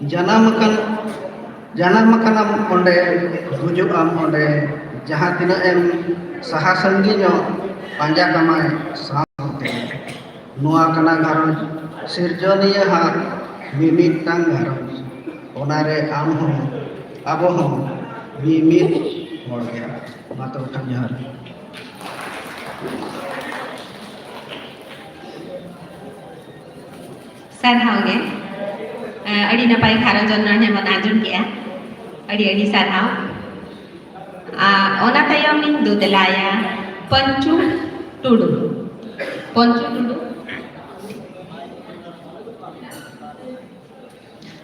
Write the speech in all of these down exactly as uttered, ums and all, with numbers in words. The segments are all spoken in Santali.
ᱡᱟᱱᱟᱢ ᱟᱠᱟᱱ ᱡᱟᱱᱟᱢ ᱟᱠᱟᱱᱟᱢ ᱚᱸᱰᱮ, ᱜᱩᱡᱩᱜ ᱟᱢ ᱚᱸᱰᱮ, ᱡᱟᱦᱟᱸ ᱛᱤᱱᱟᱹᱜ ᱮᱢ ᱥᱟᱦᱟ ᱥᱟᱺᱜᱤᱧᱚᱜ, ᱯᱟᱸᱡᱟ ᱠᱟᱢᱟᱭ ᱥᱟᱶᱛᱮ᱾ ᱱᱚᱣᱟ ᱠᱟᱱᱟ ᱜᱷᱟᱨᱚᱸᱡᱽ ᱥᱤᱨᱡᱚᱱᱤᱭᱟᱹ ᱦᱟᱸᱜ ᱢᱤᱢᱤᱫᱴᱟᱝ ᱜᱷᱟᱨᱚᱸᱡᱽ, ᱚᱱᱟᱨᱮ ᱟᱢ ᱦᱚᱸ ᱟᱵᱚ ᱦᱚᱸ ᱢᱤᱢᱤᱫ ᱦᱚᱲ ᱜᱮ᱾ ᱢᱟ ᱛᱚᱵᱮ ᱠᱷᱟᱱ ᱡᱚᱦᱟᱨ᱾ ᱥᱟᱨᱦᱟᱣ ᱜᱮ᱾ ᱮ, ᱟᱹᱰᱤ ᱱᱟᱯᱟᱭ ᱜᱷᱟᱨᱚᱸᱡᱽ ᱚᱱᱚᱬᱦᱮ ᱵᱚᱱ ᱟᱸᱡᱚᱢ ᱠᱮᱜᱼᱟ᱾ ᱟᱹᱰᱤ ᱟᱹᱰᱤ ᱥᱟᱨᱦᱟᱣ᱾ ᱟ, ᱚᱱᱟ ᱛᱟᱭᱚᱢ ᱞᱤᱧ ᱫᱩᱫᱮᱞᱟᱭᱟ ᱯᱚᱧᱪᱩ ᱴᱩᱰᱩ᱾ ᱯᱚᱧᱪᱩ ᱴᱩᱰᱩ᱾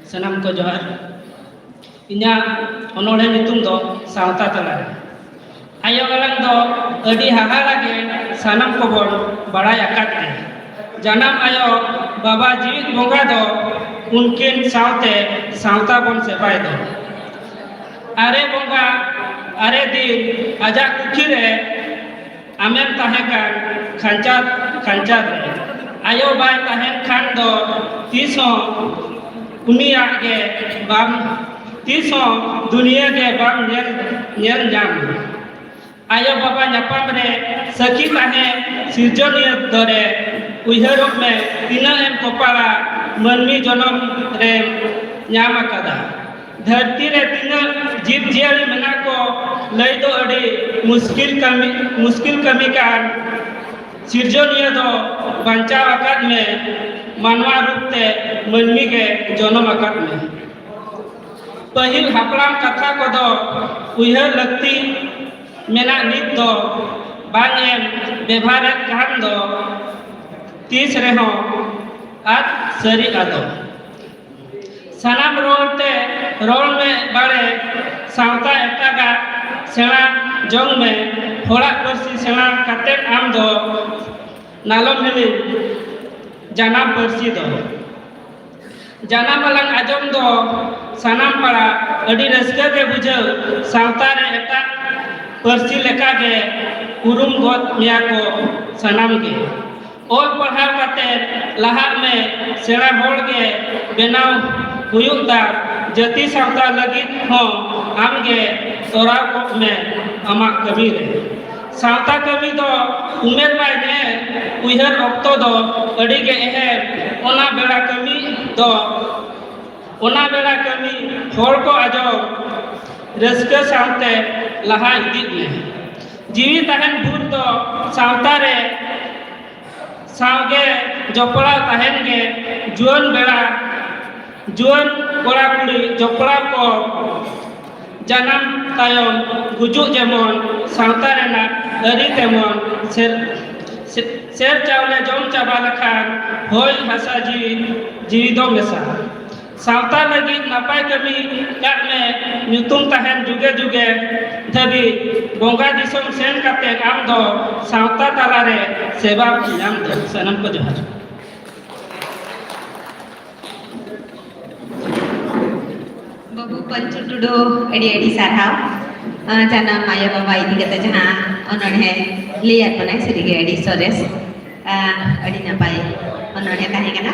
ᱥᱟᱱᱟᱢ ᱠᱚ ᱡᱚᱦᱟᱨ᱾ ᱤᱧᱟᱹᱜ ᱚᱱᱚᱬᱦᱮ ᱧᱩᱛᱩᱢ ᱫᱚ ᱥᱟᱶᱛᱟ ᱛᱟᱞᱟᱨᱮ᱾ ᱟᱭᱳ ᱟᱲᱟᱝ ᱫᱚ ᱟᱹᱰᱤ ᱦᱟᱦᱟᱲᱟ ᱜᱮ ᱥᱟᱱᱟᱢ ᱠᱚᱵᱚᱱ ᱵᱟᱲᱟᱭ ᱟᱠᱟᱫ ᱜᱮ᱾ ᱡᱟᱱᱟᱢ ᱟᱭᱳ ᱵᱟᱵᱟ ᱡᱤᱣᱤᱫ ᱵᱚᱸᱜᱟ ᱫᱚ ᱩᱱᱠᱤᱱ ᱥᱟᱶᱛᱮ ᱥᱟᱶᱛᱟ ᱵᱚᱱ ᱥᱮᱵᱟᱭ ᱫᱚ᱾ ᱟᱨᱮ ᱵᱚᱸᱜᱟ ᱟᱨᱮ ᱫᱤᱱ ᱟᱡᱟᱜ ᱠᱩᱠᱷᱤ ᱨᱮ ᱟᱢᱮᱢ ᱛᱟᱦᱮᱸ ᱠᱟᱱ ᱠᱷᱟᱧᱪᱟ ᱠᱷᱟᱧᱪᱟ ᱨᱮ᱾ ᱟᱭᱳ ᱵᱟᱭ ᱛᱟᱦᱮᱱ ᱠᱷᱟᱱ ᱫᱚ ᱛᱤᱥ ᱦᱚᱸ ᱩᱱᱤᱭᱟᱜ ᱜᱮ ᱵᱟᱢ ᱛᱤᱥ ᱦᱚᱸ ᱫᱩᱱᱤᱭᱟᱹ ᱜᱮ ᱵᱟᱢ ᱧᱮᱞ ᱧᱮᱞ ᱧᱟᱢ᱾ ᱟᱭᱳ ᱵᱟᱵᱟ ᱧᱟᱯᱟᱢ ᱨᱮ ᱥᱟᱹᱠᱷᱤ ᱛᱟᱦᱮᱸ ᱥᱤᱨᱡᱚᱱᱤᱭᱟᱹ ᱫᱚᱨᱮ ᱩᱭᱦᱟᱹᱨᱚᱜ ᱢᱮ ᱛᱤᱱᱟᱹᱜ ᱮᱢ ᱠᱚᱯᱟᱲᱟ ᱢᱟᱹᱱᱢᱤ ᱡᱚᱱᱚᱢ ᱨᱮᱢ ᱧᱟᱢ ᱟᱠᱟᱫᱟ᱾ ᱫᱷᱟᱹᱨᱛᱤ ᱨᱮ ᱛᱤᱱᱟᱹᱜ ᱡᱤᱵᱽ ᱡᱤᱭᱟᱹᱞᱤ ᱢᱮᱱᱟᱜ ᱠᱚ ᱞᱟᱹᱭ ᱫᱚ ᱟᱹᱰᱤ ᱢᱩᱥᱠᱤᱞ ᱠᱟᱹᱢᱤ ᱢᱩᱥᱠᱤᱞ ᱠᱟᱹᱢᱤ ᱠᱟᱱ᱾ ᱥᱤᱨᱡᱚᱱᱤᱭᱟᱹ ᱫᱚ ᱵᱟᱧᱪᱟᱣ ᱟᱠᱟᱫ ᱢᱮ, ᱢᱟᱱᱣᱟ ᱨᱩᱯ ᱛᱮ ᱢᱟᱹᱱᱢᱤ ᱜᱮ ᱡᱚᱱᱚᱢ ᱟᱠᱟᱫ ᱢᱮ᱾ ᱯᱟᱹᱦᱤᱞ ᱦᱟᱯᱲᱟᱢ ᱠᱟᱛᱷᱟ ᱠᱚᱫᱚ ᱩᱭᱦᱟᱹᱨ ᱞᱟᱹᱠᱛᱤ ᱢᱮᱱᱟᱜ ᱱᱤᱛ ᱫᱚ ᱵᱟᱝ ᱮᱢ ᱵᱮᱵᱷᱟᱨᱮᱫ ᱠᱷᱟᱱ ᱫᱚ ᱛᱤᱥ ᱨᱮᱦᱚᱸ ᱟᱫ ᱥᱟᱹᱨᱤ ᱟᱫᱚᱜ᱾ ᱥᱟᱱᱟᱢ ᱨᱚᱲ ᱛᱮ ᱨᱚᱲ ᱢᱮ ᱵᱟᱲᱮ ᱥᱟᱶᱛᱟ ᱮᱴᱟᱜᱟᱜ ᱥᱮᱬᱟ ᱡᱚᱝ ᱢᱮ᱾ ᱦᱚᱲᱟᱜ ᱯᱟᱹᱨᱥᱤ ᱥᱮᱬᱟ ᱠᱟᱛᱮᱫ ᱟᱢ ᱫᱚ ᱱᱟᱞᱚᱢ ᱦᱤᱲᱤᱧ ᱡᱟᱱᱟᱢ ᱯᱟᱹᱨᱥᱤ ᱫᱚ᱾ ᱡᱟᱱᱟᱢ ᱟᱲᱟᱝ ᱟᱸᱡᱚᱢ ᱫᱚ ᱥᱟᱱᱟᱢ ᱯᱟᱲᱟ ᱟᱹᱰᱤ ᱨᱟᱹᱥᱠᱟᱹ ᱜᱮ ᱵᱩᱡᱷᱟᱹᱣ᱾ ᱥᱟᱶᱛᱟ ᱨᱮ ᱮᱴᱟᱜ ᱯᱟᱹᱨᱥᱤ ᱞᱮᱠᱟ ᱜᱮ ᱩᱨᱩᱢ ᱜᱚᱫ ᱢᱮᱭᱟ ᱠᱚ ᱥᱟᱱᱟᱢ ᱜᱮ᱾ ᱚᱞ ᱯᱟᱲᱦᱟᱣ ᱠᱟᱛᱮ ᱞᱟᱦᱟᱜ ᱢᱮ, ᱥᱮᱬᱟ ᱦᱚᱲ ᱜᱮ ᱵᱮᱱᱟᱣ ᱦᱩᱭᱩᱜ ᱛᱟᱢ ᱡᱟᱹᱛᱤ ᱥᱟᱶᱛᱟ ᱞᱟᱹᱜᱤᱫ ᱦᱚᱸ ᱟᱢᱜᱮ ᱛᱚᱨᱟᱣ ᱠᱚᱜ ᱢᱮ ᱟᱢᱟᱜ ᱠᱟᱹᱢᱤ ᱨᱮ᱾ ᱥᱟᱶᱛᱟ ᱠᱟᱹᱢᱤ ᱫᱚ ᱩᱢᱮᱨ ᱵᱟᱭ ᱧᱮᱞ, ᱩᱭᱦᱟᱹᱨ ᱚᱠᱛᱚ ᱫᱚ ᱟᱹᱰᱤ ᱜᱮ ᱮᱦᱮᱢ᱾ ᱚᱱᱟ ᱵᱮᱲᱟ ᱠᱟᱹᱢᱤ ᱫᱚ, ᱚᱱᱟ ᱵᱮᱲᱟ ᱠᱟᱹᱢᱤ ᱦᱚᱲ ᱠᱚ ᱟᱸᱡᱚᱢ ᱨᱟᱹᱥᱠᱟᱹ ᱥᱟᱶᱛᱮ ᱞᱟᱦᱟ ᱤᱫᱤᱜ ᱢᱮ᱾ ᱡᱤᱣᱤ ᱛᱟᱦᱮᱱ ᱵᱷᱳᱨ ᱫᱚ ᱥᱟᱶᱛᱟ ᱨᱮ ᱥᱟᱶᱜᱮ ᱡᱚᱯᱲᱟᱣ ᱛᱟᱦᱮᱱ ᱜᱮ᱾ ᱡᱩᱣᱟᱹᱱ ᱵᱮᱲᱟ, ᱡᱩᱣᱟᱹᱱ ᱠᱚᱲᱟ ᱠᱩᱲᱤ ᱡᱚᱯᱲᱟᱣ ᱠᱚ ᱡᱟᱱᱟᱢ ᱛᱟᱭᱚᱢ ᱜᱩᱡᱩᱜ ᱡᱮᱢᱚᱱ ᱥᱟᱶᱛᱟ ᱨᱮᱱᱟᱜ ᱟᱹᱨᱤ ᱛᱮᱢᱚᱱ ᱥᱮᱨ-, ᱥᱮ-, ᱥᱮᱨ ᱪᱟᱣᱞᱮ ᱡᱚᱢ ᱪᱟᱵᱟ ᱞᱮᱠᱷᱟᱱ ᱦᱚᱭ ᱦᱟᱥᱟ ᱡᱤᱣᱤ, ᱡᱤᱣᱤ ᱫᱚ ᱢᱮᱥᱟ᱾ ᱥᱟᱶᱛᱟ ᱞᱟᱹᱜᱤᱫ ᱱᱟᱯᱟᱭ ᱠᱟᱹᱢᱤ ᱠᱟᱜ ᱢᱮ, ᱧᱩᱛᱩᱢ ᱛᱟᱦᱮᱱ ᱡᱩᱜᱮ ᱡᱩᱜᱮ ᱫᱷᱟᱹᱵᱤᱡ᱾ ᱵᱚᱸᱜᱟ ᱫᱤᱥᱚᱢ ᱥᱮᱱ ᱠᱟᱛᱮ ᱟᱢ ᱫᱚ ᱥᱟᱶᱛᱟ ᱛᱟᱞᱟᱨᱮ ᱥᱮᱵᱟ ᱧᱟᱢ ᱫᱚ᱾ ᱥᱟᱱᱟᱢ ᱠᱚ ᱡᱚᱦᱟᱨ᱾ ᱵᱟᱹᱵᱩ ᱯᱟᱹᱧᱪᱩ ᱴᱩᱰᱩ, ᱟᱹᱰᱤ ᱟᱹᱰᱤ ᱥᱟᱨᱦᱟᱣ᱾ ᱟᱸ, ᱡᱟᱱᱟᱢ ᱟᱭᱳ ᱵᱟᱵᱟ ᱤᱫᱤ ᱠᱟᱛᱮ ᱡᱟᱦᱟᱸ ᱚᱱᱚᱬᱦᱮ ᱞᱟᱹᱭᱟᱫ ᱵᱚᱱᱟᱭ, ᱥᱟᱹᱨᱤᱜᱮ ᱟᱹᱰᱤ ᱥᱚᱨᱮᱥ, ᱟᱸ, ᱟᱹᱰᱤ ᱱᱟᱯᱟᱭ ᱚᱱᱚᱬᱦᱮ ᱛᱟᱦᱮᱸ ᱠᱟᱱᱟ᱾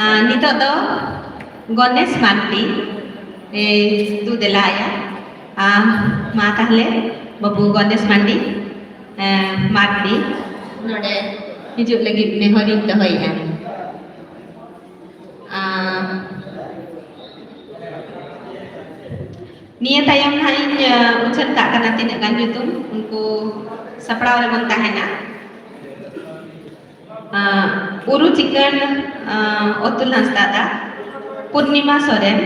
ᱟᱸ, ᱱᱤᱛᱚᱜ ᱫᱚ ᱜᱚᱱᱮᱥ ᱢᱟᱨᱰᱤ, ᱮ, ᱫᱩ ᱫᱮᱞᱟ ᱟᱭᱟ᱾ ᱟᱸ, ᱢᱟ ᱛᱟᱦᱞᱮ ᱵᱟᱹᱵᱩ ᱜᱚᱱᱮᱥ ᱢᱟᱨᱰᱤ, ᱮ, ᱢᱟᱨᱰᱤ ᱱᱚᱰᱮ ᱦᱤᱡᱩᱜ ᱞᱟᱹᱜᱤᱫ ᱱᱮᱦᱚᱨᱤᱧ ᱫᱚᱦᱚᱭᱮᱫᱼᱟ᱾ ᱟᱸ, ᱱᱤᱭᱟᱹ ᱛᱟᱭᱚᱢ ᱱᱟᱦᱟᱜ ᱤᱧ, ᱟᱸ, ᱩᱪᱷᱟᱹᱱ ᱠᱟᱜ ᱠᱟᱱᱟ ᱛᱤᱱᱟᱹᱜ ᱜᱟᱱ ᱧᱩᱛᱩᱢ, ᱩᱱᱠᱩ ᱥᱟᱯᱲᱟᱣ ᱨᱮᱵᱚᱱ ᱛᱟᱦᱮᱱᱟ᱾ ᱟᱸ, ᱩᱨᱩ ᱪᱤᱠᱟᱹᱱ, ᱟᱸ, ᱚᱛᱩᱞ ᱦᱟᱸᱥᱫᱟ ᱫᱟ, ᱯᱩᱨᱱᱤᱢᱟ ᱥᱚᱨᱮᱱ,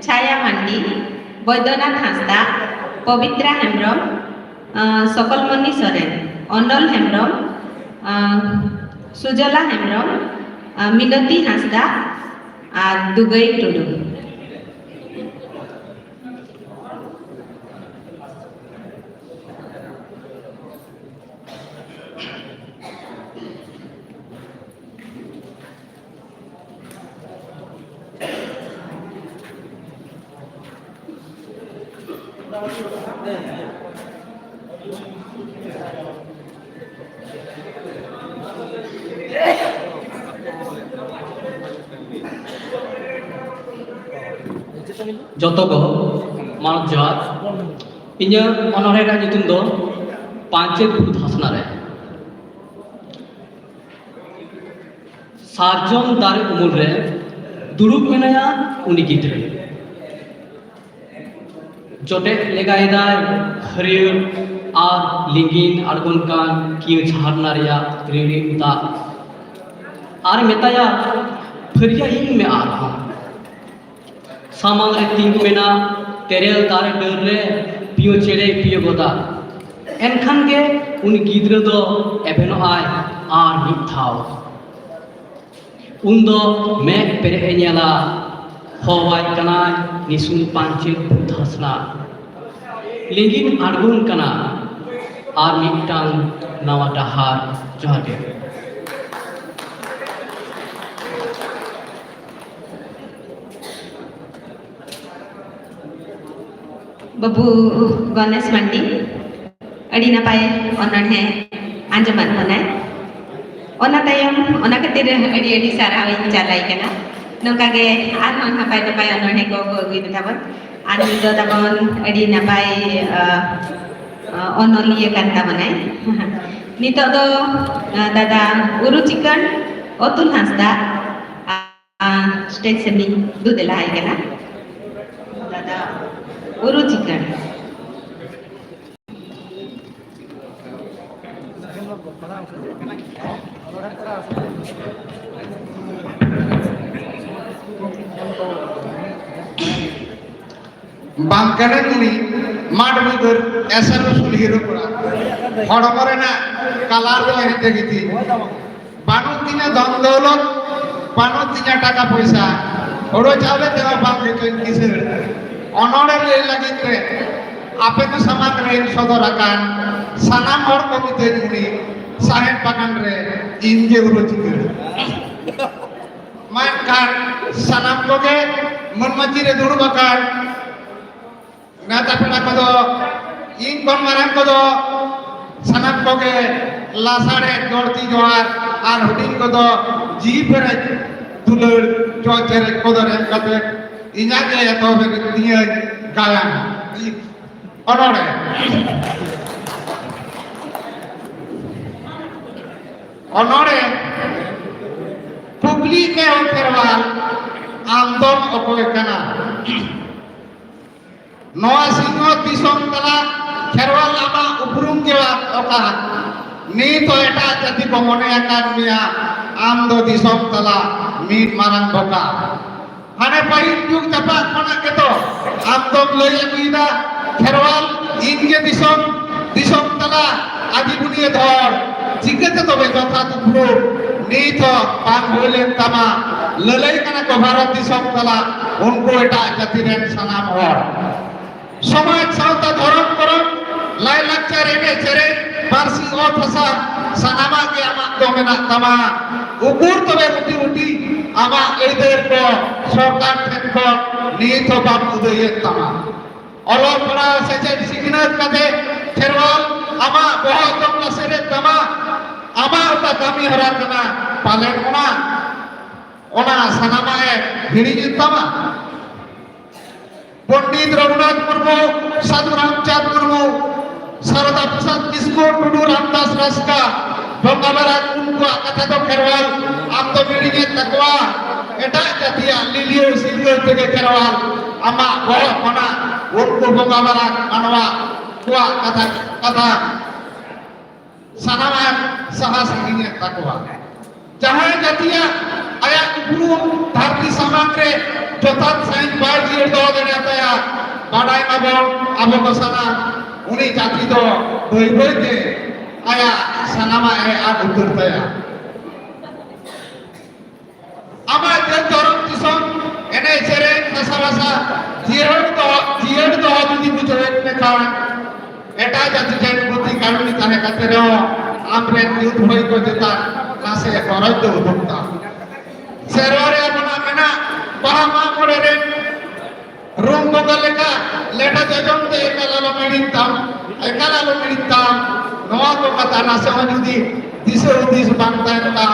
ᱪᱷᱟᱭᱟ ᱢᱟᱱᱰᱤ, ᱵᱚᱭᱫᱚᱱᱟᱛᱷ ᱦᱟᱸᱥᱫᱟ, ᱯᱚᱵᱤᱛᱨᱟ ᱦᱮᱢᱵᱨᱚᱢ, ᱟᱸ, ᱥᱚᱠᱚᱞᱢᱚᱱᱤ ᱥᱚᱨᱮᱱ, ᱚᱱᱚᱞ ᱦᱮᱢᱵᱨᱚᱢ, ᱟᱸ, ᱥᱩᱡᱚᱞᱟ ᱦᱮᱢᱵᱨᱚᱢ, ᱟᱸ, ᱢᱤᱱᱚᱛᱤ ᱦᱟᱸᱥᱫᱟ ᱟᱨ ᱫᱩᱜᱟᱹᱭ ᱴᱩᱰᱩ᱾ ᱡᱚᱛᱚ ᱠᱚ ᱢᱟᱱᱚᱛ ᱡᱚᱦᱟᱨ᱾ ᱤᱧᱟᱹᱜ ᱚᱱᱚᱬᱦᱮ ᱨᱮᱱᱟᱜ ᱧᱩᱛᱩᱢ ᱫᱚ ᱯᱟᱧᱪᱮᱛ ᱵᱩᱨᱩ ᱫᱷᱟᱥᱱᱟ ᱨᱮ᱾ ᱥᱟᱨᱡᱚᱢ ᱫᱟᱨᱮ ᱩᱢᱩᱞ ᱨᱮ ᱫᱩᱲᱩᱵ ᱢᱮᱱᱟᱭᱟ ᱩᱱᱤ ᱜᱤᱫᱽᱨᱟᱹ᱾ ᱡᱚᱴᱮᱫ ᱞᱮᱜᱟᱭᱮᱫᱟᱭ ᱦᱟᱹᱨᱭᱟᱹᱲ ᱟᱨ ᱞᱤᱸᱜᱤᱱ ᱟᱬᱜᱚᱱ ᱠᱟᱱ ᱠᱤᱭᱟᱹ ᱡᱷᱟᱨᱱᱟ ᱨᱮᱭᱟᱜ ᱨᱤᱲᱤᱢ ᱫᱟᱜ᱾ ᱟᱨ ᱢᱮᱛᱟᱭᱟ, "ᱯᱷᱟᱹᱨᱭᱟᱹ ᱤᱧ ᱢᱮ ᱟᱨᱦᱚᱸ᱾" ᱥᱟᱢᱟᱝ ᱨᱮ ᱛᱤᱸᱜᱩ ᱢᱮᱱᱟᱜ ᱛᱮᱨᱮᱞ ᱫᱟᱨᱮ ᱰᱟᱹᱨ ᱨᱮ ᱯᱤᱭᱳ ᱪᱮᱬᱮᱭ ᱯᱤᱭᱳ ᱜᱚᱫᱟ᱾ ᱮᱱᱠᱷᱟᱱ ᱜᱮ ᱩᱱᱤ ᱜᱤᱫᱽᱨᱟᱹ ᱫᱚ ᱮᱵᱷᱮᱱᱚᱜᱼᱟᱭ ᱟᱨ ᱢᱤᱫ ᱫᱷᱟᱣ᱾ ᱩᱱᱫᱚ ᱢᱮᱫ ᱯᱮᱨᱮᱡ ᱮ ᱧᱮᱞᱟ, ᱦᱚᱦᱚᱣᱟᱭ ᱠᱟᱱᱟᱭ ᱱᱤᱥᱩᱱ ᱯᱟᱧᱪᱮᱛ ᱵᱩᱨᱩ ᱫᱷᱟᱥᱱᱟ᱾ ᱞᱤᱸᱜᱤᱱ ᱟᱬᱜᱚᱱ ᱠᱟᱱᱟ ᱟᱨ ᱢᱤᱫᱴᱟᱝ ᱱᱟᱣᱟ ᱰᱟᱦᱟᱨ᱾ ᱡᱚᱦᱟᱨ ᱜᱮ᱾ ᱵᱟᱹᱵᱩ ᱜᱚᱱᱮᱥ ᱢᱟᱱᱰᱤ ᱟᱹᱰᱤ ᱱᱟᱯᱟᱭ ᱚᱱᱚᱬᱦᱮ ᱟᱸᱡᱚᱢᱟᱫ ᱵᱚᱱᱟᱭ᱾ ᱚᱱᱟ ᱛᱟᱭᱚᱢ ᱚᱱᱟ ᱠᱷᱟᱹᱛᱤᱨ ᱟᱹᱰᱤ ᱟᱹᱰᱤ ᱥᱟᱨᱦᱟᱣ ᱤᱧ ᱪᱟᱞᱟᱭ ᱠᱟᱱᱟ᱾ ᱱᱚᱝᱠᱟ ᱜᱮ ᱟᱨᱦᱚᱸ ᱱᱟᱯᱟᱭ ᱱᱟᱯᱟᱭ ᱚᱱᱚᱬᱦᱮ ᱠᱚ ᱠᱚ ᱟᱹᱜᱩᱭ ᱢᱮ ᱛᱟᱵᱚᱱ᱾ ᱟᱨ ᱱᱤᱛ ᱫᱚ ᱛᱟᱵᱚᱱ ᱟᱹᱰᱤ ᱱᱟᱯᱟᱭ, ᱟ, ᱟ, ᱚᱱᱚᱞᱤᱭᱟᱹ ᱠᱟᱱ ᱛᱟᱵᱚᱱᱟᱭ᱾ ᱱᱤᱛᱚᱜ ᱫᱚ, ᱟ, ᱫᱟᱫᱟ ᱩᱨᱩ ᱪᱤᱠᱟᱹᱬ ᱚᱛᱩᱞ ᱦᱟᱸᱥᱫᱟ, ᱟ, ᱥᱴᱮᱡ ᱥᱮᱫ ᱤᱧ ᱫᱩ ᱫᱮᱞᱟ ᱟᱭ ᱠᱟᱱᱟ᱾ ᱫᱟᱫᱟ ᱩᱨᱩ ᱪᱤᱠᱟᱹᱬ᱾ ᱵᱟᱝ ᱠᱟᱱᱟᱭ ᱩᱱᱤ ᱢᱟᱰ ᱵᱩᱫᱟᱹᱨ ᱮᱥᱮᱨ ᱩᱥᱩᱞ ᱦᱤᱨᱳ ᱠᱚᱲᱟ᱾ ᱦᱚᱲᱢᱚ ᱨᱮᱱᱟᱜ ᱠᱟᱞᱟᱨ ᱫᱚ ᱦᱮᱸᱫᱮ ᱜᱮᱛᱤᱧ᱾ ᱵᱟᱹᱱᱩᱜ ᱛᱤᱧᱟ ᱫᱷᱚᱱ ᱫᱚᱣᱞᱚᱛ, ᱵᱟᱹᱱᱩᱜ ᱛᱤᱧᱟ ᱴᱟᱠᱟ ᱯᱚᱭᱥᱟ, ᱦᱳᱲᱳ ᱪᱟᱣᱞᱮ ᱛᱮᱦᱚᱸ ᱵᱟᱝ ᱜᱮᱪᱚᱧ ᱠᱤᱥᱟᱹᱬ᱾ ᱚᱱᱚᱬᱦᱮ ᱞᱟᱹᱭ ᱞᱟᱹᱜᱤᱫ ᱛᱮ ᱟᱯᱮ ᱠᱚ ᱥᱟᱢᱟᱝ ᱨᱮᱧ ᱥᱚᱫᱚᱨ ᱟᱠᱟᱱ ᱥᱟᱱᱟᱢ ᱦᱚᱲ ᱠᱚ ᱢᱤᱛᱟᱹᱧ ᱩᱱᱤ ᱥᱟᱦᱮᱫ ᱵᱟᱜᱟᱱ ᱨᱮ ᱤᱧ ᱜᱮ ᱦᱳᱲᱳ ᱪᱤᱠᱟᱹᱲ᱾ ᱢᱟ ᱮᱱᱠᱷᱟᱱ ᱥᱟᱱᱟᱢ ᱠᱚᱜᱮ ᱢᱟᱹᱱ ᱢᱟᱹᱪᱤ ᱨᱮ ᱫᱩᱲᱩᱵ ᱟᱠᱟᱱ ᱱᱮᱣᱛᱟ ᱯᱮᱲᱟ ᱠᱚᱫᱚ, ᱤᱧ ᱠᱷᱚᱱ ᱢᱟᱨᱟᱝ ᱠᱚᱫᱚ ᱥᱟᱱᱟᱢ ᱠᱚᱜᱮ ᱞᱟᱥᱟᱲᱦᱮᱫ ᱜᱚᱲᱛᱤ ᱡᱚᱦᱟᱨ ᱟᱨ ᱦᱩᱰᱤᱧ ᱠᱚᱫᱚ ᱡᱤᱣᱤ ᱯᱮᱨᱮᱡ ᱫᱩᱞᱟᱹᱲ ᱪᱚᱲ ᱪᱮᱨᱮᱡ ᱠᱚᱫᱚᱨ ᱮᱢ ᱠᱟᱛᱮ ᱤᱧᱟᱹᱜ ᱜᱮ ᱮᱛᱚᱦᱚᱵ ᱮᱫ ᱛᱤᱧᱟᱹᱧ ᱜᱟᱭᱟᱱ᱾ ᱚᱱᱚᱬᱦᱮ᱾ ᱚᱱᱚᱬᱦᱮ᱾ ᱠᱩᱠᱞᱤ ᱢᱮ ᱚ ᱠᱷᱮᱨᱣᱟᱞ, ᱟᱢ ᱫᱚᱢ ᱚᱠᱚᱭ ᱠᱟᱱᱟ? ᱱᱚᱣᱟ ᱥᱤᱧᱚᱛ ᱫᱤᱥᱚᱢ ᱛᱟᱞᱟ ᱠᱷᱮᱨᱣᱟᱞ ᱟᱢᱟᱜ ᱩᱯᱨᱩᱢ ᱜᱮ ᱵᱟᱝ ᱚᱠᱟ᱾ ᱱᱤᱛ ᱦᱚᱸ ᱮᱴᱟᱜ ᱡᱟᱹᱛᱤ ᱠᱚ ᱢᱚᱱᱮ ᱟᱠᱟᱫ ᱢᱮᱭᱟ ᱟᱢ ᱫᱚ ᱫᱤᱥᱚᱢ ᱛᱟᱞᱟ ᱢᱤᱫ ᱢᱟᱨᱟᱝ ᱵᱚᱠᱟ᱾ ᱦᱟᱱᱮ ᱯᱟᱹᱦᱤᱞ ᱡᱩᱜᱽ ᱪᱟᱯᱟᱫ ᱠᱷᱚᱱᱟᱜ ᱜᱮᱛᱚ ᱟᱢ ᱫᱚᱢ ᱞᱟᱹᱭ ᱟᱹᱜᱩᱭᱮᱫᱟ, ᱠᱷᱮᱨᱣᱟᱞ ᱤᱧ ᱜᱮ ᱫᱤᱥᱚᱢ, ᱫᱤᱥᱚᱢ ᱛᱟᱞᱟ ᱟᱹᱫᱤ ᱵᱩᱱᱤᱭᱟᱹᱫ ᱦᱚᱲ᱾ ᱪᱤᱠᱟᱹᱛᱮ ᱛᱚᱵᱮ ᱡᱚᱛᱷᱟᱛ ᱩᱯᱨᱩᱢ ᱱᱤᱛ ᱦᱚᱸ ᱵᱟᱝ ᱦᱩᱭ ᱞᱮᱱ ᱛᱟᱢᱟ? ᱞᱟᱹᱞᱟᱹᱭ ᱠᱟᱱᱟ ᱠᱚ ᱵᱷᱟᱨᱚᱛ ᱫᱤᱥᱚᱢ ᱛᱟᱞᱟ ᱩᱱᱠᱩ ᱮᱴᱟᱜ ᱡᱟᱹᱛᱤ ᱨᱮᱱ ᱥᱟᱱᱟᱢ ᱦᱚᱲ᱾ ᱥᱚᱢᱟᱡᱽ, ᱥᱟᱶᱛᱟ, ᱫᱷᱚᱨᱚᱢ, ᱠᱚᱨᱚᱢ, ᱞᱟᱭᱼᱞᱟᱠᱪᱟᱨ, ᱮᱱᱮᱡ ᱥᱮᱨᱮᱧ, ᱯᱟᱹᱨᱥᱤ, ᱚᱛ ᱦᱟᱥᱟ, ᱥᱟᱱᱟᱢᱟᱜ ᱜᱮ ᱟᱢᱟᱜ ᱫᱚ ᱢᱮᱱᱟᱜ ᱛᱟᱢᱟ᱾ ᱩᱠᱩᱨ ᱛᱚᱵᱮ ᱨᱩᱴᱤ ᱨᱩᱴᱤ ᱟᱢᱟᱜ ᱟᱹᱭᱫᱟᱹᱨ ᱠᱚ ᱥᱚᱨᱠᱟᱨ ᱴᱷᱮᱱ ᱠᱷᱚᱱ ᱱᱤᱛ ᱦᱚᱸ ᱵᱟᱢ ᱟᱹᱫᱟᱹᱭᱮᱫ ᱛᱟᱢᱟ? ᱚᱞᱚᱜ ᱯᱟᱲᱦᱟᱣ, ᱥᱮᱪᱮᱫ, ᱥᱤᱠᱷᱱᱟᱹᱛ ᱠᱟᱛᱮ ᱠᱷᱮᱨᱣᱟᱞ ᱟᱢᱟᱜ ᱵᱚᱦᱚᱜ ᱫᱚᱢ ᱞᱟᱥᱮᱨᱮᱫ ᱛᱟᱢᱟ᱾ ᱟᱢᱟᱜ ᱚᱠᱟ ᱠᱟᱹᱢᱤ ᱦᱚᱨᱟ ᱠᱟᱱᱟ, ᱯᱟᱞᱮᱱ ᱚᱱᱟ, ᱚᱱᱟ ᱥᱟᱱᱟᱢᱟᱜ ᱮ ᱦᱤᱲᱤᱧᱮᱫ ᱛᱟᱢᱟ? ᱯᱚᱱᱰᱤᱛ ᱨᱚᱜᱷᱩᱱᱟᱛᱷ ᱢᱩᱨᱢᱩ, ᱥᱟᱹᱫᱷᱩ ᱨᱟᱢᱪᱟᱸᱫᱽ ᱢᱩᱨᱢᱩ, ᱥᱟᱨᱚᱫᱟ ᱯᱨᱚᱥᱟᱫᱽ ᱠᱤᱥᱠᱩ, ᱴᱩᱰᱩ ᱨᱟᱢᱫᱟᱥ ᱨᱟᱥᱠᱟ, ᱵᱚᱸᱜᱟ ᱵᱟᱨᱟ ᱩᱱᱠᱩᱣᱟᱜ ᱠᱟᱛᱷᱟ ᱫᱚ ᱠᱷᱮᱨᱣᱟᱞ ᱟᱢ ᱫᱚ ᱦᱤᱲᱤᱧᱮᱫ ᱛᱟᱠᱚᱣᱟ᱾ ᱮᱴᱟᱜ ᱡᱟᱹᱛᱤᱭᱟᱜ ᱞᱤᱞᱤᱭᱟᱹ ᱥᱤᱨᱜᱟᱹᱞ ᱛᱮᱜᱮ ᱠᱷᱮᱨᱣᱟᱞ ᱟᱢᱟᱜ ᱵᱚᱦᱚᱜ ᱠᱷᱚᱱᱟᱜ ᱩᱱᱠᱩ ᱵᱚᱸᱜᱟ ᱵᱟᱨᱟ ᱢᱟᱱᱣᱟ ᱠᱚᱣᱟᱜ ᱠᱟᱛᱷᱟ, ᱠᱟᱛᱷᱟ ᱥᱟᱱᱟᱢᱟᱜ ᱥᱟᱦᱟ ᱥᱟᱺᱜᱤᱧᱮᱫ ᱛᱟᱠᱚᱣᱟ᱾ ᱡᱟᱦᱟᱸᱭ ᱡᱟᱹᱛᱤᱭᱟᱜ ᱟᱭᱟᱜ ᱩᱯᱨᱩᱢ ᱫᱷᱟᱹᱨᱛᱤ ᱥᱟᱢᱟᱝ ᱨᱮ ᱡᱚᱛᱷᱟᱛ ᱥᱟᱺᱦᱤᱡ ᱵᱟᱭ ᱡᱤᱭᱟᱹᱲ ᱫᱚᱦᱚ ᱫᱟᱲᱮᱭᱟᱛᱟᱭᱟ, ᱵᱟᱰᱟᱭ ᱢᱟᱵᱚᱱ ᱟᱵᱚ ᱠᱚ ᱥᱟᱱᱟᱢ, ᱩᱱᱤ ᱡᱟᱹᱛᱤ ᱫᱚ ᱵᱟᱹᱭ ᱵᱟᱹᱭ ᱛᱮ ᱟᱭᱟᱜ ᱥᱟᱱᱟᱢᱟᱜ ᱮ ᱟᱫ ᱩᱛᱟᱹᱨ ᱛᱟᱭᱟ᱾ ᱟᱢᱟᱜ ᱡᱟᱹᱛ ᱫᱷᱚᱨᱚᱢ ᱫᱤᱥᱚᱢ ᱮᱱᱮᱡ ᱥᱮᱨᱮᱧ ᱵᱷᱟᱥᱟ ᱵᱷᱟᱥᱟ ᱡᱤᱭᱟᱹᱲ ᱫᱚᱦᱚ, ᱡᱤᱭᱟᱹᱲ ᱫᱚᱦᱚ ᱡᱩᱫᱤ ᱵᱩᱡᱷᱟᱹᱣᱮᱫ ᱢᱮ ᱠᱷᱟᱱ, ᱮᱴᱟᱜ ᱡᱟᱹᱛᱤ ᱴᱷᱮᱱ ᱵᱩᱫᱷᱤ ᱠᱟᱹᱢᱤ ᱛᱟᱦᱮᱸ ᱠᱟᱛᱮ ᱨᱮᱦᱚᱸ ᱟᱢᱨᱮᱱ ᱡᱟᱹᱛ ᱵᱷᱟᱹᱭ ᱠᱚ ᱪᱮᱛᱟᱱ ᱱᱟᱥᱮ ᱜᱚᱨᱚᱡᱽ ᱫᱚ ᱩᱫᱩᱜ ᱛᱟᱢ᱾ ᱥᱮᱨᱣᱟ ᱨᱮ ᱟᱵᱚᱱᱟᱜ ᱢᱮᱱᱟᱜ ᱵᱟᱦᱟ ᱢᱟᱜ ᱢᱚᱬᱮ ᱨᱮ ᱨᱩᱢ ᱵᱚᱸᱜᱟ ᱞᱮᱠᱟ ᱞᱮᱴᱟ ᱡᱚᱡᱚᱢ ᱛᱮ ᱮᱠᱟᱞ ᱟᱞᱚᱢ ᱦᱤᱲᱤᱧ ᱛᱟᱢ, ᱮᱠᱟᱞ ᱟᱞᱚᱢ ᱦᱤᱲᱤᱧ ᱛᱟᱢ᱾ ᱱᱚᱣᱟ ᱠᱚ ᱠᱟᱛᱷᱟ ᱱᱟᱥᱮ ᱦᱚᱸ ᱡᱩᱫᱤ ᱫᱤᱥᱟᱹ ᱦᱩᱫᱤᱥ ᱵᱟᱝ ᱛᱟᱦᱮᱱ ᱛᱟᱢ,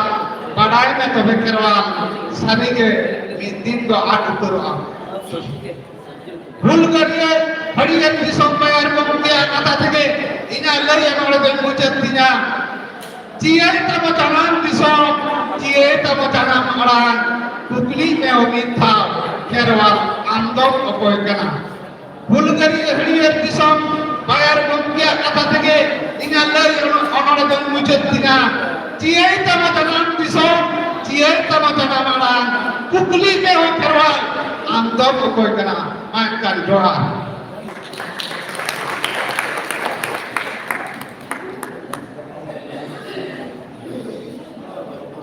ᱵᱟᱰᱟᱭ ᱢᱮ ᱛᱚᱵᱮ ᱠᱷᱮᱨᱣᱟᱞ, ᱥᱟᱹᱨᱤᱜᱮ ᱢᱤᱫ ᱫᱤᱱ ᱫᱚ ᱟᱫ ᱩᱛᱟᱹᱨᱚᱜᱼᱟ᱾ ᱦᱩᱞᱜᱟᱹᱨᱤᱭᱟᱹ ᱦᱟᱹᱨᱭᱟᱹᱲ ᱫᱤᱥᱚᱢ ᱵᱟᱭᱟᱨ ᱜᱚᱢᱠᱮᱭᱟᱜ ᱠᱟᱛᱷᱟ ᱛᱮᱜᱮ ᱤᱧᱟᱹᱜ ᱞᱟᱹᱭ ᱱᱚᱰᱮ ᱫᱚᱧ ᱢᱩᱪᱟᱹᱫ ᱛᱤᱧᱟ᱾ ᱡᱤᱭᱟᱹᱲ ᱛᱟᱵᱚ ᱡᱟᱱᱟᱢ ᱫᱤᱥᱚᱢ, ᱡᱤᱭᱟᱹᱲ ᱛᱟᱵᱚ ᱡᱟᱱᱟᱢ ᱟᱲᱟᱝ, ᱠᱩᱠᱞᱤ ᱢᱮ ᱢᱤᱫ ᱫᱷᱟᱣ ᱠᱷᱮᱨᱣᱟᱞ, ᱟᱢ ᱫᱚᱢ ᱚᱠᱚᱭ ᱠᱟᱱᱟ? ᱦᱩᱞᱜᱟᱹᱨᱤᱭᱟᱹ ᱦᱟᱹᱨᱭᱟᱹᱲ ᱫᱤᱥᱚᱢ ᱵᱟᱭᱟᱨ ᱜᱚᱢᱠᱮᱭᱟᱜ ᱠᱟᱛᱷᱟ ᱛᱮᱜᱮ ᱤᱧᱟᱹᱜ ᱞᱟᱹᱭ ᱚᱱᱚᱬᱦᱮ ᱫᱚᱧ ᱢᱩᱪᱟᱹᱫ ᱛᱤᱧᱟ᱾ ᱡᱤᱭᱟᱹᱲ ᱛᱟᱵᱚ ᱡᱟᱱᱟᱢ ᱫᱤᱥᱚᱢ, ᱡᱤᱭᱟᱹᱲ ᱛᱟᱵᱚ ᱡᱟᱱᱟᱢ ᱟᱲᱟᱝ, ᱠᱩᱠᱞᱤ ᱢᱮ ᱦᱚᱸ ᱠᱷᱮᱨᱣᱟᱞ, ᱟᱢ ᱫᱚᱢ ᱚᱠᱚᱭ ᱠᱟᱱᱟ? ᱢᱟ ᱮᱱᱠᱷᱟᱱ ᱡᱚᱦᱟᱨ᱾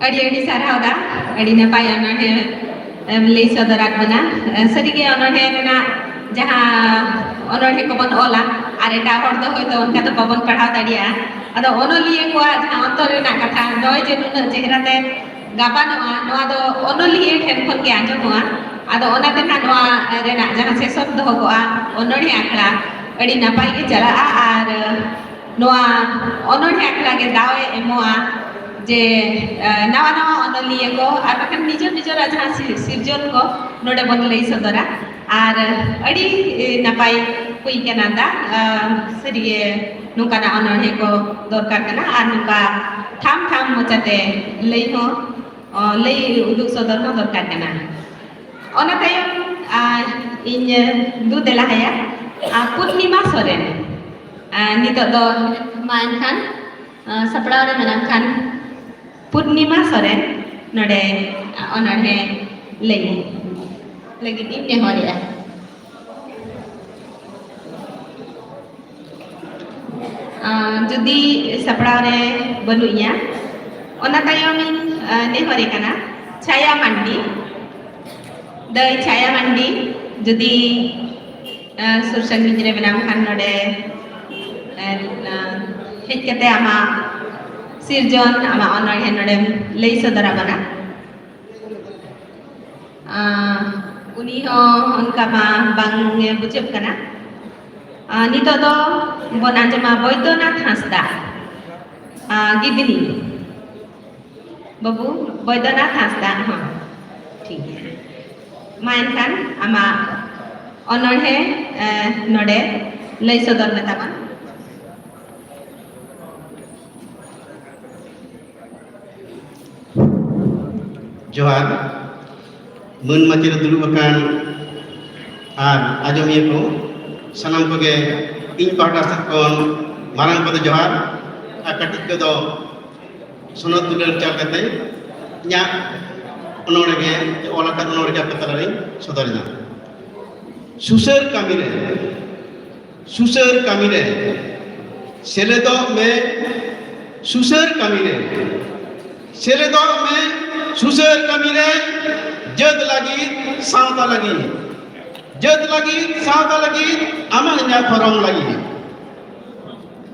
ᱟᱹᱰᱤ ᱟᱹᱰᱤ ᱥᱟᱨᱦᱟᱣ ᱫᱟ, ᱟᱹᱰᱤ ᱱᱟᱯᱟᱭ ᱚᱱᱚᱬᱦᱮ ᱮᱢ ᱞᱟᱹᱭ ᱥᱚᱫᱚᱨᱟᱫ ᱵᱚᱱᱟ᱾ ᱥᱟᱹᱨᱤᱜᱮ ᱚᱱᱚᱬᱦᱮ ᱨᱮᱱᱟᱜ ᱡᱟᱦᱟᱸ ᱚᱱᱚᱬᱦᱮ ᱠᱚᱵᱚᱱ ᱚᱞᱟ ᱟᱨ ᱮᱴᱟᱜ ᱦᱚᱲ ᱫᱚ ᱦᱚᱭᱛᱳ ᱚᱱᱠᱟ ᱫᱚ ᱵᱟᱵᱚᱱ ᱯᱟᱲᱦᱟᱣ ᱫᱟᱲᱮᱭᱟᱜᱼᱟ᱾ ᱟᱫᱚ ᱚᱱᱚᱞᱤᱭᱟᱹ ᱠᱚᱣᱟᱜ ᱡᱟᱦᱟᱸ ᱚᱱᱛᱚᱨ ᱨᱮᱱᱟᱜ ᱠᱟᱛᱷᱟ ᱱᱚᱜᱼᱚᱭ ᱡᱮ ᱱᱩᱱᱟᱹᱜ ᱪᱮᱦᱨᱟ ᱛᱮ ᱜᱟᱵᱟᱱᱚᱜᱼᱟ, ᱱᱚᱣᱟ ᱫᱚ ᱚᱱᱚᱞᱤᱭᱟᱹ ᱴᱷᱮᱱ ᱠᱷᱚᱱ ᱜᱮ ᱟᱸᱡᱚᱢᱚᱜᱼᱟ᱾ ᱟᱫᱚ ᱚᱱᱟᱛᱮ ᱱᱟᱦᱟᱜ ᱱᱚᱣᱟ ᱨᱮᱱᱟᱜ ᱡᱟᱦᱟᱸ ᱥᱮᱥᱚᱱ ᱫᱚᱦᱚ ᱠᱚᱜᱼᱟ, ᱚᱱᱚᱬᱦᱮ ᱟᱠᱷᱲᱟ, ᱟᱹᱰᱤ ᱱᱟᱯᱟᱭ ᱜᱮ ᱪᱟᱞᱟᱜᱼᱟ᱾ ᱟᱨ ᱱᱚᱣᱟ ᱚᱱᱚᱬᱦᱮ ᱟᱠᱷᱲᱟ ᱜᱮ ᱫᱟᱣ ᱮ ᱮᱢᱚᱜᱼᱟ ᱡᱮ ᱱᱟᱣᱟ ᱱᱟᱣᱟ ᱚᱱᱚᱞᱤᱭᱟᱹ ᱠᱚ ᱟᱨ ᱵᱟᱠᱷᱟᱱ ᱱᱤᱡᱮᱨ ᱱᱤᱡᱮᱨᱟᱜ ᱡᱟᱦᱟᱸ ᱥᱤᱨᱡᱚᱱ ᱠᱚ ᱱᱚᱰᱮ ᱵᱚᱱ ᱞᱟᱹᱭ ᱥᱚᱫᱚᱨᱟ᱾ ᱟᱨ ᱟᱹᱰᱤ ᱱᱟᱯᱟᱭ ᱦᱩᱭ ᱠᱟᱱᱟ ᱫᱟ᱾ ᱥᱟᱹᱨᱤᱜᱮ ᱱᱚᱝᱠᱟᱱᱟᱜ ᱚᱱᱚᱬᱦᱮ ᱠᱚ ᱫᱚᱨᱠᱟᱨ ᱠᱟᱱᱟ ᱟᱨ ᱱᱚᱝᱠᱟ ᱴᱷᱟᱢ ᱴᱷᱟᱢ ᱢᱚᱪᱟᱛᱮ ᱞᱟᱹᱭ ᱦᱚᱸ, ᱞᱟᱹᱭ ᱩᱫᱩᱜ ᱥᱚᱫᱚᱨ ᱦᱚᱸ ᱫᱚᱨᱠᱟᱨ ᱠᱟᱱᱟ᱾ ᱚᱱᱟ ᱛᱟᱭᱚᱢ ᱤᱧ ᱫᱩ ᱫᱮᱞᱟ ᱦᱟᱭᱟ ᱯᱩᱨᱱᱤᱢᱟ ᱥᱚᱨᱮᱱ᱾ ᱱᱤᱛᱚᱜ ᱫᱚ ᱢᱟ ᱮᱱᱠᱷᱟᱱ ᱥᱟᱯᱲᱟᱣ ᱨᱮ ᱢᱮᱱᱟᱜ ᱠᱷᱟᱱ ᱯᱩᱨᱱᱤᱢᱟ ᱥᱚᱨᱮᱱ ᱱᱚᱰᱮ ᱚᱱᱚᱬᱦᱮ ᱞᱟᱹᱭ ᱞᱟᱹᱜᱤᱫ ᱤᱧ ᱱᱮᱦᱚᱨᱮᱜᱼᱟ᱾ ᱡᱩᱫᱤ ᱥᱟᱯᱲᱟᱣ ᱨᱮ ᱵᱟᱹᱱᱩᱜ ᱤᱧᱟ, ᱚᱱᱟ ᱛᱟᱭᱚᱢ ᱤᱧ ᱱᱮᱦᱚᱨᱮ ᱠᱟᱱᱟ ᱪᱷᱟᱭᱟ ᱢᱟᱱᱰᱤ, ᱫᱟᱹᱭ ᱪᱷᱟᱭᱟ ᱢᱟᱱᱰᱤ, ᱡᱩᱫᱤ ᱥᱩᱨ ᱥᱟᱺᱜᱤᱧ ᱨᱮ ᱢᱮᱱᱟᱢ ᱠᱷᱟᱱ ᱱᱚᱰᱮ ᱦᱮᱡ ᱠᱟᱛᱮ ᱟᱢᱟᱜ ᱥᱤᱨᱡᱚᱱ, ᱟᱢᱟᱜ ᱚᱱᱚᱬᱦᱮ ᱱᱚᱰᱮᱢ ᱞᱟᱹᱭ ᱥᱚᱫᱚᱨ ᱟᱵᱚᱱᱟ᱾ ᱩᱱᱤ ᱦᱚᱸ ᱚᱱᱠᱟ ᱢᱟ ᱵᱟᱝ ᱮ ᱵᱩᱡᱷᱟᱹᱜ ᱠᱟᱱᱟ᱾ ᱱᱤᱛᱚᱜ ᱫᱚ ᱵᱚᱱ ᱟᱸᱡᱚᱢᱟ ᱵᱳᱭᱫᱚᱱᱟᱛᱷ ᱦᱟᱸᱥᱫᱟ, ᱜᱤᱫᱽᱱᱤ᱾ ᱵᱟᱹᱵᱩ ᱵᱳᱭᱫᱚᱱᱟᱛᱷ ᱦᱟᱸᱥᱫᱟ ᱦᱚᱸ ᱴᱷᱤᱠ ᱜᱮᱭᱟ᱾ ᱢᱟ ᱮᱱᱠᱷᱟᱱ ᱟᱢᱟᱜ ᱚᱱᱚᱬᱦᱮ ᱱᱚᱰᱮ ᱞᱟᱹᱭ ᱥᱚᱫᱚᱨ ᱢᱮ ᱛᱟᱢᱟ᱾ ᱡᱚᱦᱟᱨ᱾ ᱢᱟᱹᱱ ᱢᱟᱪᱮᱫ ᱨᱮ ᱫᱩᱲᱩᱵ ᱟᱠᱟᱱ ᱟᱨ ᱟᱸᱡᱚᱢᱤᱭᱟᱹ ᱠᱚ ᱥᱟᱱᱟᱢ ᱠᱚᱜᱮ ᱤᱧ ᱯᱟᱦᱴᱟ ᱥᱮᱫ ᱠᱷᱚᱱ ᱢᱟᱨᱟᱝ ᱠᱚᱫᱚ ᱡᱚᱦᱟᱨ ᱟᱨ ᱠᱟᱹᱴᱤᱡ ᱠᱚᱫᱚ ᱥᱚᱱᱚᱛ ᱫᱩᱞᱟᱹᱲ ᱪᱟᱞ ᱠᱟᱛᱮ ᱤᱧᱟᱹᱜ ᱚᱱᱚᱬᱦᱮ ᱜᱮ, ᱚᱞ ᱟᱠᱟᱫ ᱚᱱᱚᱬᱦᱮ ᱜᱮ ᱟᱯᱮ ᱛᱟᱞᱟᱨᱤᱧ ᱥᱚᱫᱚᱨ ᱮᱫᱟ᱾ ᱥᱩᱥᱟᱹᱨ ᱠᱟᱹᱢᱤ ᱨᱮ, ᱥᱩᱥᱟᱹᱨ ᱠᱟᱹᱢᱤ ᱨᱮ ᱥᱮᱞᱮᱫᱚᱜ ᱢᱮ᱾ ᱥᱩᱥᱟᱹᱨ ᱠᱟᱹᱢᱤ ᱨᱮ ᱥᱮᱞᱮᱫᱚᱜ ᱢᱮ᱾ ᱥᱩᱥᱟᱹᱨ ᱠᱟᱹᱢᱤ ᱨᱮ ᱡᱟᱹᱛ ᱞᱟᱹᱜᱤᱫ, ᱥᱟᱶᱛᱟ ᱞᱟᱹᱜᱤᱫ, ᱡᱟᱹᱛ ᱞᱟᱹᱜᱤᱫ, ᱥᱟᱶᱛᱟ ᱞᱟᱹᱜᱤᱫ, ᱟᱢᱟᱜ ᱤᱧᱟᱹᱜ ᱫᱷᱚᱨᱚᱢ ᱞᱟᱹᱜᱤᱫ,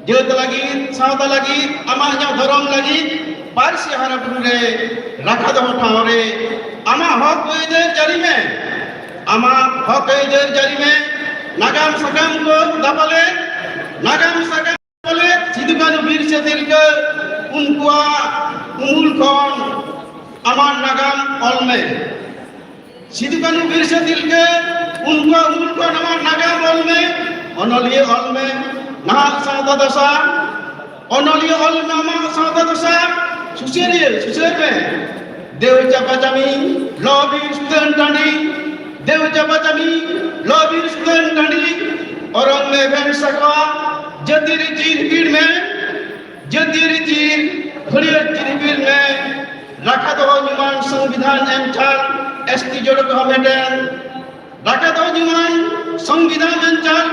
ᱡᱟᱹᱛ ᱞᱟᱹᱜᱤᱫ, ᱥᱟᱶᱛᱟ ᱞᱟᱹᱜᱤᱫ, ᱟᱢᱟᱜ ᱤᱧᱟᱹᱜ ᱫᱷᱚᱨᱚᱢ ᱞᱟᱹᱜᱤᱫ, ᱯᱟᱹᱨᱥᱤ ᱦᱟᱨᱟ ᱵᱩᱨᱩ ᱨᱮ, ᱨᱟᱠᱷᱟ ᱫᱚᱦᱚ ᱴᱷᱟᱶ ᱨᱮ ᱟᱢᱟᱜ ᱦᱚᱠ ᱟᱹᱭᱫᱟᱹᱨ ᱡᱟᱹᱨᱤ ᱢᱮ᱾ ᱟᱢᱟᱜ ᱦᱚᱠ ᱟᱹᱭᱫᱟᱹᱨ ᱡᱟᱹᱨᱤ ᱢᱮ᱾ ᱱᱟᱜᱟᱢ ᱥᱟᱠᱟᱢ ᱠᱚ ᱫᱟᱯᱟᱞᱮ, ᱱᱟᱜᱟᱢ ᱥᱟᱠᱟᱢ ᱫᱟᱯᱟᱞᱮ, ᱥᱤᱫᱩ ᱠᱟᱹᱱᱦᱩ ᱵᱤᱨ ᱥᱮ ᱛᱤᱞᱠᱟᱹ ᱩᱱᱠᱩᱣᱟᱜ ᱩᱢᱩᱞ ᱠᱷᱚᱱ ᱟᱢᱟᱜ ᱱᱟᱜᱟᱢ ᱚᱞ ᱢᱮ᱾ ᱥᱤᱫᱩ ᱠᱟᱹᱱᱦᱩ ᱵᱤᱨᱥᱟᱹ ᱛᱤᱞᱠᱟᱹ, ᱩᱱᱠᱩᱣᱟᱜ ᱩᱢᱩᱞ ᱠᱷᱚᱱ ᱟᱢᱟᱜ ᱱᱟᱜᱟᱢ ᱚᱞ ᱢᱮ, ᱚᱱᱚᱞᱤᱭᱟᱹ ᱚᱞ ᱢᱮ, ᱱᱟᱦᱟᱜ ᱥᱟᱶᱛᱟ ᱫᱚᱥᱟ, ᱚᱱᱚᱞᱤᱭᱟᱹ ᱚᱞ ᱢᱮ, ᱟᱢᱟᱜ ᱥᱟᱶᱛᱟ ᱫᱚᱥᱟ, ᱥᱩᱥᱟᱹᱨᱤᱭᱟᱹ ᱥᱩᱥᱟᱹᱨ ᱢᱮ᱾ ᱫᱮᱣ ᱪᱟᱯᱟ ᱪᱟᱢᱤ, ᱞᱚ ᱵᱤᱨ ᱥᱩᱛᱟᱹᱱ ᱴᱟᱺᱰᱤ, ᱫᱮᱣ ᱪᱟᱯᱟ ᱪᱟᱢᱤ, ᱞᱚ ᱵᱤᱨ ᱥᱩᱛᱟᱹᱱ ᱴᱟᱺᱰᱤ, ᱚᱨᱚᱝ ᱢᱮ ᱮᱵᱷᱮᱱ ᱥᱟᱠᱣᱟ, ᱡᱟᱹᱛᱤ ᱨᱮ ᱪᱤᱨ ᱦᱤᱯᱤᱲ ᱢᱮ, ᱡᱟᱹᱛᱤᱭᱟᱹᱨᱤ ᱪᱤᱨ, ᱦᱟᱹᱨᱭᱟᱹᱲ ᱪᱤᱨ ᱦᱤᱯᱤᱲ ᱢᱮ, ᱨᱟᱠᱷᱟ ᱫᱚᱦᱚ ᱧᱩᱢᱟᱱ ᱥᱚᱝᱵᱤᱫᱷᱟᱱ ᱮᱢ ᱪᱟᱞ, ᱮᱥ ᱴᱤ ᱡᱳᱴ ᱠᱚ ᱦᱟᱢᱮᱴᱮᱱ᱾ ᱨᱟᱠᱷᱟ ᱫᱚᱦᱚ ᱧᱩᱢᱟᱱ ᱥᱚᱝᱵᱤᱫᱷᱟᱱ ᱮᱢ ᱪᱟᱞ,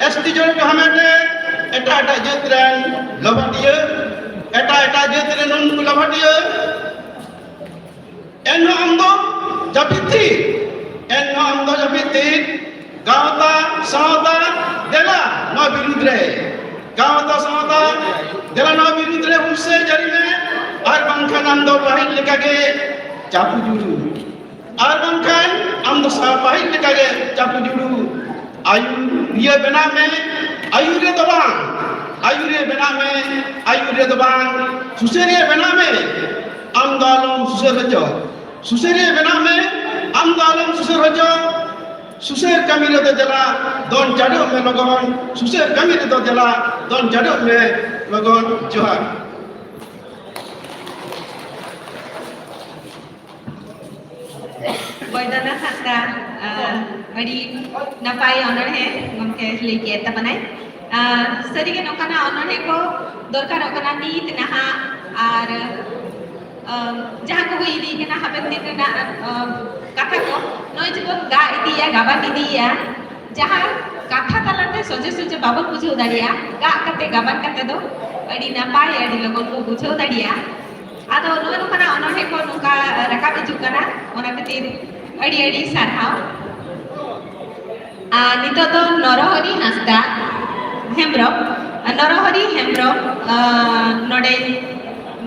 ᱮᱥ ᱴᱤ ᱡᱳᱴ ᱠᱚ ᱦᱟᱢᱮᱴᱮᱱ᱾ ᱮᱴᱟᱜ ᱮᱴᱟᱜ ᱡᱟᱹᱛ ᱨᱮᱱ ᱞᱚᱵᱷᱟᱴᱤᱭᱟᱹ, ᱮᱴᱟᱜ ᱮᱴᱟᱜ ᱡᱟᱹᱛ ᱨᱮᱱ ᱩᱱᱠᱩ ᱞᱚᱵᱷᱟᱴᱤᱭᱟᱹ᱾ ᱮᱱᱦᱚᱸ ᱟᱢ ᱫᱚ ᱡᱟᱹᱯᱤᱫ ᱛᱷᱤᱨ, ᱮᱱᱦᱚᱸ ᱟᱢ ᱫᱚ ᱡᱟᱹᱯᱤᱫ ᱛᱷᱤᱨ᱾ ᱜᱟᱶᱛᱟ ᱥᱟᱶᱛᱟ ᱫᱮᱞᱟ ᱱᱚᱣᱟ ᱵᱤᱨᱩᱫᱽ ᱨᱮ, ᱜᱟᱶᱛᱟ ᱥᱟᱶᱛᱟ ᱫᱮᱞᱟ ᱱᱚᱣᱟ ᱵᱤᱨᱩᱫᱽ ᱨᱮ ᱦᱩᱞᱥᱟᱹᱭ ᱡᱟᱹᱨᱤ ᱢᱮ, ᱟᱨ ᱵᱟᱝᱠᱷᱟᱱ ᱟᱢ ᱫᱚ ᱯᱟᱹᱦᱤᱞ ᱞᱮᱠᱟᱜᱮ ᱪᱟᱯᱩ ᱡᱩᱲᱩ, ᱟᱨ ᱵᱟᱝᱠᱷᱟᱱ ᱟᱢ ᱫᱚ ᱥᱟ-, ᱯᱟᱹᱦᱤᱞ ᱞᱮᱠᱟᱜᱮ ᱪᱟᱯᱩ ᱡᱩᱲᱩ᱾ ᱟᱹᱭᱩᱨᱤᱭᱟᱹ ᱵᱮᱱᱟᱜ ᱢᱮ, ᱟᱹᱭᱩᱨᱤᱭᱟᱹ ᱫᱚ ᱵᱟᱝ, ᱟᱹᱭᱩᱨᱤᱭᱟᱹ ᱵᱮᱱᱟᱜ ᱢᱮ, ᱟᱹᱭᱩᱨᱤᱭᱟᱹ ᱫᱚ ᱵᱟᱝ, ᱥᱩᱥᱟᱹᱨᱤᱭᱟᱹ ᱵᱮᱱᱟᱜ ᱢᱮ᱾ ᱟᱢ ᱫᱚ ᱟᱞᱚᱢ ᱥᱩᱥᱟᱹᱨ ᱦᱚᱪᱚ, ᱥᱩᱥᱟᱹᱨᱤᱭᱟᱹ ᱵᱮᱱᱟᱜ ᱢᱮ, ᱟᱢ ᱫᱚ ᱟᱞᱚᱢ ᱥᱩᱥᱟᱹᱨ ᱦᱚᱪᱚ, ᱥᱩᱥᱟᱹᱨ ᱠᱟᱹᱢᱤ ᱨᱮᱫᱚ ᱫᱮᱞᱟ ᱫᱚᱱ ᱪᱟᱰᱚᱜ ᱢᱮ ᱞᱚᱜᱚᱱ, ᱥᱩᱥᱟᱹᱨ ᱠᱟᱹᱢᱤ ᱨᱮᱫᱚ ᱫᱮᱞᱟ ᱫᱚᱱ ᱪᱟᱰᱚᱜ ᱢᱮ ᱞᱚᱜᱚᱱ᱾ ᱡᱚᱦᱟᱨ᱾ ᱵᱚᱭᱫᱚᱱᱟᱛᱷ ᱦᱟᱸᱥᱫᱟ, ᱟᱹᱰᱤ ᱱᱟᱯᱟᱭ ᱚᱱᱚᱬᱦᱮ ᱜᱚᱢᱠᱮ ᱞᱟᱹᱭ ᱠᱮᱫ ᱛᱟᱵᱚᱱᱟᱭ᱾ ᱥᱟᱹᱨᱤᱜᱮ ᱱᱚᱝᱠᱟᱱᱟᱜ ᱚᱱᱚᱬᱦᱮ ᱠᱚ ᱫᱚᱨᱠᱟᱨᱚᱜ ᱠᱟᱱᱟ ᱱᱤᱛ ᱱᱟᱦᱟᱜ, ᱟᱨ ᱡᱟᱦᱟᱸ ᱠᱚ ᱦᱩᱭ ᱤᱫᱤ ᱠᱟᱱᱟ ᱦᱟᱯᱮᱱ ᱫᱤᱱ ᱨᱮᱱᱟᱜ ᱠᱟᱛᱷᱟ ᱠᱚ, ᱱᱚᱜᱼᱚᱭ ᱡᱮᱵᱚᱱ ᱜᱟᱜ ᱤᱫᱤᱭᱟ, ᱜᱟᱵᱟᱱ ᱤᱫᱤᱭᱟ, ᱡᱟᱦᱟᱸ ᱠᱟᱛᱷᱟ ᱛᱟᱞᱟᱛᱮ ᱥᱚᱡᱷᱮ ᱥᱚᱡᱷᱮ ᱵᱟᱵᱚᱱ ᱵᱩᱡᱷᱟᱹᱣ ᱫᱟᱲᱮᱭᱟᱜᱼᱟ, ᱜᱟᱜ ᱠᱟᱛᱮ ᱜᱟᱵᱟᱱ ᱠᱟᱛᱮ ᱫᱚ ᱟᱹᱰᱤ ᱱᱟᱯᱟᱭ, ᱟᱹᱰᱤ ᱞᱚᱜᱚᱱ ᱠᱚ ᱵᱩᱡᱷᱟᱹᱣ ᱫᱟᱲᱮᱭᱟᱜᱼᱟ᱾ ᱟᱫᱚ ᱱᱚᱜᱼᱚ ᱱᱚᱝᱠᱟᱱᱟᱜ ᱚᱱᱚᱬᱦᱮ ᱠᱚ ᱱᱚᱝᱠᱟ ᱨᱟᱠᱟᱵ ᱦᱤᱡᱩᱜ ᱠᱟᱱᱟ, ᱚᱱᱟ ᱠᱷᱟᱹᱛᱤᱨ ᱟᱹᱰᱤ ᱟᱹᱰᱤ ᱥᱟᱨᱦᱟᱣ᱾ ᱟᱨ ᱱᱤᱛᱚᱜ ᱫᱚ ᱱᱚᱨᱚᱦᱚᱨᱤ ᱦᱟᱸᱥᱫᱟ ᱦᱮᱢᱵᱨᱚᱢ, ᱱᱚᱨᱚᱦᱚᱨᱤ ᱦᱮᱢᱵᱨᱚᱢ, ᱱᱚᱰᱮᱧ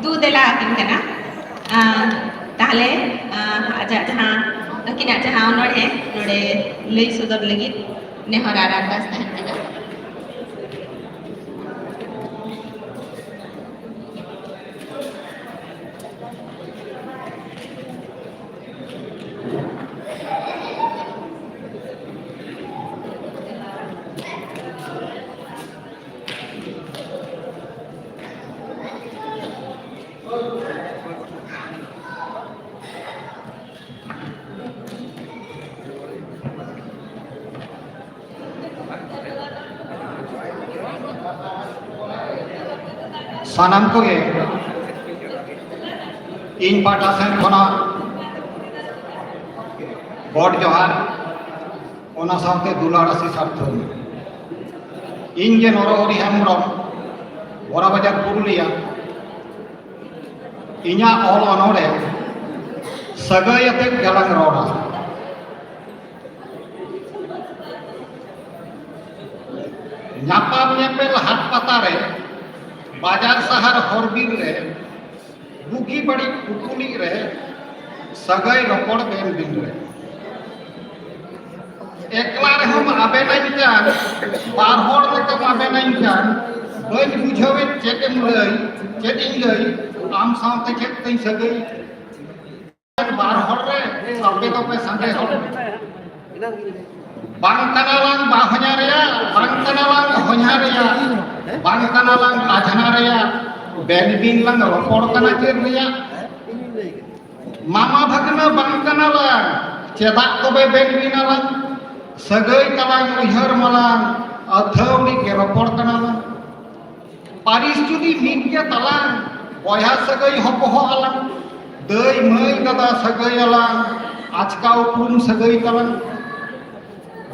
ᱫᱩ ᱫᱮᱞᱟ ᱟᱹᱠᱤᱱ ᱠᱟᱱᱟ᱾ ᱛᱟᱦᱞᱮ ᱟᱡᱟᱜ ᱡᱟᱦᱟᱸ, ᱟᱹᱠᱤᱱᱟᱜ ᱡᱟᱦᱟᱸ ᱚᱱᱚᱬᱦᱮ ᱱᱚᱰᱮ ᱞᱟᱹᱭ ᱥᱚᱫᱚᱨ ᱞᱟᱹᱜᱤᱫ ᱱᱮᱦᱚᱨ ᱟᱨ ᱟᱨᱫᱟᱥ ᱛᱟᱦᱮᱱ ᱠᱟᱱᱟ᱾ ᱥᱟᱱᱟᱢ ᱠᱚᱜᱮ ᱤᱧ ᱯᱟᱦᱴᱟ ᱥᱮᱱ ᱠᱷᱚᱱᱟᱜ ᱜᱚᱰ ᱡᱚᱦᱟᱨ, ᱚᱱᱟ ᱥᱟᱶᱛᱮ ᱫᱩᱞᱟᱹᱲ ᱟᱥᱤᱥ ᱟᱨ ᱛᱷᱩᱢ᱾ ᱤᱧ ᱜᱮ ᱱᱚᱨᱚᱦᱚᱨᱤ ᱦᱮᱢᱵᱨᱚᱢ, ᱵᱚᱨᱟ ᱵᱟᱡᱟᱨ, ᱯᱩᱨᱩᱞᱤᱭᱟ᱾ ᱤᱧᱟᱹᱜ ᱚᱞ ᱚᱱᱚᱬᱦᱮ ᱥᱟᱹᱜᱟᱹᱭ ᱟᱛᱮᱫ ᱜᱮᱞᱟᱝ ᱨᱚᱲᱟ᱾ ᱧᱟᱯᱟᱢ ᱧᱮᱯᱮᱞ ᱦᱟᱴ ᱯᱟᱛᱟ ᱨᱮ, ᱵᱟᱡᱟᱨ ᱥᱟᱦᱟᱨ ᱦᱚᱨ ᱵᱤᱨ ᱨᱮ, ᱵᱩᱜᱤ ᱵᱟᱹᱲᱤᱡ ᱠᱩᱯᱩᱞᱤ ᱨᱮ, ᱥᱟᱹᱜᱟᱹᱭ ᱨᱚᱯᱚᱲ ᱵᱮᱱ ᱵᱤᱱ ᱨᱮ᱾ ᱮᱠᱞᱟ ᱨᱮᱦᱚᱸᱢ ᱟᱵᱮᱱᱟᱹᱧ ᱠᱟᱱ, ᱵᱟᱨ ᱦᱚᱲ ᱞᱮᱠᱟᱢ ᱟᱵᱮᱱᱟᱹᱧ ᱠᱟᱱ, ᱵᱟᱹᱧ ᱵᱩᱡᱷᱟᱹᱣᱮᱫ ᱪᱮᱫ ᱮᱢ ᱞᱟᱹᱭ, ᱪᱮᱫ ᱤᱧ ᱞᱟᱹᱭ, ᱟᱢ ᱥᱟᱶᱛᱮ ᱪᱮᱫ ᱛᱤᱧ ᱥᱟᱹᱜᱟᱹᱭ? ᱵᱟᱨ ᱦᱚᱲ ᱨᱮ ᱟᱯᱮ ᱫᱚᱯᱮ ᱵᱟᱝ ᱠᱟᱱᱟᱞᱟᱝ ᱵᱟᱦᱚᱧᱟᱨᱮᱭᱟ, ᱵᱟᱝ ᱠᱟᱱᱟᱞᱟᱝ ᱦᱚᱧᱦᱟᱨᱮᱭᱟ, ᱵᱟᱝ ᱠᱟᱱᱟᱞᱟᱝ ᱟᱡᱷᱱᱟᱨᱮᱭᱟ, ᱵᱮᱱ ᱵᱤᱱ ᱞᱟᱝ ᱨᱚᱯᱚᱲ ᱠᱟᱱᱟ ᱪᱮᱫ ᱨᱮᱭᱟᱜ? ᱢᱟᱢᱟ ᱵᱷᱟᱹᱜᱽᱱᱟᱹ ᱵᱟᱝ ᱠᱟᱱᱟᱞᱟᱝ, ᱪᱮᱫᱟᱜ ᱛᱚᱵᱮ ᱵᱮᱱ ᱵᱤᱱᱟᱞᱟᱝ? ᱥᱟᱹᱜᱟᱹᱭ ᱛᱟᱞᱟᱝ ᱩᱭᱦᱟᱹᱨ ᱢᱟᱞᱟᱝ, ᱟᱹᱛᱷᱟᱹᱣᱲᱤ ᱜᱮ ᱨᱚᱯᱚᱲ ᱠᱟᱱᱟᱞᱟᱝ᱾ ᱯᱟᱹᱨᱤᱥ ᱡᱩᱫᱤ ᱢᱤᱫ ᱜᱮ ᱛᱟᱞᱟᱝ, ᱵᱚᱭᱦᱟ ᱥᱟᱹᱜᱟᱹᱭ ᱦᱚᱯᱚᱦᱚᱜ ᱟᱞᱟᱝ, ᱫᱟᱹᱭ ᱢᱟᱹᱭ ᱫᱟᱫᱟ ᱥᱟᱹᱜᱟᱹᱭ ᱟᱞᱟᱝ, ᱟᱪᱠᱟ ᱩᱯᱨᱩᱢ ᱥᱟᱹᱜᱟᱹᱭ ᱛᱟᱞᱟᱝ᱾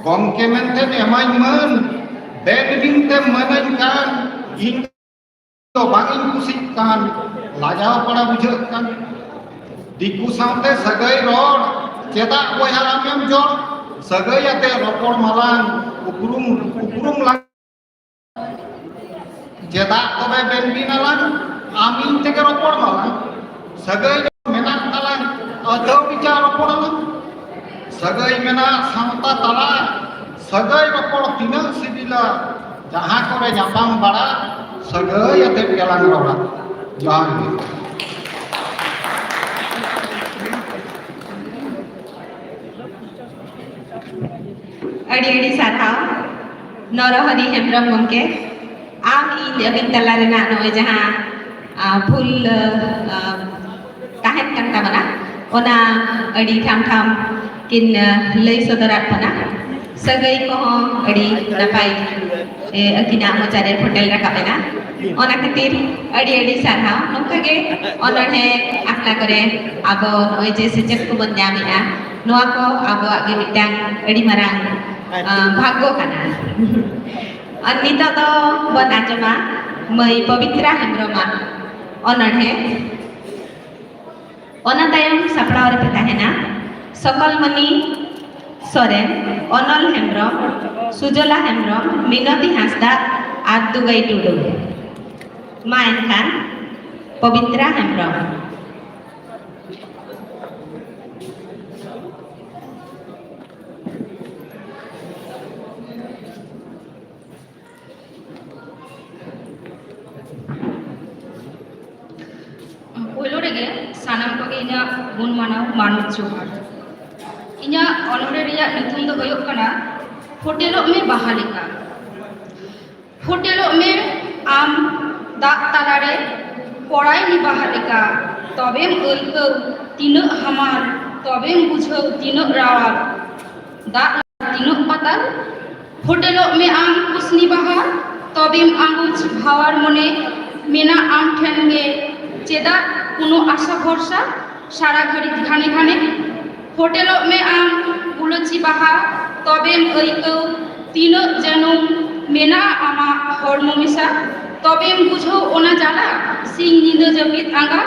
ᱜᱚᱢᱠᱮ ᱢᱮᱱᱛᱮᱢ ᱮᱢᱟᱹᱧ ᱢᱟᱹᱱ, ᱵᱮᱱ ᱵᱤᱱ ᱛᱮᱢ ᱢᱟᱹᱱᱟᱹᱧ ᱠᱟᱱ, ᱤᱧ ᱫᱚ ᱵᱟᱝ ᱤᱧ ᱠᱩᱥᱤᱜ ᱠᱟᱱ, ᱞᱟᱡᱟᱣ ᱯᱟᱲᱟ ᱵᱩᱡᱷᱟᱹᱜ ᱠᱟᱱ᱾ ᱫᱤᱠᱩ ᱥᱟᱶᱛᱮ ᱥᱟᱹᱜᱟᱹᱭ ᱨᱚᱲ, ᱪᱮᱫᱟᱜ ᱵᱚᱭᱦᱟ ᱟᱢᱮᱢ ᱡᱚᱲ? ᱥᱟᱹᱜᱟᱹᱭ ᱟᱛᱮ ᱨᱚᱯᱚᱲ ᱢᱟᱞᱟᱝ, ᱩᱯᱨᱩᱢ, ᱩᱯᱨᱩᱢ ᱞᱟᱝ᱾ ᱪᱮᱫᱟᱜ ᱛᱚᱵᱮ ᱵᱮᱱ ᱵᱤᱱ ᱟᱞᱟᱝ? ᱟᱢ ᱤᱧ ᱛᱮᱜᱮ ᱨᱚᱯᱚᱲ ᱢᱟᱞᱟᱝ᱾ ᱥᱟᱹᱜᱟᱹᱭ ᱫᱚ ᱢᱮᱱᱟᱜ ᱛᱟᱞᱟᱝ, ᱟᱹᱛᱟᱹᱣ ᱵᱤᱪᱟᱨ ᱨᱚᱯᱚᱲ ᱟᱞᱟᱝ᱾ ᱥᱟᱹᱜᱟᱹᱭ ᱢᱮᱱᱟᱜ ᱥᱟᱶᱛᱟ ᱛᱟᱞᱟ, ᱥᱟᱹᱜᱟᱹᱭ ᱨᱚᱯᱚᱲ ᱛᱤᱱᱟᱹᱜ ᱥᱤᱵᱤᱞᱟ, ᱡᱟᱦᱟᱸ ᱠᱚᱨᱮ ᱧᱟᱯᱟᱢ ᱵᱟᱲᱟ, ᱥᱟᱹᱜᱟᱹᱭ ᱟᱛᱮᱫ ᱜᱮᱞᱟᱝ ᱨᱚᱲᱟ᱾ ᱡᱚᱦᱟᱨ ᱜᱮ᱾ ᱟᱹᱰᱤ ᱟᱹᱰᱤ ᱥᱟᱨᱦᱟᱣ ᱱᱚᱨᱚᱦᱚᱨᱤ ᱦᱮᱢᱵᱨᱚᱢ ᱜᱚᱢᱠᱮ, ᱟᱢ ᱤᱧ ᱟᱹᱵᱤᱱ ᱛᱟᱞᱟ ᱨᱮᱱᱟᱜ ᱱᱚᱜᱼᱚᱭ ᱡᱟᱦᱟᱸ, ᱟ, ᱵᱷᱩᱞ, ᱟ, ᱛᱟᱦᱮᱱ ᱠᱟᱱ ᱛᱟᱵᱚᱱᱟ, ᱚᱱᱟ ᱟᱹᱰᱤ ᱴᱷᱟᱢ ᱴᱷᱟᱢ ᱠᱤᱱ, ᱟ, ᱞᱟᱹᱭ ᱥᱚᱫᱚᱨᱟᱫ ᱵᱚᱱᱟ᱾ ᱥᱟᱹᱜᱟᱹᱭ ᱠᱚᱦᱚᱸ ᱟᱹᱰᱤ ᱱᱟᱯᱟᱭ, ᱮ, ᱟᱹᱠᱤᱱᱟᱜ ᱢᱚᱪᱟᱨᱮ ᱯᱷᱚᱴᱮᱞ ᱨᱟᱠᱟᱵ ᱮᱱᱟ᱾ ᱚᱱᱟ ᱠᱷᱟᱹᱛᱤᱨ ᱟᱹᱰᱤ ᱟᱹᱰᱤ ᱥᱟᱨᱦᱟᱣ᱾ ᱱᱚᱝᱠᱟ ᱜᱮ ᱚᱱᱚᱬᱦᱮ ᱟᱠᱷᱲᱟ ᱠᱚᱨᱮ ᱟᱵᱚ ᱱᱚᱜᱼᱚᱭ ᱡᱮ ᱥᱮᱪᱮᱫ ᱠᱚᱵᱚᱱ ᱧᱟᱢᱮᱜᱼᱟ, ᱱᱚᱣᱟ ᱠᱚ ᱟᱵᱚᱣᱟᱜ ᱜᱮ ᱢᱤᱫᱴᱟᱝ ᱟᱹᱰᱤ ᱢᱟᱨᱟᱝ, ᱟ, ᱵᱷᱟᱜᱽᱜᱚ ᱠᱟᱱᱟ᱾ ᱟᱨ ᱱᱤᱛᱚᱜ ᱫᱚ ᱵᱚᱱ ᱟᱸᱡᱚᱢᱟ ᱢᱟᱹᱭ ᱯᱚᱵᱤᱛᱨᱟ ᱦᱮᱢᱵᱨᱚᱢᱟᱜ ᱚᱱᱚᱬᱦᱮ᱾ ᱚᱱᱟ ᱛᱟᱭᱚᱢ ᱥᱟᱯᱲᱟᱣ ᱨᱮᱯᱮ ᱛᱟᱦᱮᱱᱟ ᱥᱚᱠᱚᱞᱢᱚᱱᱤ ᱥᱚᱨᱮᱱ, ᱚᱱᱚᱞ ᱦᱮᱢᱵᱨᱚᱢ, ᱥᱩᱡᱚᱞᱟ ᱦᱮᱢᱵᱨᱚᱢ, ᱢᱤᱱᱚᱛᱤ ᱦᱟᱸᱥᱫᱟ ᱟᱨ ᱫᱩᱜᱟᱹᱭ ᱴᱩᱰᱩ᱾ ᱢᱟ ᱮᱱᱠᱷᱟᱱ ᱯᱚᱵᱤᱛᱨᱟ ᱦᱮᱢᱵᱨᱚᱢ᱾ ᱯᱳᱭᱞᱳ ᱨᱮᱜᱮ ᱥᱟᱱᱟᱢ ᱠᱚᱜᱮ ᱤᱧᱟᱹᱜ ᱜᱩᱱ ᱢᱟᱱᱟᱣ ᱢᱟᱱᱚᱛ ᱡᱚᱦᱟᱨ᱾ ᱤᱧᱟᱹᱜ ᱚᱱᱚᱬᱦᱮ ᱤᱧᱟᱹᱜ ᱧᱩᱛᱩᱢ ᱫᱚ ᱦᱩᱭᱩᱜ ᱠᱟᱱᱟ ᱯᱷᱳᱴᱮᱞᱚᱜ ᱢᱮ ᱵᱟᱦᱟ ᱞᱮᱠᱟ᱾ ᱯᱷᱳᱴᱮᱞᱚᱜ ᱢᱮ ᱟᱢ ᱫᱟᱜ ᱛᱟᱞᱟᱨᱮ ᱯᱚᱲᱟᱭ ᱱᱤ ᱵᱟᱦᱟ ᱞᱮᱠᱟ, ᱛᱚᱵᱮᱢ ᱟᱹᱭᱠᱟᱹᱣ ᱛᱤᱱᱟᱹᱜ ᱦᱟᱢᱟᱞ, ᱛᱚᱵᱮᱢ ᱵᱩᱡᱷᱟᱹᱣ ᱛᱤᱱᱟᱹᱜ ᱨᱟᱣᱟᱞ᱾ ᱫᱟᱜ ᱛᱤᱱᱟᱹᱜ ᱯᱟᱛᱟᱞ, ᱯᱷᱳᱴᱮᱞᱚᱜ ᱢᱮ ᱟᱢ ᱠᱩᱥᱱᱤ ᱵᱟᱦᱟ, ᱛᱚᱵᱮᱢ ᱟᱸᱜᱩᱪ ᱵᱷᱟᱣᱟᱨ ᱢᱚᱱᱮ, ᱢᱮᱱᱟᱜ ᱟᱢ ᱴᱷᱮᱱ ᱜᱮ ᱪᱮᱫᱟᱜ ᱠᱳᱱᱳ ᱟᱥᱟ ᱵᱷᱚᱨᱥᱟ, ᱥᱟᱨᱟ ᱜᱷᱟᱹᱲᱤᱡ ᱜᱷᱟᱱᱮ ᱜᱷᱟᱱᱮ᱾ ᱯᱷᱳᱴᱮᱞᱚᱜ ᱢᱮ ᱟᱢ ᱜᱩᱞᱟᱹᱪᱤ ᱵᱟᱦᱟ, ᱛᱚᱵᱮᱢ ᱟᱹᱭᱠᱟᱹᱣ ᱛᱤᱱᱟᱹᱜ ᱡᱟᱹᱱᱩᱢ ᱢᱮᱱᱟᱜᱼᱟ ᱟᱢᱟᱜ ᱦᱚᱲᱢᱚ ᱢᱮᱥᱟ, ᱛᱚᱵᱮᱢ ᱵᱩᱡᱷᱟᱹᱣ ᱚᱱᱟ ᱡᱟᱞᱟ ᱥᱤᱧ ᱧᱤᱫᱟᱹ ᱡᱟᱹᱯᱤᱫ ᱟᱸᱜᱟ᱾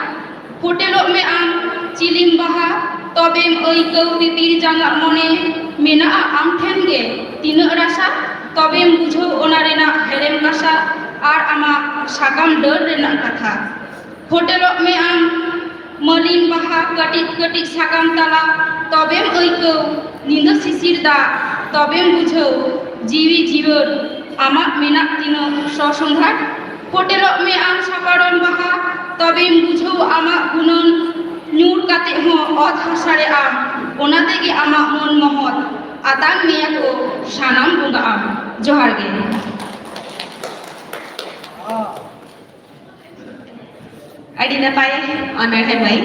ᱯᱷᱳᱴᱮᱞᱚᱜ ᱢᱮ ᱟᱢ ᱪᱤᱞᱤᱢ ᱵᱟᱦᱟ, ᱛᱚᱵᱮᱢ ᱟᱹᱭᱠᱟᱹᱣ ᱯᱤᱯᱤᱲ ᱡᱟᱸᱜᱟ ᱢᱚᱱᱮ, ᱢᱮᱱᱟᱜᱼᱟ ᱟᱢ ᱴᱷᱮᱱ ᱜᱮ ᱛᱤᱱᱟᱹᱜ ᱨᱟᱥᱟ, ᱛᱚᱵᱮᱢ ᱵᱩᱡᱷᱟᱹᱣ ᱚᱱᱟ ᱨᱮᱱᱟᱜ ᱦᱮᱲᱮᱢ ᱠᱟᱥᱟ ᱟᱨ ᱟᱢᱟᱜ ᱥᱟᱠᱟᱢ ᱰᱟᱹᱨ ᱨᱮᱱᱟᱜ ᱠᱟᱛᱷᱟ᱾ ᱯᱷᱳᱴᱮᱞᱚᱜ ᱢᱮ ᱟᱢ ᱢᱟᱹᱞᱤᱱ ᱵᱟᱦᱟ ᱠᱟᱹᱴᱤᱡ ᱠᱟᱹᱴᱤᱡ ᱥᱟᱠᱟᱢ ᱛᱟᱞᱟ, ᱛᱚᱵᱮᱢ ᱟᱹᱭᱠᱟᱹᱣ ᱧᱤᱫᱟᱹ ᱥᱤᱥᱤᱨ ᱫᱟᱜ, ᱛᱚᱵᱮᱢ ᱵᱩᱡᱷᱟᱹᱣ ᱡᱤᱣᱤ ᱡᱤᱣᱟᱹᱲ ᱟᱢᱟᱜ ᱢᱮᱱᱟᱜ ᱛᱤᱱᱟᱹᱜ ᱥᱚᱥᱚᱸᱫᱷᱟᱲ᱾ ᱯᱷᱳᱴᱮᱞᱚᱜ ᱢᱮ ᱟᱢ ᱥᱟᱯᱟᱲᱚᱢ ᱵᱟᱦᱟ, ᱛᱚᱵᱮᱢ ᱵᱩᱡᱷᱟᱹᱣ ᱟᱢᱟᱜ ᱜᱩᱱᱟᱹᱱ ᱧᱩᱨ ᱠᱟᱛᱮ ᱦᱚᱸ ᱚᱛ ᱦᱟᱥᱟ ᱨᱮ ᱟᱢ, ᱚᱱᱟ ᱛᱮᱜᱮ ᱟᱢᱟᱜ ᱢᱚᱱ ᱢᱚᱦᱚᱛ ᱟᱛᱟᱝ ᱢᱮᱭᱟ ᱠᱚ ᱥᱟᱱᱟᱢ ᱵᱚᱸᱜᱟ ᱟᱢ᱾ ᱡᱚᱦᱟᱨ ᱜᱮ᱾ ᱟᱹᱰᱤ ᱱᱟᱯᱟᱭ ᱚᱱᱚᱬᱦᱮ ᱢᱟᱹᱭ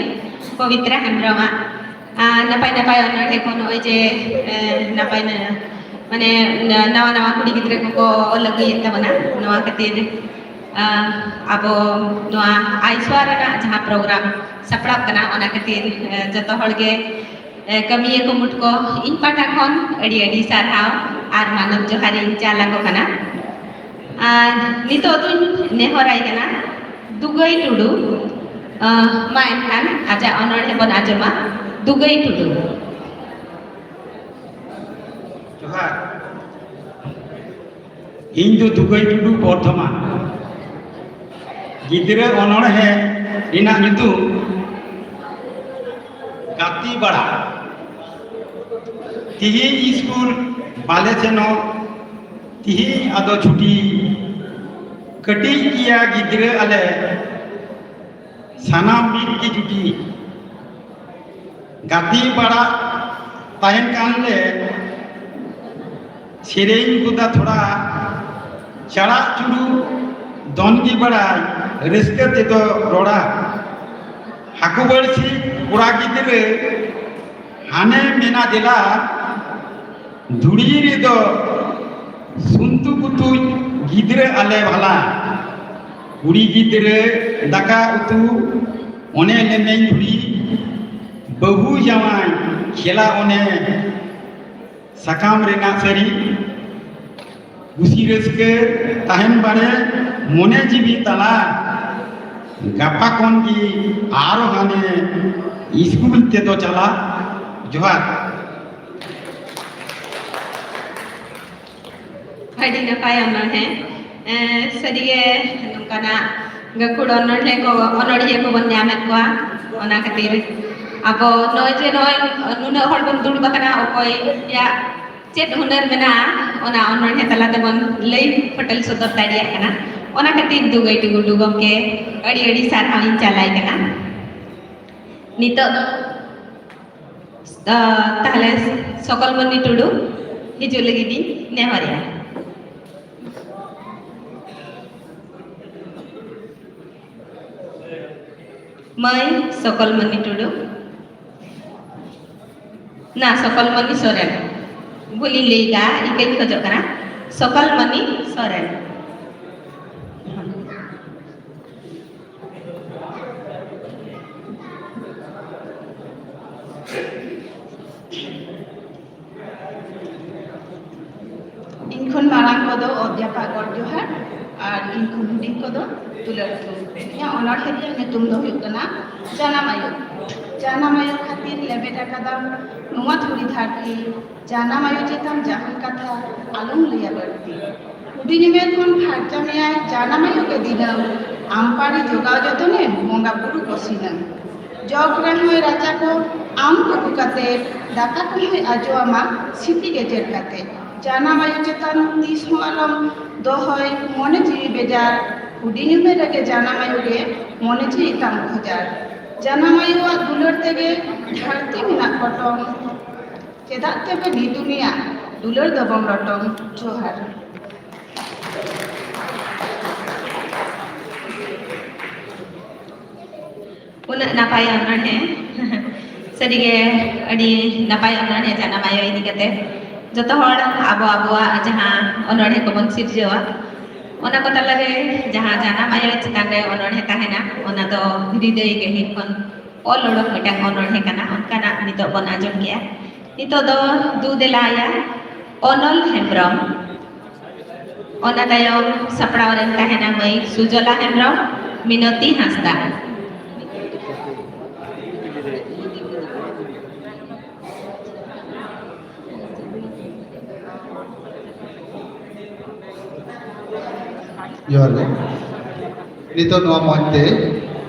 ᱯᱚᱵᱤᱛᱨᱟ ᱦᱮᱢᱵᱨᱚᱢᱟᱜ, ᱟᱨ ᱱᱟᱯᱟᱭ ᱱᱟᱯᱟᱭ ᱚᱱᱚᱬᱦᱮ ᱠᱚ ᱱᱚᱜᱼᱚᱭ ᱡᱮ, ᱮ, ᱱᱟᱯᱟᱭ ᱱᱟ-, ᱢᱟᱱᱮ ᱱᱟ-, ᱱᱟᱣᱟ ᱱᱟᱣᱟ ᱠᱩᱲᱤ ᱜᱤᱫᱽᱨᱟᱹ ᱠᱚᱠᱚ ᱚᱞ ᱟᱹᱜᱩᱭᱮᱫ ᱛᱟᱵᱚᱱᱟ᱾ ᱱᱚᱣᱟ ᱠᱷᱟᱹᱛᱤᱨ, ᱟ, ᱟᱵᱚ ᱱᱚᱣᱟ ᱟᱭᱥᱣᱟ ᱨᱮᱱᱟᱜ ᱡᱟᱦᱟᱸ ᱯᱨᱳᱜᱨᱟᱢ ᱥᱟᱯᱲᱟᱜ ᱠᱟᱱᱟ, ᱚᱱᱟ ᱠᱷᱟᱹᱛᱤᱨ, ᱮ, ᱡᱚᱛᱚ ᱦᱚᱲ ᱜᱮ, ᱮ, ᱠᱟᱹᱢᱤᱭᱟᱹ ᱠᱩᱢᱩᱴ ᱠᱚ ᱤᱧ ᱯᱟᱦᱴᱟ ᱠᱷᱚᱱ ᱟᱹᱰᱤ ᱟᱹᱰᱤ ᱥᱟᱨᱦᱟᱣ ᱟᱨ ᱢᱟᱱᱚᱛ ᱡᱚᱦᱟᱨ ᱤᱧ ᱪᱟᱞ ᱟᱠᱚ ᱠᱟᱱᱟ᱾ ᱟᱨ ᱱᱤᱛᱚᱜ ᱫᱚᱧ ᱱᱮᱦᱚᱨᱟᱭ ᱠᱟᱱᱟ ᱫᱩᱜᱟᱹᱭ ᱴᱩᱰᱩ, ᱟᱸ, ᱢᱟ ᱮᱱᱠᱷᱟᱱ ᱟᱡᱟᱜ ᱚᱱᱚᱬᱦᱮ ᱵᱚᱱ ᱟᱸᱡᱚᱢᱟ᱾ ᱫᱩᱜᱟᱹᱭ ᱴᱩᱰᱩ᱾ ᱡᱚᱦᱟᱨ᱾ ᱤᱧ ᱫᱚ ᱫᱩᱜᱟᱹᱭ ᱴᱩᱰᱩ, ᱵᱚᱨᱫᱷᱚᱢᱟᱱ᱾ ᱜᱤᱫᱽᱨᱟᱹ ᱚᱱᱚᱬᱦᱮ ᱨᱮᱱᱟᱜ ᱧᱩᱛᱩᱢ ᱜᱟᱛᱮ ᱵᱟᱲᱟ᱾ ᱛᱤᱦᱤᱧ ᱥᱠᱩᱞ ᱵᱟᱞᱮ ᱥᱮᱱᱚᱜ, ᱛᱤᱦᱤᱧ ᱟᱫᱚ ᱪᱷᱩᱴᱤ᱾ ᱠᱟᱹᱴᱤᱡ ᱜᱮᱭᱟ ᱜᱤᱫᱽᱨᱟᱹ ᱟᱞᱮ, ᱥᱟᱱᱟᱢ ᱢᱤᱫ ᱜᱮ ᱡᱩᱴᱤ᱾ ᱜᱟᱛᱮ ᱵᱟᱲᱟ ᱛᱟᱦᱮᱱ ᱠᱟᱱ ᱞᱮ ᱥᱮᱨᱮᱧ ᱜᱚᱫᱟ ᱛᱷᱚᱲᱟ, ᱪᱟᱲᱟᱜ ᱪᱩᱲᱩ ᱫᱚᱱ ᱜᱮ ᱵᱟᱲᱟᱭ, ᱨᱟᱹᱥᱠᱟᱹ ᱛᱮᱫᱚ ᱨᱚᱲᱟ᱾ ᱦᱟᱹᱠᱩ ᱵᱟᱹᱲᱥᱤ ᱠᱚᱲᱟ ᱜᱤᱫᱽᱨᱟᱹ ᱦᱟᱱᱮ ᱢᱮᱱᱟ ᱫᱮᱞᱟ, ᱫᱷᱩᱲᱤ ᱨᱮᱫᱚ ᱥᱩᱱᱛᱩ ᱠᱩᱛᱩᱡ ᱜᱤᱫᱽᱨᱟᱹ ᱟᱞᱮ ᱵᱷᱟᱞᱟ᱾ ᱠᱩᱲᱤ ᱜᱤᱫᱽᱨᱟᱹ ᱫᱟᱠᱟ ᱩᱛᱩ ᱚᱱᱮ ᱞᱮᱢᱮᱧ ᱫᱷᱩᱲᱤ, ᱵᱟᱹᱦᱩ ᱡᱟᱶᱟᱭ ᱠᱷᱮᱞᱟ ᱚᱱᱮ ᱥᱟᱠᱟᱢ ᱨᱮᱱᱟᱜ ᱥᱟᱹᱨᱤ᱾ ᱠᱩᱥᱤ ᱨᱟᱹᱥᱠᱟᱹ ᱛᱟᱦᱮᱱ ᱵᱟᱲᱮ ᱢᱚᱱᱮ ᱡᱤᱣᱤ ᱛᱟᱞᱟ᱾ ᱜᱟᱯᱟ ᱠᱷᱚᱱ ᱜᱮ ᱟᱨᱚ ᱦᱟᱱᱮ ᱤᱥᱠᱩᱞ ᱛᱮᱫᱚ ᱪᱟᱞᱟᱜ᱾ ᱡᱚᱦᱟᱨ᱾ ᱟᱹᱰᱤ ᱱᱟᱯᱟᱭ ᱚᱱᱚᱬᱦᱮ᱾ ᱮᱸ, ᱥᱟᱹᱨᱤᱜᱮ ᱱᱚᱝᱠᱟᱱᱟᱜ ᱜᱟᱹᱠᱷᱩᱲ ᱚᱱᱚᱬᱦᱮ ᱠᱚ, ᱚᱱᱚᱬᱦᱤᱭᱟᱹ ᱠᱚᱵᱚᱱ ᱧᱟᱢᱮᱫ ᱠᱚᱣᱟ᱾ ᱚᱱᱟ ᱠᱷᱟᱹᱛᱤᱨ ᱟᱵᱚ ᱱᱚᱜᱼᱚᱭ ᱡᱮ ᱱᱚᱜᱼᱚᱭ ᱱᱩᱱᱟᱹᱜ ᱦᱚᱲ ᱵᱚᱱ ᱫᱩᱲᱩᱵ ᱟᱠᱟᱱᱟ, ᱚᱠᱚᱭᱟᱜ ᱪᱮᱫ ᱦᱩᱱᱟᱹᱨ ᱢᱮᱱᱟᱜᱼᱟ, ᱚᱱᱟ ᱚᱱᱚᱬᱦᱮ ᱛᱟᱞᱟ ᱛᱮᱵᱚᱱ ᱞᱟᱹᱭ ᱯᱷᱚᱴᱮᱞ ᱥᱚᱫᱚᱨ ᱫᱟᱲᱮᱭᱟᱜ ᱠᱟᱱᱟ᱾ ᱚᱱᱟ ᱠᱷᱟᱹᱛᱤᱨ ᱫᱩᱜᱟᱹᱭ ᱴᱩᱰᱩ ᱜᱚᱢᱠᱮ ᱟᱹᱰᱤ ᱟᱹᱰᱤ ᱥᱟᱨᱦᱟᱣ ᱤᱧ ᱪᱟᱞᱟᱭ ᱠᱟᱱᱟ᱾ ᱱᱤᱛᱚᱜ ᱫᱚ, ᱟ, ᱛᱟᱦᱞᱮ ᱥᱚᱠᱚᱞᱢᱚᱱᱤ ᱴᱩᱰᱩ ᱦᱤᱡᱩᱜ ᱞᱟᱹᱜᱤᱫ ᱤᱧ ᱱᱮᱦᱚᱨᱮᱜᱼᱟ᱾ ᱢᱟᱹᱭ ᱥᱚᱠᱚᱞᱢᱚᱱᱤ ᱴᱩᱰᱩ, ᱱᱟ, ᱥᱚᱠᱚᱞᱢᱚᱱᱤ ᱥᱚᱨᱮᱱ, ᱵᱷᱩᱞᱤᱧ ᱞᱟᱹᱭ ᱠᱟᱜᱼᱟ, ᱤᱠᱟᱹᱧ ᱠᱷᱚᱡᱚᱜ ᱠᱟᱱᱟ, ᱥᱚᱠᱚᱞᱢᱚᱱᱤ ᱥᱚᱨᱮᱱ᱾ ᱤᱧ ᱠᱷᱚᱱ ᱢᱟᱨᱟᱝ ᱠᱚᱫᱚ ᱚᱛ ᱡᱟᱯᱟᱜ ᱜᱚᱰ ᱡᱚᱦᱟᱨ ᱟᱨ ᱤᱧ ᱠᱷᱚᱱ ᱦᱩᱰᱤᱧ ᱠᱚᱫᱚ ᱫᱩᱞᱟᱹᱲ ᱛᱷᱩᱢ᱾ ᱤᱧᱟᱹᱜ ᱚᱱᱚᱬᱦᱮ ᱨᱮᱭᱟᱜ ᱧᱩᱛᱩᱢ ᱫᱚ ᱦᱩᱭᱩᱜ ᱠᱟᱱᱟ ᱡᱟᱱᱟᱢ ᱟᱭᱳ᱾ ᱡᱟᱱᱟᱢ ᱟᱭᱳ ᱠᱷᱟᱹᱛᱤᱨ ᱞᱮᱵᱮᱫ ᱟᱠᱟᱫᱟᱢ ᱱᱚᱣᱟ ᱫᱷᱩᱲᱤ ᱫᱷᱟᱹᱨᱛᱤ, ᱡᱟᱱᱟᱢ ᱟᱭᱳ ᱪᱮᱛᱟᱱ ᱡᱟᱦᱟᱱ ᱠᱟᱛᱷᱟ ᱟᱞᱚᱢ ᱞᱟᱹᱭᱟ ᱵᱟᱹᱲᱛᱤ᱾ ᱦᱩᱰᱤᱧ ᱩᱢᱮᱨ ᱠᱷᱚᱱ ᱯᱷᱟᱨᱪᱟ ᱢᱮᱭᱟᱭ ᱡᱟᱱᱟᱢ ᱟᱭᱳ ᱜᱮ ᱫᱤᱱᱟᱹᱢ, ᱟᱢ ᱯᱟᱹᱨᱤ ᱡᱚᱜᱟᱣ ᱡᱚᱛᱚᱱᱮᱢ ᱵᱚᱸᱜᱟ ᱵᱩᱨᱩ ᱠᱚ ᱥᱤᱱᱟᱹᱢ᱾ ᱡᱚᱜ ᱨᱮᱦᱚᱸᱭ ᱨᱟᱪᱟ ᱠᱚ ᱟᱢ ᱠᱩᱠᱩ ᱠᱟᱛᱮ, ᱫᱟᱠᱟ ᱠᱚᱦᱚᱸᱭ ᱟᱡᱚ ᱟᱢᱟ ᱥᱤᱯᱤ ᱜᱮᱡᱮᱨ ᱠᱟᱛᱮ᱾ ᱡᱟᱱᱟᱢ ᱟᱭᱳ ᱪᱮᱛᱟᱱ ᱛᱤᱥ ᱦᱚᱸ ᱟᱞᱚᱢ ᱫᱚᱦᱚᱭ ᱢᱚᱱᱮ ᱡᱤᱣᱤ ᱵᱮᱡᱟᱨ, ᱦᱩᱰᱤᱧ ᱩᱢᱮᱨ ᱨᱮᱜᱮ ᱡᱟᱱᱟᱢ ᱟᱭᱳ ᱜᱮ ᱢᱚᱱᱮ ᱡᱤᱣᱤ ᱛᱟᱢ ᱠᱷᱚᱡᱟᱨ᱾ ᱡᱟᱱᱟᱢ ᱟᱭᱳᱣᱟᱜ ᱫᱩᱞᱟᱹᱲ ᱛᱮᱜᱮ ᱫᱷᱟᱹᱨᱛᱤ ᱢᱮᱱᱟᱜ ᱯᱚᱴᱚᱢ᱾ ᱪᱮᱫᱟᱜ ᱛᱮᱯᱮ ᱱᱤᱛᱩᱱᱤᱭᱟ, ᱫᱩᱞᱟᱹᱲ ᱫᱚ ᱵᱚᱝ ᱞᱚᱴᱚᱢ᱾ ᱡᱚᱦᱟᱨ᱾ ᱩᱱᱟᱹᱜ ᱱᱟᱯᱟᱭ ᱚᱱᱚᱬᱦᱮ᱾ ᱥᱟᱹᱨᱤᱜᱮ ᱟᱹᱰᱤ ᱱᱟᱯᱟᱭ ᱚᱱᱚᱬᱦᱮ ᱡᱟᱱᱟᱢ ᱟᱭᱳ ᱤᱫᱤ ᱠᱟᱛᱮ᱾ ᱡᱚᱛᱚ ᱦᱚᱲ ᱟᱵᱚ ᱟᱵᱚᱣᱟᱜ ᱡᱟᱦᱟᱸ ᱚᱱᱚᱬᱦᱮ ᱠᱚᱵᱚᱱ ᱥᱤᱨᱡᱟᱹᱣᱟ, ᱚᱱᱟ ᱠᱚ ᱛᱟᱞᱟᱨᱮ ᱡᱟᱦᱟᱸ ᱡᱟᱱᱟᱢ ᱟᱭᱳ ᱪᱮᱛᱟᱱ ᱨᱮ ᱚᱱᱚᱬᱦᱮ ᱛᱟᱦᱮᱱᱟ, ᱚᱱᱟ ᱫᱚ ᱦᱨᱤᱫᱟᱹᱭ ᱜᱟᱹᱦᱤᱨ ᱠᱷᱚᱱ ᱚᱞ ᱚᱰᱚᱠ ᱢᱤᱫᱴᱟᱝ ᱚᱱᱚᱬᱦᱮ ᱠᱟᱱᱟ᱾ ᱚᱱᱠᱟᱱᱟᱜ ᱱᱤᱛᱚᱜ ᱵᱚᱱ ᱟᱸᱡᱚᱢ ᱠᱮᱜᱼᱟ᱾ ᱱᱤᱛᱚᱜ ᱫᱚ ᱫᱩ ᱫᱮᱞᱟᱭᱟ ᱚᱱᱚᱞ ᱦᱮᱢᱵᱨᱚᱢ᱾ ᱚᱱᱟ ᱛᱟᱭᱚᱢ ᱥᱟᱯᱲᱟᱣ ᱨᱮᱱ ᱛᱟᱦᱮᱱᱟ ᱢᱟᱹᱭ ᱥᱩᱡᱚᱞᱟ ᱦᱮᱢᱵᱨᱚᱢ, ᱢᱤᱱᱚᱛᱤ ᱦᱟᱸᱥᱫᱟ᱾ ᱡᱚᱦᱟᱨ ᱜᱮ᱾ ᱱᱤᱛᱚᱜ ᱱᱚᱣᱟ ᱢᱚᱧᱪ ᱛᱮ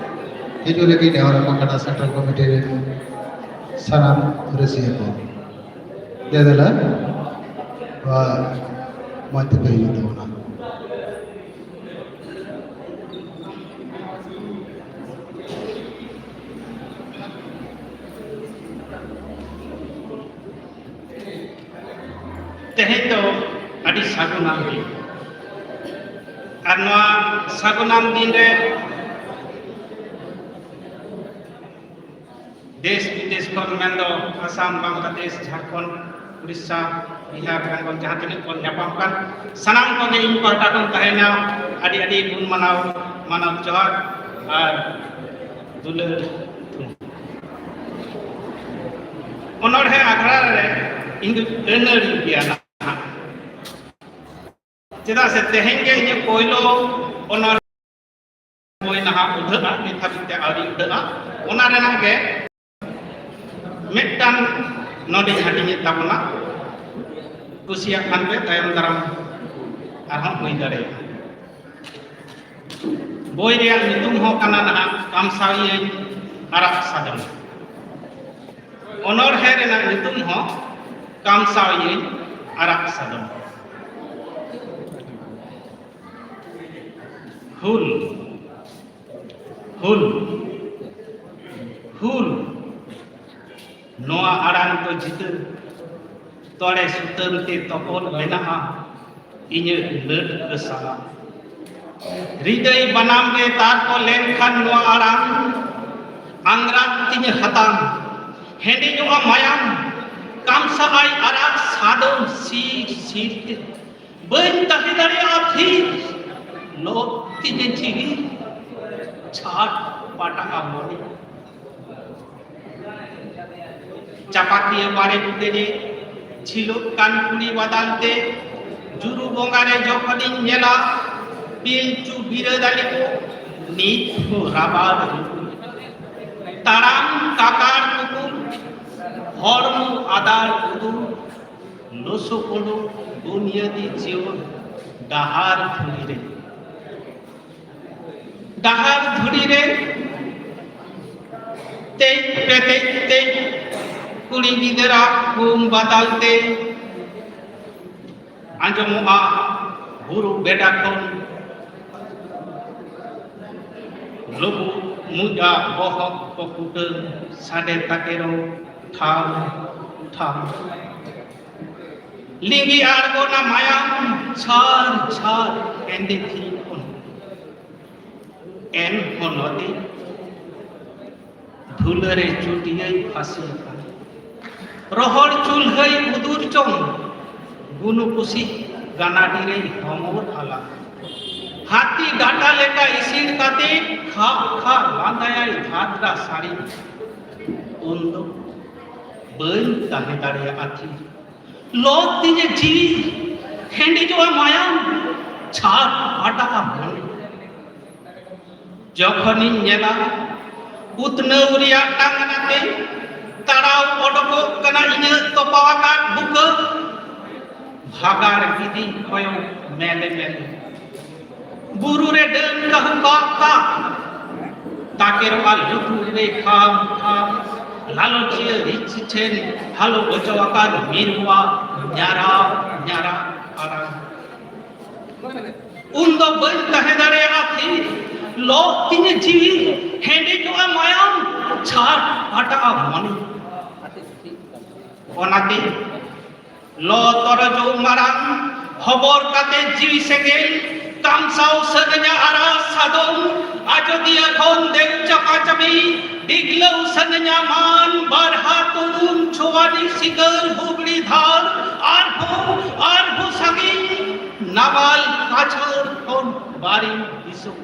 ᱦᱤᱡᱩᱜ ᱞᱟᱹᱜᱤᱫ ᱱᱮᱦᱚᱨ ᱟᱠᱚ ᱠᱟᱱᱟ ᱥᱮᱱᱴᱨᱟᱞ ᱠᱚᱢᱤᱴᱤ ᱨᱮᱱ ᱥᱟᱱᱟᱢ ᱨᱟᱹᱥᱤᱭᱟᱹ ᱠᱚ᱾ ᱫᱮ ᱫᱮᱞᱟ, ᱱᱚᱣᱟ ᱢᱚᱧᱪ ᱛᱮᱯᱮ ᱦᱤᱡᱩᱜ ᱛᱟᱵᱚᱱᱟ᱾ ᱛᱮᱦᱮᱧ ᱫᱚ ᱟᱹᱰᱤ ᱥᱟᱹᱜᱩᱱᱟᱱ ᱫᱤᱱ᱾ ᱟᱨ ᱱᱚᱣᱟ ᱥᱟᱹᱜᱩᱱᱟᱱ ᱫᱤᱱ ᱨᱮ ᱫᱮᱥ ᱵᱤᱫᱮᱥ ᱠᱷᱚᱱ, ᱢᱮᱱᱫᱚ ᱟᱥᱟᱢ, ᱵᱟᱝᱞᱟᱫᱮᱥ, ᱡᱷᱟᱲᱠᱷᱚᱸᱰ, ᱩᱲᱤᱥᱥᱟ, ᱵᱤᱦᱟᱨ, ᱵᱮᱝᱜᱚᱞ, ᱡᱟᱦᱟᱸ ᱛᱤᱱᱟᱹᱜ ᱵᱚᱱ ᱧᱟᱯᱟᱢ ᱠᱟᱱ, ᱥᱟᱱᱟᱢ ᱠᱚᱜᱮ ᱤᱧ ᱯᱟᱦᱴᱟ ᱠᱷᱚᱱ ᱛᱟᱦᱮᱱᱟ ᱟᱹᱰᱤ ᱟᱹᱰᱤ ᱜᱩᱱ ᱢᱟᱱᱟᱣ ᱢᱟᱱᱚᱛ ᱡᱚᱦᱟᱨ ᱟᱨ ᱫᱩᱞᱟᱹᱲ ᱛᱷᱩᱢ᱾ ᱚᱱᱚᱬᱦᱮ ᱟᱠᱷᱲᱟ ᱨᱮ ᱤᱧ ᱫᱚ ᱟᱹᱱᱟᱹᱲᱤ ᱜᱮᱭᱟ ᱱᱟᱦᱟᱜ᱾ ᱪᱮᱫᱟᱜ ᱥᱮ ᱛᱮᱦᱮᱧ ᱜᱮ ᱤᱧᱟᱹᱜ ᱯᱳᱭᱞᱳ ᱚᱱᱚᱬᱦᱮ ᱵᱳᱭ ᱱᱟᱦᱟᱜ ᱩᱰᱷᱟᱹᱜᱼᱟ, ᱱᱤᱛ ᱦᱟᱹᱵᱤᱡ ᱛᱮ ᱟᱹᱣᱨᱤ ᱩᱰᱷᱟᱹᱜᱼᱟ᱾ ᱚᱱᱟ ᱨᱮᱱᱟᱜ ᱜᱮ ᱢᱤᱫᱴᱟᱝ ᱱᱚᱰᱮᱧ ᱦᱟᱹᱴᱤᱧᱮᱫ ᱛᱟᱵᱚᱱᱟ᱾ ᱠᱩᱥᱤᱭᱟᱜ ᱠᱷᱟᱱ ᱯᱮ, ᱛᱟᱭᱚᱢ ᱫᱟᱨᱟᱢ ᱟᱨᱦᱚᱸ ᱦᱩᱭ ᱫᱟᱲᱮᱭᱟᱜᱼᱟ᱾ ᱵᱳᱭ ᱨᱮᱭᱟᱜ ᱧᱩᱛᱩᱢ ᱦᱚᱸ ᱠᱟᱱᱟ ᱱᱟᱦᱟᱜ ᱠᱟᱢᱥᱟᱣᱤᱭᱟᱹᱧ ᱟᱨᱟᱜ ᱥᱟᱫᱚᱢ᱾ ᱚᱱᱚᱬᱦᱮ ᱨᱮᱱᱟᱜ ᱧᱩᱛᱩᱢ ᱦᱚᱸ ᱠᱟᱢᱥᱟᱣᱤᱭᱟᱹᱧ ᱟᱨᱟᱜ ᱥᱟᱫᱚᱢ᱾ ᱦᱩᱞ, ᱦᱩᱞ, ᱦᱩᱞ᱾ ᱱᱚᱣᱟ ᱟᱲᱟᱝ ᱫᱚ ᱡᱤᱛᱟᱹ ᱛᱚᱲᱮ ᱥᱩᱛᱟᱹᱢ ᱛᱮ ᱛᱚᱯᱚᱞ ᱢᱮᱱᱟᱜᱼᱟ ᱤᱧᱟᱹᱜ ᱞᱟᱹᱴᱠᱟᱹ ᱥᱟᱞᱟᱜ᱾ ᱦᱨᱤᱫᱟᱹᱭ ᱵᱟᱱᱟᱢ ᱨᱮ ᱛᱟᱨ ᱠᱚ ᱞᱮᱱᱠᱷᱟᱱ ᱱᱚᱣᱟ ᱟᱲᱟᱝ, ᱟᱝᱨᱟᱜ ᱛᱤᱧᱟᱹ ᱦᱟᱛᱟᱝ, ᱦᱮᱸᱰᱮᱡᱚᱜᱼᱟ ᱢᱟᱭᱟᱢ, ᱠᱟᱢᱥᱟᱜᱼᱟᱭ ᱟᱨᱟᱜ ᱥᱟᱫᱚᱢ ᱥᱤᱨ ᱥᱤᱨ ᱛᱮ᱾ ᱵᱟᱹᱧ ᱛᱟᱦᱮᱸ ᱫᱟᱲᱮᱭᱟᱜᱼᱟ ᱛᱷᱤᱨ, ᱞᱚᱜ ᱛᱤᱧᱟᱹ ᱡᱤᱣᱤ, ᱪᱷᱟᱴ ᱯᱟᱴᱟᱜᱼᱟ ᱢᱚᱱᱮ᱾ ᱪᱟᱯᱟᱠᱤᱭᱟᱹ ᱵᱟᱲᱮ ᱵᱩᱴᱟᱹ ᱨᱮ ᱡᱷᱤᱞᱚᱜ ᱠᱟᱱ ᱠᱩᱲᱤ ᱵᱟᱫᱟᱞ ᱛᱮ ᱡᱩᱨᱩ ᱵᱚᱸᱜᱟ ᱨᱮ ᱡᱚᱠᱷᱚᱱᱤᱧ ᱧᱮᱞᱟ, ᱯᱤᱞᱪᱩ ᱵᱤᱨᱟᱹᱫᱟᱹᱞᱤ ᱠᱚ ᱱᱤᱛ ᱦᱚᱸ ᱨᱟᱵᱟᱨ ᱨᱩᱯᱩ᱾ ᱛᱟᱲᱟᱢ ᱠᱟᱠᱟᱲ ᱠᱩᱠᱩ, ᱦᱚᱲᱢᱚ ᱟᱫᱟᱲ ᱩᱫᱩᱲ, ᱞᱚᱥᱚ ᱠᱚᱸᱰᱚ ᱵᱩᱱᱤᱭᱟᱹᱫᱤ ᱡᱤᱭᱚᱱ ᱰᱟᱦᱟᱨ ᱫᱷᱩᱲᱤ ᱨᱮ᱾ ᱰᱟᱦᱟᱨ ᱫᱷᱩᱲᱤ ᱨᱮ ᱛᱮᱡ ᱯᱮᱴᱮᱡ ᱛᱮᱡ ᱠᱩᱲᱤ ᱜᱤᱫᱽᱨᱟᱹ ᱜᱩᱢ ᱵᱟᱫᱟᱞ ᱛᱮ ᱟᱸᱡᱚᱢᱚᱜᱼᱟ ᱵᱩᱨᱩ ᱵᱮᱰᱟ ᱠᱷᱚᱱ ᱞᱩᱵᱩᱜ ᱢᱩᱡᱟ ᱵᱚᱦᱚᱜ ᱠᱚ ᱠᱩᱴᱟᱹᱢ ᱥᱟᱰᱮ ᱛᱟᱠᱮᱨᱚ ᱴᱷᱟᱢ ᱴᱷᱟᱢ᱾ ᱞᱤᱸᱜᱤ ᱟᱬᱜᱚᱱᱟ ᱢᱟᱭᱟᱢ ᱪᱷᱟᱨ ᱪᱷᱟᱨ ᱮᱸᱰᱮ ᱛᱷᱤᱨ ᱠᱷᱚᱱ᱾ ᱮᱱᱦᱚᱸ ᱱᱚᱫᱤ ᱫᱷᱩᱞᱟᱹ ᱨᱮ ᱪᱩᱴᱤᱭᱟᱹᱭ ᱯᱷᱟᱹᱥᱤ ᱟᱠᱟᱱ᱾ ᱨᱚᱦᱚᱲ ᱪᱩᱞᱦᱟᱹᱭ ᱩᱫᱩᱨ ᱪᱚᱝ, ᱜᱩᱱᱩ ᱠᱩᱥᱤ ᱜᱟᱱᱟᱰᱤ ᱨᱮᱭ ᱦᱚᱢᱚᱨ ᱟᱞᱟ᱾ ᱦᱟᱹᱛᱤ ᱰᱟᱴᱟ ᱞᱮᱠᱟ ᱤᱥᱤᱲ ᱠᱟᱛᱮ ᱠᱷᱟᱜ ᱠᱷᱟᱜ ᱞᱟᱸᱫᱟᱭᱟᱭ ᱫᱷᱟᱫᱨᱟ ᱥᱟᱹᱲᱤ᱾ ᱩᱱᱫᱚ ᱵᱟᱹᱧ ᱛᱟᱦᱮᱸ ᱫᱟᱲᱮᱭᱟᱜᱼᱟ ᱛᱷᱤᱨ᱾ ᱞᱚ ᱛᱤᱧᱮ ᱡᱤᱣᱤ, ᱦᱮᱸᱰᱮᱡᱚᱜᱼᱟ ᱢᱟᱭᱟᱢ, ᱪᱷᱟᱨ ᱯᱟᱴᱟᱜᱼᱟ ᱢᱚᱱᱮ᱾ ᱡᱚᱠᱷᱚᱱᱤᱧ ᱧᱮᱞᱟ ᱩᱛᱱᱟᱹᱣ ᱨᱮᱭᱟᱜ ᱴᱟᱝᱜᱟᱱᱟ ᱛᱮ ᱛᱟᱲᱟᱣ ᱚᱰᱚᱠᱚᱜ ᱠᱟᱱᱟ ᱤᱧᱟᱹᱜ ᱛᱚᱯᱟ ᱟᱠᱟᱫ ᱵᱩᱠᱟᱹ, ᱵᱷᱟᱜᱟᱲ ᱤᱫᱤ ᱠᱚᱭᱚᱜ ᱢᱮᱞᱮ ᱢᱮᱞᱮ᱾ ᱵᱩᱨᱩ ᱨᱮ ᱰᱟᱹᱱ ᱠᱟᱹᱦᱩ ᱠᱟᱜ ᱠᱟᱜ, ᱛᱟᱠᱮᱨᱚᱜᱼᱟ ᱞᱩᱛᱩᱨ ᱨᱮ ᱠᱷᱟᱢ ᱠᱷᱟᱢ, ᱞᱟᱞᱚᱪᱤᱭᱟᱹ ᱨᱤᱪᱤ ᱴᱷᱮᱱ ᱦᱟᱞᱚ ᱚᱪᱚ ᱟᱠᱟᱱ ᱢᱤᱨᱩᱣᱟᱜ ᱧᱟᱨᱟᱣ ᱧᱟᱨᱟᱣ ᱟᱲᱟᱝ᱾ ᱩᱱ ᱫᱚ ᱵᱟᱹᱧ ᱛᱟᱦᱮᱸ ᱫᱟᱲᱮᱭᱟᱜᱼᱟ ᱛᱷᱤᱨ, ᱞᱚᱜ ᱛᱤᱧᱟᱹ ᱡᱤᱣᱤ, ᱦᱮᱸᱰᱮᱡᱚᱜᱼᱟ ᱢᱟᱭᱟᱢ, ᱪᱷᱟᱨ ᱯᱟᱴᱟᱜᱼᱟ ᱢᱚᱱᱮ᱾ ᱚᱱᱟᱛᱮ ᱞᱚ ᱛᱚᱨᱚᱡᱚᱜ ᱢᱟᱨᱟᱝ, ᱦᱚᱵᱚᱨ ᱠᱟᱛᱮ ᱡᱤᱣᱤ ᱥᱮᱸᱜᱮᱞ, ᱠᱟᱢᱥᱟᱣ ᱥᱟᱹᱱᱟᱹᱧᱟ ᱟᱨᱟᱜ ᱥᱟᱫᱚᱢ, ᱟᱡᱚᱫᱤᱭᱟᱹ ᱠᱷᱚᱱ ᱫᱮᱣ ᱪᱟᱯᱟ ᱪᱟᱹᱯᱤ, ᱰᱤᱜᱽᱞᱟᱹᱣ ᱥᱟᱹᱱᱟᱹᱧᱟ ᱢᱟᱱ, ᱵᱟᱨᱦᱟ ᱛᱩᱲᱩᱢ, ᱪᱷᱳᱣᱟᱱᱤ ᱥᱤᱸᱜᱟᱹᱨ, ᱦᱩᱜᱽᱞᱤ ᱫᱷᱟᱨ, ᱟᱨᱦᱚᱸ, ᱟᱨᱦᱚᱸ ᱥᱟᱺᱜᱤᱧ, ᱱᱟᱢᱟᱞ ᱠᱟᱪᱷᱟᱲ ᱠᱷᱚᱱ ᱵᱟᱨᱤᱱ ᱫᱤᱥᱚᱢ᱾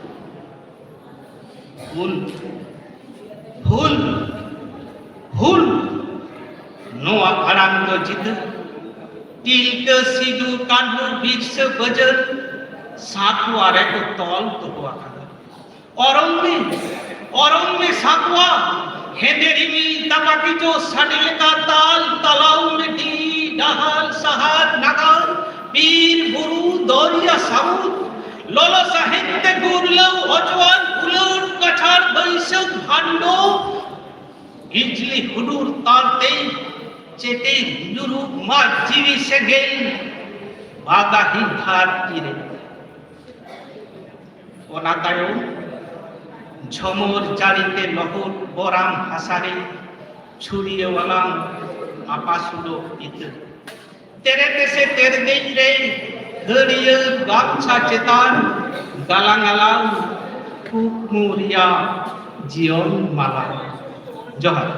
ᱦᱩᱞ, ᱦᱩᱞ, ᱦᱩᱞ, ᱱᱚᱣᱟ ᱟᱲᱟᱝ ᱫᱚ ᱡᱤᱛᱟᱹ᱾ ᱛᱤᱞᱠᱟᱹ, ᱥᱤᱫᱩ, ᱠᱟᱹᱱᱦᱩ, ᱵᱤᱨᱥᱟᱹ, ᱵᱟᱹᱡᱟᱹᱞ ᱥᱟᱠᱣᱟ ᱨᱮᱠᱚ ᱛᱚᱞ ᱫᱚᱦᱚ ᱟᱠᱟᱫᱟ᱾ ᱚᱨᱚᱝ ᱢᱮ, ᱚᱨᱚᱝ ᱢᱮ ᱥᱟᱠᱣᱟ, ᱦᱮᱸᱫᱮ ᱨᱤᱢᱤᱞ ᱫᱟᱯᱟᱠᱤ ᱡᱚ ᱥᱟᱰᱮ ᱞᱮᱠᱟ ᱛᱟᱞ, ᱛᱟᱞᱟᱣ ᱢᱮ ᱰᱤ, ᱰᱟᱦᱟᱨ, ᱥᱟᱦᱟᱨ, ᱱᱟᱜᱟᱨ, ᱵᱤᱨ, ᱵᱩᱨᱩ, ᱫᱚᱨᱭᱟ, ᱥᱟᱹᱢᱩᱫ, ᱞᱚᱞᱚ ᱥᱟᱦᱮᱫ ᱛᱮ ᱜᱩᱨᱞᱟᱹᱣ ᱚᱡᱣᱟᱱ ᱩᱞᱟᱹᱲ ᱠᱟᱪᱷᱟᱲ ᱵᱟᱹᱭᱥᱟᱹᱠᱷ ᱵᱷᱟᱱᱰᱚ, ᱵᱤᱡᱽᱞᱤ ᱦᱩᱰᱩᱨ ᱛᱟᱞᱛᱮ ᱪᱮᱴᱮ ᱧᱩᱨᱩᱜ ᱢᱟ ᱡᱤᱣᱤ ᱥᱮᱸᱜᱮᱞ ᱵᱟᱜᱟᱦᱤ ᱫᱷᱟᱹᱨᱛᱤ ᱨᱮ᱾ ᱚᱱᱟ ᱛᱟᱭᱚᱢ ᱡᱷᱚᱢᱚᱨ ᱡᱟᱹᱲᱤ ᱛᱮ ᱞᱚᱦᱚᱫ ᱵᱚᱨᱟᱢ ᱦᱟᱥᱟ ᱨᱮ ᱪᱷᱩᱲᱭᱟᱹᱣᱟᱞᱟᱝ ᱟᱯᱟᱥᱩᱞᱚᱜ ᱤᱛᱟᱹ᱾ ᱛᱮᱨᱮ ᱛᱮᱥᱮ ᱛᱮᱨᱫᱮᱡ ᱨᱮ ᱦᱟᱹᱨᱭᱟᱹᱲ ᱜᱟᱢᱪᱷᱟ ᱪᱮᱛᱟᱱ ᱜᱟᱞᱟᱝ ᱟᱞᱟᱝ ᱠᱩᱠᱢᱩ ᱨᱮᱭᱟᱜ ᱡᱤᱭᱚᱱ ᱢᱟᱞᱟ᱾ ᱡᱚᱦᱟᱨ᱾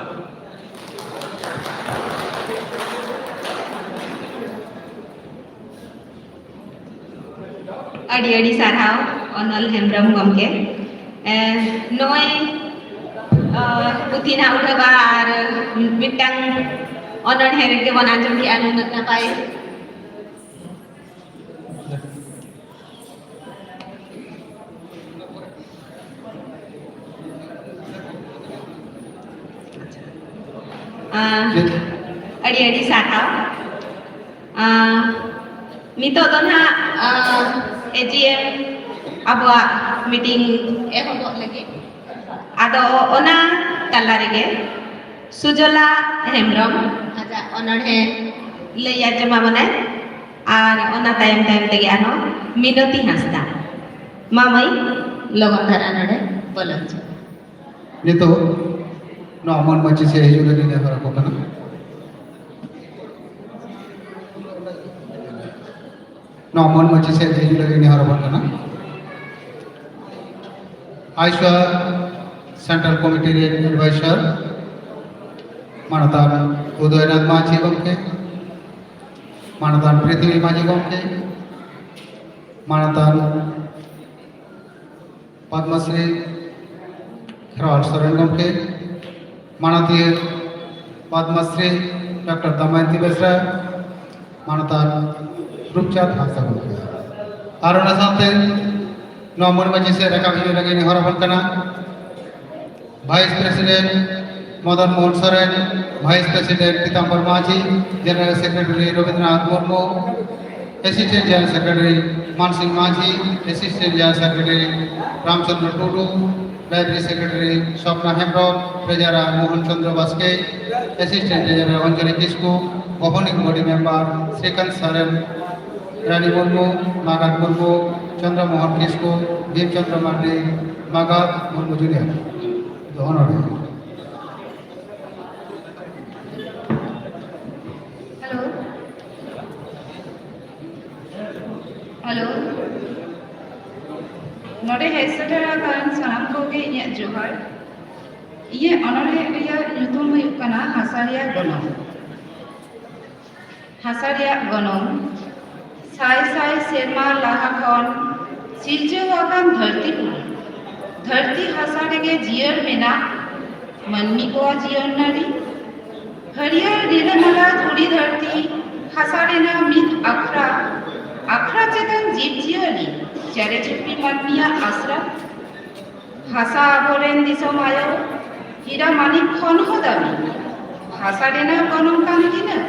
ᱟᱹᱰᱤ ᱟᱹᱰᱤ ᱥᱟᱨᱦᱟᱣ ᱚᱱᱚᱞ ᱦᱮᱢᱵᱨᱚᱢ ᱜᱚᱢᱠᱮ᱾ ᱮ, ᱱᱚᱜᱼᱚᱭ, ᱟ, ᱯᱩᱛᱷᱤ ᱱᱟᱜ ᱩᱰᱷᱟᱹᱣᱟ ᱟᱨ ᱢᱤᱫᱴᱟᱝ ᱚᱱᱚᱬᱦᱮ ᱨᱮᱜᱮ ᱵᱚᱱ ᱟᱸᱡᱚᱢ ᱠᱮᱜᱼᱟ, ᱱᱩᱱᱟᱹᱜ ᱱᱟᱯᱟᱭ᱾ ᱟ, ᱟᱹᱰᱤ ᱟᱹᱰᱤ ᱥᱟᱨᱦᱟᱣ᱾ ᱟ, ᱱᱤᱛᱚᱜ ᱫᱚ ᱱᱟᱦᱟᱜ, ᱟ, ᱮ ᱡᱤ ᱮᱢ ᱟᱵᱚᱣᱟᱜ meeting ᱮᱦᱚᱵᱚᱜ ᱞᱟᱹᱜᱤᱫ᱾ ᱟᱫᱚ ᱚᱱᱟ ᱛᱟᱞᱟ ᱨᱮᱜᱮ ᱥᱩᱡᱚᱞᱟ ᱦᱮᱢᱵᱨᱚᱢ ᱟᱡᱟᱜ ᱚᱱᱚᱬᱦᱮ ᱞᱟᱹᱭ ᱟᱸᱡᱚᱢ ᱟᱵᱚᱱᱟᱭ, ᱟᱨ ᱚᱱᱟ ᱛᱟᱭᱚᱢ ᱛᱟᱭᱚᱢ ᱛᱮᱜᱮ ᱟᱨᱦᱚᱸ ᱢᱤᱱᱚᱛᱤ ᱦᱟᱸᱥᱫᱟ᱾ ᱢᱟ ᱢᱟᱹᱭ, ᱞᱚᱜᱚᱱ ᱫᱷᱟᱨᱟ ᱱᱚᱰᱮ ᱵᱚᱞᱚ ᱦᱤᱡᱩᱜ ᱢᱮ᱾ ᱱᱤᱛᱚᱜ ᱱᱚᱣᱟ ᱢᱟᱹᱱ ᱢᱟᱹᱪᱤ ᱥᱮᱫ ᱦᱤᱡᱩᱜ ᱞᱟᱹᱜᱤᱫ ᱱᱮᱦᱚᱨ ᱟᱠᱚ ᱠᱟᱱᱟ᱾ ᱱᱚᱣᱟ ᱢᱟᱹᱱ ᱢᱟᱹᱪᱤ ᱥᱮᱫ ᱦᱤᱡᱩᱜ ᱞᱟᱹᱜᱤᱫ ᱱᱮᱦᱚᱨ ᱟᱵᱚᱱ ᱠᱟᱱᱟ᱾ ᱟᱭᱥᱟ ᱥᱮᱱᱴᱨᱟᱞ ᱠᱚᱢᱤᱴᱤ ᱨᱮᱱ ᱮᱰᱵᱟᱭᱥᱟᱨ ᱢᱟᱱᱚᱛᱟᱱ ᱩᱫᱚᱭᱱᱟᱛᱷ ᱢᱟᱹᱡᱷᱤ ᱜᱚᱢᱠᱮ, ᱢᱟᱱᱚᱛᱟᱱ ᱯᱨᱤᱛᱷᱤᱵᱤ ᱢᱟᱹᱡᱷᱤ ᱜᱚᱢᱠᱮ, ᱢᱟᱱᱚᱛᱟᱱ ᱯᱚᱫᱽᱢᱚᱥᱨᱤ ᱠᱷᱮᱨᱣᱟᱞ ᱥᱚᱨᱮᱱ ᱜᱚᱢᱠᱮ, ᱢᱟᱱᱚᱛᱤᱭᱟᱹ ᱯᱚᱫᱽᱢᱚᱥᱨᱤ ᱰᱚᱠᱴᱚᱨ ᱫᱚᱢᱚᱭᱚᱱᱛᱤ ᱵᱮᱥᱨᱟ, ᱢᱟᱱᱚᱛᱟᱱ ᱨᱩᱯᱪᱟᱸᱫᱽ ᱦᱟᱸᱥᱫᱟ ᱜᱚᱢᱠᱮ᱾ ᱟᱨ ᱚᱱᱟ ᱥᱟᱶᱛᱮ ᱱᱚᱣᱟ ᱢᱟᱹᱱ ᱢᱟᱹᱡᱷᱤ ᱥᱮᱫ ᱨᱟᱠᱟᱵ ᱦᱤᱡᱩᱜ ᱞᱟᱹᱜᱤᱫ ᱱᱮᱦᱚᱨ ᱟᱵᱚᱱ ᱠᱟᱱᱟ᱾ Vice president Madan Mohan Soren, vice president Pitambar Majhi, general secretary Rabindranath Murmu, assistant general secretary Mansingh Majhi, assistant general secretary Ramchandra Tudu, library secretary Sapna Hembrom, treasurer Mohan Chandra Baske, assistant treasurer Anjali Kisku, governing body member Srikant Soren, Rani Murmu, Magad Murmu, Chandra Mohan Kisku, Bir Chandra Mardi, Magad Murmu junior. ᱫᱚ ᱚᱱᱚᱬᱦᱮ᱾ ᱦᱮᱞᱳ᱾ ᱦᱮᱞᱳ᱾ ᱱᱚᱰᱮ ᱦᱮᱡ ᱥᱮᱴᱮᱨ ᱟᱠᱟᱱ ᱥᱟᱱᱟᱢ ᱠᱚᱜᱮ ᱤᱧᱟᱹᱜ ᱡᱚᱦᱟᱨ᱾ ᱤᱧᱟᱹᱜ ᱚᱱᱚᱬᱦᱮ ᱨᱮᱭᱟᱜ ᱧᱩᱛᱩᱢ ᱦᱩᱭᱩᱜ ᱠᱟᱱᱟ ᱦᱟᱥᱟ ᱨᱮᱭᱟᱜ ᱜᱚᱱᱚᱝ᱾ ᱦᱟᱥᱟ ᱨᱮᱭᱟᱜ ᱜᱚᱱᱚᱝ᱾ ᱥᱟᱭ ᱥᱟᱭ ᱥᱮᱨᱢᱟ ᱞᱟᱦᱟ ᱠᱷᱚᱱ ᱥᱤᱨᱡᱟᱹᱣ ᱟᱠᱟᱱ ᱫᱷᱟᱹᱨᱛᱤ ᱯᱩᱨᱤ᱾ ᱫᱷᱟᱹᱨᱛᱤ ᱦᱟᱥᱟ ᱨᱮᱜᱮ ᱡᱤᱭᱟᱹᱲ ᱢᱮᱱᱟᱜ ᱢᱟᱹᱱᱢᱤ ᱠᱚᱣᱟᱜ ᱡᱤᱭᱚᱱ ᱱᱟᱹᱲᱤ᱾ ᱦᱟᱹᱨᱭᱟᱹᱲ ᱨᱤᱞᱟᱹᱢᱟᱞᱟ ᱫᱷᱩᱲᱤ ᱫᱷᱟᱹᱨᱛᱤ, ᱦᱟᱥᱟ ᱨᱮᱱᱟᱜ ᱢᱤᱫ ᱟᱠᱷᱲᱟ, ᱟᱠᱷᱲᱟ ᱪᱮᱛᱟᱱ ᱡᱤᱵᱽ ᱡᱤᱭᱟᱹᱞᱤ, ᱪᱮᱬᱮ ᱪᱩᱯᱲᱤ ᱢᱟᱹᱱᱢᱤᱭᱟᱜ ᱟᱥᱨᱟ᱾ ᱦᱟᱥᱟ ᱟᱵᱚᱨᱮᱱ ᱫᱤᱥᱚᱢ ᱟᱭᱳ, ᱦᱤᱨᱟ ᱢᱟᱹᱱᱤᱠ ᱠᱷᱚᱱ ᱦᱚᱸ ᱫᱟᱢᱤ᱾ ᱦᱟᱥᱟ ᱨᱮᱱᱟᱜ ᱜᱚᱱᱚᱝ ᱠᱟᱱ ᱛᱤᱱᱟᱹᱜ?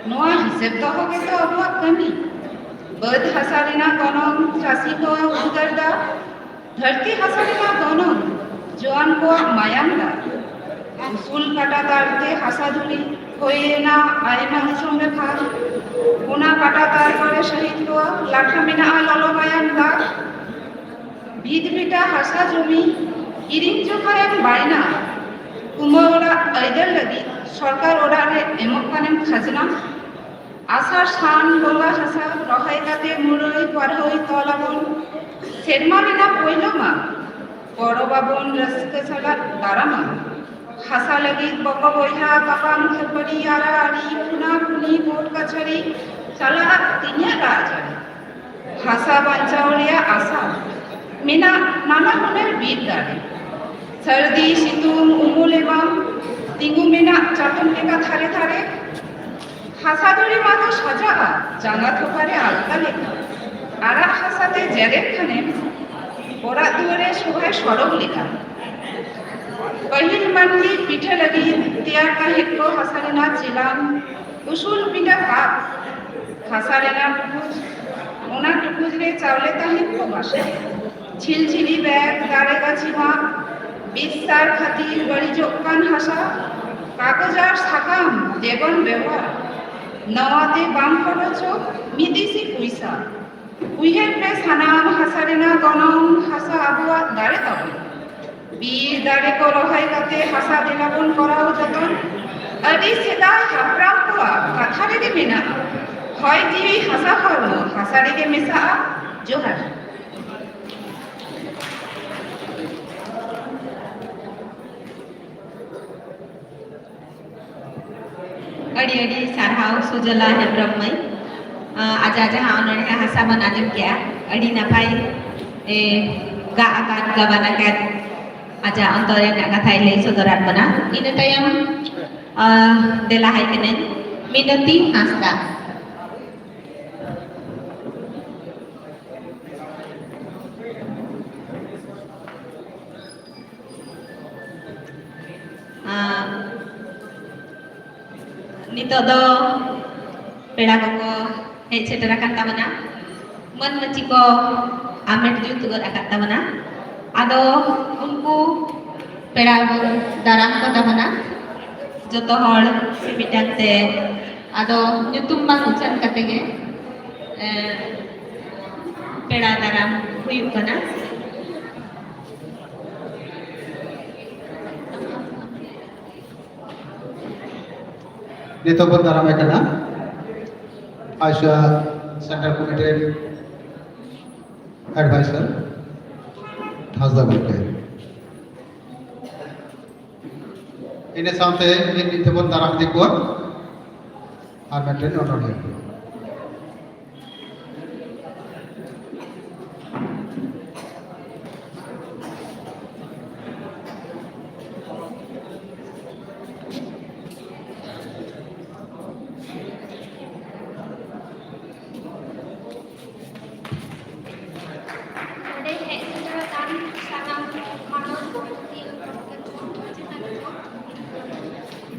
ᱱᱚᱣᱟ ᱦᱤᱥᱟᱹᱵ ᱫᱚᱦᱚ ᱜᱮᱛᱚ ᱟᱵᱚᱣᱟᱜ ᱠᱟᱹᱢᱤ᱾ ᱵᱟᱹᱫᱽ ᱦᱟᱥᱟ ᱨᱮᱱᱟᱜ ᱜᱚᱱᱚᱝ ᱪᱟᱹᱥᱤ ᱠᱚᱣᱟᱜ ᱩᱫᱽᱜᱟᱹᱨ ᱫᱟᱜ, ᱫᱷᱟᱹᱨᱛᱤ ᱦᱟᱥᱟ ᱨᱮᱱᱟᱜ ᱜᱚᱱᱚᱝ ᱡᱩᱣᱟᱹᱱ ᱠᱚᱣᱟᱜ ᱢᱟᱭᱟᱢ ᱫᱟᱜ᱾ ᱩᱥᱩᱞ ᱠᱟᱴᱟ ᱛᱟᱨᱛᱮ ᱦᱟᱥᱟ ᱫᱷᱩᱲᱤ ᱦᱩᱭ ᱮᱱᱟ ᱟᱭᱢᱟ ᱫᱤᱥᱚᱢ ᱨᱮ ᱵᱷᱟᱜᱽ᱾ ᱚᱱᱟ ᱠᱟᱴᱟ ᱛᱟᱨ ᱠᱚᱨᱮ ᱥᱟᱹᱦᱤᱫ ᱠᱚᱣᱟ ᱞᱟᱴᱷᱟ ᱢᱮᱱᱟᱜᱼᱟ ᱞᱚᱞᱚ ᱢᱟᱭᱟᱢ ᱫᱟᱜ᱾ ᱵᱷᱤᱛ ᱵᱷᱤᱴᱟ ᱦᱟᱥᱟ ᱡᱚᱢᱤ ᱠᱤᱨᱤᱧ ᱡᱚᱠᱷᱟᱭᱮᱢ ᱵᱟᱭᱱᱟ, ᱠᱩᱢᱟᱹ ᱚᱲᱟᱜ ᱟᱹᱭᱫᱟᱹᱨ ᱞᱟᱹᱜᱤᱫ ᱥᱚᱨᱠᱟᱨ ᱚᱲᱟᱜ ᱨᱮ ᱮᱢᱚᱜ ᱠᱟᱱᱮᱢ ᱠᱷᱟᱡᱽᱱᱟ᱾ ᱟᱥᱟᱲ ᱥᱟᱱ ᱵᱚᱸᱜᱟ ᱦᱟᱥᱟ ᱨᱚᱦᱚᱭ ᱠᱟᱛᱮ ᱢᱩᱨᱟᱹᱭ ᱯᱟᱨᱦᱚᱭ ᱛᱚᱞ ᱟᱵᱚᱱ᱾ ᱥᱮᱨᱢᱟ ᱨᱮᱱᱟᱜ ᱯᱳᱭᱞᱳ ᱢᱟ ᱯᱚᱨᱚᱵᱽ ᱟᱵᱚᱱ ᱨᱟᱹᱥᱠᱟᱹ ᱥᱟᱞᱟᱜ ᱫᱟᱨᱟᱢᱟ᱾ ᱦᱟᱥᱟ ᱞᱟᱹᱜᱤᱫ ᱵᱚᱠᱚ ᱵᱚᱭᱦᱟ ᱛᱟᱯᱟᱢ ᱠᱷᱟᱹᱯᱟᱹᱨᱤ ᱟᱨᱟ ᱟᱹᱨᱤ ᱯᱷᱩᱱᱟ ᱯᱷᱩᱱᱤ ᱠᱳᱨᱴ ᱠᱟᱪᱷᱟᱹᱨᱤ ᱥᱟᱞᱟᱜ ᱛᱤᱧᱟᱹ ᱨᱟᱜ ᱡᱟᱹᱲᱤ᱾ ᱦᱟᱥᱟ ᱵᱟᱧᱪᱟᱣ ᱨᱮᱭᱟᱜ ᱟᱥᱟ ᱢᱮᱱᱟᱜ ᱱᱟᱱᱟ ᱦᱩᱱᱟᱹᱨ ᱵᱤᱨ ᱫᱟᱨᱮ᱾ ᱥᱟᱹᱨᱫᱤ ᱥᱤᱛᱩᱝ ᱩᱢᱩᱞ ᱮᱢᱟᱢ ᱛᱤᱸᱜᱩ ᱢᱮᱱᱟᱜ ᱪᱟᱛᱚᱢ ᱞᱮᱠᱟ ᱛᱷᱟᱨᱮ ᱛᱷᱟᱨᱮ᱾ ᱦᱟᱥᱟ ᱫᱷᱩᱲᱤ ᱢᱟ ᱫᱚ ᱥᱟᱡᱟᱜᱼᱟ ᱡᱟᱸᱜᱟ ᱛᱷᱚᱠᱟ ᱨᱮ ᱟᱞᱠᱟ ᱞᱮᱠᱟ᱾ ᱟᱨᱟᱜ ᱦᱟᱥᱟ ᱛᱮ ᱡᱮᱨᱮᱫ ᱠᱷᱟᱱᱮᱢ ᱚᱲᱟᱜ ᱫᱩᱣᱟᱹᱨ ᱨᱮ ᱥᱚᱵᱷᱟᱭ ᱥᱚᱲᱚᱠ ᱞᱮᱠᱟ᱾ ᱯᱟᱹᱦᱤᱞ ᱢᱟᱹᱱᱢᱤ ᱯᱤᱴᱷᱟᱹ ᱞᱟᱹᱜᱤᱫ ᱛᱮᱭᱟᱨ ᱛᱟᱦᱮᱸᱫ ᱠᱚ ᱦᱟᱥᱟ ᱨᱮᱱᱟᱜ ᱪᱮᱞᱟᱝ, ᱩᱥᱩᱞ ᱯᱤᱸᱰᱟᱹ ᱠᱟᱯ, ᱦᱟᱥᱟ ᱨᱮᱱᱟᱜ ᱴᱩᱠᱩᱡ, ᱚᱱᱟ ᱴᱩᱠᱩᱡ ᱨᱮ ᱪᱟᱣᱞᱮ ᱛᱟᱦᱮᱸᱫ ᱠᱚ ᱵᱟᱥᱟ᱾ ᱡᱷᱤᱞᱡᱷᱤᱞᱤ ᱵᱮᱜᱽ, ᱫᱟᱨᱮ ᱜᱟᱹᱪᱷᱤ ᱢᱟᱜ, ᱵᱤᱥ ᱥᱟᱨ ᱠᱷᱟᱹᱛᱤᱨ ᱵᱟᱹᱲᱤᱡᱚᱜ ᱠᱟᱱ ᱦᱟᱥᱟ, ᱠᱟᱜᱚᱡᱽ ᱟᱨ ᱥᱟᱠᱟᱢ ᱡᱮᱵᱚᱱ ᱵᱮᱣᱦᱟᱨ, ᱱᱚᱣᱟ ᱛᱮ ᱵᱟᱝ ᱠᱷᱚᱨᱚᱪᱚᱜ ᱢᱤᱫ ᱤᱥᱤ ᱯᱩᱭᱥᱟ᱾ ᱩᱭᱦᱟᱹᱨ ᱯᱮ ᱥᱟᱱᱟᱢ ᱦᱟᱥᱟ ᱨᱮᱱᱟᱜ ᱜᱚᱱᱚᱝ, ᱦᱟᱥᱟ ᱟᱵᱚᱣᱟᱜ ᱫᱟᱨᱮ ᱛᱟᱵᱚᱱ᱾ ᱵᱤᱨ ᱫᱟᱨᱮ ᱠᱚ ᱨᱚᱦᱚᱭ ᱠᱟᱛᱮ ᱦᱟᱥᱟ ᱫᱮᱞᱟ ᱵᱚᱱ ᱠᱚᱨᱟᱣ ᱡᱚᱛᱚᱱ᱾ ᱟᱹᱰᱤ ᱥᱮᱫᱟᱭ ᱦᱟᱯᱲᱟᱢ ᱠᱚᱣᱟᱜ ᱠᱟᱛᱷᱟ ᱨᱮᱜᱮ ᱢᱮᱱᱟᱜᱼᱟ, ᱦᱚᱭ ᱡᱤᱣᱤ ᱦᱟᱥᱟ ᱦᱚᱲᱢᱚ ᱦᱟᱥᱟ ᱨᱮᱜᱮ ᱢᱮᱥᱟᱜᱼᱟ᱾ ᱡᱚᱦᱟᱨ᱾ ᱟᱹᱰᱤ ᱟᱹᱰᱤ ᱥᱟᱨᱦᱟᱣ ᱥᱩᱡᱚᱞᱟ ᱦᱮᱢᱵᱨᱚᱢ ᱢᱟᱹᱭ᱾ ᱟᱸ, ᱟᱡᱟᱜ ᱡᱟᱦᱟᱸ ᱚᱱᱚᱬᱦᱮ ᱦᱟᱥᱟ ᱵᱚᱱ ᱟᱸᱡᱚᱢ ᱠᱮᱜᱼᱟ, ᱟᱹᱰᱤ ᱱᱟᱯᱟᱭ, ᱮ, ᱜᱟᱜ ᱟᱠᱟᱫ, ᱜᱟᱵᱟᱱ ᱟᱠᱟᱫ, ᱟᱡᱟᱜ ᱚᱱᱛᱚᱨ ᱨᱮᱱᱟᱜ ᱠᱟᱛᱷᱟᱭ ᱞᱟᱹᱭ ᱥᱚᱫᱚᱨᱟᱫ ᱵᱚᱱᱟ᱾ ᱤᱱᱟᱹ ᱛᱟᱭᱚᱢ, ᱟᱸ, ᱫᱮᱞᱟ ᱦᱟᱭ ᱠᱟᱹᱱᱟᱹᱧ ᱢᱤᱱᱚᱛᱤ ᱦᱟᱸᱥᱫᱟ᱾ ᱟᱸ, ᱱᱤᱛᱚᱜ ᱫᱚ ᱯᱮᱲᱟ ᱠᱚᱠᱚ ᱦᱮᱡ ᱥᱮᱴᱮᱨ ᱟᱠᱟᱱ ᱛᱟᱵᱚᱱᱟ, ᱢᱟᱹᱱ ᱢᱟᱹᱪᱤ ᱠᱚ ᱟᱢᱮᱴ ᱡᱩᱛ ᱜᱚᱫ ᱟᱠᱟᱫ ᱛᱟᱵᱚᱱᱟ᱾ ᱟᱫᱚ ᱩᱱᱠᱩ ᱯᱮᱲᱟ ᱵᱚᱱ ᱫᱟᱨᱟᱢ ᱠᱚ ᱛᱟᱵᱚᱱᱟ ᱡᱚᱛᱚ ᱦᱚᱲ ᱢᱤᱫᱴᱟᱝ ᱛᱮ᱾ ᱟᱫᱚ ᱧᱩᱛᱩᱢ ᱵᱟᱝ ᱩᱪᱷᱟᱹᱱ ᱠᱟᱛᱮ ᱜᱮ, ᱮ, ᱯᱮᱲᱟ ᱫᱟᱨᱟᱢ ᱦᱩᱭᱩᱜ ᱠᱟᱱᱟ᱾ ᱱᱤᱛᱚᱜ ᱵᱚᱱ ᱫᱟᱨᱟᱢᱮ ᱠᱟᱱᱟ᱾ ᱟᱪᱪᱷᱟ, Central Committee Advisor ᱦᱟᱸᱥᱫᱟ ᱜᱚᱢᱠᱮ᱾ ᱤᱱᱟᱹ ᱥᱟᱶᱛᱮ ᱢᱤᱫ ᱢᱤᱫ ᱛᱮᱵᱚᱱ ᱫᱟᱨᱟᱢ ᱤᱫᱤ ᱠᱚᱣᱟ ᱟᱨ ᱢᱤᱫᱴᱮᱱ ᱚᱱᱚᱬᱦᱮ᱾ ᱱᱚᱰᱮ ᱦᱮᱡ ᱥᱮᱴᱮᱨ ᱟᱠᱟᱱ ᱥᱟᱱᱟᱢ ᱢᱟᱱᱚᱛ ᱜᱚᱢᱠᱮ ᱠᱚ, ᱢᱟᱪᱮᱛᱟᱹᱱᱤ ᱠᱚ,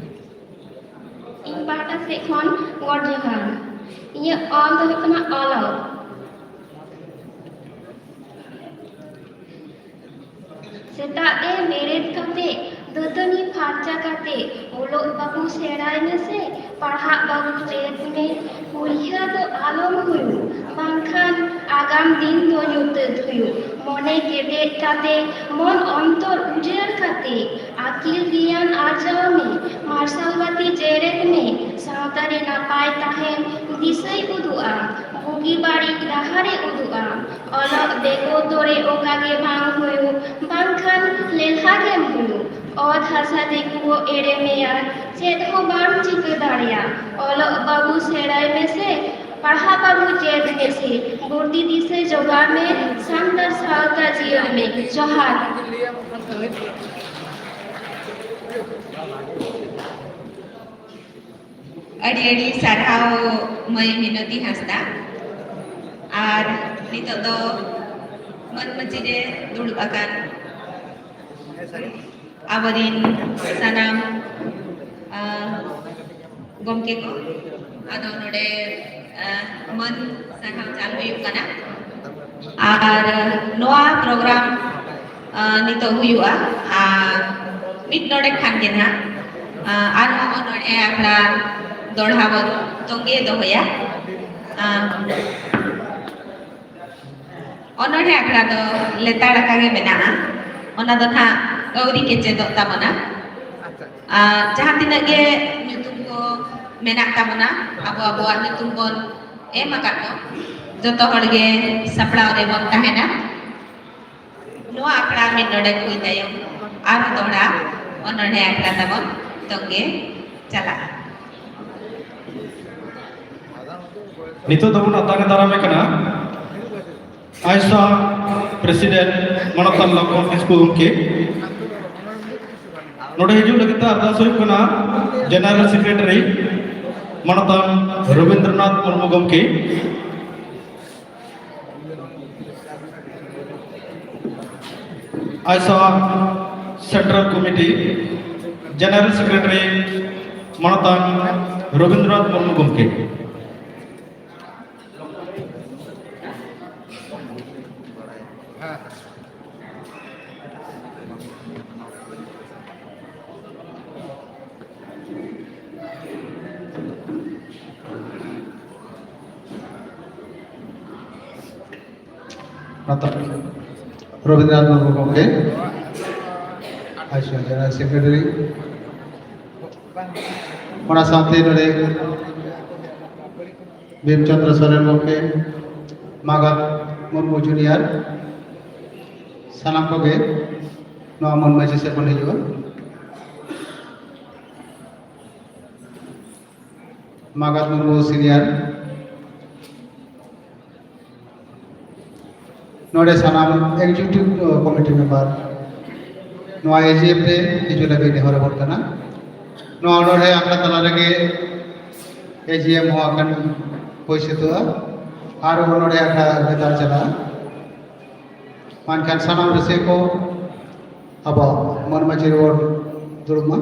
ᱤᱧ ᱯᱟᱦᱴᱟ ᱥᱮᱫ ᱠᱷᱚᱱ ᱜᱚᱰ ᱡᱚᱦᱟᱨ᱾ ᱤᱧᱟᱹᱜ ᱚᱞ ᱫᱚ ᱦᱩᱭᱩᱜ ᱠᱟᱱᱟ ᱚᱞᱚᱜ᱾ ᱥᱮᱛᱟᱜ ᱨᱮ ᱵᱮᱨᱮᱫ ᱠᱟᱛᱮ, ᱫᱟᱹᱛᱟᱹᱱᱤ ᱯᱷᱟᱨᱪᱟ ᱠᱟᱛᱮ, ᱚᱞᱚᱜ ᱵᱟᱹᱵᱩ ᱥᱮᱬᱟᱭ ᱢᱮᱥᱮ, ᱯᱟᱲᱦᱟᱜ ᱵᱟᱹᱵᱩ ᱪᱮᱫ ᱢᱮ᱾ ᱦᱩᱭᱦᱟᱹ ᱫᱚ ᱟᱞᱚᱢ ᱦᱩᱭᱩᱜ, ᱵᱟᱝᱠᱷᱟᱱ ᱟᱜᱟᱢ ᱫᱤᱱ ᱫᱚ ᱧᱩᱛᱟᱹᱛ ᱦᱩᱭᱩᱜ᱾ ᱢᱚᱱᱮ ᱠᱮᱴᱮᱡ ᱠᱟᱛᱮ, ᱢᱚᱱ ᱚᱱᱛᱚᱨ ᱩᱡᱟᱹᱲ ᱠᱟᱛᱮ, ᱟᱹᱠᱤᱞ ᱜᱮᱭᱟᱱ ᱟᱨᱡᱟᱣ ᱢᱮ, ᱢᱟᱨᱥᱟᱞ ᱵᱟᱹᱛᱤ ᱡᱮᱨᱮᱫ ᱢᱮ, ᱥᱟᱶᱛᱟ ᱨᱮ ᱱᱟᱯᱟᱭ ᱛᱟᱦᱮᱱ ᱫᱤᱥᱟᱹᱭ ᱩᱫᱩᱜᱼᱟ, ᱵᱩᱜᱤ ᱵᱟᱹᱲᱤᱡ ᱰᱟᱦᱟᱨᱮ ᱩᱫᱩᱜᱼᱟ᱾ ᱚᱞᱚᱜ ᱵᱮᱜᱚᱨ ᱫᱚᱨᱮ ᱚᱠᱟ ᱜᱮ ᱵᱟᱝ ᱦᱩᱭᱩᱜ, ᱵᱟᱝᱠᱷᱟᱱ ᱞᱮᱞᱦᱟ ᱜᱮᱢ ᱦᱩᱭᱩᱜ᱾ ᱚᱛ ᱦᱟᱥᱟ ᱫᱤᱠᱩ ᱮᱲᱮ ᱢᱮᱭᱟ, ᱪᱮᱫ ᱦᱚᱸ ᱵᱟᱢ ᱪᱤᱠᱟᱹ ᱫᱟᱲᱮᱭᱟᱜ᱾ ᱚᱞᱚᱜ ᱵᱟᱹᱵᱩ ᱥᱮᱬᱟᱭ ᱢᱮᱥᱮ, ᱯᱟᱲᱦᱟᱣ ᱵᱟᱹᱵᱩ ᱪᱮᱫ ᱢᱮᱥᱮ, ᱵᱩᱨᱫᱷᱤ ᱫᱤᱥᱟᱹ ᱡᱚᱜᱟᱣ ᱢᱮ, ᱥᱟᱱᱛᱟᱲ ᱥᱟᱶᱛᱟ ᱡᱤᱭᱟᱹᱲ ᱢᱮ᱾ ᱡᱚᱦᱟᱨ᱾ ᱟᱹᱰᱤ ᱟᱹᱰᱤ ᱥᱟᱨᱦᱟᱣ ᱢᱟᱹᱭ ᱢᱤᱱᱚᱛᱤ ᱦᱟᱸᱥᱫᱟ᱾ ᱟᱨ ᱱᱤᱛᱚᱜ ᱫᱚ ᱢᱟᱹᱱ ᱢᱟᱹᱪᱤ ᱨᱮ ᱫᱩᱲᱩᱵ ᱟᱠᱟᱱ ᱟᱵᱚᱨᱤᱱ ᱥᱟᱱᱟᱢ, ᱟ, ᱜᱚᱢᱠᱮ ᱠᱚ, ᱟᱫᱚ ᱱᱚᱰᱮ, ᱟ, ᱢᱟᱹᱱ ᱥᱟᱨᱦᱟᱣ ᱪᱟᱞ ᱦᱩᱭᱩᱜ ᱠᱟᱱᱟ᱾ ᱟᱨ ᱱᱚᱣᱟ ᱯᱨᱳᱜᱨᱟᱢ, ᱟ, ᱱᱤᱛᱚᱜ ᱦᱩᱭᱩᱜᱼᱟ, ᱟᱨ ᱢᱤᱫ ᱰᱚᱸᱰᱮᱠ ᱠᱷᱟᱱ ᱜᱮ ᱱᱟᱦᱟᱜ, ᱟ, ᱟᱨᱦᱚᱸ ᱚᱱᱚᱬᱦᱮ ᱟᱠᱷᱲᱟ ᱫᱚᱲᱦᱟ ᱵᱚᱱ ᱛᱚᱸᱜᱮ ᱫᱚᱦᱚᱭᱟ᱾ ᱟ, ᱚᱱᱚᱬᱦᱮ ᱟᱠᱷᱲᱟ ᱫᱚ ᱞᱮᱛᱟᱲ ᱟᱠᱟ ᱜᱮ ᱢᱮᱱᱟᱜᱼᱟ, ᱚᱱᱟ ᱫᱚ ᱱᱟᱦᱟᱜ ᱟᱹᱣᱨᱤ ᱠᱮᱪᱮᱫᱚᱜ ᱛᱟᱵᱚᱱᱟ᱾ ᱟ, ᱡᱟᱦᱟᱸ ᱛᱤᱱᱟᱹᱜ ᱜᱮ ᱧᱩᱛᱩᱢ ᱠᱚ ᱢᱮᱱᱟᱜ ᱛᱟᱵᱚᱱᱟ, ᱟᱵᱚ ᱟᱵᱚᱣᱟᱜ ᱧᱩᱛᱩᱢ ᱵᱚᱱ ᱮᱢ ᱟᱠᱟᱫ ᱫᱚ ᱡᱚᱛᱚ ᱦᱚᱲ ᱜᱮ ᱥᱟᱯᱲᱟᱣ ᱨᱮᱵᱚᱱ ᱛᱟᱦᱮᱱᱟ᱾ ᱱᱚᱣᱟ ᱟᱠᱷᱲᱟ ᱢᱤᱫ ᱰᱚᱸᱰᱮᱠ ᱦᱩᱭ ᱛᱟᱭᱚᱢ ᱟᱨᱦᱚᱸ ᱫᱚᱦᱲᱟ ᱚᱱᱚᱬᱦᱮ ᱟᱠᱷᱲᱟ ᱛᱟᱵᱚᱱ ᱛᱚᱝᱜᱮ ᱪᱟᱞᱟᱜᱼᱟ᱾ ᱱᱤᱛᱚᱜ ᱫᱚᱵᱚᱱ ᱟᱛᱟᱝ ᱫᱟᱨᱟᱢᱮ ᱠᱟᱱᱟ ᱟᱭᱥᱟ ᱯᱨᱮᱥᱤᱰᱮᱱᱴ ᱢᱟᱱᱚᱛᱟᱱ ᱞᱚᱠᱷᱚᱱ ᱠᱤᱥᱠᱩ ᱜᱚᱢᱠᱮ᱾ ᱱᱚᱰᱮ ᱦᱤᱡᱩᱜ ᱞᱟᱹᱜᱤᱫ ᱛᱮ ᱟᱨᱫᱟᱥ ᱦᱩᱭᱩᱜ ᱠᱟᱱᱟ ᱡᱮᱱᱟᱨᱮᱞ ᱥᱮᱠᱨᱮᱴᱟᱨᱤ ᱢᱟᱱᱚᱛᱟᱱ ᱨᱚᱵᱤᱱᱫᱨᱚᱱᱟᱛᱷ ᱢᱩᱨᱢᱩ ᱜᱚᱢᱠᱮ᱾ ᱟᱭᱥᱟ ᱥᱮᱱᱴᱨᱟᱞ ᱠᱚᱢᱤᱴᱤ ᱡᱮᱱᱟᱨᱮᱞ ᱥᱮᱠᱨᱮᱴᱟᱨᱤ ᱢᱟᱱᱚᱛᱟᱱ ᱨᱚᱵᱤᱱᱫᱨᱚᱱᱟᱛᱷ ᱢᱩᱨᱢᱩ ᱜᱚᱢᱠᱮ᱾ ᱨᱚᱵᱤᱱᱫᱨᱚᱱᱟᱛᱷ ᱢᱩᱨᱢᱩ ᱜᱚᱢᱠᱮ, ᱟᱭᱥᱟ ᱡᱮᱱᱟᱨᱮᱞ ᱥᱮᱠᱨᱮᱴᱟᱨᱤ, ᱚᱱᱟ ᱥᱟᱶᱛᱮ ᱱᱚᱰᱮ ᱵᱤᱢ ᱪᱚᱸᱫᱽᱨᱚ ᱥᱚᱨᱮᱱ ᱜᱚᱢᱠᱮ, ᱢᱟᱜᱟᱫ ᱢᱩᱨᱢᱩ ᱡᱩᱱᱤᱭᱟᱨ, ᱥᱟᱱᱟᱢ ᱠᱚᱜᱮ ᱱᱚᱣᱟ ᱢᱟᱹᱱ ᱢᱟᱹᱡᱷᱤ ᱥᱮᱫ ᱵᱚᱱ ᱦᱤᱡᱩᱜᱼᱟ᱾ ᱢᱟᱜᱟᱫ ᱢᱩᱨᱢᱩ ᱥᱤᱱᱤᱭᱟᱨ, ᱱᱚᱰᱮ ᱥᱟᱱᱟᱢ ᱮᱠᱡᱤᱠᱤᱭᱩᱴᱤᱵᱷ ᱠᱚᱢᱤᱴᱤ ᱢᱮᱢᱵᱟᱨ ᱱᱚᱣᱟ ᱮᱡᱤᱮᱢ ᱨᱮ ᱦᱤᱡᱩᱜ ᱞᱟᱹᱜᱤᱫ ᱱᱮᱦᱚᱨ ᱟᱵᱚᱱ ᱠᱟᱱᱟ᱾ ᱱᱚᱣᱟ ᱚᱱᱚᱬᱦᱮ ᱟᱠᱷᱲᱟ ᱛᱟᱞᱟ ᱨᱮᱜᱮ ᱮᱡᱤᱮᱢ ᱦᱚᱸ ᱟᱠᱷᱟᱱ ᱦᱩᱭ ᱥᱟᱹᱛᱚᱜᱼᱟ ᱟᱨ ᱚᱱᱚᱬᱦᱮ ᱟᱠᱷᱲᱟ ᱞᱮᱛᱟᱲ ᱪᱟᱞᱟᱜᱼᱟ᱾ ᱢᱮᱱᱠᱷᱟᱱ ᱥᱟᱱᱟᱢ ᱨᱟᱹᱥᱤᱭᱟᱹ ᱠᱚ ᱟᱵᱚ ᱢᱟᱹᱱ ᱢᱟᱹᱡᱷᱤ ᱨᱮᱵᱚᱱ ᱫᱩᱲᱩᱵ ᱢᱟ᱾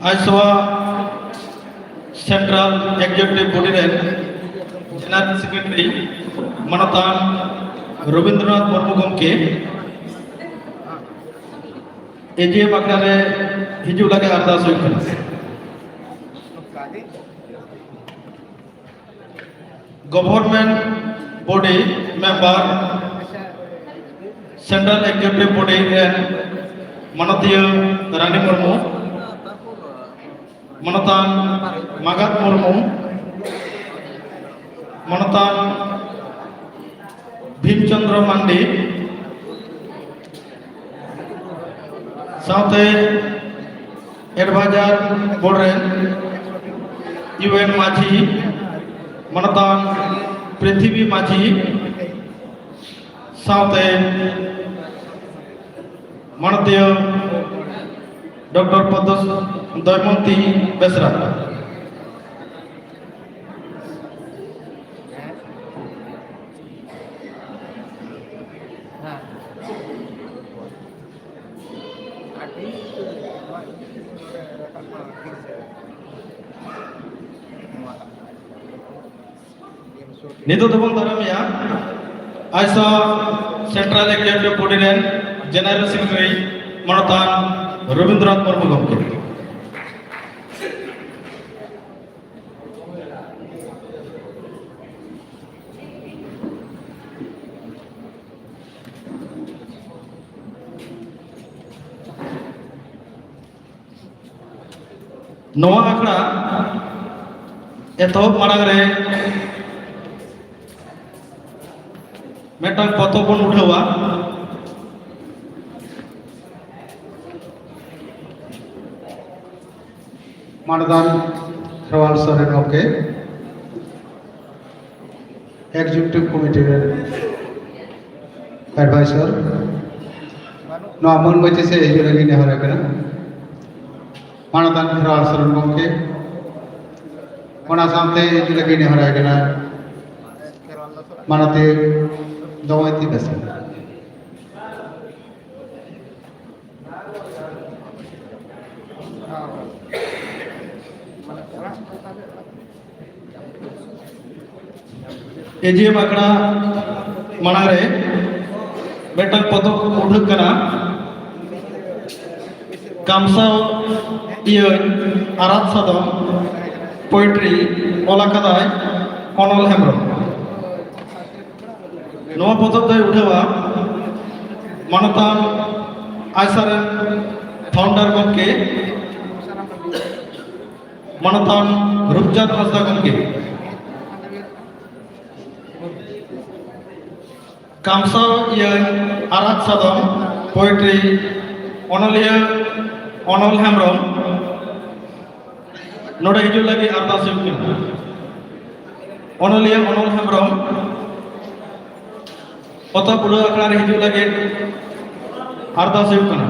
ᱟᱡᱥᱚᱣᱟ ᱥᱮᱱᱴᱨᱟᱞ ᱮᱠᱡᱤᱠᱤᱭᱩᱴᱤᱵᱷ ᱵᱚᱰᱤ ᱨᱮᱱ ᱡᱮᱱᱟᱨᱮᱞ ᱥᱮᱠᱨᱮᱴᱟᱨᱤ ᱢᱟᱱᱚᱛᱟᱱ ᱨᱚᱵᱤᱱᱫᱨᱚᱱᱟᱛᱷ ᱢᱩᱨᱢᱩ ᱜᱚᱢᱠᱮ ᱮᱡᱤᱮᱢ ᱟᱠᱷᱲᱟ ᱨᱮ ᱦᱤᱡᱩᱜ ᱞᱟᱹᱜᱤᱫ ᱟᱨᱫᱟᱥ ᱦᱩᱭᱩᱜ ᱠᱟᱱᱟ᱾ ᱜᱚᱵᱷᱚᱨᱱᱢᱮᱱᱴ ᱵᱚᱰᱤ ᱢᱮᱢᱵᱟᱨ, ᱥᱮᱱᱴᱨᱟᱞ ᱮᱠᱡᱤᱠᱤᱭᱩᱴᱤᱵᱷ ᱵᱚᱰᱤ ᱨᱮᱱ ᱢᱟᱱᱚᱛᱤᱭᱟᱹ ᱨᱟᱱᱤ ᱢᱩᱨᱢᱩ, ᱢᱟᱱᱚᱛᱟᱱ ᱢᱟᱜᱟᱫ ᱢᱩᱨᱢᱩ, ᱢᱟᱱᱚᱛᱟᱱ ᱵᱷᱤᱢ ᱪᱚᱸᱫᱽᱨᱚ ᱢᱟᱱᱰᱤ, ᱥᱟᱶᱛᱮ ᱮᱰᱵᱷᱟᱭᱡᱟᱨ ᱵᱳᱨᱰ ᱨᱮᱱ ᱤᱭᱩ ᱮᱱ ᱢᱟᱹᱡᱷᱤ, ᱢᱟᱱᱚᱛᱟᱱ ᱯᱨᱤᱛᱷᱤᱵᱤ ᱢᱟᱹᱡᱷᱤ, ᱥᱟᱶᱛᱮ ᱢᱟᱱᱚᱛᱤᱭᱟᱹ ᱰᱚᱠᱴᱚᱨ ᱯᱚᱫᱚᱥ ᱫᱚᱭᱢᱚᱱᱛᱤ ᱵᱮᱥᱨᱟ᱾ ᱱᱤᱛᱚᱜ ᱫᱚᱵᱚᱱ ᱫᱟᱨᱟᱢᱮᱭᱟ ᱟᱭᱥᱟ ᱥᱮᱱᱴᱨᱟᱞ ᱮᱠᱡᱤᱠᱤᱭᱩᱴᱤᱵᱷ ᱵᱚᱰᱤ ᱨᱮᱱ ᱡᱮᱱᱟᱨᱮᱞ ᱥᱮᱠᱨᱮᱴᱟᱨᱤ ᱢᱟᱱᱚᱛᱟᱱ ᱨᱚᱵᱤᱱᱫᱨᱚᱱᱟᱛᱷ ᱢᱩᱨᱢᱩ ᱜᱚᱢᱠᱮ᱾ ᱱᱚᱣᱟ ᱟᱠᱷᱲᱟ ᱮᱛᱚᱦᱚᱵ ᱢᱟᱲᱟᱝ ᱨᱮ ᱢᱤᱫᱴᱟᱝ ᱯᱚᱛᱚᱵ ᱵᱚᱱ ᱩᱰᱷᱟᱹᱣᱟ᱾ ᱢᱟᱱᱚᱛᱟᱱ ᱠᱷᱮᱨᱣᱟᱞ ᱥᱚᱨᱮᱱ ᱜᱚᱢᱠᱮ, ᱮᱠᱡᱤᱠᱤᱭᱩᱴᱤᱵᱷ ᱠᱚᱢᱤᱴᱤ ᱨᱮᱱ ᱮᱰᱵᱷᱟᱭᱥᱟᱨ, ᱱᱚᱣᱟ ᱢᱟᱹᱱ ᱢᱟᱹᱪᱤ ᱥᱮᱫ ᱦᱤᱡᱩᱜ ᱞᱟᱹᱜᱤᱫ ᱱᱮᱦᱚᱨ ᱟᱠᱟᱱᱟ᱾ ᱢᱟᱱᱚᱛᱟᱱ ᱠᱷᱮᱨᱣᱟᱞ ᱥᱚᱨᱮᱱ ᱜᱚᱢᱠᱮ, ᱚᱱᱟ ᱥᱟᱶᱛᱮ ᱦᱤᱡᱩᱜ ᱞᱟᱹᱜᱤᱫ ᱱᱮᱦᱚᱨ ᱟᱠᱟᱱᱟ ᱢᱟᱱᱚᱛᱤᱭᱟᱹ ᱫᱚᱢᱚᱭᱚᱱᱛᱤ ᱵᱮᱥᱨᱟ᱾ ᱦᱮᱸ, ᱮᱡᱤᱮᱢ ᱟᱠᱷᱲᱟ ᱢᱟᱲᱟᱝ ᱨᱮ ᱢᱤᱫᱴᱟᱝ ᱯᱚᱛᱚᱵ ᱩᱰᱩᱠ ᱠᱟᱱᱟ, ᱠᱟᱢᱥᱟᱣ ᱤᱭᱟᱹᱧ ᱟᱨᱟᱜ ᱥᱟᱫᱚᱢ, ᱯᱳᱭᱮᱴᱨᱤ, ᱚᱞ ᱟᱠᱟᱫᱟᱭ ᱚᱱᱚᱞ ᱦᱮᱢᱵᱨᱚᱢ᱾ ᱱᱚᱣᱟ ᱯᱚᱛᱚᱵ ᱫᱚᱭ ᱩᱰᱷᱟᱹᱣᱟ ᱢᱟᱱᱚᱛᱟᱱ ᱟᱭᱥᱟ ᱨᱮᱱ ᱯᱷᱟᱣᱩᱱᱰᱟᱨ ᱜᱚᱢᱠᱮ, ᱢᱟᱱᱚᱛᱟᱱ ᱨᱩᱯᱪᱟᱸᱫᱽ ᱦᱟᱸᱥᱫᱟ ᱜᱚᱢᱠᱮ᱾ ᱠᱟᱢᱥᱟᱣ ᱤᱭᱟᱹᱧ ᱟᱨᱟᱜ ᱥᱟᱫᱚᱢ, ᱯᱳᱭᱮᱴᱨᱤ, ᱚᱱᱚᱞᱤᱭᱟᱹ ᱚᱱᱚᱞ ᱦᱮᱢᱵᱨᱚᱢ ᱱᱚᱰᱮ ᱦᱤᱡᱩᱜ ᱞᱟᱹᱜᱤᱫ ᱟᱨᱫᱟᱥ ᱦᱩᱭᱩᱜ ᱠᱟᱱᱟ᱾ ᱚᱱᱚᱞᱤᱭᱟᱹ ᱚᱱᱚᱞ ᱦᱮᱢᱵᱨᱚᱢ ᱯᱚᱛᱚᱵ ᱩᱰᱷᱟᱹᱣ ᱟᱠᱷᱲᱟ ᱨᱮ ᱦᱤᱡᱩᱜ ᱞᱟᱹᱜᱤᱫ ᱟᱨᱫᱟᱥ ᱦᱩᱭᱩᱜ ᱠᱟᱱᱟ᱾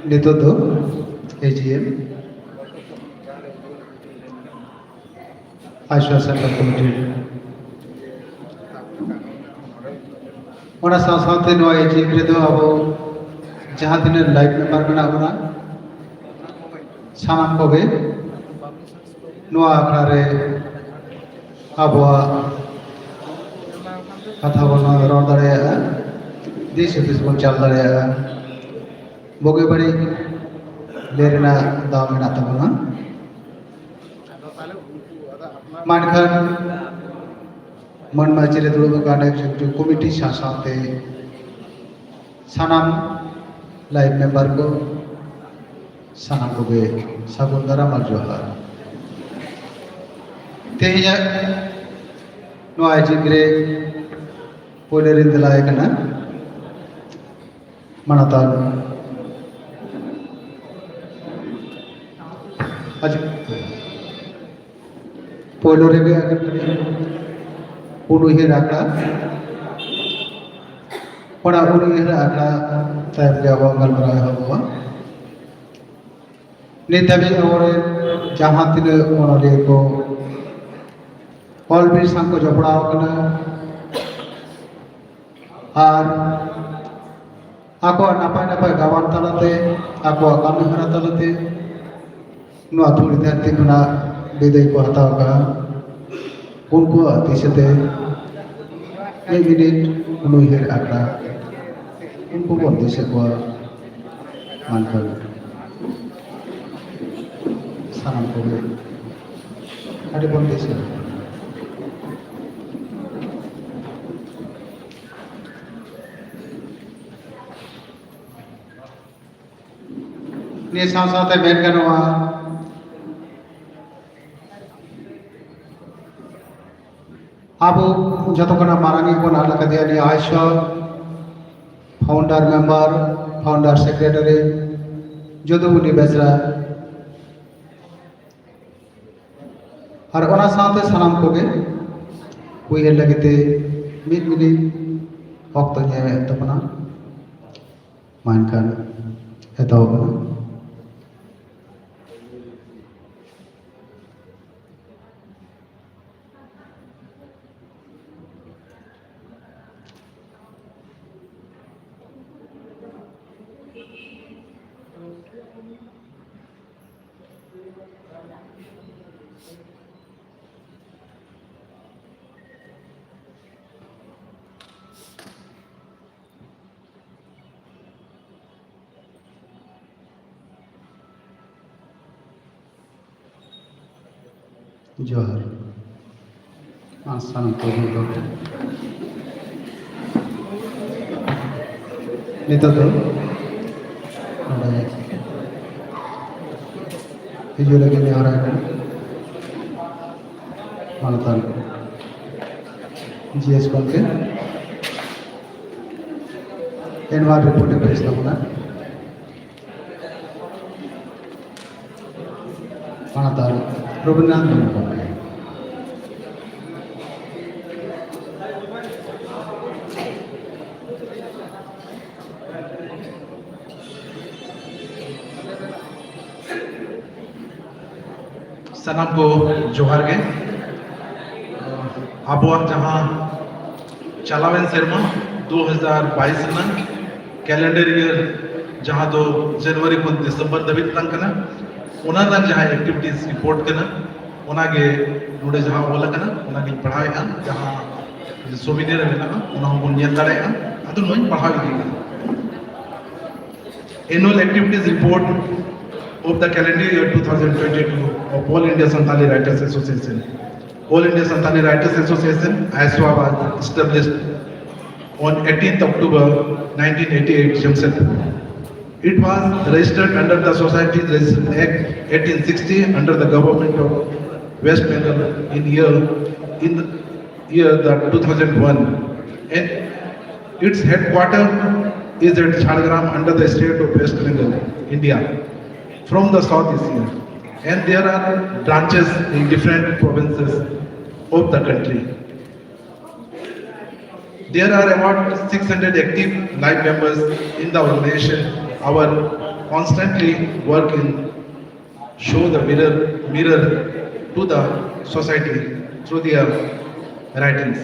ᱱᱤᱛᱚᱜ ᱫᱚ ᱮᱡᱤᱮᱢ ᱟᱭᱥᱟ ᱥᱮᱱᱴᱟᱨ ᱠᱚᱢᱤᱴᱤ ᱚᱱᱟ ᱥᱟᱶ ᱥᱟᱶᱛᱮ ᱱᱚᱣᱟ ᱮᱡᱤᱝ ᱨᱮᱫᱚ ᱟᱵᱚ ᱡᱟᱦᱟᱸ ᱛᱤᱱᱟᱹᱜ ᱞᱟᱭᱤᱵᱷ ᱢᱮᱢᱵᱟᱨ ᱢᱮᱱᱟᱜ ᱵᱚᱱᱟ, ᱥᱟᱱᱟᱢ ᱠᱚᱜᱮ ᱱᱚᱣᱟ ᱟᱠᱷᱲᱟ ᱨᱮ ᱟᱵᱚᱣᱟᱜ ᱠᱟᱛᱷᱟ ᱵᱚᱱ ᱨᱚᱲ ᱫᱟᱲᱮᱭᱟᱜᱼᱟ, ᱫᱤᱥ ᱦᱩᱫᱤᱥ ᱵᱚᱱ ᱪᱟᱞ ᱫᱟᱲᱮᱭᱟᱜᱼᱟ, ᱵᱩᱜᱤ ᱵᱟᱹᱲᱤᱡ ᱞᱟᱹᱭ ᱨᱮᱱᱟᱜ ᱫᱟᱣ ᱢᱮᱱᱟᱜ ᱛᱟᱵᱚᱱᱟ᱾ ᱢᱟ ᱮᱱᱠᱷᱟᱱ ᱢᱟᱹᱱ ᱢᱟᱹᱪᱤ ᱨᱮ ᱫᱩᱲᱩᱵ ᱟᱠᱟᱱ ᱮᱠᱡᱤᱠᱤᱭᱩᱴᱤᱵᱷ ᱠᱚᱢᱤᱴᱤ ᱥᱟᱶ ᱥᱟᱶᱛᱮ ᱥᱟᱱᱟᱢ ᱞᱟᱭᱤᱵᱷ ᱢᱮᱢᱵᱟᱨ ᱠᱚ, ᱥᱟᱱᱟᱢ ᱠᱚᱜᱮ ᱥᱟᱹᱜᱩᱱ ᱫᱟᱨᱟᱢ ᱟᱨ ᱡᱚᱦᱟᱨ᱾ ᱛᱮᱦᱮᱧᱟᱜ ᱱᱚᱣᱟ ᱮᱡᱤᱝ ᱨᱮ ᱯᱳᱭᱞᱳ ᱨᱤᱧ ᱫᱮᱞᱟᱭ ᱠᱟᱱᱟ ᱢᱟᱱᱚᱛᱟᱱ ᱟᱪᱪᱷᱟ, ᱯᱳᱭᱞᱳ ᱨᱮᱜᱮ ᱩᱱᱩᱭᱦᱟᱹᱨ ᱟᱠᱷᱲᱟ, ᱚᱱᱟ ᱩᱱᱩᱭᱦᱟᱹᱨ ᱟᱠᱷᱲᱟ ᱛᱟᱭᱚᱢ ᱜᱮ ᱟᱵᱚᱣᱟᱜ ᱜᱟᱞᱢᱟᱨᱟᱣ ᱮᱦᱚᱵᱚᱜᱼᱟ᱾ ᱱᱤᱛ ᱫᱷᱟᱹᱵᱤᱡ ᱟᱵᱚᱨᱮᱱ ᱡᱟᱦᱟᱸ ᱛᱤᱱᱟᱹᱜ ᱚᱱᱚᱞᱤᱭᱟᱹ ᱠᱚ ᱚᱞ ᱵᱤᱨ ᱥᱟᱶ ᱠᱚ ᱡᱚᱯᱲᱟᱣ ᱟᱠᱟᱱᱟ ᱟᱨ ᱟᱠᱚᱣᱟᱜ ᱱᱟᱯᱟᱭ ᱱᱟᱯᱟᱭ ᱜᱟᱵᱟᱱ ᱛᱟᱞᱟᱛᱮ, ᱟᱠᱚᱣᱟᱜ ᱠᱟᱹᱢᱤ ᱦᱚᱨᱟ ᱛᱟᱞᱟᱛᱮ ᱱᱚᱣᱟ ᱫᱷᱩᱲᱤ ᱫᱷᱟᱹᱨᱛᱤ ᱠᱷᱚᱱᱟᱜ ᱵᱤᱫᱟᱹᱭ ᱠᱚ ᱦᱟᱛᱟᱣ ᱟᱠᱟᱫᱼᱟ, ᱩᱱᱠᱩᱣᱟᱜ ᱫᱤᱥᱟᱹᱛᱮ ᱢᱤᱫ ᱢᱤᱱᱤᱴ ᱩᱱᱩᱭᱦᱟᱹᱨ ᱟᱠᱷᱲᱟ, ᱩᱱᱠᱩ ᱵᱚᱱ ᱫᱤᱥᱟᱹ ᱠᱚᱣᱟ᱾ ᱢᱮᱱᱠᱷᱟᱱ ᱥᱟᱱᱟᱢ ᱠᱚᱜᱮ ᱟᱹᱰᱤ ᱵᱚᱱ ᱫᱤᱥᱟᱹ᱾ ᱱᱤᱭᱟᱹ ᱥᱟᱶ ᱥᱟᱶᱛᱮ ᱢᱮᱱ ᱜᱟᱱᱚᱜᱼᱟ, ᱟᱵᱚ ᱡᱚᱛᱚ ᱠᱷᱚᱱᱟᱜ ᱢᱟᱨᱟᱝ ᱤᱡ ᱵᱚᱱ ᱟᱫ ᱟᱠᱟᱫᱮᱭᱟ ᱱᱤᱭᱟᱹ ᱟᱭᱥᱟ, ᱯᱷᱟᱣᱩᱱᱰᱟᱨ ᱢᱮᱢᱵᱟᱨ, ᱯᱷᱟᱣᱩᱱᱰᱟᱨ ᱥᱮᱠᱨᱮᱴᱟᱨᱤ ᱡᱚᱫᱩᱢᱩᱱᱤ ᱵᱮᱥᱨᱟ᱾ ᱟᱨ ᱚᱱᱟ ᱥᱟᱶᱛᱮ ᱥᱟᱱᱟᱢ ᱠᱚᱜᱮ ᱩᱭᱦᱟᱹᱨ ᱞᱟᱹᱜᱤᱫ ᱛᱮ ᱢᱤᱫ ᱢᱤᱱᱤᱴ ᱚᱠᱛᱚᱧ ᱮᱢᱮᱫ ᱛᱟᱵᱚᱱᱟ᱾ ᱢᱟ ᱮᱱᱠᱷᱟᱱ ᱮᱛᱚᱦᱚᱵ ᱢᱮ᱾ ᱡᱚᱦᱟᱨ᱾ ᱟᱨ ᱥᱟᱱᱟᱢ ᱠᱚ ᱢᱤᱫ ᱫᱚ ᱱᱤᱛᱚᱜ ᱫᱚ ᱱᱚᱰᱮ ᱦᱤᱡᱩᱜ ᱞᱟᱹᱜᱤᱫ ᱱᱮᱦᱚᱨ ᱟᱠᱟᱱᱟ ᱢᱟᱱᱚᱛᱟᱱ ᱡᱤ ᱮᱥ ᱜᱚᱢᱠᱮ᱾ ᱮᱱᱩᱣᱟᱞ ᱨᱤᱯᱳᱨᱴ ᱮ ᱯᱮᱥ ᱛᱟᱵᱚᱱᱟ᱾ ᱢᱟᱱᱚᱛᱟᱱ ᱨᱚᱵᱤᱱᱫᱨᱚᱱᱟᱛᱷ ᱢᱩᱨᱢᱩ ᱜᱚᱢᱠᱮ᱾ ᱥᱟᱱᱟᱢ ᱠᱚ ᱡᱚᱦᱟᱨ ᱜᱮ᱾ ᱟᱵᱚᱣᱟᱜ ᱡᱟᱦᱟᱸ ᱪᱟᱞᱟᱣᱮᱱ ᱥᱮᱨᱢᱟ ᱫᱩ ᱦᱟᱡᱟᱨ ᱵᱟᱭᱤᱥ ᱨᱮᱱᱟᱜ calendar year, ᱡᱟᱦᱟᱸ ᱫᱚ ᱡᱟᱱᱩᱣᱟᱨᱤ ᱠᱷᱚᱱ ᱰᱤᱥᱮᱢᱵᱚᱨ ᱫᱷᱟᱹᱵᱤᱡ ᱛᱟᱦᱮᱸ ᱠᱟᱱᱟ, ᱚᱱᱟ ᱨᱮᱱᱟᱜ ᱡᱟᱦᱟᱸ activities report ᱠᱟᱱᱟ, ᱚᱱᱟᱜᱮ ᱱᱚᱰᱮ ᱡᱟᱦᱟᱸ ᱚᱞ ᱟᱠᱟᱱᱟ, ᱚᱱᱟᱜᱤᱧ ᱯᱟᱲᱦᱟᱣᱮᱫᱼᱟ᱾ ᱡᱟᱦᱟᱸ souvenir ᱨᱮ ᱢᱮᱱᱟᱜᱼᱟ, ᱚᱱᱟ ᱦᱚᱸᱵᱚᱱ ᱧᱮᱞ ᱫᱟᱲᱮᱭᱟᱜᱼᱟ᱾ ᱟᱫᱚ ᱱᱚᱣᱟᱧ ᱯᱟᱲᱦᱟᱣ ᱤᱫᱤᱭᱮᱫᱼᱟ᱾ Annual activities report of the calendar year two thousand twenty-two of All India Santali Writers Association. All India Santali Writers Association, AISWA, was established on eighteenth October nineteen eighty-eight, Jamshedpur. It was registered under the Society Registration Act eighteen sixty under the Government of West Bengal in year, in the year the two thousand one. And its headquarter is at Jhargram under the state of West Bengal, India, from the South Asia. And there are branches in different provinces of the country. There are about six hundred active life members in the organization. Our constantly work in show the mirror, mirror to the society through their writings.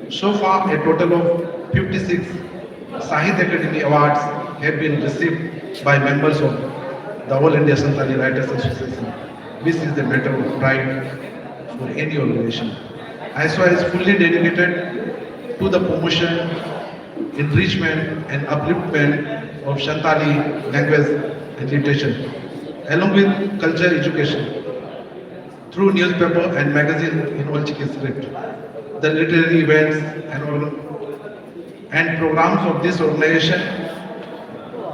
So far, a total of fifty-six Sahitya Academy Awards have been received by members of the All India Santali Writers Association, which is a matter of pride for any organization. AISWA is fully dedicated to the promotion, enrichment and upliftment of Santali language and literature, along with culture education. through newspaper and magazine in Olchiki script. The literary events and, organ- and programs of this organization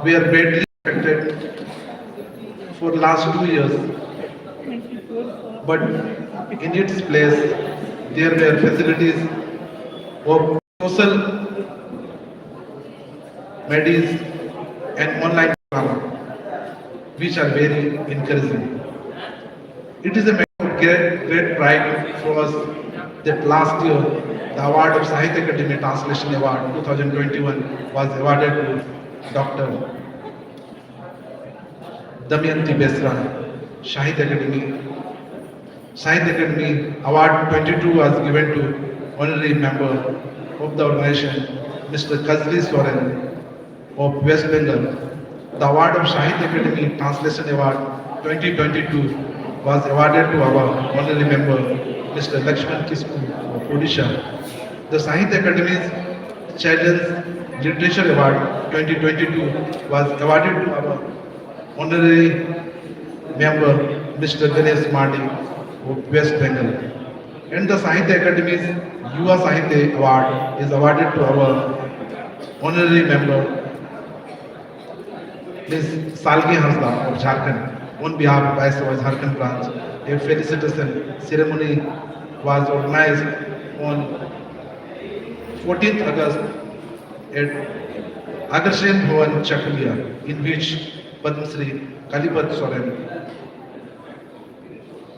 were badly affected for last two years, but in its place, there were facilities of social medias and online program, which are very encouraging. It is a matter of great, great pride for us that last year the award of Sahitya Academy Translation Award two thousand twenty-one was awarded to Doctor Damayanti Besra, Sahitya Academy. Sahitya Academy Award twenty-two was given to honorary member of the organization, Mister Kajli Soren of West Bengal. The award of Sahitya Academy Translation Award twenty twenty-two was awarded to our honorary member, Mister Lakshman Kisku of Odisha. The Sahitya Academy's Challenge Literature Award twenty twenty-two was awarded to our honorary member, Mister Ganesh Mandi of West Bengal. And the Sahitya Academy's Yuva Sahitya Award is awarded to our honorary member, Miss Salgi Hasda of Jharkhand. On behalf of Viceroy Jharkhand branch, a felicitation ceremony was organized on fourteenth August at Agarsen Bhawan Chakulia, in which Padma Shri Kalipad Soren,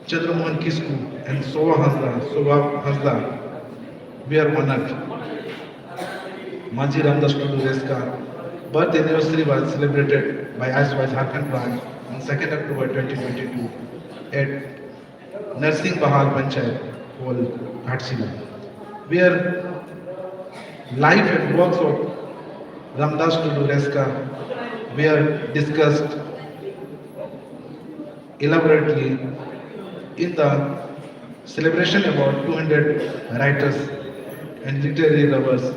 Chandramohan Kisku and Soba Hasda, Soba Hasda were honored. Manji Ramdas Tudu Reska birth anniversary was celebrated by Viceroy Jharkhand branch on second October twenty twenty-two at Narsing Bahal Panchayat Hall, Ghatsila, where life and works of Ramdas Tudu Reska were discussed elaborately in the celebration. About two hundred writers and literary lovers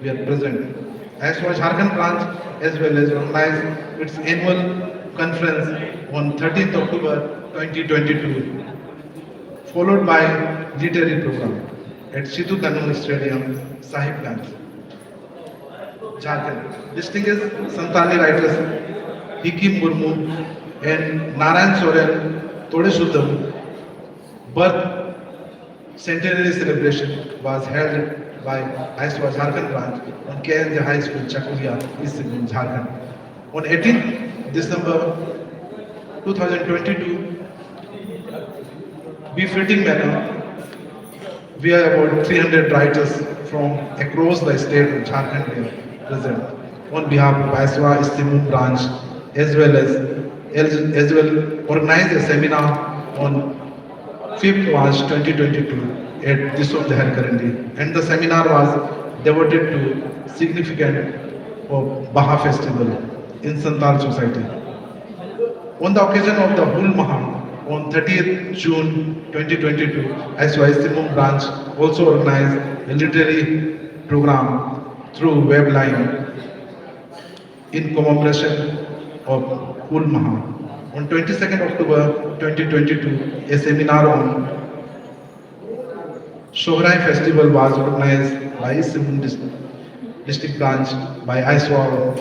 were present. Viceroy Jharkhand branch as well as organized its annual conference on thirteenth October twenty twenty-two. followed by literary program at Sidhu Kanu Stadium, Sahibganj, Jharkhand. Distinguished Santali writers Hikim Murmu and Narayan Soren Tode Sudam birth centenary celebration was held by ISWA Jharkhand branch on K N J High School, Chakulia, East Sirbhum, Jharkhand. On eighteenth December two thousand twenty-two, befitting manner, we are about three hundred writers from across the state of Jharkhand were present on behalf of ISWA East Sirbhum branch, as well as, as, as well organized a seminar on fifth March twenty twenty-two at Disom Jaharkandi, and the seminar was devoted to significant of Baha festival in Santal society. On the occasion of the Hul Maha on thirtieth June twenty twenty-two, ISWA East Sirbhum branch also organized a literary program through web line in commemoration of Hul Maha. On twenty-second October twenty twenty-two, a seminar on Shohrai festival was organized by East Sirbhum dis-, district branch by ISWA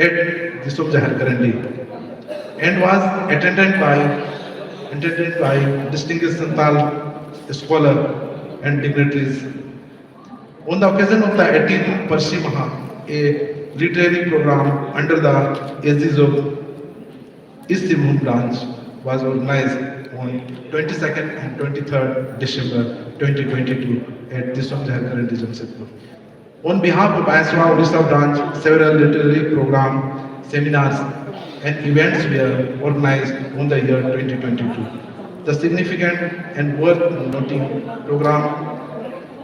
at Disom Jaharkandi and was attended by, attended by distinguished Santal scholar and dignitaries. On the occasion of the eighteenth Parsi Maha, a literary program under the aegis of East Sirbhum branch was organized on twenty-second and twenty-third December twenty twenty-two at Disom Jaharkandi, Jamshedpur. On behalf of ISWA Odisha branch, several literary program, seminars, and events were organized on the year twenty twenty-two. The significant and worth noting program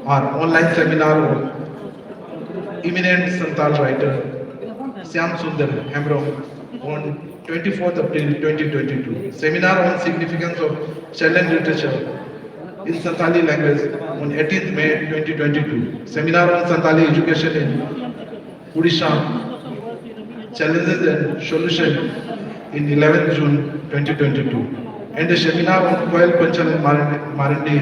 are online seminar of eminent Santal writer Shyam Sundar Hembrom on twenty-fourth April twenty twenty-two. Seminar on significance of challenge literature in Santali language on eighteenth May twenty twenty-two. Seminar on Santali education in Odisha, challenges and solution in eleventh June twenty twenty-two. and a seminar on Koyal Panchal Mar- Marandi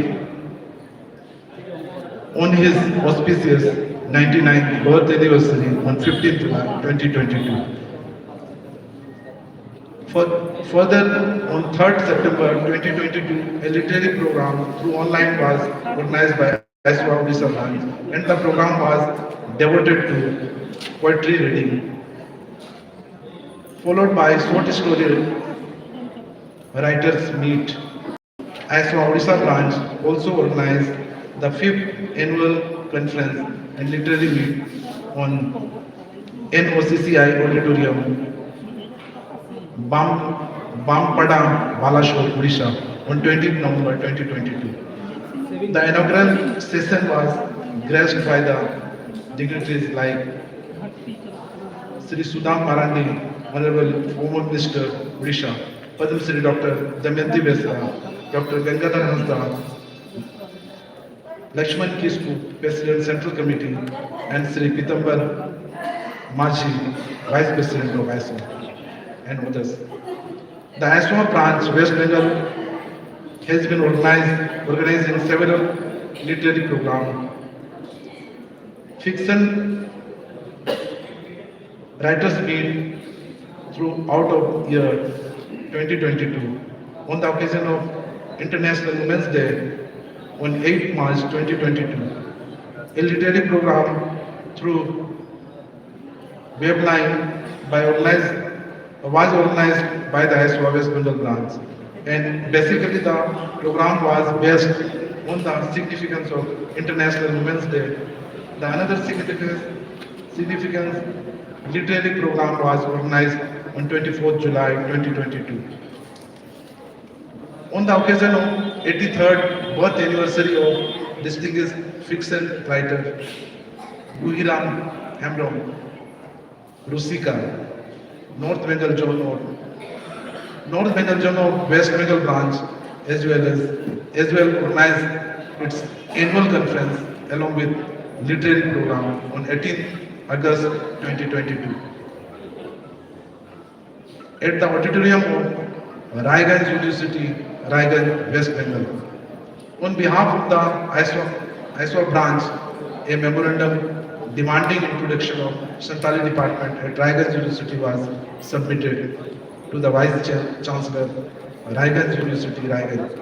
on his auspicious ninety-ninth birth anniversary on fifteenth July twenty twenty-two. For, further, on third September twenty twenty-two, a literary program through online was organized by Aiswa Odisha branch, and the program was devoted to poetry reading, followed by short story writers meet. Aiswa Odisha branch also organized the fifth annual conference and literary meet on N O C C I auditorium, Bam, Bampada, Balashore, Odisha, on twentieth November twenty twenty-two. The inaugural session was graced by the dignitaries like Shri Sudam Marandi, Honorable former Minister, Odisha, Padma Shri Doctor Damayanti Besa, Doctor Gangadhar Hansda, Lakshman Kisku, President, Central Committee, and Shri Pitambar Majhi, Vice President of Aiswa, and others. The Aiswa branch, West Bengal, has been organized, organizing several literary programs, fiction writers meet throughout of year twenty twenty-two. On the occasion of International Women's Day on eighth March twenty twenty-two, a literary program through Webline by organized, was organized by the Aiswa West Bengal branch. And basically the program was based on the significance of International Women's Day. The another significance, significance literary program was organized on twenty-fourth July twenty twenty-two. On the occasion of eighty-third birth anniversary of distinguished fiction writer Guhiram Hembrem, Rusika, North Bengal Zone of North Bengal Zone of West Bengal branch, as well as as well organized its annual conference along with literary program on eighteenth August twenty twenty-two. At the auditorium of Raiganj University, Raiganj, West Bengal. On behalf of the Aiswa, Aiswa branch, a memorandum demanding introduction of Santali department at Raiganj University was submitted to the Vice Chan- Chancellor, Raiganj University, Raiganj.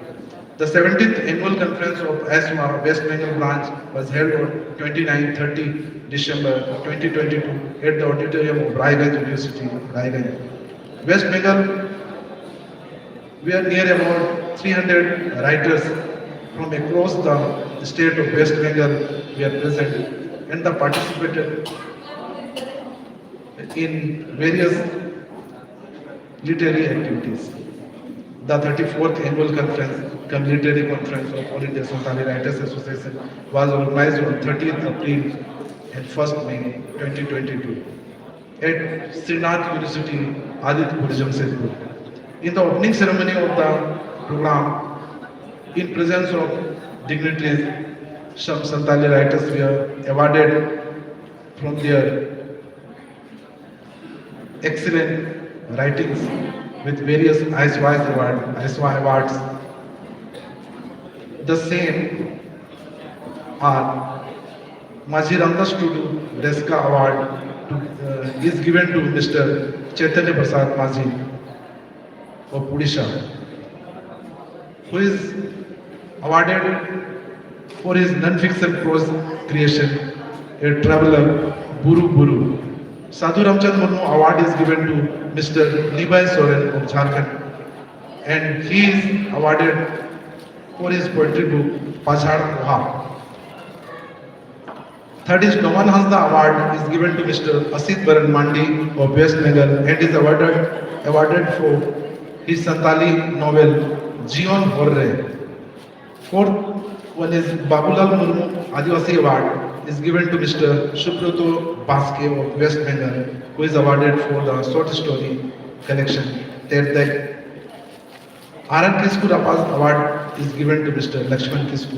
The seventeenth annual conference of Aiswa West Bengal branch was held on twenty-nine thirty December twenty twenty-two at the auditorium of Raiganj University, Raiganj. West Bengal, where near about three hundred writers from across the state of West Bengal were present and the participated in various literary activities. The thirty-fourth annual conference, cum literary conference of All India Santali Writers Association, was organized on thirtieth April and first May twenty twenty-two at Srinath University, Aditpur, Jamshedpur. In the opening ceremony of the program, in presence of dignitaries, some Santali writers were awarded from their excellent writings with various Aiswa Award, Aiswa Awards. The same are Majhi Ramdas Tudu Reska Award to, uh, is given to Mister Chaitanya Prasad Majhi of Odisha, who is awarded for his non-fiction prose creation, A Traveller, Buru Buru. Sadhu Ramchand Murmu Award is given to Mister Nibai Soren of Jharkhand, and he is awarded for his poetry book, Pajhar Koha. Third is Noman Hasda Award is given to Mister Asit Baran Mandi of West Bengal and is awarded, awarded for his Santali novel Jion Horre. Fourth one is Babulal Murmu Adivasi Award is given to Mister Subroto Baske of West Bengal, who is awarded for the short story collection Terdek. Aran Kisku Rapaz Award is given to Mister Lakshman Kisku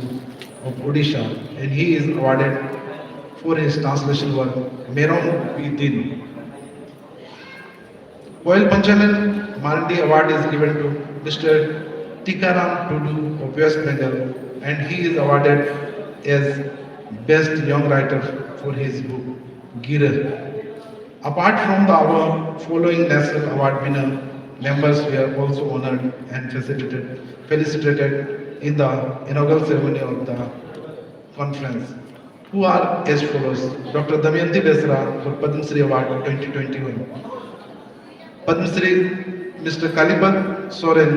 of Odisha, and he is awarded for his translation work Merom Bidin. Koil Panchanan Marandi Award is given to Mister Tikaram Tudu of West Bengal, and he is awarded as Best Young Writer for his book Gira. Apart from the above, following national award winner members were also honored and facilitated, felicitated in the inaugural ceremony of the conference, who are as follows: Doctor Damayanti Besra for Padma Shri Award twenty twenty-one, Padma Shri Mister Kalipad Soren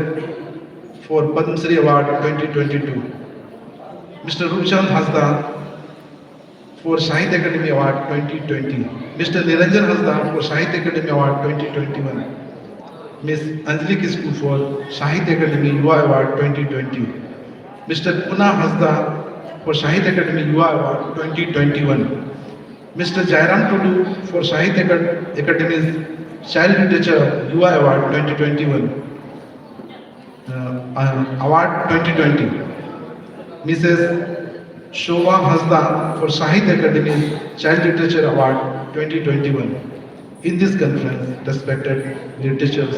for Padma Shri Award twenty twenty-two, Mister Rupchand Hasda for Sahitya Academy Award twenty twenty, Mister Niranjan Hasda for Sahitya Academy Award twenty twenty-one, Miss Anjali Kisku for Sahitya Academy Yuva Award twenty twenty, Mister Puna Hasda for Sahitya Academy Yuva Award twenty twenty-one, Mister Jairam Tudu for Sahitya Acad- Academy's Child Literature Yuva Award twenty twenty-one, uh, uh, Award twenty twenty, Missus Shobha Hasda for Sahitya Academy's Child Literature Award twenty twenty-one. In this conference, respected literatures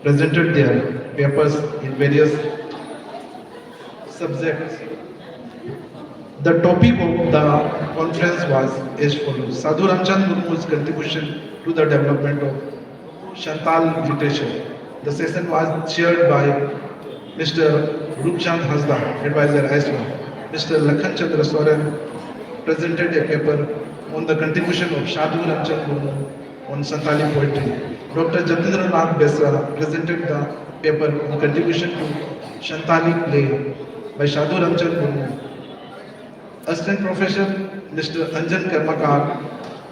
presented their papers in various subjects. The topic of the conference was as follows: Sadhu Ramchand Murmu's contribution to the development of Santal literature. The session was chaired by Mister Rupchand Hasda, advisor I S W A. Mister Lakhan Chandra Soren presented a paper on the contribution of Sadhu Ramchand Murmu on Santali poetry. Doctor Jatindra Nath Besra presented the paper on contribution to Santali play by Sadhu Ramchand Murmu. Assistant Professor Mister Anjan Karmakar,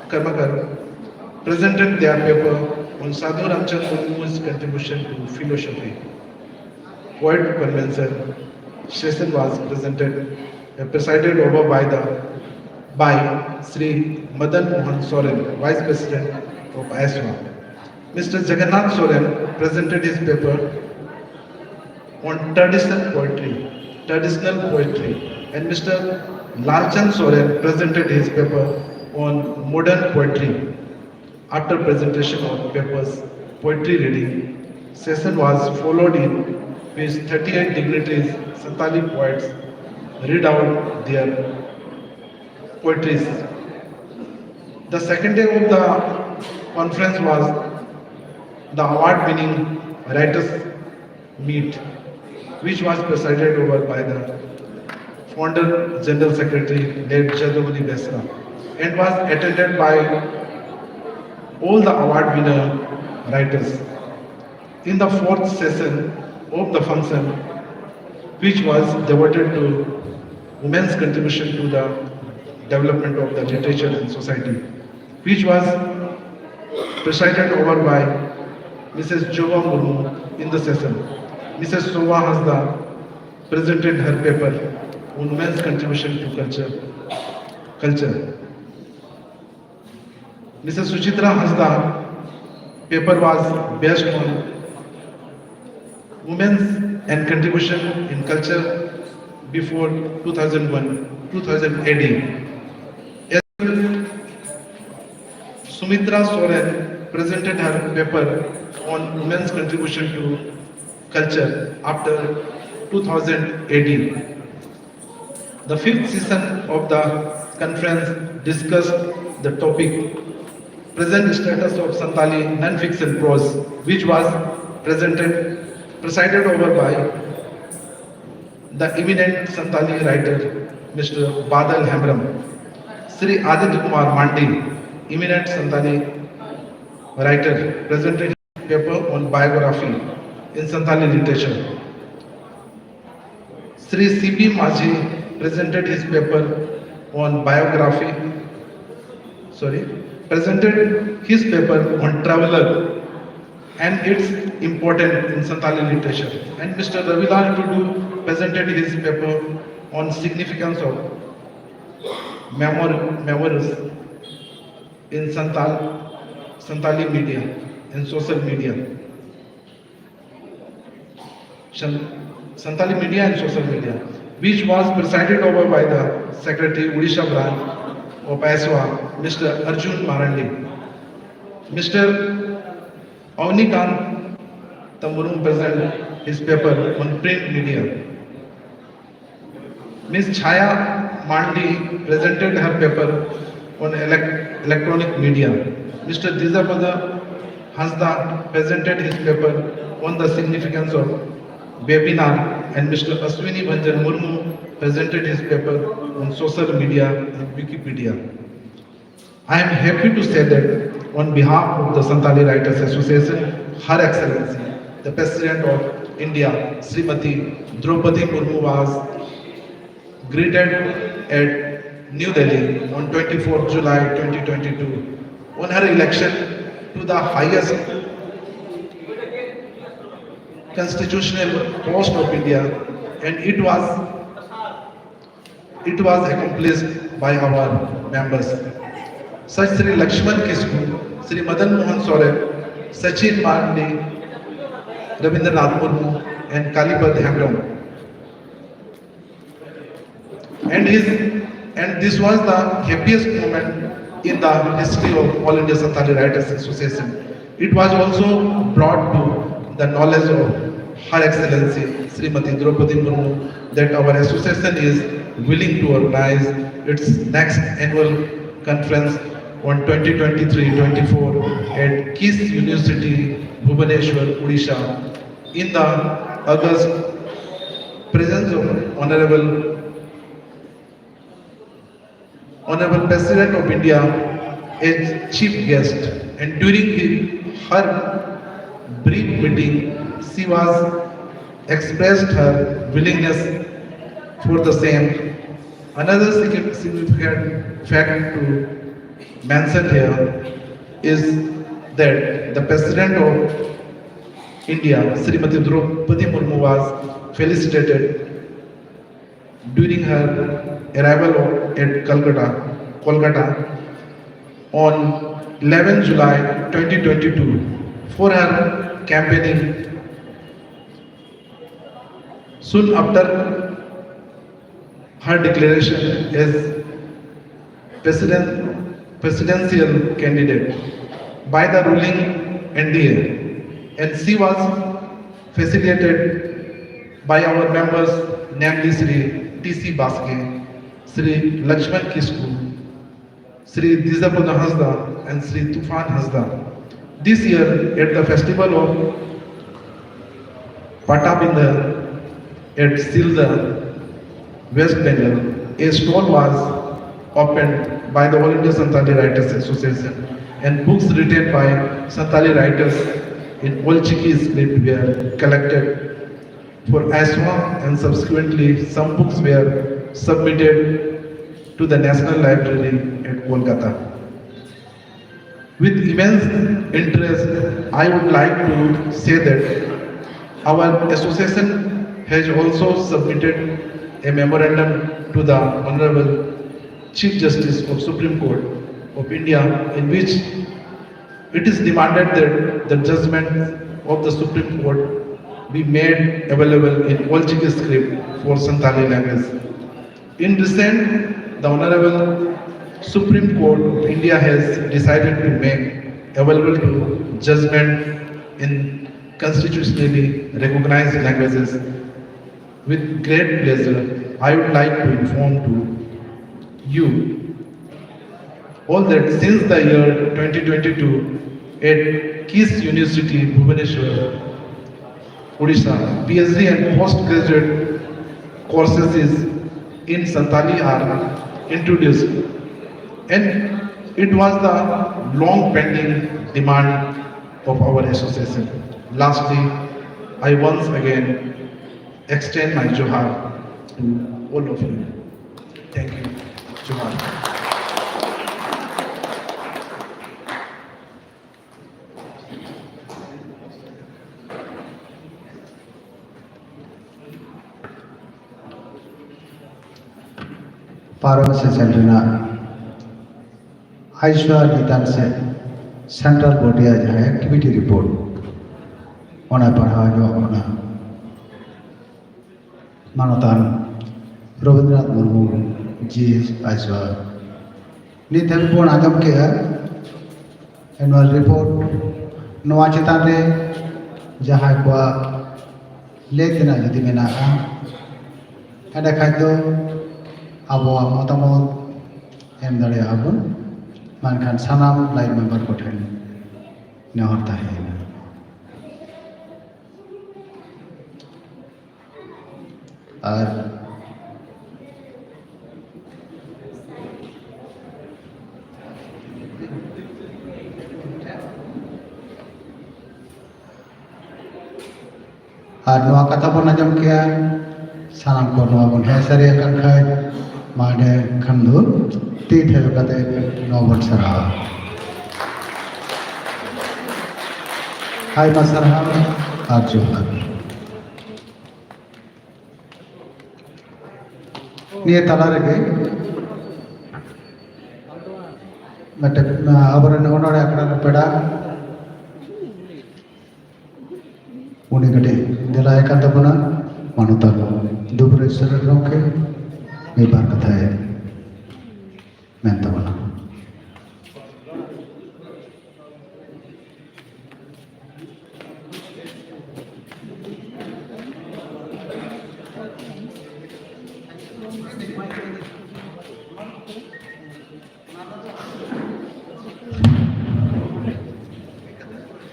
Karmakar presented their paper on Sadhu Ramchand Murmu's contribution to philosophy. Poet convention session was presented, uh, presided over by the, by Sri Madan Mohan Soren, Vice President of I S W A. Mister Jagannath Soren presented his paper on traditional poetry, traditional poetry, and Mister Lalchand Soren presented his paper on modern poetry. After presentation of papers, poetry reading session was followed in which thirty-eight dignitaries, Santali poets, read out their poetries. The second day of the conference was the award-winning writers meet, which was presided over by the founder General Secretary late Jadumani Besra and was attended by all the award winner writers. In the fourth session of the function, which was devoted to women's contribution to the development of the literature and society, which was presided over by Missus Joba Murmu in the session. Missus Soba Hasda presented her paper on women's contribution to culture. Culture. Missus Suchitra Hasda paper was based on women's and contribution in culture before two thousand one, two thousand A D. Sumitra Soren presented her paper on women's contribution to culture after two thousand A D. The fifth session of the conference discussed the topic present status of Santali non-fiction prose, which was presented presided over by the eminent Santali writer Mister Badal Hembrem. Sri Aditya Kumar Mandi, eminent Santali writer, presented his paper on biography in Santali literature. Sri C P Majhi presented his paper on biography, sorry, presented his paper on traveler and its importance in Santali literature. And Mister Ravilal Tudu presented his paper on significance of memor- memories in Santal, Santali media and social media. Shan- Santali media and social media, which was presided over by the Secretary Odisha branch of ASWA, Mister Arjun Marandi. Mister Avnikanta Murmu present his paper on print media. Miss Chhaya Mandi presented her paper on elec- electronic media. Mister Dijapada Hansda presented his paper on the significance of webinar, and Mister Ashwini Bhanjan Murmu presented his paper on social media and Wikipedia. I am happy to say that on behalf of the Santali Writers Association, Her Excellency, the President of India, Srimati Draupadi Murmu was greeted at New Delhi on twenty-fourth July twenty twenty-two on her election to the highest constitutional post of India, and it was it was accomplished by our members, such Sri Lakshman Kisku, Sri Madan Mohan Soren, Sachin Mandi, Rabindranath Murmu, and Kalipad Hemdam. And his and this was the happiest moment in the history of All India Santali Writers Association. It was also brought to the knowledge of Her Excellency Srimati Draupadi Murmu that our association is willing to organize its next annual conference on twenty twenty-three twenty-four at KISS University, Bhubaneswar, Odisha, in the august presence of Honorable Honorable President of India as chief guest, and during the, her brief meeting, she was expressed her willingness for the same. Another significant fact to mention here is that the President of India, Srimati Draupadi Murmu, was felicitated during her arrival at Calcutta, Kolkata on eleventh July twenty twenty-two for her campaigning. Soon after her declaration as president, presidential candidate by the ruling N D A, and she was facilitated by our members, namely Sri T C Baske, Sri Lakshman Kisku, Sri Dijapona Hasda, and Sri Tufan Hasda. This year, at the festival of Patabindar at Silda, West Bengal, a stall was opened by the All India Santali Writers Association, and books written by Santali writers in Old Chiki script were collected for Aswa, and subsequently some books were submitted to the National Library at Kolkata. With immense interest, I would like to say that our association has also submitted a memorandum to the Honorable Chief Justice of Supreme Court of India, in which it is demanded that the judgment of the Supreme Court be made available in Old Chiki script for Santali language. In recent, the Honorable Supreme Court of India has decided to make available to judgment in constitutionally recognized languages. With great pleasure, I would like to inform to you all that since the year twenty twenty-two, at KISS University, Bhubaneswar, Odisha, P H D and postgraduate courses is in Santali are introduced, and it was the long pending demand of our association. Lastly, I once again extend my johar to all of you. Thank you. Johar. ᱯᱟᱨᱚᱢ ᱥᱮᱥᱮᱱ ᱨᱮᱱᱟᱜ ᱟᱭᱥᱣᱟ ᱪᱮᱛᱟᱱ ᱥᱮ ᱥᱮᱱᱴᱨᱟᱞ ᱵᱚᱰᱤᱭᱟᱜ ᱡᱟᱦᱟᱸ ᱮᱠᱴᱤᱵᱷᱤᱴᱤ ᱨᱤᱯᱳᱨᱴ, ᱚᱱᱟ ᱯᱟᱲᱦᱟᱣ ᱧᱚᱜ ᱠᱟᱱᱟ᱾ ᱢᱟᱱᱚᱛᱟᱱ ᱨᱚᱵᱤᱱᱫᱨᱚᱱᱟᱛᱷ ᱢᱩᱨᱢᱩ, ᱡᱤ ᱮᱥ ᱟᱭᱥᱣᱟ᱾ ᱱᱤᱛ ᱫᱷᱟᱹᱵᱤᱡ ᱵᱚᱱ ᱟᱸᱡᱚᱢ ᱠᱮᱜᱼᱟ ᱮᱱᱩᱣᱟᱞ ᱨᱤᱯᱳᱨᱴ, ᱱᱚᱣᱟ ᱪᱮᱛᱟᱱ ᱨᱮ ᱡᱟᱦᱟᱸᱭ ᱠᱚᱣᱟᱜ ᱞᱟᱹᱭ ᱛᱮᱱᱟᱜ ᱡᱩᱫᱤ ᱢᱮᱱᱟᱜᱼᱟ, ᱮᱸᱰᱮᱠᱷᱟᱱ ᱫᱚ ᱟᱵᱚᱣᱟᱜ ᱢᱚᱛᱟᱢᱚᱛ ᱮᱢ ᱫᱟᱲᱮᱭᱟᱜᱼᱟ ᱵᱚᱱ᱾ ᱢᱮᱱᱠᱷᱟᱱ ᱥᱟᱱᱟᱢ ᱞᱟᱭᱤᱱ ᱢᱮᱢᱵᱟᱨ ᱠᱚᱴᱷᱮᱱ ᱱᱮᱦᱚᱨ ᱛᱟᱦᱮᱸᱭᱮᱱᱟ᱾ ᱟᱨ ᱟᱨ ᱱᱚᱣᱟ ᱠᱟᱛᱷᱟ ᱵᱚᱱ ᱟᱸᱡᱚᱢ ᱠᱮᱜᱼᱟ, ᱥᱟᱱᱟᱢ ᱠᱚ ᱱᱚᱣᱟ ᱵᱚᱱ ᱦᱮᱸ ᱥᱟᱹᱨᱤ ᱟᱠᱟᱱ ᱠᱷᱟᱡ, ᱢᱟ ᱮᱸᱰᱮ ᱠᱷᱟᱱ ᱫᱚ ᱛᱤ ᱛᱷᱟᱭᱚ ᱠᱟᱛᱮ ᱱᱚᱣᱟ ᱵᱚᱱ ᱥᱟᱨᱦᱟᱣᱟ᱾ ᱟᱭᱢᱟ ᱥᱟᱨᱦᱟᱣ ᱟᱨ ᱡᱚᱦᱟᱨ᱾ ᱱᱤᱭᱟᱹ ᱛᱟᱞᱟ ᱨᱮᱜᱮ ᱢᱤᱫᱴᱮᱱ, ᱟᱵᱚᱨᱮᱱ ᱚᱱᱚᱲᱦᱮ ᱟᱠᱷᱲᱟ ᱨᱮᱱ ᱯᱮᱲᱟ, ᱩᱱᱤ ᱠᱟᱹᱴᱤᱡ ᱫᱮᱞᱟᱭ ᱠᱟᱱ ᱛᱟᱵᱚᱱᱟ, ᱢᱟᱱᱚᱛᱟᱱ ᱫᱩᱵᱨᱟᱡᱽ ᱥᱚᱨᱮᱱ ᱜᱚᱢᱠᱮ ᱢᱤᱫ ᱵᱟᱨ ᱠᱟᱛᱷᱟᱭ ᱢᱮᱱ ᱛᱟᱵᱚᱱᱟ᱾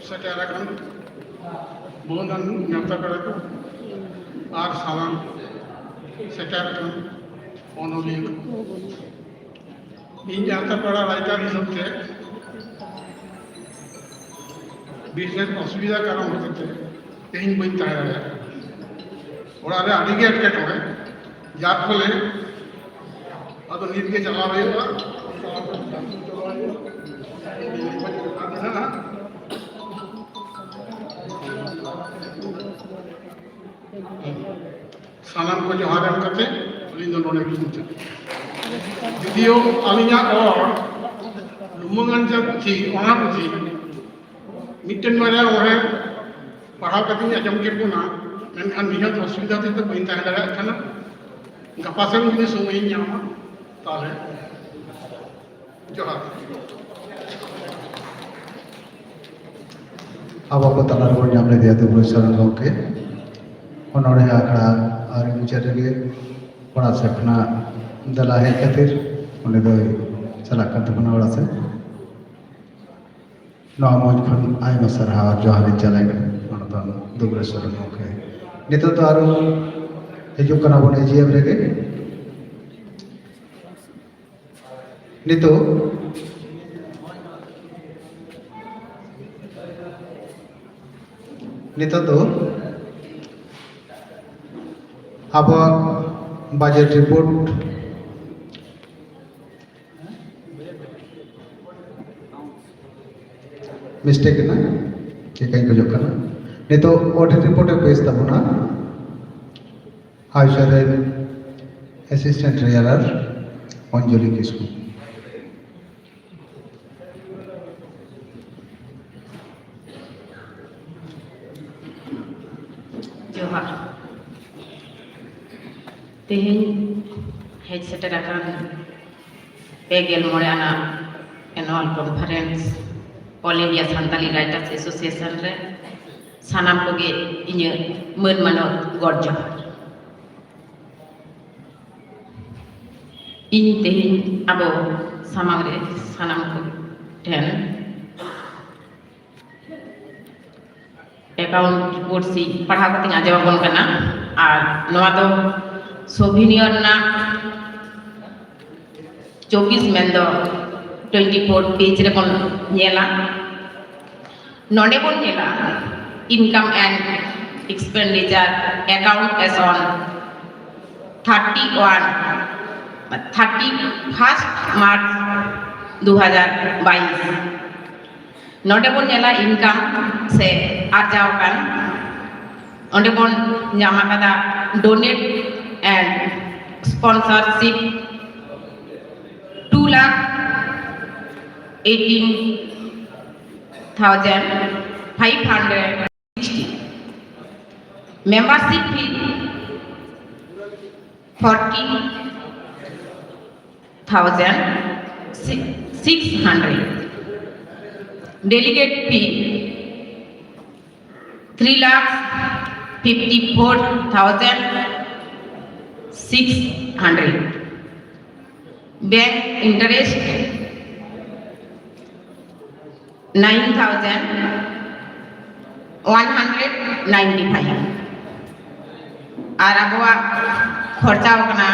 ᱥᱮᱴᱮᱨ ᱟᱠᱟᱱ ᱢᱟᱹᱱ ᱟᱱ ᱱᱮᱣᱛᱟ ᱯᱮᱲᱟ ᱠᱚ ᱟᱨ ᱥᱟᱱᱟᱢ ᱥᱮᱴᱮᱨ ᱟᱠᱟᱱ ᱚᱱᱚᱞᱤᱭᱟᱹ ᱠᱚ, ᱤᱧ ᱱᱮᱣᱛᱟ ᱯᱮᱲᱟ ᱨᱟᱭᱴᱟᱨ ᱦᱤᱥᱟᱹᱵ ᱛᱮ ᱵᱤᱥᱮᱥ ᱚᱥᱩᱵᱤᱫᱷᱟ ᱠᱟᱨᱚᱱ ᱦᱚᱛᱮᱛᱮ ᱛᱮᱦᱮᱧ ᱵᱟᱹᱧ ᱛᱟᱦᱮᱸ ᱫᱟᱲᱮᱭᱟᱜ ᱠᱟᱱᱟ᱾ ᱚᱲᱟᱜ ᱨᱮ ᱟᱹᱰᱤ ᱜᱮ ᱮᱴᱠᱮᱴᱚᱬᱮ, ᱡᱟᱨ ᱯᱷᱚᱞᱮ ᱟᱫᱚ ᱱᱤᱛ ᱜᱮ ᱪᱟᱞᱟᱣ ᱦᱩᱭᱩᱜᱼᱟ᱾ ᱥᱟᱱᱟᱢ ᱠᱚ ᱡᱚᱦᱟᱨ ᱮᱢ ᱠᱟᱛᱮ ᱟᱹᱞᱤᱧ ᱫᱚ ᱱᱚᱰᱮ ᱜᱮᱞᱤᱧ ᱢᱩᱪᱟᱹᱫ᱾ ᱡᱩᱫᱤᱭᱳ ᱟᱹᱞᱤᱧᱟᱜ ᱨᱚᱲ ᱞᱩᱢᱟᱹᱝ ᱟᱱ ᱡᱟ ᱯᱩᱛᱷᱤ, ᱚᱱᱟ ᱯᱩᱛᱷᱤ ᱢᱤᱫᱴᱮᱱ ᱵᱟᱨᱭᱟ ᱚᱬᱦᱮ ᱯᱟᱲᱦᱟᱣ ᱠᱟᱛᱮᱧ ᱟᱸᱡᱚᱢ ᱠᱮᱫ ᱵᱚᱱᱟ, ᱢᱮᱱᱠᱷᱟᱱ ᱱᱤᱦᱟᱹᱛ ᱚᱥᱩᱵᱤᱫᱷᱟ ᱛᱮ ᱵᱟᱹᱧ ᱛᱟᱦᱮᱸ ᱫᱟᱲᱮᱭᱟᱜ ᱠᱟᱱᱟ᱾ ᱜᱟᱯᱟ ᱥᱮᱫ ᱡᱩᱫᱤ ᱥᱚᱢᱚᱭᱤᱧ ᱧᱟᱢᱟ, ᱛᱟᱦᱚᱞᱮ ᱡᱚᱦᱟᱨ᱾ ᱟᱵᱚ ᱠᱚ ᱛᱟᱞᱟ ᱨᱮᱵᱚᱱ ᱧᱟᱢ ᱞᱮᱫᱮᱭᱟ ᱫᱩᱵᱨᱟᱡᱽ ᱥᱚᱨᱮᱱ ᱜᱚᱢᱠᱮ᱾ ᱚᱱᱚᱬᱦᱮ ᱟᱠᱷᱲᱟ ᱟᱹᱣᱨᱤ ᱢᱩᱪᱟᱹᱫ ᱨᱮᱜᱮ ᱚᱲᱟᱜ ᱥᱮᱫ ᱠᱷᱚᱱᱟᱜ ᱫᱮᱞᱟ ᱦᱮᱡ ᱠᱷᱟᱹᱛᱤᱨ ᱩᱱᱤ ᱫᱚᱭ ᱪᱟᱞᱟᱜ ᱠᱟᱱ ᱛᱟᱵᱚᱱᱟ ᱚᱲᱟᱜ ᱥᱮᱫ᱾ ᱱᱚᱣᱟ ᱢᱚᱧᱪ ᱠᱷᱚᱱ ᱟᱭᱢᱟ ᱥᱟᱨᱦᱟᱣ ᱟᱨ ᱡᱚᱦᱟᱨ ᱤᱧ ᱪᱟᱞᱟᱭ ᱠᱟᱱᱟ ᱢᱟᱱᱚᱛᱟᱱ ᱫᱩᱵᱨᱟᱡᱽ ᱥᱚᱨᱮᱱ ᱜᱚᱢᱠᱮ᱾ ᱱᱤᱛᱚᱜ ᱫᱚ ᱟᱨᱚ ᱦᱤᱡᱩᱜ ᱠᱟᱱᱟ ᱵᱚᱱ ᱮ ᱡᱤ ᱮᱢ ᱨᱮᱜᱮ᱾ ᱱᱤᱛᱚᱜ, ᱱᱤᱛᱚᱜ ᱫᱚ ᱟᱵᱚᱣᱟᱜ budget report mistake ᱮᱱᱟ, ᱪᱮᱠᱟᱧ ᱠᱷᱚᱡᱚᱜ ᱠᱟᱱᱟ᱾ ᱱᱤᱛᱚᱜ audit report ᱮ ᱯᱮᱥ ᱛᱟᱵᱚᱱᱟ ᱦᱟᱭᱥᱟ ᱨᱮᱱ assistant treasurer ᱚᱧᱡᱚᱞᱤ ᱠᱤᱥᱠᱩ᱾ ᱡᱚᱦᱟᱨ᱾ ᱛᱮᱦᱮᱧ ᱦᱮᱡ ᱥᱮᱴᱮᱨ ᱟᱠᱟᱱ ᱯᱮ ᱜᱮᱞ ᱢᱚᱬᱮ ᱟᱱᱟᱜ annual conference All India Santali Writers Association ᱨᱮ ᱥᱟᱱᱟᱢ ᱠᱚᱜᱮ ᱤᱧᱟᱹᱜ ᱢᱟᱹᱱ ᱢᱟᱱᱚᱛ ᱜᱚᱰ ᱡᱚᱦᱟᱨ᱾ ᱤᱧ ᱛᱮᱦᱮᱧ ᱟᱵᱚ ᱥᱟᱢᱟᱝ ᱨᱮ ᱥᱟᱱᱟᱢ ᱠᱚ ᱴᱷᱮᱱ account report ᱥᱤ ᱯᱟᱲᱦᱟᱣ ᱠᱟᱛᱮᱧ ᱟᱸᱡᱚᱢ ᱟᱵᱚᱱ ᱠᱟᱱᱟ᱾ ᱟᱨ ᱱᱚᱣᱟ ᱫᱚ souvenir ᱨᱮᱱᱟᱜ ᱪᱚᱵᱵᱤᱥ ᱢᱮᱱᱫᱚ twenty four page ᱨᱮᱵᱚᱱ ᱧᱮᱞᱟ᱾ ᱱᱚᱰᱮ ᱵᱚᱱ ᱧᱮᱞᱟ income and expenditure account as on thirty one, thirty first March ᱫᱩ ᱦᱟᱡᱟᱨ ᱵᱟᱭᱤᱥ᱾ ᱱᱚᱰᱮ ᱵᱚᱱ ᱧᱮᱞᱟ income ᱥᱮ ᱟᱨᱡᱟᱣ ᱟᱠᱟᱱ, ᱚᱸᱰᱮ ᱵᱚᱱ ᱧᱟᱢ ᱟᱠᱟᱫᱟ donate and sponsorship two lakh eighteen thousand five hundred sixty, membership fee forty thousand six hundred, delegate fee three lakhs fifty-four thousand six hundred. Bank interest nine thousand one hundred ninety-five. ᱟᱨ ᱟᱵᱚᱣᱟᱜ ᱠᱷᱚᱨᱪᱟ ᱟᱠᱟᱱᱟ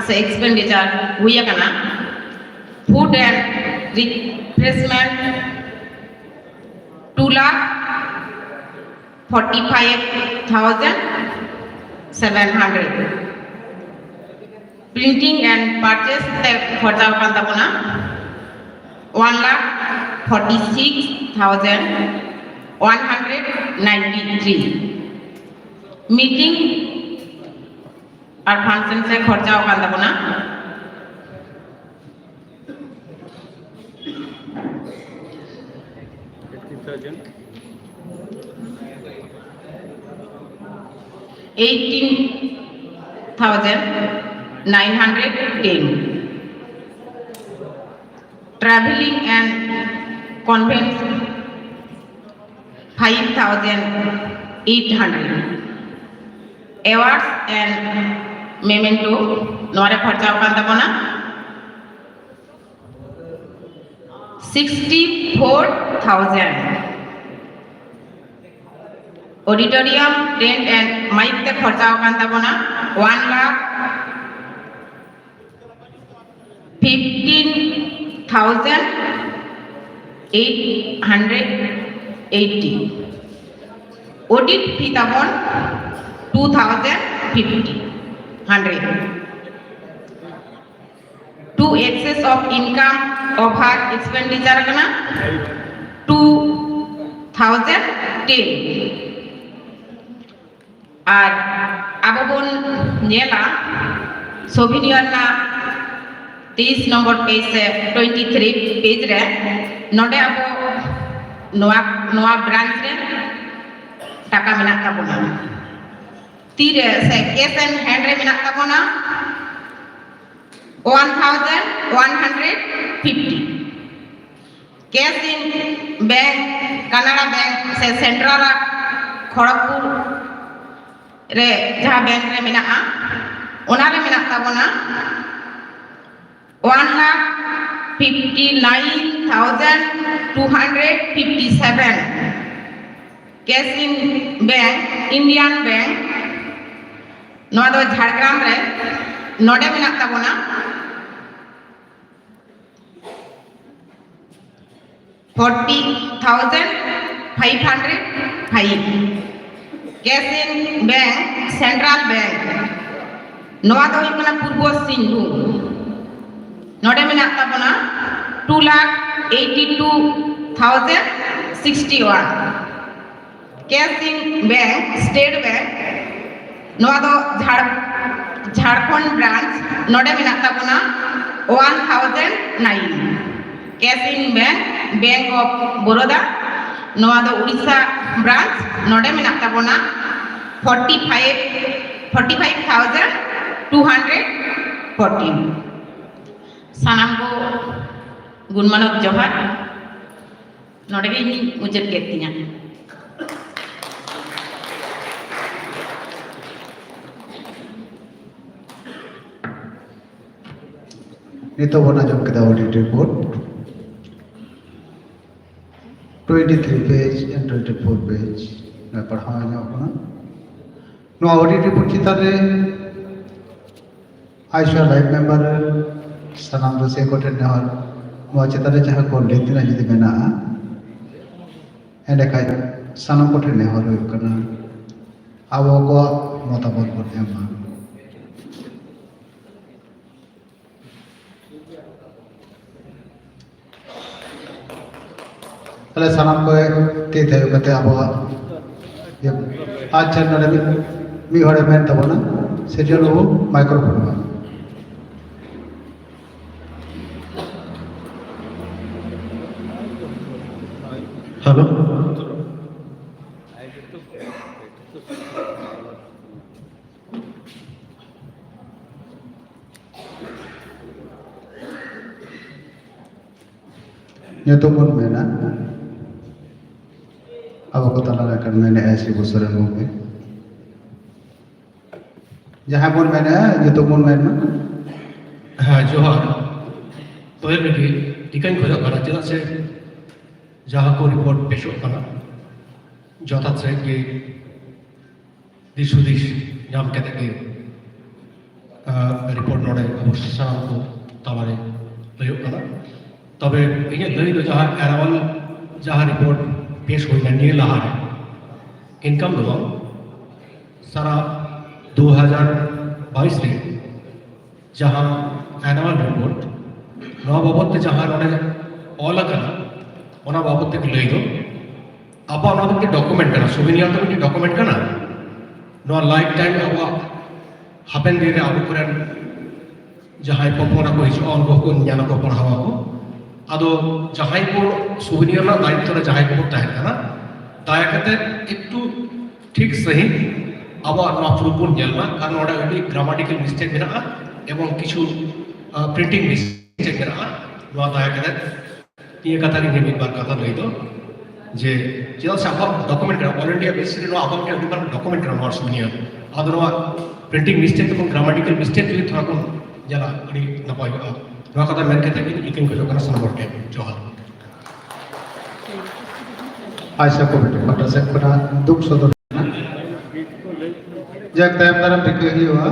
ᱥᱮ expenditure ᱦᱩᱭ ᱟᱠᱟᱱᱟ, food and refreshment two lakh forty five thousand seven hundred. Printing and purchase ᱛᱮ ᱠᱷᱚᱨᱪᱟ ᱟᱠᱟᱱ ᱛᱟᱵᱚᱱᱟ one lakh forty six thousand one hundred ninety three. Meeting ᱟᱨ function ᱨᱮ ᱠᱷᱚᱨᱪᱟ ᱟᱠᱟᱱ ᱛᱟᱵᱚᱱᱟ eighteen thousand nine hundred ten. Traveling and conveyance five thousand eight hundred. Awards and memento, ᱱᱚᱣᱟ ᱨᱮ ᱠᱷᱚᱨᱪᱟ ᱟᱠᱟᱱ ᱛᱟᱵᱚᱱᱟ sixty four thousand. Auditorium rent and mic ᱛᱮ ᱠᱷᱚᱨᱪᱟ ᱟᱠᱟᱱ ᱛᱟᱵᱚᱱᱟ one lakh fifteen thousand eight hundred eighty. Audit fee ᱛᱟᱵᱚᱱ two thousand fifty hundred. To excess of income over expenditure ᱠᱟᱱᱟ two thousand ten. ᱟᱨ ᱟᱵᱚ ᱵᱚᱱ ᱧᱮᱞᱟ souvenir ᱨᱮᱱᱟᱜ ᱛᱮᱭᱤᱥ ᱱᱚᱢᱵᱚᱨ page ᱥᱮ twenty three page ᱨᱮ, ᱱᱚᱰᱮ ᱟᱵᱚ ᱱᱚᱣᱟ ᱱᱚᱣᱟ branch ᱨᱮ ᱴᱟᱠᱟ ᱢᱮᱱᱟᱜ ᱛᱟᱵᱚᱱᱟ, ᱛᱤᱨᱮ ᱥᱮ cash in hand ᱨᱮ ᱢᱮᱱᱟᱜ ᱛᱟᱵᱚᱱᱟ one thousand one hundred fifty. Cash in bank, Canara Bank ᱥᱮ central ᱟᱜ ᱠᱷᱚᱲᱚᱜᱽᱯᱩᱨ ᱨᱮ ᱡᱟᱦᱟᱸ ᱵᱮᱝᱠ ᱨᱮ ᱢᱮᱱᱟᱜᱼᱟ, ᱚᱱᱟ ᱨᱮ ᱢᱮᱱᱟᱜ ᱛᱟᱵᱚᱱᱟ one lakh fifty nine thousand two hundred fifty seven cash in bank, Indian Bank, ᱱᱚᱣᱟ ᱫᱚ ᱡᱷᱟᱲᱜᱨᱟᱢ ᱨᱮ, ᱱᱚᱰᱮ ᱢᱮᱱᱟᱜ ᱛᱟᱵᱚᱱᱟ forty thousand five hundred five. Cash in bank, Central Bank, ᱱᱚᱣᱟ ᱫᱚ ᱦᱩᱭᱩᱜ ᱠᱟᱱᱟ ᱯᱩᱨᱵᱚ ᱥᱤᱝᱵᱷᱩᱢ, ᱱᱚᱰᱮ ᱢᱮᱱᱟᱜ ᱛᱟᱵᱚᱱᱟ two lakh eighty two thousand sixty one. Cash in bank, State Bank, ᱱᱚᱣᱟ ᱫᱚ ᱡᱷᱟᱲ- ᱡᱷᱟᱲᱠᱷᱚᱸᱰ branch, ᱱᱚᱰᱮ ᱢᱮᱱᱟᱜ ᱛᱟᱵᱚᱱᱟ one thousand nine. Cash in bank, Bank of Baroda, ᱱᱚᱣᱟ ᱫᱚ ᱩᱲᱤᱥᱥᱟ branch, ᱱᱚᱰᱮ ᱢᱮᱱᱟᱜ ᱛᱟᱵᱚᱱᱟ forty five, forty five thousand two hundred fourteen. ᱥᱟᱱᱟᱢ ᱠᱚ ᱜᱩᱱᱢᱟᱱᱚᱛ ᱡᱚᱦᱟᱨ᱾ ᱱᱚᱰᱮ ᱜᱮ ᱤᱧᱤᱧ ᱢᱩᱪᱟᱹᱫ ᱠᱮᱫ ᱛᱤᱧᱟ᱾ ᱱᱤᱛᱚᱜ ᱵᱚᱱ ᱟᱸᱡᱚᱢ ᱠᱮᱫᱟ audit report, twenty three page and twenty four page ᱯᱟᱲᱦᱟᱣ ᱧᱚᱜ ᱠᱟᱱᱟ᱾ ᱱᱚᱣᱟ audit report ᱪᱮᱛᱟᱱ ᱨᱮ ᱟᱭᱥᱟ live member ᱥᱟᱱᱟᱢ ᱨᱟᱹᱥᱤᱭᱟᱹ ᱠᱚᱴᱷᱮᱱ ᱱᱮᱦᱚᱨ, ᱱᱚᱣᱟ ᱪᱮᱛᱟᱱ ᱨᱮ ᱡᱟᱦᱟᱸ ᱠᱚ ᱞᱟᱹᱭ ᱛᱮᱱᱟᱜ ᱡᱩᱫᱤ ᱢᱮᱱᱟᱜᱼᱟ, ᱮᱸᱰᱮᱠᱷᱟᱱ ᱥᱟᱱᱟᱢ ᱠᱚᱴᱷᱮᱱ ᱱᱮᱦᱚᱨ ᱦᱩᱭᱩᱜ ᱠᱟᱱᱟ, ᱟᱵᱚ ᱠᱚᱣᱟᱜ ᱢᱚᱛᱟᱢᱚᱛ ᱵᱚᱱ ᱮᱢᱟ᱾ ᱛᱟᱦᱞᱮ ᱥᱟᱱᱟᱢ ᱠᱚ ᱛᱤ ᱛᱷᱟᱭᱚ ᱠᱟᱛᱮ ᱟᱵᱚᱣᱟᱜ ᱤᱭᱟᱹ, ᱟᱪᱪᱷᱟ, ᱱᱚᱰᱮ ᱢᱤᱫ, ᱢᱤᱫ ᱦᱚᱲᱮ ᱢᱮᱱ ᱛᱟᱵᱚᱱᱟ, ᱥᱤᱨᱡᱚᱱ ᱵᱟᱹᱵᱩ, microphone ᱢᱟ᱾ Hello. ᱧᱩᱛᱩᱢ ᱵᱚᱱ ᱢᱮᱱᱟ, ᱟᱵᱚ ᱠᱚ ᱛᱟᱞᱟᱨᱮ ᱠᱟᱱ ᱢᱮᱱᱮᱫᱼᱟᱭ ᱥᱤᱵᱩ ᱥᱚᱨᱮᱱ ᱜᱚᱢᱠᱮ᱾ ᱡᱟᱦᱟᱸ ᱵᱚᱱ ᱢᱮᱱᱮᱫᱼᱟ, ᱧᱩᱛᱩᱢ ᱵᱚᱱ ᱢᱮᱱ ᱢᱟ᱾ ᱦᱮᱸ, ᱡᱚᱦᱟᱨ᱾ ᱯᱟᱹᱦᱤᱞ ᱨᱮᱜᱮ ᱴᱷᱤᱠᱟᱹᱧ ᱠᱷᱚᱡᱚᱜ ᱠᱟᱱᱟ, ᱪᱮᱫᱟᱜ ᱥᱮ ᱡᱟᱦᱟᱸ ᱠᱚ ᱨᱤᱯᱳᱨᱴ ᱯᱮᱥᱚᱜ ᱠᱟᱱᱟ, ᱡᱚᱛᱷᱟᱛ ᱥᱟᱺᱦᱤᱡ ᱜᱮ ᱫᱤᱥ ᱦᱩᱫᱤᱥ ᱧᱟᱢ ᱠᱟᱛᱮ ᱜᱮ, ᱟᱸ, ᱨᱤᱯᱳᱨᱴ ᱱᱚᱰᱮ ᱟᱵᱚ ᱥᱟᱱᱟᱢ ᱠᱚ ᱛᱟᱞᱟᱨᱮ ᱞᱟᱹᱭᱚᱜ ᱠᱟᱱᱟ᱾ ᱛᱚᱵᱮ ᱤᱧᱟᱹᱜ ᱞᱟᱹᱭ ᱫᱚ ᱡᱟᱦᱟᱸ annual ᱡᱟᱦᱟᱸ ᱨᱤᱯᱳᱨᱴ ᱯᱮᱥ ᱦᱩᱭᱱᱟ ᱱᱤᱭᱟᱹ ᱞᱟᱦᱟᱨᱮ, ᱤᱱᱠᱟᱢ ᱫᱚ ᱵᱟᱝ, ᱥᱟᱨᱟ ᱫᱩ ᱦᱟᱡᱟᱨ ᱵᱟᱭᱤᱥ ᱨᱮ ᱡᱟᱦᱟᱸ annual report, ᱱᱚᱣᱟ ᱵᱟᱵᱚᱫ ᱛᱮ ᱡᱟᱦᱟᱸ ᱱᱚᱰᱮ ᱚᱞ ᱟᱠᱟᱱᱟ, ᱚᱱᱟ ᱵᱟᱵᱚᱫ ᱛᱮ ᱞᱟᱹᱭ ᱫᱚ, ᱟᱵᱚᱣᱟᱜ ᱱᱚᱣᱟ ᱫᱚ ᱢᱤᱫᱴᱮᱱ ᱰᱚᱠᱩᱢᱮᱱᱴ ᱠᱟᱱᱟ, ᱥᱩᱵᱷᱮᱱᱤᱭᱟᱨ ᱫᱚ ᱢᱤᱫᱴᱮᱱ ᱰᱚᱠᱩᱢᱮᱱᱴ ᱠᱟᱱᱟ᱾ ᱱᱚᱣᱟ ᱞᱟᱭᱤᱯᱷ ᱴᱟᱭᱤᱢ ᱟᱵᱚᱣᱟᱜ ᱦᱟᱯᱮᱱ ᱫᱤᱱ ᱨᱮ ᱟᱵᱚ ᱠᱚᱨᱮᱱ ᱡᱟᱦᱟᱸᱭ ᱯᱚᱯᱚᱲᱟ ᱠᱚ ᱦᱤᱡᱩᱜᱼᱟ, ᱩᱱᱠᱩ ᱠᱚ ᱧᱮᱞ ᱟᱠᱚ, ᱯᱟᱲᱦᱟᱣ ᱟᱠᱚ᱾ ᱟᱫᱚ ᱡᱟᱦᱟᱸᱭ ᱠᱚ ᱥᱩᱵᱷᱮᱱᱤᱭᱟᱨ ᱨᱮᱱᱟᱜ ᱫᱟᱭᱤᱛᱛᱚ ᱨᱮ ᱡᱟᱦᱟᱸᱭ ᱠᱚ ᱛᱟᱦᱮᱱ ᱠᱟᱱᱟ, ᱫᱟᱭᱟ ᱠᱟᱛᱮ ᱮᱠᱴᱩ ᱴᱷᱤᱠ ᱥᱟᱺᱦᱤᱡ ᱟᱵᱚᱣᱟᱜ ᱱᱚᱣᱟ ᱯᱨᱩᱯᱷ ᱵᱚᱱ ᱧᱮᱞ ᱢᱟ, ᱠᱟᱨᱚᱱ ᱱᱚᱰᱮ ᱟᱹᱰᱤ ᱜᱨᱟᱢᱟᱴᱤᱠᱟᱞ ᱢᱤᱥᱴᱮᱠ ᱢᱮᱱᱟᱜᱼᱟ ᱮᱵᱚᱝ ᱠᱤᱪᱷᱩ ᱯᱨᱤᱱᱴᱤᱝ ᱢᱤᱥᱴᱮᱠ ᱢᱮᱱᱟᱜᱼᱟ᱾ ᱱᱚᱣᱟ ᱫᱟᱭᱟ ᱠᱟᱛᱮ ᱱᱤᱭᱟᱹ ᱠᱟᱛᱷᱟ ᱜᱮ ᱢᱤᱫ ᱵᱟᱨ ᱠᱟᱛᱷᱟ ᱞᱟᱹᱭ ᱫᱚ, ᱡᱮ ᱪᱮᱫᱟᱜ ᱥᱮ ᱟᱵᱚᱣᱟᱜ ᱰᱚᱠᱩᱢᱮᱱᱴ ᱠᱟᱱᱟ, ᱚᱞ ᱤᱱᱰᱤᱭᱟ ᱵᱮᱥᱤᱥ ᱨᱮ ᱱᱚᱣᱟ ᱟᱵᱚᱣᱟᱜ ᱢᱤᱫᱴᱮᱱ ᱟᱹᱰᱤ ᱢᱟᱨᱟᱝ ᱰᱚᱠᱩᱢᱮᱱᱴ ᱠᱟᱱᱟ ᱱᱚᱣᱟ ᱥᱩᱵᱷᱮᱱᱤᱭᱟᱨ᱾ ᱟᱫᱚ ᱱᱚᱣᱟ ᱯᱨᱤᱱᱴᱤᱝ ᱢᱤᱥᱴᱮᱠ ᱮᱵᱚᱝ ᱜᱨᱟᱢᱟᱴᱤᱠᱟᱞ ᱢᱤᱥᱴᱮᱠ ᱡᱩᱫᱤ ᱛᱷᱚᱲᱟ ᱵᱚᱱ ᱧᱮᱞᱟ, ᱟᱹᱰᱤ ᱱᱟᱯᱟᱭ ᱦᱩᱭᱩᱜᱼᱟ᱾ ᱱᱚᱣᱟ ᱠᱟᱛᱷᱟ ᱢᱮᱱ ᱠᱟᱛᱮ ᱜᱮ ᱤᱧ ᱤᱠᱟᱹᱧ ᱠᱷᱚᱡᱚᱜ ᱠᱟᱱᱟ ᱥᱟᱱᱟᱢ ᱦᱚᱲ ᱴᱷᱮᱱ᱾ ᱡᱚᱦᱟᱨ᱾ ᱟᱪᱪᱷᱟ, ᱠᱚᱢᱤᱴᱤ ᱯᱟᱦᱴᱟ ᱥᱮᱫ ᱠᱷᱚᱱᱟᱜ ᱫᱩᱠ ᱥᱚᱫᱚᱨ ᱠᱟᱱᱟ᱾ ᱡᱟᱠ, ᱛᱟᱭᱚᱢ ᱫᱟᱨᱟᱢ ᱨᱤᱠᱟᱹᱭ ᱦᱩᱭᱩᱜᱼᱟ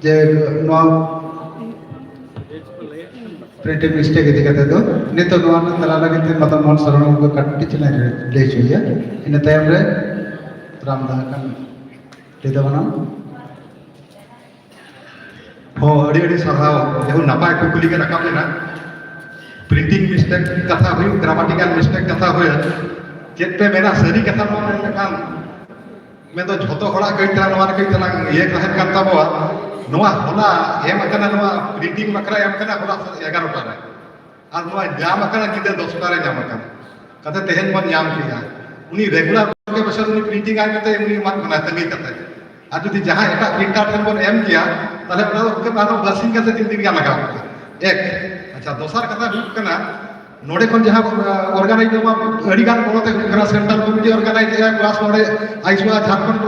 ᱡᱮ ᱱᱚᱣᱟ ᱯᱨᱤᱱᱴᱤᱝ ᱢᱤᱥᱴᱮᱠ ᱤᱫᱤ ᱠᱟᱛᱮ ᱫᱚ ᱱᱤᱛᱚᱜ ᱱᱚᱣᱟ ᱨᱮᱱᱟᱜ ᱛᱮᱞᱟ ᱞᱟᱹᱜᱤᱫ ᱛᱮ ᱢᱟᱛᱟᱢ ᱢᱳᱦᱚᱱ ᱥᱚᱨᱮᱱ ᱜᱚᱢᱠᱮ ᱠᱟᱹᱴᱤᱡ ᱪᱮᱞᱟᱝ ᱞᱟᱹᱭ ᱦᱚᱪᱚᱭᱟ, ᱤᱱᱟᱹ ᱛᱟᱭᱚᱢ ᱨᱮ ᱨᱟᱢᱫᱟ ᱠᱷᱟᱱ ᱞᱟᱹᱭ ᱛᱟᱵᱚᱱᱟ᱾ ᱦᱚᱸ, ᱟᱹᱰᱤ ᱟᱹᱰᱤ ᱥᱟᱨᱦᱟᱣ᱾ ᱡᱮᱦᱮᱛᱩ ᱱᱟᱯᱟᱭ ᱠᱩᱠᱞᱤ ᱜᱮ ᱨᱟᱠᱟᱵ ᱞᱮᱱᱟ᱾ ᱯᱨᱤᱱᱴᱤᱝ ᱢᱤᱥᱴᱮᱠ ᱠᱟᱛᱷᱟ ᱦᱩᱭᱩᱜ, ᱜᱨᱟᱢᱟᱴᱤᱠᱟᱞ ᱢᱤᱥᱴᱮᱠ ᱠᱟᱛᱷᱟ ᱦᱩᱭᱩᱜ, ᱪᱮᱫ ᱯᱮ ᱢᱮᱱᱟ, ᱥᱟᱹᱨᱤ ᱠᱟᱛᱷᱟ ᱱᱚᱣᱟ ᱢᱮᱱ ᱞᱮᱠᱷᱟᱱ, ᱢᱮᱱᱫᱚ ᱡᱷᱚᱛᱚ ᱦᱚᱲᱟᱜ ᱠᱟᱹᱡ ᱛᱟᱞᱟᱝ ᱱᱚᱣᱟ ᱨᱮ ᱠᱟᱹᱡ ᱛᱟᱞᱟᱝ ᱤᱭᱟᱹ ᱛᱟᱦᱮᱱ ᱠᱟᱱ ᱛᱟᱵᱚᱣᱟ᱾ ᱱᱚᱣᱟ ᱦᱚᱞᱟ ᱮᱢ ᱟᱠᱟᱱᱟ, ᱱᱚᱣᱟ ᱯᱨᱤᱱᱴᱤᱝ ᱵᱟᱠᱷᱨᱟ ᱮᱢ ᱟᱠᱟᱱᱟ ᱦᱚᱞᱟ ᱮᱜᱟᱨᱚᱴᱟ ᱨᱮ, ᱟᱨ ᱱᱚᱣᱟ ᱧᱟᱢ ᱟᱠᱟᱱᱟ ᱧᱤᱫᱟᱹ ᱫᱚᱥᱴᱟ ᱨᱮ ᱧᱟᱢ ᱟᱠᱟᱱᱟ᱾ ᱠᱟᱛᱮ ᱛᱮᱦᱮᱧ ᱵᱚᱱ ᱧᱟᱢ ᱠᱮᱜᱼᱟ᱾ ᱩᱱᱤ ᱨᱮᱜᱩᱞᱟᱨ ᱯᱨᱚᱯᱷᱮᱥᱚᱨ ᱩᱱᱤ ᱯᱨᱤᱱᱴᱤᱝ ᱟᱡ ᱠᱟᱛᱮ ᱩᱱᱤ ᱮᱢᱟᱜ ᱠᱟᱱᱟ ᱛᱟᱺᱜᱤ ᱠᱟᱛᱮ᱾ ᱟᱨ ᱡᱩᱫᱤ ᱡᱟᱦᱟᱸᱭ ᱮᱴᱟᱜ ᱯᱨᱤᱱᱴᱟᱨ ᱴᱷᱮᱱ ᱵᱚᱱ ᱮᱢ ᱠᱮᱭᱟ, ᱛᱟᱦᱞᱮ ᱚᱱᱟ ᱫᱚ ᱟᱨᱦᱚᱸ ᱵᱟᱨᱥᱤᱧ ᱜᱟᱱ ᱥᱮ ᱛᱤᱱ ᱫᱤᱱ ᱜᱟᱱ ᱞᱟᱜᱟᱣ ᱠᱚᱜᱼᱟ᱾ ᱮᱠ᱾ ᱟᱪᱪᱷᱟ, ᱫᱚᱥᱟᱨ ᱠᱟᱛᱷᱟ ᱦᱩᱭᱩᱜ ᱠᱟᱱᱟ, ᱱᱚᱰᱮ ᱠᱷᱚᱱ ᱡᱟᱦᱟᱸ ᱚᱨᱜᱟᱱᱟᱭᱤᱡᱽ ᱫᱚ ᱟᱹᱰᱤ ᱜᱟᱱ ᱜᱚᱲᱚ ᱛᱮ ᱦᱩᱭᱩᱜ ᱠᱟᱱᱟ, ᱥᱮᱱᱴᱨᱟᱞ ᱠᱚᱢᱤᱴᱤ ᱚᱨᱜᱟᱱᱟᱭᱤᱡᱽ ᱮᱫᱟ, ᱯᱞᱟᱥ ᱱᱚᱰᱮ ᱟᱭᱥᱣᱟ ᱡᱷᱟᱲᱠᱷᱚᱸᱰ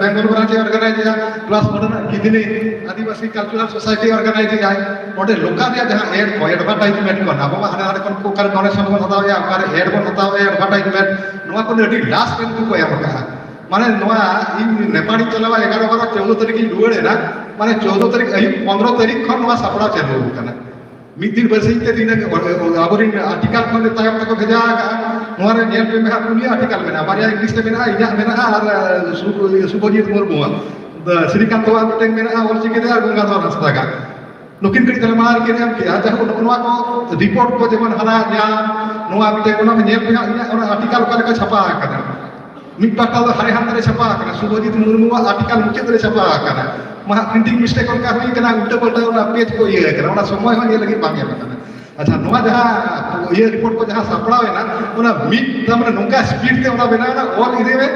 ᱵᱮᱝᱜᱚᱞ ᱵᱨᱟᱧᱪ ᱮ ᱚᱨᱜᱟᱱᱟᱭᱤᱡᱽ ᱮᱫᱟ, ᱯᱞᱟᱥ ᱱᱚᱰᱮᱱᱟᱜ ᱜᱤᱫᱷᱱᱤ ᱟᱹᱫᱤᱵᱟᱹᱥᱤ ᱠᱟᱞᱪᱟᱨᱟᱞ ᱥᱳᱥᱟᱭᱴᱤ ᱚᱨᱜᱟᱱᱟᱭᱤᱡᱽ ᱮᱫᱟᱭ᱾ ᱱᱚᱰᱮ ᱞᱳᱠᱟᱞ ᱨᱮᱭᱟᱜ ᱡᱟᱦᱟᱸ ᱮᱰ ᱠᱚ, ᱮᱰᱵᱷᱟᱨᱴᱟᱭᱤᱡᱽᱢᱮᱱᱴ ᱠᱚ, ᱟᱵᱚ ᱢᱟ ᱦᱟᱸᱰᱮ ᱱᱟᱰᱮ ᱠᱷᱚᱱ ᱚᱠᱟᱨᱮ ᱰᱚᱱᱮᱥᱚᱱ ᱵᱚᱱ ᱦᱟᱛᱟᱣᱮᱫᱼᱟ, ᱚᱠᱟᱨᱮ ᱮᱰ ᱵᱚᱱ ᱦᱟᱛᱟᱣᱮᱫᱼᱟ, ᱮᱰᱵᱷᱟᱨᱴᱟᱭᱤᱡᱽᱢᱮᱱᱴ, ᱱᱚᱣᱟ ᱠᱚ ᱟᱹᱰᱤ ᱞᱟᱥᱴ ᱨᱮ ᱩᱱᱠᱩ ᱠᱚ ᱮᱢ ᱟᱠᱟᱫᱼᱟ᱾ ᱢᱟᱱᱮ ᱱᱚᱣᱟ ᱤᱧ ᱱᱮᱯᱟᱲᱤᱧ ᱪᱟᱞᱟᱣᱟ ᱮᱜᱟᱨᱚ ᱵᱟᱨᱚ ᱪᱳᱫᱽᱫᱳ ᱛᱟᱹᱨᱤᱠᱷ ᱤᱧ ᱨᱩᱣᱟᱹᱲ ᱮᱱᱟ, ᱢᱟᱱᱮ ᱪᱳᱫᱽᱫᱳ ᱛᱟᱹᱨᱤᱠᱷ ᱟᱹᱭᱩᱵ ᱯᱚᱱᱨᱚ ᱛᱟᱹᱨᱤᱠᱷ ᱠᱷᱚᱱ ᱱᱚᱣᱟ ᱥᱟᱯᱲᱟᱣ ᱪᱟᱹᱞᱩ ᱟᱠᱟᱱᱟ᱾ ᱢᱤᱫ ᱫᱤᱱ ᱵᱟᱨᱥᱤᱧ ᱛᱮ ᱛᱤᱱᱟᱹᱜ ᱟᱵᱚᱨᱮᱱ ᱟᱨᱴᱤᱠᱟᱞ ᱠᱷᱚᱱ ᱛᱟᱭᱚᱢ ᱛᱮᱠᱚ ᱵᱷᱮᱡᱟ ᱟᱠᱟᱫᱼᱟ᱾ ᱱᱚᱣᱟ ᱨᱮ ᱧᱮᱞ ᱯᱮ ᱢᱮ ᱦᱟᱸᱜ, ᱯᱩᱱᱭᱟᱹ ᱟᱨᱴᱤᱠᱟᱞ ᱢᱮᱱᱟᱜᱼᱟ, ᱵᱟᱨᱭᱟ ᱤᱝᱞᱤᱥ ᱛᱮ ᱢᱮᱱᱟᱜᱼᱟ, ᱤᱧᱟᱹᱜ ᱢᱮᱱᱟᱜᱼᱟ ᱟᱨ ᱥᱩᱵᱷᱚᱡᱤᱛ ᱢᱩᱨᱢᱩᱣᱟᱜ, ᱥᱨᱤᱠᱟᱱᱛᱚᱣᱟᱜ ᱢᱤᱫᱴᱮᱱ ᱢᱮᱱᱟᱜᱼᱟ ᱚᱞᱪᱤᱠᱤ ᱛᱮ ᱟᱨ ᱜᱚᱝᱜᱟᱫᱷᱚᱨ ᱦᱟᱸᱥᱫᱟᱜᱟᱜ᱾ ᱱᱩᱠᱤᱱ ᱠᱟᱹᱴᱤᱡ ᱛᱟᱞᱮ ᱢᱟᱲᱟᱝ ᱨᱮᱠᱤᱱ ᱮᱢ ᱠᱮᱜᱼᱟ᱾ ᱡᱟᱭᱦᱳᱠ, ᱱᱚᱜᱼᱚ ᱱᱚᱣᱟ ᱠᱚ ᱨᱤᱯᱳᱨᱴ ᱠᱚ ᱡᱮᱢᱚᱱ ᱦᱟᱱᱟ ᱧᱟᱢ, ᱱᱚᱣᱟ ᱢᱤᱫᱴᱮᱱ ᱚᱱᱟ ᱧᱮᱞ ᱯᱮ ᱦᱟᱸᱜ, ᱤᱧᱟᱹᱜ ᱚᱱᱟ ᱟᱨᱴᱤᱠᱟᱞ ᱚᱠᱟ ᱞᱮᱠᱟ ᱪᱷᱟᱯᱟ ᱟᱠᱟᱱᱟ᱾ ᱢᱤᱫ ᱯᱟᱦᱴᱟ ᱫᱚ ᱦᱟᱱᱮ ᱦᱟᱱᱛᱮ ᱨᱮ ᱪᱷᱟᱯᱟ ᱟᱠᱟᱱᱟ, ᱥᱩᱵᱷᱚᱡᱤᱛ ᱢᱩᱨᱢᱩᱣᱟᱜ ᱟᱨᱴᱤᱠᱟᱞ ᱢᱩᱪᱟᱹᱫ ᱨᱮ ᱪᱷᱟᱯᱟ ᱟᱠᱟᱱᱟ᱾ ᱢᱟ ᱦᱟᱸᱜ ᱯᱨᱤᱱᱴᱤᱝ ᱢᱤᱥᱴᱮᱠ ᱚᱱᱠᱟ ᱦᱩᱭ ᱟᱠᱟᱱᱟ, ᱩᱞᱴᱟᱹ ᱯᱟᱞᱴᱟ ᱚᱱᱟ ᱯᱮᱡᱽ ᱠᱚ ᱤᱭᱟᱹ ᱟᱠᱟᱱᱟ, ᱚᱱᱟ ᱥᱚᱢᱚᱭ ᱦᱚᱸ ᱤᱭᱟᱹ ᱞᱟᱹᱜᱤᱫ ᱵᱟᱝ ᱮᱢ ᱟᱠᱟᱱᱟ᱾ ᱟᱪᱪᱷᱟ, ᱱᱚᱣᱟ ᱡᱟᱦᱟᱸ ᱤᱭᱟᱹ ᱨᱤᱯᱳᱨᱴ ᱠᱚ ᱡᱟᱦᱟᱸ ᱥᱟᱯᱲᱟᱣ ᱮᱱᱟ, ᱚᱱᱟ ᱢᱤᱫ ᱛᱟᱨ ᱢᱟᱱᱮ ᱱᱚᱝᱠᱟ ᱥᱯᱤᱰ ᱛᱮ ᱚᱱᱟ ᱵᱮᱱᱟᱣ ᱮᱱᱟ, ᱚᱞ ᱤᱫᱤ ᱢᱮ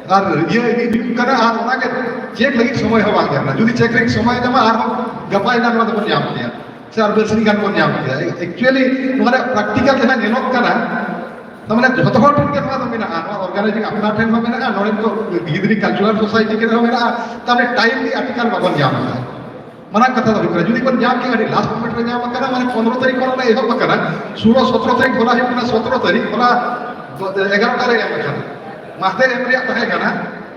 ᱟᱨ ᱤᱭᱟᱹ ᱤᱫᱤ ᱦᱩᱭᱩᱜ ᱠᱟᱱᱟ, ᱟᱨ ᱚᱱᱟᱜᱮ ᱪᱮᱠ ᱞᱟᱹᱜᱤᱫ ᱥᱚᱢᱚᱭ ᱦᱚᱸ ᱵᱟᱝ ᱧᱟᱢᱟ᱾ ᱡᱩᱫᱤ ᱪᱮᱠ ᱞᱟᱹᱜᱤᱫ ᱥᱚᱢᱚᱭ ᱧᱟᱢᱟ, ᱟᱨᱦᱚᱸ ᱜᱟᱯᱟ ᱮᱱᱟᱝ ᱱᱚᱣᱟ ᱫᱚᱵᱚᱱ ᱧᱟᱢ ᱠᱮᱭᱟ, ᱥᱮ ᱟᱨ ᱵᱟᱨᱥᱤᱧ ᱜᱟᱱ ᱵᱚᱱ ᱧᱟᱢ ᱠᱮᱭᱟ᱾ ᱮᱠᱪᱩᱭᱟᱞᱤ ᱱᱚᱣᱟ ᱨᱮᱭᱟᱜ ᱯᱨᱮᱠᱴᱤᱠᱟᱞ ᱡᱟᱦᱟᱸ ᱧᱮᱞᱚᱜ ᱠᱟᱱᱟ, ᱛᱟᱨ ᱢᱟᱱᱮ ᱡᱷᱚᱛᱚ ᱦᱚᱲ ᱴᱷᱮᱱ ᱜᱮ ᱱᱚᱣᱟ ᱫᱚ ᱢᱮᱱᱟᱜᱼᱟ, ᱱᱚᱣᱟ ᱚᱨᱜᱟᱱᱟᱭᱡᱤᱝ ᱟᱯᱱᱟᱨ ᱴᱷᱮᱱ ᱦᱚᱸ ᱢᱮᱱᱟᱜᱼᱟ, ᱱᱚᱰᱮ ᱫᱚ ᱜᱤᱫᱽᱨᱟᱹ ᱠᱟᱞᱪᱟᱨᱟᱞ ᱥᱳᱥᱟᱭᱴᱤ ᱴᱷᱮᱱ ᱦᱚᱸ ᱢᱮᱱᱟᱜᱼᱟ᱾ ᱛᱟᱨ ᱢᱟᱱᱮ ᱴᱟᱭᱤᱢᱞᱤ ᱟᱨᱴᱤᱠᱟᱞ ᱵᱟᱵᱚᱱ ᱧᱟᱢ ᱮᱫᱟ᱾ ᱢᱟᱨᱟᱝ ᱠᱟᱛᱷᱟ ᱫᱚ ᱦᱩᱭᱩᱜ ᱠᱟᱱᱟ, ᱡᱩᱫᱤ ᱵᱚᱱ ᱧᱟᱢ ᱠᱮᱭᱟ, ᱟᱹᱰᱤ ᱞᱟᱥᱴ ᱢᱚᱢᱮᱱᱴ ᱨᱮ ᱧᱟᱢ ᱟᱠᱟᱱᱟ, ᱢᱟᱱᱮ ᱯᱚᱱᱨᱚ ᱛᱟᱹᱨᱤᱠᱷ ᱠᱷᱚᱱ ᱚᱱᱟ ᱮᱦᱚᱵ ᱟᱠᱟᱱᱟ, ᱥᱳᱞᱳ ᱥᱚᱛᱨᱚ ᱛᱟᱹᱨᱤᱠᱷ, ᱦᱚᱞᱟ ᱦᱩᱭᱩᱜ ᱠᱟᱱᱟ ᱥᱚᱛᱨᱚ ᱛᱟᱹᱨᱤᱠᱷ, ᱦᱚᱞᱟ ᱮᱜᱟᱨᱚᱴᱟ ᱨᱮ ᱮᱢ ᱟᱠᱟᱱᱟ᱾ ᱢᱟᱦᱫᱮᱨ ᱮᱢ ᱨᱮᱭᱟᱜ ᱛᱟᱦᱮᱸ ᱠᱟᱱᱟ,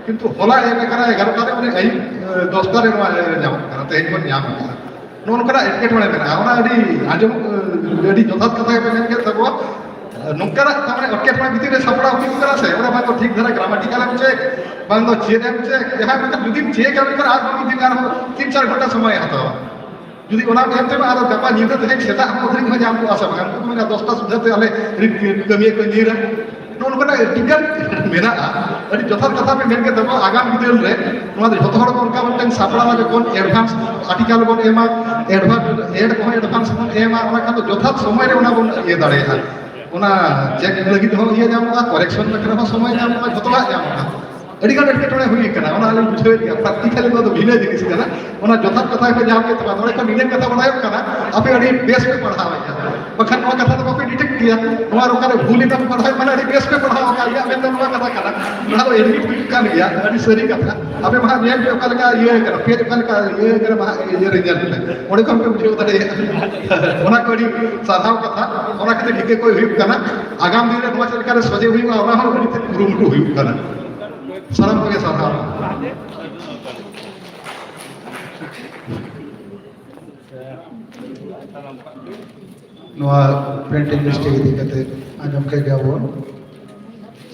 ᱠᱤᱱᱛᱩ ᱦᱚᱞᱟ ᱮᱢ ᱟᱠᱟᱱᱟ ᱮᱜᱟᱨᱚᱴᱟ ᱨᱮ, ᱢᱟᱱᱮ ᱟᱹᱭᱩᱵ ᱮ, ᱫᱚᱥᱴᱟ ᱨᱮ ᱱᱚᱣᱟ ᱮ, ᱧᱟᱢᱚᱜ ᱠᱟᱱᱟ, ᱛᱮᱦᱮᱧ ᱵᱚᱱ ᱧᱟᱢ ᱟᱠᱟᱫᱟ᱾ ᱱᱚᱜᱼᱚ ᱱᱚᱝᱠᱟᱱᱟᱜ ᱮᱴᱠᱮᱴᱚᱬᱮ ᱢᱮᱱᱟᱜᱼᱟ, ᱚᱱᱟ ᱟᱹᱰᱤ ᱟᱸᱡᱚᱢ, ᱮ, ᱟᱹᱰᱤ ᱡᱚᱛᱷᱟᱛ ᱠᱟᱛᱷᱟ ᱜᱮᱯᱮ ᱢᱮᱱ ᱠᱮᱫ ᱛᱟᱵᱚᱣᱟ᱾ ᱱᱚᱝᱠᱟᱱᱟᱜ ᱛᱟᱨ ᱢᱟᱱᱮ ᱮᱴᱠᱮᱴᱚᱬᱮ ᱵᱷᱤᱛᱤᱨ ᱨᱮ ᱥᱟᱯᱲᱟᱣ ᱦᱩᱭᱩᱜ ᱠᱟᱱᱟ ᱥᱮ, ᱚᱸᱰᱮ ᱵᱟᱝ ᱫᱚ ᱴᱷᱤᱠ ᱫᱷᱟᱨᱟ ᱜᱨᱟᱢᱟᱴᱤᱠᱟᱞ ᱮᱢ ᱪᱮᱠ, ᱵᱟᱝ ᱫᱚ ᱪᱮᱫ ᱮᱢ ᱪᱮᱠ, ᱡᱟᱦᱟᱸ ᱢᱮᱱᱛᱮ ᱡᱩᱫᱤᱢ ᱪᱮᱠ ᱟᱢ ᱮᱱᱠᱷᱟᱱ ᱟᱨ ᱢᱤᱫ ᱫᱤᱱ ᱟᱨᱦᱚᱸ ᱛᱤᱱ ᱪᱟᱨ ᱜᱷᱚᱱᱴᱟ ᱥᱚᱢᱚᱭ ᱦᱟᱛᱟᱣᱟ᱾ ᱡᱩᱫᱤ ᱚᱱᱟ ᱮᱢ ᱛᱮᱢᱟ ᱟᱨᱦᱚᱸ ᱜᱟᱯᱟ ᱧᱤᱫᱟᱹ ᱛᱮᱦᱮᱧ ᱥᱮᱛᱟᱜ ᱦᱚᱸ ᱟᱹᱠᱷᱨᱤᱧ ᱦᱚᱸ ᱧᱟᱢ ᱠᱚᱜᱼᱟ ᱥᱮ ᱵᱟᱝ? ᱩᱱᱠᱩ ᱠᱚ ᱢᱮᱱᱟ ᱫᱚᱥᱴᱟ ᱥᱩᱫᱷᱟᱹ ᱛᱮ ᱟᱞᱮ ᱠᱟᱹᱢᱤᱭᱟᱹ ᱠᱚ ᱧᱤᱨᱟ᱾ ᱱᱚᱜᱼᱚ ᱱᱚᱝᱠᱟᱱᱟᱜ ᱟᱹᱰᱤᱜᱟᱱ ᱢᱮᱱᱟᱜᱼᱟ᱾ ᱟᱹᱰᱤ ᱡᱚᱛᱷᱟᱛ ᱠᱟᱛᱷᱟ ᱯᱮ ᱢᱮᱱ ᱠᱮᱫ ᱛᱟᱵᱚᱱᱟ᱾ ᱟᱜᱟᱢ ᱵᱤᱫᱟᱹᱞ ᱨᱮ ᱱᱚᱣᱟ ᱫᱚ ᱡᱷᱚᱛᱚ ᱦᱚᱲ ᱠᱚ ᱚᱱᱠᱟ ᱢᱤᱫᱴᱮᱱ ᱥᱟᱯᱲᱟᱣ ᱡᱚᱠᱷᱚᱱ ᱮᱰᱵᱷᱟᱱᱥ ᱟᱨᱴᱤᱠᱟᱞ ᱵᱚᱱ ᱮᱢᱟ, ᱮᱰᱵᱷᱟᱱᱥ ᱮᱰ ᱠᱚᱦᱚᱸ ᱮᱰᱵᱷᱟᱱᱥ ᱵᱚᱱ ᱮᱢᱟ, ᱚᱱᱟ ᱠᱷᱟᱱ ᱫᱚ ᱡᱚᱛᱷᱟᱛ ᱥᱚᱢᱚᱭ ᱨᱮ ᱚᱱᱟ ᱵᱚᱱ ᱤᱭᱟᱹ ᱫᱟᱲᱮᱭᱟᱜᱼᱟ᱾ ᱚᱱᱟ ᱪᱮᱠ ᱞᱟᱹᱜᱤᱫ ᱦᱚᱸ ᱤᱭᱟᱹ ᱧᱟᱢᱚᱜᱼᱟ, ᱠᱚᱨᱮᱠᱥᱚᱱ ᱞᱟᱹᱜᱤᱫ ᱦᱚᱸ ᱥᱚᱢᱚᱭ ᱧᱟᱢᱚᱜᱼᱟ, ᱡᱷᱚᱛᱚᱣᱟᱜ ᱧᱟᱢᱚᱜᱼᱟ᱾ ᱟᱹᱰᱤ ᱜᱟᱱ ᱮᱴᱠᱮᱴᱚᱬᱮ ᱦᱩᱭ ᱠᱟᱱᱟ, ᱚᱱᱟ ᱟᱹᱞᱤᱧ ᱵᱩᱡᱷᱟᱹᱣᱮᱫ ᱜᱮᱭᱟ᱾ ᱯᱨᱮᱠᱴᱤᱠᱟᱞᱤ ᱱᱚᱣᱟ ᱫᱚ ᱵᱷᱤᱱᱟᱹ ᱡᱤᱱᱤᱥ ᱠᱟᱱᱟ, ᱚᱱᱟ ᱡᱚᱛᱷᱟᱛ ᱠᱟᱛᱷᱟ ᱜᱮᱯᱮ ᱧᱟᱢ ᱠᱮᱫ ᱛᱟᱵᱚᱱᱟ᱾ ᱱᱚᱰᱮ ᱠᱷᱚᱱ ᱱᱤᱱᱟᱹᱜ ᱠᱟᱛᱷᱟ ᱵᱟᱲᱟᱭᱚᱜ ᱠᱟᱱᱟ, ᱟᱯᱮ ᱟᱹᱰᱤ ᱵᱮᱥ ᱯᱮ ᱯᱟᱲᱦᱟᱣᱮᱫᱼᱟ, ᱵᱟᱠᱷᱟᱱ ᱱᱚᱣᱟ ᱠᱟᱛᱷᱟ ᱫᱚ ᱵᱟᱯᱮ ᱰᱤᱴᱮᱠᱴ ᱠᱮᱭᱟ᱾ ᱱᱚᱣᱟ ᱚᱠᱟᱨᱮ ᱵᱷᱩᱞ ᱮᱱᱟ ᱯᱟᱲᱦᱟᱣ, ᱢᱟᱱᱮ ᱟᱹᱰᱤ ᱵᱮᱥ ᱯᱮ ᱯᱟᱲᱦᱟᱣ ᱟᱠᱟᱫ, ᱤᱧᱟᱹᱜ ᱢᱮᱱ ᱫᱚ ᱱᱚᱣᱟ ᱠᱟᱛᱷᱟ ᱠᱟᱱᱟ᱾ ᱱᱚᱣᱟ ᱫᱚ ᱮᱰᱢᱤᱴ ᱦᱩᱭᱩᱜ ᱠᱟᱱ ᱜᱮᱭᱟ, ᱟᱹᱰᱤ ᱥᱟᱹᱨᱤ ᱠᱟᱛᱷᱟ᱾ ᱟᱯᱮ ᱢᱟ ᱦᱟᱸᱜ ᱧᱮᱞ ᱯᱮ ᱚᱠᱟ ᱞᱮᱠᱟ ᱤᱭᱟᱹ ᱠᱟᱱᱟ, ᱯᱷᱮᱞ ᱚᱠᱟ ᱞᱮᱠᱟ ᱤᱭᱟᱹ ᱠᱟᱱᱟ, ᱢᱟ ᱦᱟᱸᱜ ᱤᱭᱟᱹ ᱨᱮ ᱧᱮᱞ ᱯᱮ, ᱚᱸᱰᱮ ᱠᱷᱚᱱ ᱯᱮ ᱵᱩᱡᱷᱟᱹᱣ ᱫᱟᱲᱮᱭᱟᱜᱼᱟ᱾ ᱚᱱᱟ ᱠᱚ ᱟᱹᱰᱤ ᱥᱟᱨᱦᱟᱣ ᱠᱟᱛᱷᱟ᱾ ᱚᱱᱟ ᱠᱷᱟᱹᱛᱤᱨ ᱴᱷᱤᱠᱟᱹ ᱠᱚ ᱦᱩᱭᱩᱜ ᱠᱟᱱᱟ, ᱟᱜᱟᱢ ᱫᱤᱱ ᱨᱮ ᱱᱚᱣᱟ ᱪᱮᱫ ᱞᱮᱠᱟ ᱨᱮ ᱥᱚᱡᱷᱮ ᱦᱩᱭᱩᱜᱼᱟ, ᱚᱱᱟ ᱦᱚᱸ ᱟᱹᱰᱤ ᱛᱮᱫ ᱠᱩᱨᱩᱢᱩᱴᱩ ᱦᱩᱭᱩᱜ ᱠᱟᱱᱟ᱾ ᱥᱟᱱᱟᱢ ᱠᱚᱜᱮ ᱥᱟᱨᱦᱟᱣ᱾ ᱱᱚᱣᱟ ᱯᱨᱤᱱᱴᱤᱝ ᱢᱤᱥᱴᱮᱠ ᱤᱫᱤ ᱠᱟᱛᱮ ᱟᱸᱡᱚᱢ ᱠᱮᱫ ᱜᱮᱭᱟ ᱵᱚᱱ᱾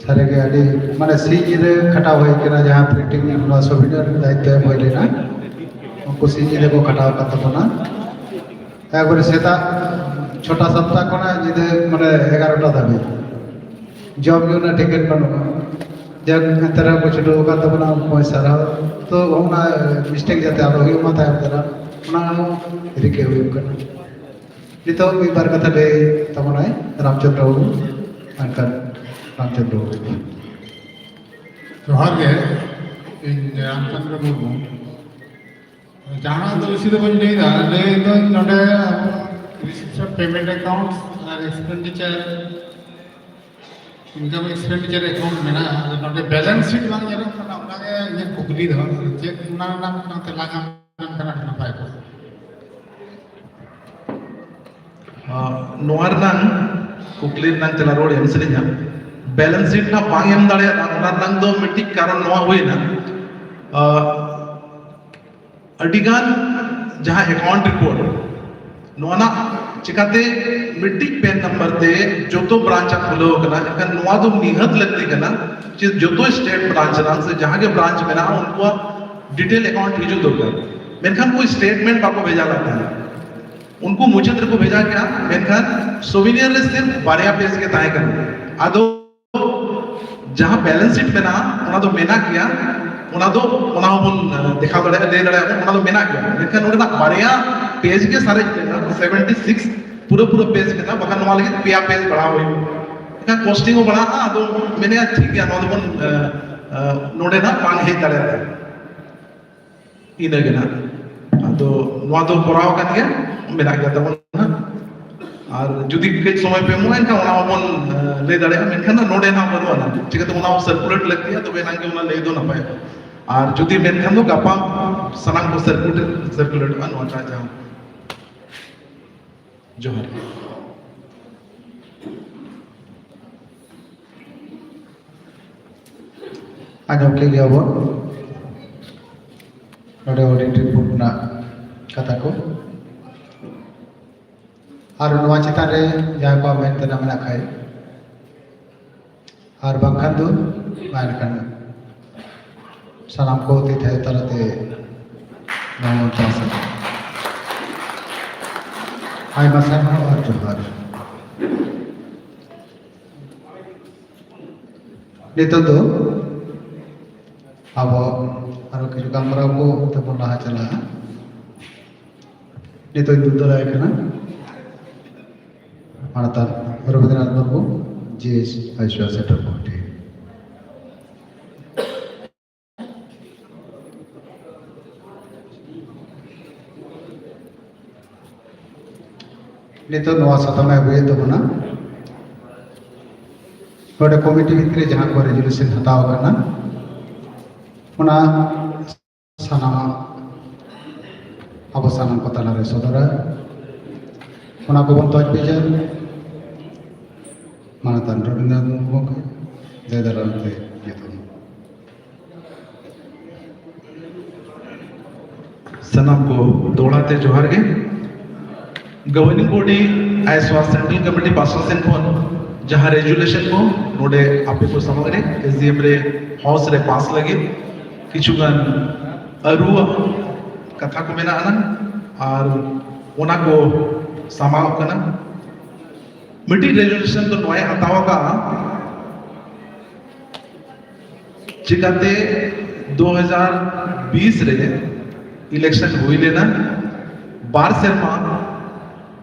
ᱥᱟᱹᱨᱤᱜᱮ ᱟᱹᱰᱤ, ᱢᱟᱱᱮ, ᱥᱤᱧ ᱧᱤᱫᱟᱹ ᱠᱷᱟᱴᱟᱣ ᱦᱩᱭ ᱠᱟᱱᱟ, ᱡᱟᱦᱟᱸ ᱯᱨᱤᱱᱴᱤᱝ ᱱᱚᱣᱟ ᱥᱚᱵᱷᱤᱱᱟᱨ ᱫᱟᱭᱤᱛᱛᱚ ᱮᱢ ᱦᱩᱭ ᱞᱮᱱᱟ, ᱩᱱᱠᱩ ᱥᱤᱧ ᱧᱤᱫᱟᱹ ᱠᱚ ᱠᱷᱟᱴᱟᱣ ᱟᱠᱟᱫ ᱛᱟᱵᱚᱱᱟ᱾ ᱮᱠᱵᱟᱨᱮ ᱥᱮᱛᱟᱜ ᱪᱷᱚᱴᱟ ᱥᱟᱛᱴᱟ ᱠᱷᱚᱱᱟᱜ ᱧᱤᱫᱟᱹ, ᱢᱟᱱᱮ, ᱮᱜᱟᱨᱚᱴᱟ ᱫᱷᱟᱹᱵᱤᱡ ᱡᱚᱢ ᱧᱩ ᱨᱮᱱᱟᱜ ᱴᱷᱤᱠᱟᱹᱱ ᱵᱟᱹᱱᱩᱜᱼᱟ᱾ ᱡᱟᱠ, ᱮᱱᱛᱮ ᱨᱮᱦᱚᱸ ᱠᱚ ᱪᱷᱩᱴᱟᱹᱣ ᱟᱠᱟᱱ ᱛᱟᱵᱚᱱᱟ, ᱩᱱᱠᱩ ᱦᱚᱸ ᱥᱟᱨᱦᱟᱣ᱾ ᱛᱚ, ᱚᱱᱟ ᱢᱤᱥᱴᱮᱠ ᱡᱟᱛᱮ ᱟᱞᱚ ᱦᱩᱭᱩᱜ ᱢᱟ ᱛᱟᱭᱚᱢ ᱫᱟᱨᱟᱢ, ᱚᱱᱟ ᱦᱚᱸ ᱨᱤᱠᱟᱹ ᱦᱩᱭᱩᱜ ᱠᱟᱱᱟ᱾ ᱱᱤᱛᱚᱜ ᱢᱤᱫ ᱵᱟᱨ ᱠᱟᱛᱷᱟ ᱞᱟᱹᱭ ᱛᱟᱵᱚᱱᱟᱭ ᱨᱟᱢᱪᱚᱸᱫᱽᱨᱚ ᱵᱟᱹᱵᱩ, ᱮᱱᱠᱷᱟᱱ ᱨᱟᱢᱪᱚᱸᱫᱽᱨᱚ ᱵᱟᱹᱵᱩ᱾ ᱡᱚᱦᱟᱨ ᱜᱮ, ᱤᱧ ᱨᱟᱢᱪᱚᱸᱫᱽᱨᱚ ᱢᱩᱨᱢᱩ᱾ ᱡᱟᱦᱟᱱᱟᱜ ᱫᱚ ᱵᱮᱥᱤ ᱫᱚ ᱵᱟᱹᱧ ᱞᱟᱹᱭᱫᱟ, ᱞᱟᱹᱭ ᱫᱚ ᱱᱚᱰᱮ ᱨᱤᱥᱤᱯᱥᱚᱱ, ᱯᱮᱢᱮᱱᱴ ᱮᱠᱟᱣᱩᱱᱴ ᱟᱨ ᱮᱠᱥᱯᱮᱱᱰᱤᱪᱟᱨ, ᱤᱱᱠᱟᱢ ᱮᱠᱥᱯᱮᱱᱰᱤᱪᱟᱨ ᱮᱠᱟᱣᱩᱱᱴ ᱢᱮᱱᱟᱜᱼᱟ, ᱟᱫᱚ ᱱᱚᱰᱮ ᱵᱮᱞᱮᱱᱥ ᱥᱤᱴ ᱵᱟᱝ ᱧᱮᱞᱚᱜ ᱠᱟᱱᱟ, ᱚᱱᱟᱜᱮ ᱤᱧᱟᱹᱜ ᱠᱩᱠᱞᱤ ᱫᱚ, ᱪᱮᱫ ᱚᱱᱟ ᱨᱮᱱᱟᱜ ᱢᱤᱫᱴᱟᱝ ᱛᱮᱞᱟ ᱧᱟᱢ ᱞᱮᱱᱠᱷᱟᱱ ᱟᱹᱰᱤ ᱱᱟᱯᱟᱭ ᱠᱚᱜᱼᱟ᱾ ᱟᱸ, ᱱᱚᱣᱟ ᱨᱮᱱᱟᱝ ᱠᱩᱠᱞᱤ ᱨᱮᱱᱟᱝ ᱛᱮᱞᱟ ᱨᱩᱣᱟᱹᱲ ᱮᱢ ᱥᱟᱱᱟᱧᱟ᱾ ᱵᱮᱞᱮᱱᱥ ᱥᱤᱴ ᱱᱟᱜ ᱵᱟᱝ ᱮᱢ ᱫᱟᱲᱮᱭᱟᱫᱟ, ᱚᱱᱟ ᱨᱮᱱᱟᱝ ᱫᱚ ᱢᱤᱫᱴᱤᱡ ᱠᱟᱨᱚᱱ ᱱᱚᱣᱟ ᱦᱩᱭᱱᱟ, ᱟᱸ, ᱟᱹᱰᱤᱜᱟᱱ ᱡᱟᱦᱟᱸ ᱮᱠᱟᱣᱩᱱᱴ ᱨᱤᱯᱳᱨᱴ, ᱱᱚᱣᱟ ᱨᱮᱱᱟᱜ ᱪᱤᱠᱟᱛᱮ ᱢᱤᱫᱴᱤᱡ ᱯᱮᱱ ᱱᱟᱢᱵᱟᱨ ᱛᱮ ᱡᱚᱛᱚ ᱵᱨᱟᱱᱪ ᱟᱜ ᱠᱷᱩᱞᱟᱹᱣ ᱠᱟᱱᱟ, ᱮᱱᱠᱷᱟᱱ ᱱᱚᱣᱟ ᱫᱚ ᱱᱤᱦᱟᱹᱛ ᱞᱟᱹᱠᱛᱤ ᱠᱟᱱᱟ ᱡᱮ ᱡᱚᱛᱚ ᱥᱴᱮᱴ ᱵᱨᱟᱱᱪ ᱨᱮᱱᱟᱜ ᱥᱮ ᱡᱟᱦᱟᱸ ᱜᱮ ᱵᱨᱟᱱᱪ ᱢᱮᱱᱟᱜᱼᱟ, ᱩᱱᱠᱩᱣᱟᱜ ᱰᱤᱴᱮᱞ ᱮᱠᱟᱣᱩᱱᱴ ᱦᱤᱡᱩᱜ ᱫᱚᱨᱠᱟᱨ᱾ ᱢᱮᱱᱠᱷᱟᱱ ᱠᱳᱭ ᱥᱴᱮᱴᱢᱮᱱᱴ ᱵᱟᱠᱚ ᱵᱷᱮᱡᱟ ᱞᱮᱫ ᱛᱟᱦᱮᱸᱫ᱾ ᱩᱱᱠᱩ ᱢᱩᱪᱟᱹᱫ ᱨᱮᱠᱚ ᱵᱷᱮᱡᱟ ᱠᱮᱜᱼᱟ, ᱢᱮᱱᱠᱷᱟᱱ ᱥᱳᱵᱷᱮᱱᱤᱭᱟᱨ ᱨᱮ ᱥᱤᱨᱯ ᱵᱟᱨᱭᱟ ᱯᱮᱡᱽ ᱜᱮ ᱛᱟᱦᱮᱸ ᱠᱟᱱᱟ᱾ ᱟᱫᱚ ᱡᱟᱦᱟᱸ ᱵᱮᱞᱮᱱᱥ ᱥᱤᱴ ᱢᱮᱱᱟᱜᱼᱟ, ᱚᱱᱟ ᱫᱚ ᱢᱮᱱᱟᱜ ᱜᱮᱭᱟ, ᱚᱱᱟ ᱫᱚ, ᱚᱱᱟ ᱦᱚᱸᱵᱚᱱ, ᱟᱸ, ᱫᱮᱠᱷᱟᱣ ᱫᱟᱲᱮᱭᱟᱜᱼᱟ, ᱞᱟᱹᱭ ᱫᱟᱲᱮᱭᱟᱜᱼᱟ ᱵᱚᱱ, ᱚᱱᱟ ᱫᱚ ᱢᱮᱱᱟᱜ ᱜᱮᱭᱟ᱾ ᱢᱮᱱᱠᱷᱟᱱ ᱱᱚᱸᱰᱮᱱᱟᱜ ᱵᱟᱨᱭᱟ ᱯᱮᱡᱽ ᱜᱮ ᱥᱟᱨᱮᱡ ᱞᱮᱱᱟ, ᱥᱮᱵᱷᱮᱱᱴᱤ ᱥᱤᱠᱥ ᱯᱩᱨᱟᱹ ᱯᱩᱨᱟᱹ ᱯᱮᱡᱽ ᱢᱮᱱᱟᱜᱼᱟ, ᱵᱟᱠᱷᱟᱱ ᱱᱚᱣᱟ ᱞᱟᱹᱜᱤᱫ ᱯᱮᱭᱟ ᱯᱮᱡᱽ ᱵᱟᱲᱦᱟᱣ ᱦᱩᱭᱩᱜᱼᱟ᱾ ᱮᱱᱠᱷᱟᱱ ᱠᱚᱥᱴᱤᱝ ᱦᱚᱸ ᱵᱟᱲᱦᱟᱜᱼᱟ, ᱟᱫᱚ ᱢᱮᱱᱮᱫᱼᱟ, ᱴᱷᱤᱠ ᱜᱮᱭᱟ, ᱱᱚᱣᱟ ᱫᱚᱵᱚᱱ, ᱟᱸ, ᱱᱚᱰᱮ ᱱᱟᱜ ᱵᱟᱝ ᱦᱮᱡ ᱫᱟᱲᱮᱭᱟᱫᱟ᱾ ᱤᱱᱟᱹᱜᱮ ᱱᱟᱜ᱾ ᱟᱫᱚ ᱱᱚᱣᱟ ᱫᱚ ᱠᱚᱨᱟᱣ ᱟᱠᱟᱱ ᱜᱮᱭᱟ, ᱢᱮᱱᱟᱜ ᱜᱮᱭᱟ ᱛᱟᱵᱚᱱᱟ᱾ ᱟᱨ ᱡᱩᱫᱤ ᱠᱟᱹᱡ ᱥᱚᱢᱚᱭ ᱯᱮ ᱮᱢᱚᱜᱼᱟ, ᱮᱱᱠᱷᱟᱱ ᱚᱱᱟ ᱦᱚᱸᱵᱚᱱ ᱞᱟᱹᱭ ᱫᱟᱲᱮᱭᱟᱜᱼᱟ᱾ ᱢᱮᱱᱠᱷᱟᱱ ᱫᱚ ᱱᱚᱰᱮ ᱱᱟᱜ ᱵᱟᱹᱱᱩᱜ ᱟᱱᱟ᱾ ᱪᱤᱠᱟᱹᱛᱮ ᱚᱱᱟ ᱦᱚᱸ ᱥᱟᱨᱠᱩᱞᱮᱴ ᱞᱟᱹᱠᱛᱤᱜᱼᱟ, ᱛᱚᱵᱮ ᱮᱱᱟᱝ ᱜᱮ ᱚᱱᱟ ᱞᱟᱹᱭ ᱫᱚ ᱱᱟᱯᱟᱭᱚᱜᱼᱟ᱾ ᱟᱨ ᱡᱩᱫᱤ ᱢᱮᱱᱠᱷᱟᱱ ᱫᱚ ᱜᱟᱯᱟ ᱥᱟᱱᱟᱢ ᱠᱚ ᱥᱟᱨᱠᱩᱞᱮᱴ ᱥᱟᱨᱠᱩᱞᱮᱴᱚᱜᱼᱟ ᱱᱚᱣᱟᱴᱟᱜ ᱡᱟᱦᱟᱸ᱾ ᱡᱚᱦᱟᱨ᱾ ᱟᱸᱡᱚᱢ ᱠᱮᱫ ᱜᱮᱭᱟ ᱵᱚᱱ ᱱᱚᱰᱮ ᱚᱰᱤᱴ ᱨᱤᱯᱳᱨᱴ ᱨᱮᱱᱟᱜ ᱠᱟᱛᱷᱟ ᱠᱚ᱾ ᱟᱨ ᱱᱚᱣᱟ ᱪᱮᱛᱟᱱ ᱨᱮ ᱡᱟᱦᱟᱸᱭ ᱠᱚᱣᱟᱜ ᱢᱮᱱ ᱛᱮᱱᱟᱜ ᱢᱮᱱᱟᱜ ᱠᱷᱟᱡ, ᱟᱨ ᱵᱟᱝᱠᱷᱟᱱ ᱫᱚ ᱵᱟᱭ ᱞᱮᱠᱷᱟᱱ ᱥᱟᱱᱟᱢ ᱠᱚ ᱛᱤ ᱛᱷᱟᱭᱚ ᱛᱟᱞᱟᱛᱮ ᱱᱚᱣᱟ ᱵᱚᱱ ᱯᱟᱥᱟ᱾ ᱟᱭᱢᱟ ᱥᱟᱨᱦᱟᱣ ᱟᱨ ᱡᱚᱦᱟᱨ᱾ ᱱᱤᱛᱚᱜ ᱫᱚ ᱟᱵᱚ ᱟᱨᱚ ᱠᱤᱪᱷᱩ ᱜᱟᱞᱢᱟᱨᱟᱣ ᱠᱚ ᱛᱮᱵᱚᱱ ᱞᱟᱦᱟ ᱪᱟᱞᱟᱜᱼᱟ᱾ ᱱᱤᱛᱚᱜ ᱤᱧ ᱫᱩᱲᱩᱵ ᱫᱟᱲᱮᱭᱟᱭ ᱠᱟᱱᱟ ᱢᱟᱱᱚᱛᱟᱱ ᱨᱚᱵᱤᱱᱫᱨᱚᱱᱟᱛᱷ ᱢᱩᱨᱢᱩ, ᱡᱤ ᱮᱥ ᱟᱭᱥᱩᱣᱟ ᱥᱮᱱᱴᱟᱨ ᱠᱚᱢᱤᱴᱤ᱾ ᱱᱤᱛᱚᱜ ᱱᱚᱣᱟ ᱥᱟᱛᱟᱢ ᱮ ᱟᱹᱜᱩᱭᱮᱫ ᱛᱟᱵᱚᱱᱟ, ᱱᱚᱰᱮ ᱠᱚᱢᱤᱴᱤ ᱵᱷᱤᱛᱨᱤ ᱨᱮ ᱡᱟᱦᱟᱸ ᱠᱚ ᱨᱮᱡᱩᱞᱩᱥᱚᱱ ᱦᱟᱛᱟᱣ ᱟᱠᱟᱱᱟ, ᱚᱱᱟ ᱥᱟᱱᱟᱢᱟᱜ ᱟᱵᱚ ᱥᱟᱱᱟᱢ ᱠᱚ ᱛᱟᱞᱟᱨᱮ ᱥᱚᱫᱚᱨᱟ᱾ ᱚᱱᱟ ᱠᱚᱵᱚᱱ ᱛᱚᱡᱵᱤᱡᱟ᱾ ᱢᱟᱱᱚᱛᱟᱱ ᱨᱚᱵᱤᱱᱫᱨᱚᱱᱟᱛᱷ ᱢᱩᱨᱢᱩ ᱜᱚᱢᱠᱮ, ᱫᱟᱭᱟ ᱫᱟᱨᱟᱢ ᱛᱮ ᱡᱚᱛᱚ᱾ ᱥᱟᱱᱟᱢ ᱠᱚ ᱫᱚᱦᱲᱟ ᱛᱮ ᱡᱚᱦᱟᱨ ᱜᱮ᱾ ᱜᱚᱵᱷᱟᱨᱱᱤᱝ ᱵᱚᱰᱤ ᱟᱭᱥᱣᱟ ᱥᱮᱱᱴᱨᱟᱞ ᱠᱚᱢᱤᱴᱤ ᱯᱟᱥᱴᱟ ᱥᱮᱱ ᱠᱷᱚᱱ ᱡᱟᱦᱟᱸ ᱨᱮᱡᱩᱞᱮᱥᱚᱱ ᱠᱚ ᱱᱚᱰᱮ ᱟᱯᱮ ᱠᱚ ᱥᱟᱢᱟᱝ ᱨᱮ ᱮᱥ ᱰᱤ ᱮᱢ ᱨᱮ ᱦᱟᱣᱩᱥ ᱨᱮ ᱯᱟᱥ ᱞᱟᱹᱜᱤᱫ ᱠᱤᱪᱷᱩ ᱜᱟᱱ ᱟᱹᱨᱩᱣᱟᱜ ᱠᱟᱛᱷᱟ ᱠᱚ ᱢᱮᱱᱟᱜ ᱟᱱᱟ ᱟᱨ ᱚᱱᱟ ᱠᱚ ᱥᱟᱢᱟᱣ ᱠᱟᱱᱟ᱾ ᱢᱤᱫᱴᱤᱡ ᱨᱮᱡᱩᱞᱮᱥᱚᱱ ᱫᱚ ᱱᱚᱣᱟᱭ ᱦᱟᱛᱟᱣ ᱟᱠᱟᱫᱼᱟ, ᱪᱤᱠᱟᱛᱮ ᱫᱩ ᱦᱟᱡᱟᱨ ᱵᱤᱥ ᱨᱮ ᱤᱞᱮᱠᱥᱚᱱ ᱦᱩᱭ ᱞᱮᱱᱟ, ᱵᱟᱨ ᱥᱮᱨᱢᱟ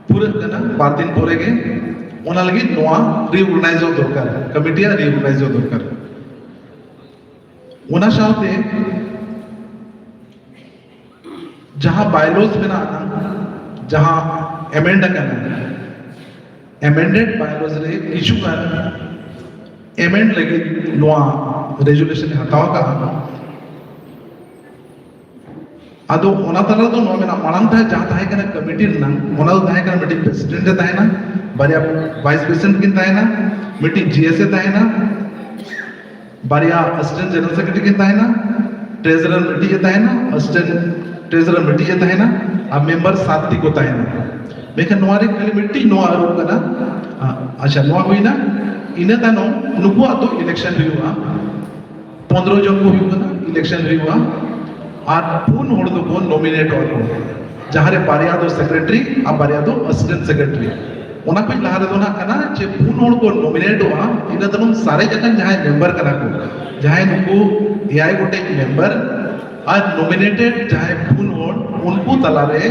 ᱯᱩᱨᱟᱹᱜ ᱠᱟᱱᱟ, ᱵᱟᱨ ᱫᱤᱱ ᱯᱚᱨᱮ ᱜᱮ᱾ ᱚᱱᱟ ᱞᱟᱹᱜᱤᱫ ᱱᱚᱣᱟ ᱨᱤᱚᱨᱜᱟᱱᱟᱭᱤᱡᱚᱜ ᱫᱚᱨᱠᱟᱨ, ᱠᱚᱢᱤᱴᱤᱭᱟᱜ ᱨᱤᱚᱨᱜᱟᱱᱟᱭᱤᱡᱚᱜ ᱫᱚᱨᱠᱟᱨ᱾ ᱚᱱᱟ ᱥᱟᱶᱛᱮ ᱡᱟᱦᱟᱸ ᱵᱟᱭᱞᱚᱡᱽ ᱢᱮᱱᱟᱜᱼᱟ, ᱡᱟᱦᱟᱸ ᱮᱢᱮᱱᱰ ᱟᱠᱟᱱᱟ, ᱮᱢᱮᱱᱰᱮᱰ ᱵᱟᱭᱞᱚᱡᱽ ᱨᱮ ᱠᱤᱪᱷᱩ ᱜᱟᱱ ᱮᱢᱮᱱᱰ ᱞᱟᱹᱜᱤᱫ ᱱᱚᱣᱟ ᱨᱮᱡᱩᱞᱮᱥᱚᱱ ᱮ ᱦᱟᱛᱟᱣ ᱟᱠᱟᱫᱼᱟ᱾ ᱟᱫᱚ ᱚᱱᱟ ᱛᱟᱞᱟ ᱨᱮᱫᱚ ᱱᱚᱣᱟ ᱢᱮᱱᱟᱜᱼᱟ, ᱢᱟᱲᱟᱝ ᱛᱟᱦᱮᱸ ᱡᱟᱦᱟᱸ ᱛᱟᱦᱮᱸ ᱠᱟᱱᱟ ᱠᱚᱢᱤᱴᱤ ᱨᱮᱱᱟᱜ, ᱚᱱᱟ ᱫᱚ ᱛᱟᱦᱮᱸ ᱠᱟᱱᱟ ᱢᱤᱫᱴᱤᱡ ᱯᱨᱮᱥᱤᱰᱮᱱᱴ ᱮ ᱛᱟᱦᱮᱱᱟ, ᱵᱟᱨᱭᱟ ᱵᱷᱟᱭᱤᱥ ᱯᱨᱮᱥᱤᱰᱮᱱᱴ ᱠᱤᱱ ᱛᱟᱦᱮᱱᱟ, ᱢᱤᱫᱴᱤᱡ ᱡᱤ ᱮᱥ ᱮ ᱛᱟᱦᱮᱱᱟ, ᱵᱟᱨᱭᱟ ᱟᱥᱤᱥᱴᱮᱱᱴ ᱡᱮᱱᱟᱨᱮᱞ ᱥᱮᱠᱨᱮᱴᱟᱨᱤ ᱠᱤᱱ ᱛᱟᱦᱮᱱᱟ, ᱴᱨᱮᱡᱟᱨᱟᱨ ᱢᱤᱫᱴᱤᱡ ᱮ ᱛᱟᱦᱮᱱᱟ, ᱟᱥᱤᱥᱴᱮᱱᱴ ᱴᱨᱮᱡᱟᱨᱟᱨ ᱢᱤᱫᱴᱤᱡ ᱮ ᱛᱟᱦᱮᱱᱟ, ᱟᱨ ᱢᱮᱢᱵᱟᱨ ᱥᱟᱛ ᱴᱤ ᱠᱚ ᱛᱟᱦᱮᱱᱟ᱾ ᱢᱮᱱᱠᱷᱟᱱ ᱱᱚᱣᱟ ᱨᱮ ᱠᱷᱟᱹᱞᱤ ᱢᱤᱫᱴᱤᱡ ᱱᱚᱣᱟ ᱟᱹᱨᱩ ᱠᱟᱱᱟ᱾ ᱟ-, ᱟᱪᱪᱷᱟ, ᱱᱚᱣᱟ ᱦᱩᱭᱱᱟ᱾ ᱤᱱᱟᱹ ᱛᱟᱭᱱᱚᱢ ᱱᱩᱠᱩᱣᱟᱜ ᱫᱚ ᱤᱞᱮᱠᱥᱚᱱ ᱦᱩᱭᱩᱜᱼᱟ, ᱯᱚᱱᱨᱚ ᱡᱚᱱ ᱠᱚ ᱦᱩᱭᱩᱜ ᱠᱟᱱᱟ, ᱤᱞᱮᱠᱥᱚᱱ ᱦᱩᱭᱩᱜᱼᱟ, ᱟᱨ ᱯᱩᱱ ᱦᱚᱲ ᱫᱚᱠᱚ ᱱᱚᱢᱤᱱᱮᱴᱚᱜᱼᱟ ᱠᱚ, ᱡᱟᱦᱟᱸ ᱨᱮ ᱵᱟᱨᱭᱟ ᱫᱚ ᱥᱮᱠᱨᱮᱴᱟᱨᱤ ᱟᱨ ᱵᱟᱨᱭᱟ ᱫᱚ ᱟᱥᱤᱥᱴᱮᱱᱴ ᱥᱮᱠᱨᱮᱴᱟᱨᱤ᱾ ᱚᱱᱟ ᱠᱷᱚᱱ ᱞᱟᱦᱟ ᱨᱮᱫᱚ ᱱᱟᱜ ᱠᱟᱱᱟ ᱡᱮ ᱯᱩᱱ ᱦᱚᱲ ᱠᱚ ᱱᱚᱢᱤᱱᱮᱴᱚᱜᱼᱟ, ᱤᱱᱟᱹ ᱛᱟᱭᱱᱚᱢ ᱥᱟᱨᱮᱡ ᱟᱠᱟᱱ ᱡᱟᱦᱟᱸᱭ ᱢᱮᱢᱵᱟᱨ ᱠᱟᱱᱟ ᱠᱚ, ᱡᱟᱦᱟᱸᱭ ᱱᱩᱠᱩ ᱮᱭᱟᱭ ᱜᱚᱴᱮᱡ ᱢᱮᱢᱵᱟᱨ ᱟᱨ ᱱᱚᱢᱤᱱᱮᱴᱮᱰ ᱡᱟᱦᱟᱸᱭ ᱯᱩᱱ ᱦᱚᱲ, ᱩᱱᱠᱩ ᱛᱟᱞᱟᱨᱮ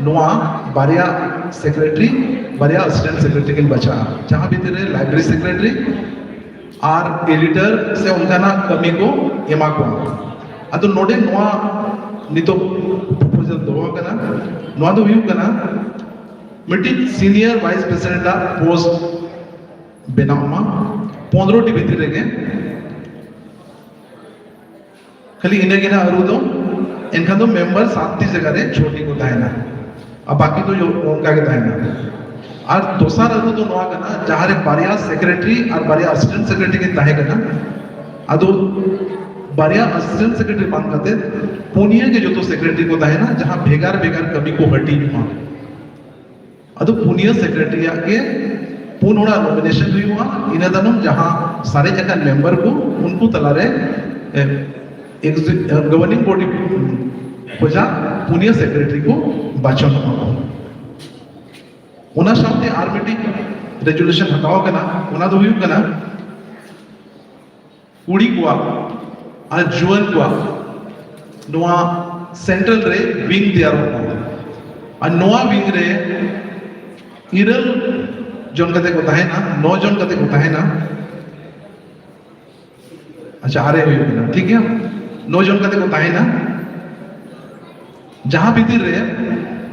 ᱱᱚᱣᱟ ᱵᱟᱨᱭᱟ ᱥᱮᱠᱨᱮᱴᱟᱨᱤ, ᱵᱟᱨᱭᱟ ᱟᱥᱤᱥᱴᱮᱱᱴ ᱥᱮᱠᱨᱮᱴᱟᱨᱤ ᱠᱤᱱ ᱵᱟᱪᱷᱟᱜᱼᱟ, ᱡᱟᱦᱟᱸ ᱵᱷᱤᱛᱤᱨ ᱨᱮ ᱞᱟᱭᱵᱨᱮᱨᱤ ᱥᱮᱠᱨᱮᱴᱟᱨᱤ ᱟᱨ ᱮᱰᱤᱴᱚᱨ ᱥᱮ ᱚᱱᱠᱟᱱᱟᱜ ᱠᱟᱹᱢᱤ ᱠᱚ ᱮᱢᱟ ᱠᱚᱣᱟ᱾ ᱟᱫᱚ ᱱᱚᱰᱮ ᱱᱚᱣᱟ ᱱᱤᱛᱚᱜ ᱯᱨᱚᱯᱳᱡᱟᱞ ᱫᱚᱦᱚ ᱟᱠᱟᱱᱟ, ᱱᱚᱣᱟ ᱫᱚ ᱦᱩᱭᱩᱜ ᱠᱟᱱᱟ ᱢᱤᱫᱴᱤᱡ ᱥᱤᱱᱤᱭᱟᱨ ᱵᱷᱟᱭᱤᱥ ᱯᱨᱮᱥᱤᱰᱮᱱᱴ ᱟᱜ ᱯᱳᱥᱴ ᱵᱮᱱᱟᱣ ᱢᱟ ᱯᱚᱱᱨᱚ ᱴᱤ ᱵᱷᱤᱛᱤᱨ ᱨᱮᱜᱮ᱾ ᱠᱷᱟᱹᱞᱤ ᱤᱱᱟᱹ ᱜᱮ ᱱᱟᱜ ᱟᱹᱨᱩ ᱫᱚ᱾ ᱮᱱᱠᱷᱟᱱ ᱫᱚ ᱢᱮᱢᱵᱟᱨ ᱥᱟᱛ ᱴᱤ ᱡᱟᱭᱜᱟ ᱨᱮ ᱪᱷᱚ ᱴᱤ ᱠᱚ ᱛᱟᱦᱮᱱᱟ, ᱟᱨ ᱵᱟᱹᱠᱤ ᱫᱚ ᱡᱚ-, ᱚᱱᱠᱟ ᱜᱮ ᱛᱟᱦᱮᱱᱟ᱾ ᱟᱨ ᱫᱚᱥᱟᱨ ᱟᱹᱨᱩ ᱫᱚ ᱱᱚᱣᱟ ᱠᱟᱱᱟ, ᱡᱟᱦᱟᱸ ᱨᱮ ᱵᱟᱨᱭᱟ ᱥᱮᱠᱨᱮᱴᱟᱨᱤ ᱟᱨ ᱵᱟᱨᱭᱟ ᱟᱥᱤᱥᱴᱮᱱᱴ ᱥᱮᱠᱨᱮᱴᱟᱨᱤ ᱠᱤᱱ ᱛᱟᱦᱮᱸ ᱠᱟᱱᱟ, ᱟᱫᱚ ᱵᱟᱨᱭᱟ ᱟᱥᱤᱥᱴᱮᱱᱴ ᱥᱮᱠᱨᱮᱴᱟᱨᱤ ᱵᱟᱝ ᱠᱟᱛᱮ ᱯᱩᱱᱭᱟᱹ ᱜᱮ ᱡᱚᱛᱚ ᱥᱮᱠᱨᱮᱴᱟᱨᱤ ᱠᱚ ᱛᱟᱦᱮᱱᱟ, ᱡᱟᱦᱟᱸ ᱵᱷᱮᱜᱟᱨ ᱵᱷᱮᱜᱟᱨ ᱠᱟᱹᱢᱤ ᱠᱚ ᱦᱟᱹᱴᱤᱧᱚᱜᱼᱟ᱾ ᱟᱫᱚ ᱯᱩᱱᱭᱟᱹ ᱥᱮᱠᱨᱮᱴᱟᱨᱤᱭᱟᱜ ᱜᱮ ᱯᱩᱱ ᱦᱚᱲᱟᱜ ᱱᱚᱢᱤᱱᱮᱥᱚᱱ ᱦᱩᱭᱩᱜᱼᱟ᱾ ᱤᱱᱟᱹ ᱛᱟᱭᱱᱚᱢ ᱡᱟᱦᱟᱸ ᱥᱟᱨᱮᱡ ᱟᱠᱟᱱ ᱢᱮᱢᱵᱟᱨ ᱠᱚ, ᱩᱱᱠᱩ ᱛᱟᱞᱟᱨᱮ, ᱮ, ᱮᱠᱡᱤ-, ᱮ, ᱜᱚᱵᱷᱟᱨᱱᱤᱝ ᱵᱚᱰᱤ ᱠᱷᱚᱱᱟᱜ ᱯᱩᱱᱭᱟᱹ ᱥᱮᱠᱨᱮᱴᱟᱨᱤ ᱠᱚ ᱵᱟᱪᱷᱚᱱᱚᱜᱼᱟ᱾ ᱚᱱᱟ ᱥᱟᱶᱛᱮ ᱟᱨ ᱢᱤᱫᱴᱤᱡ ᱨᱮᱡᱩᱞᱮᱥᱚᱱ ᱦᱟᱛᱟᱣ ᱟᱠᱟᱱᱟ, ᱚᱱᱟ ᱫᱚ ᱦᱩᱭᱩᱜ ᱠᱟᱱᱟ ᱠᱩᱲᱤ ᱠᱚᱣᱟᱜ ᱟᱨ ᱡᱩᱣᱟᱹᱱ ᱠᱚᱣᱟᱜ ᱱᱚᱣᱟ ᱥᱮᱱᱴᱨᱟᱞ ᱨᱮ ᱣᱤᱝ ᱛᱮᱭᱟᱨᱚᱜ ᱢᱟ᱾ ᱟᱨ ᱱᱚᱣᱟ ᱣᱤᱝ ᱨᱮ ᱤᱨᱟᱹᱞ ᱡᱚᱱ ᱠᱟᱛᱮ ᱠᱚ ᱛᱟᱦᱮᱱᱟ, ᱱᱚ ᱡᱚᱱ ᱠᱟᱛᱮ ᱠᱚ ᱛᱟᱦᱮᱱᱟ᱾ ᱟᱪᱪᱷᱟ, ᱟᱨᱮ ᱦᱩᱭᱩᱜ ᱠᱟᱱᱟ, ᱴᱷᱤᱠ ᱜᱮᱭᱟ᱾ ᱱᱚ ᱡᱚᱱ ᱠᱟᱛᱮ ᱠᱚ ᱛᱟᱦᱮᱱᱟ, ᱡᱟᱦᱟᱸ ᱵᱷᱤᱛᱤᱨ ᱨᱮ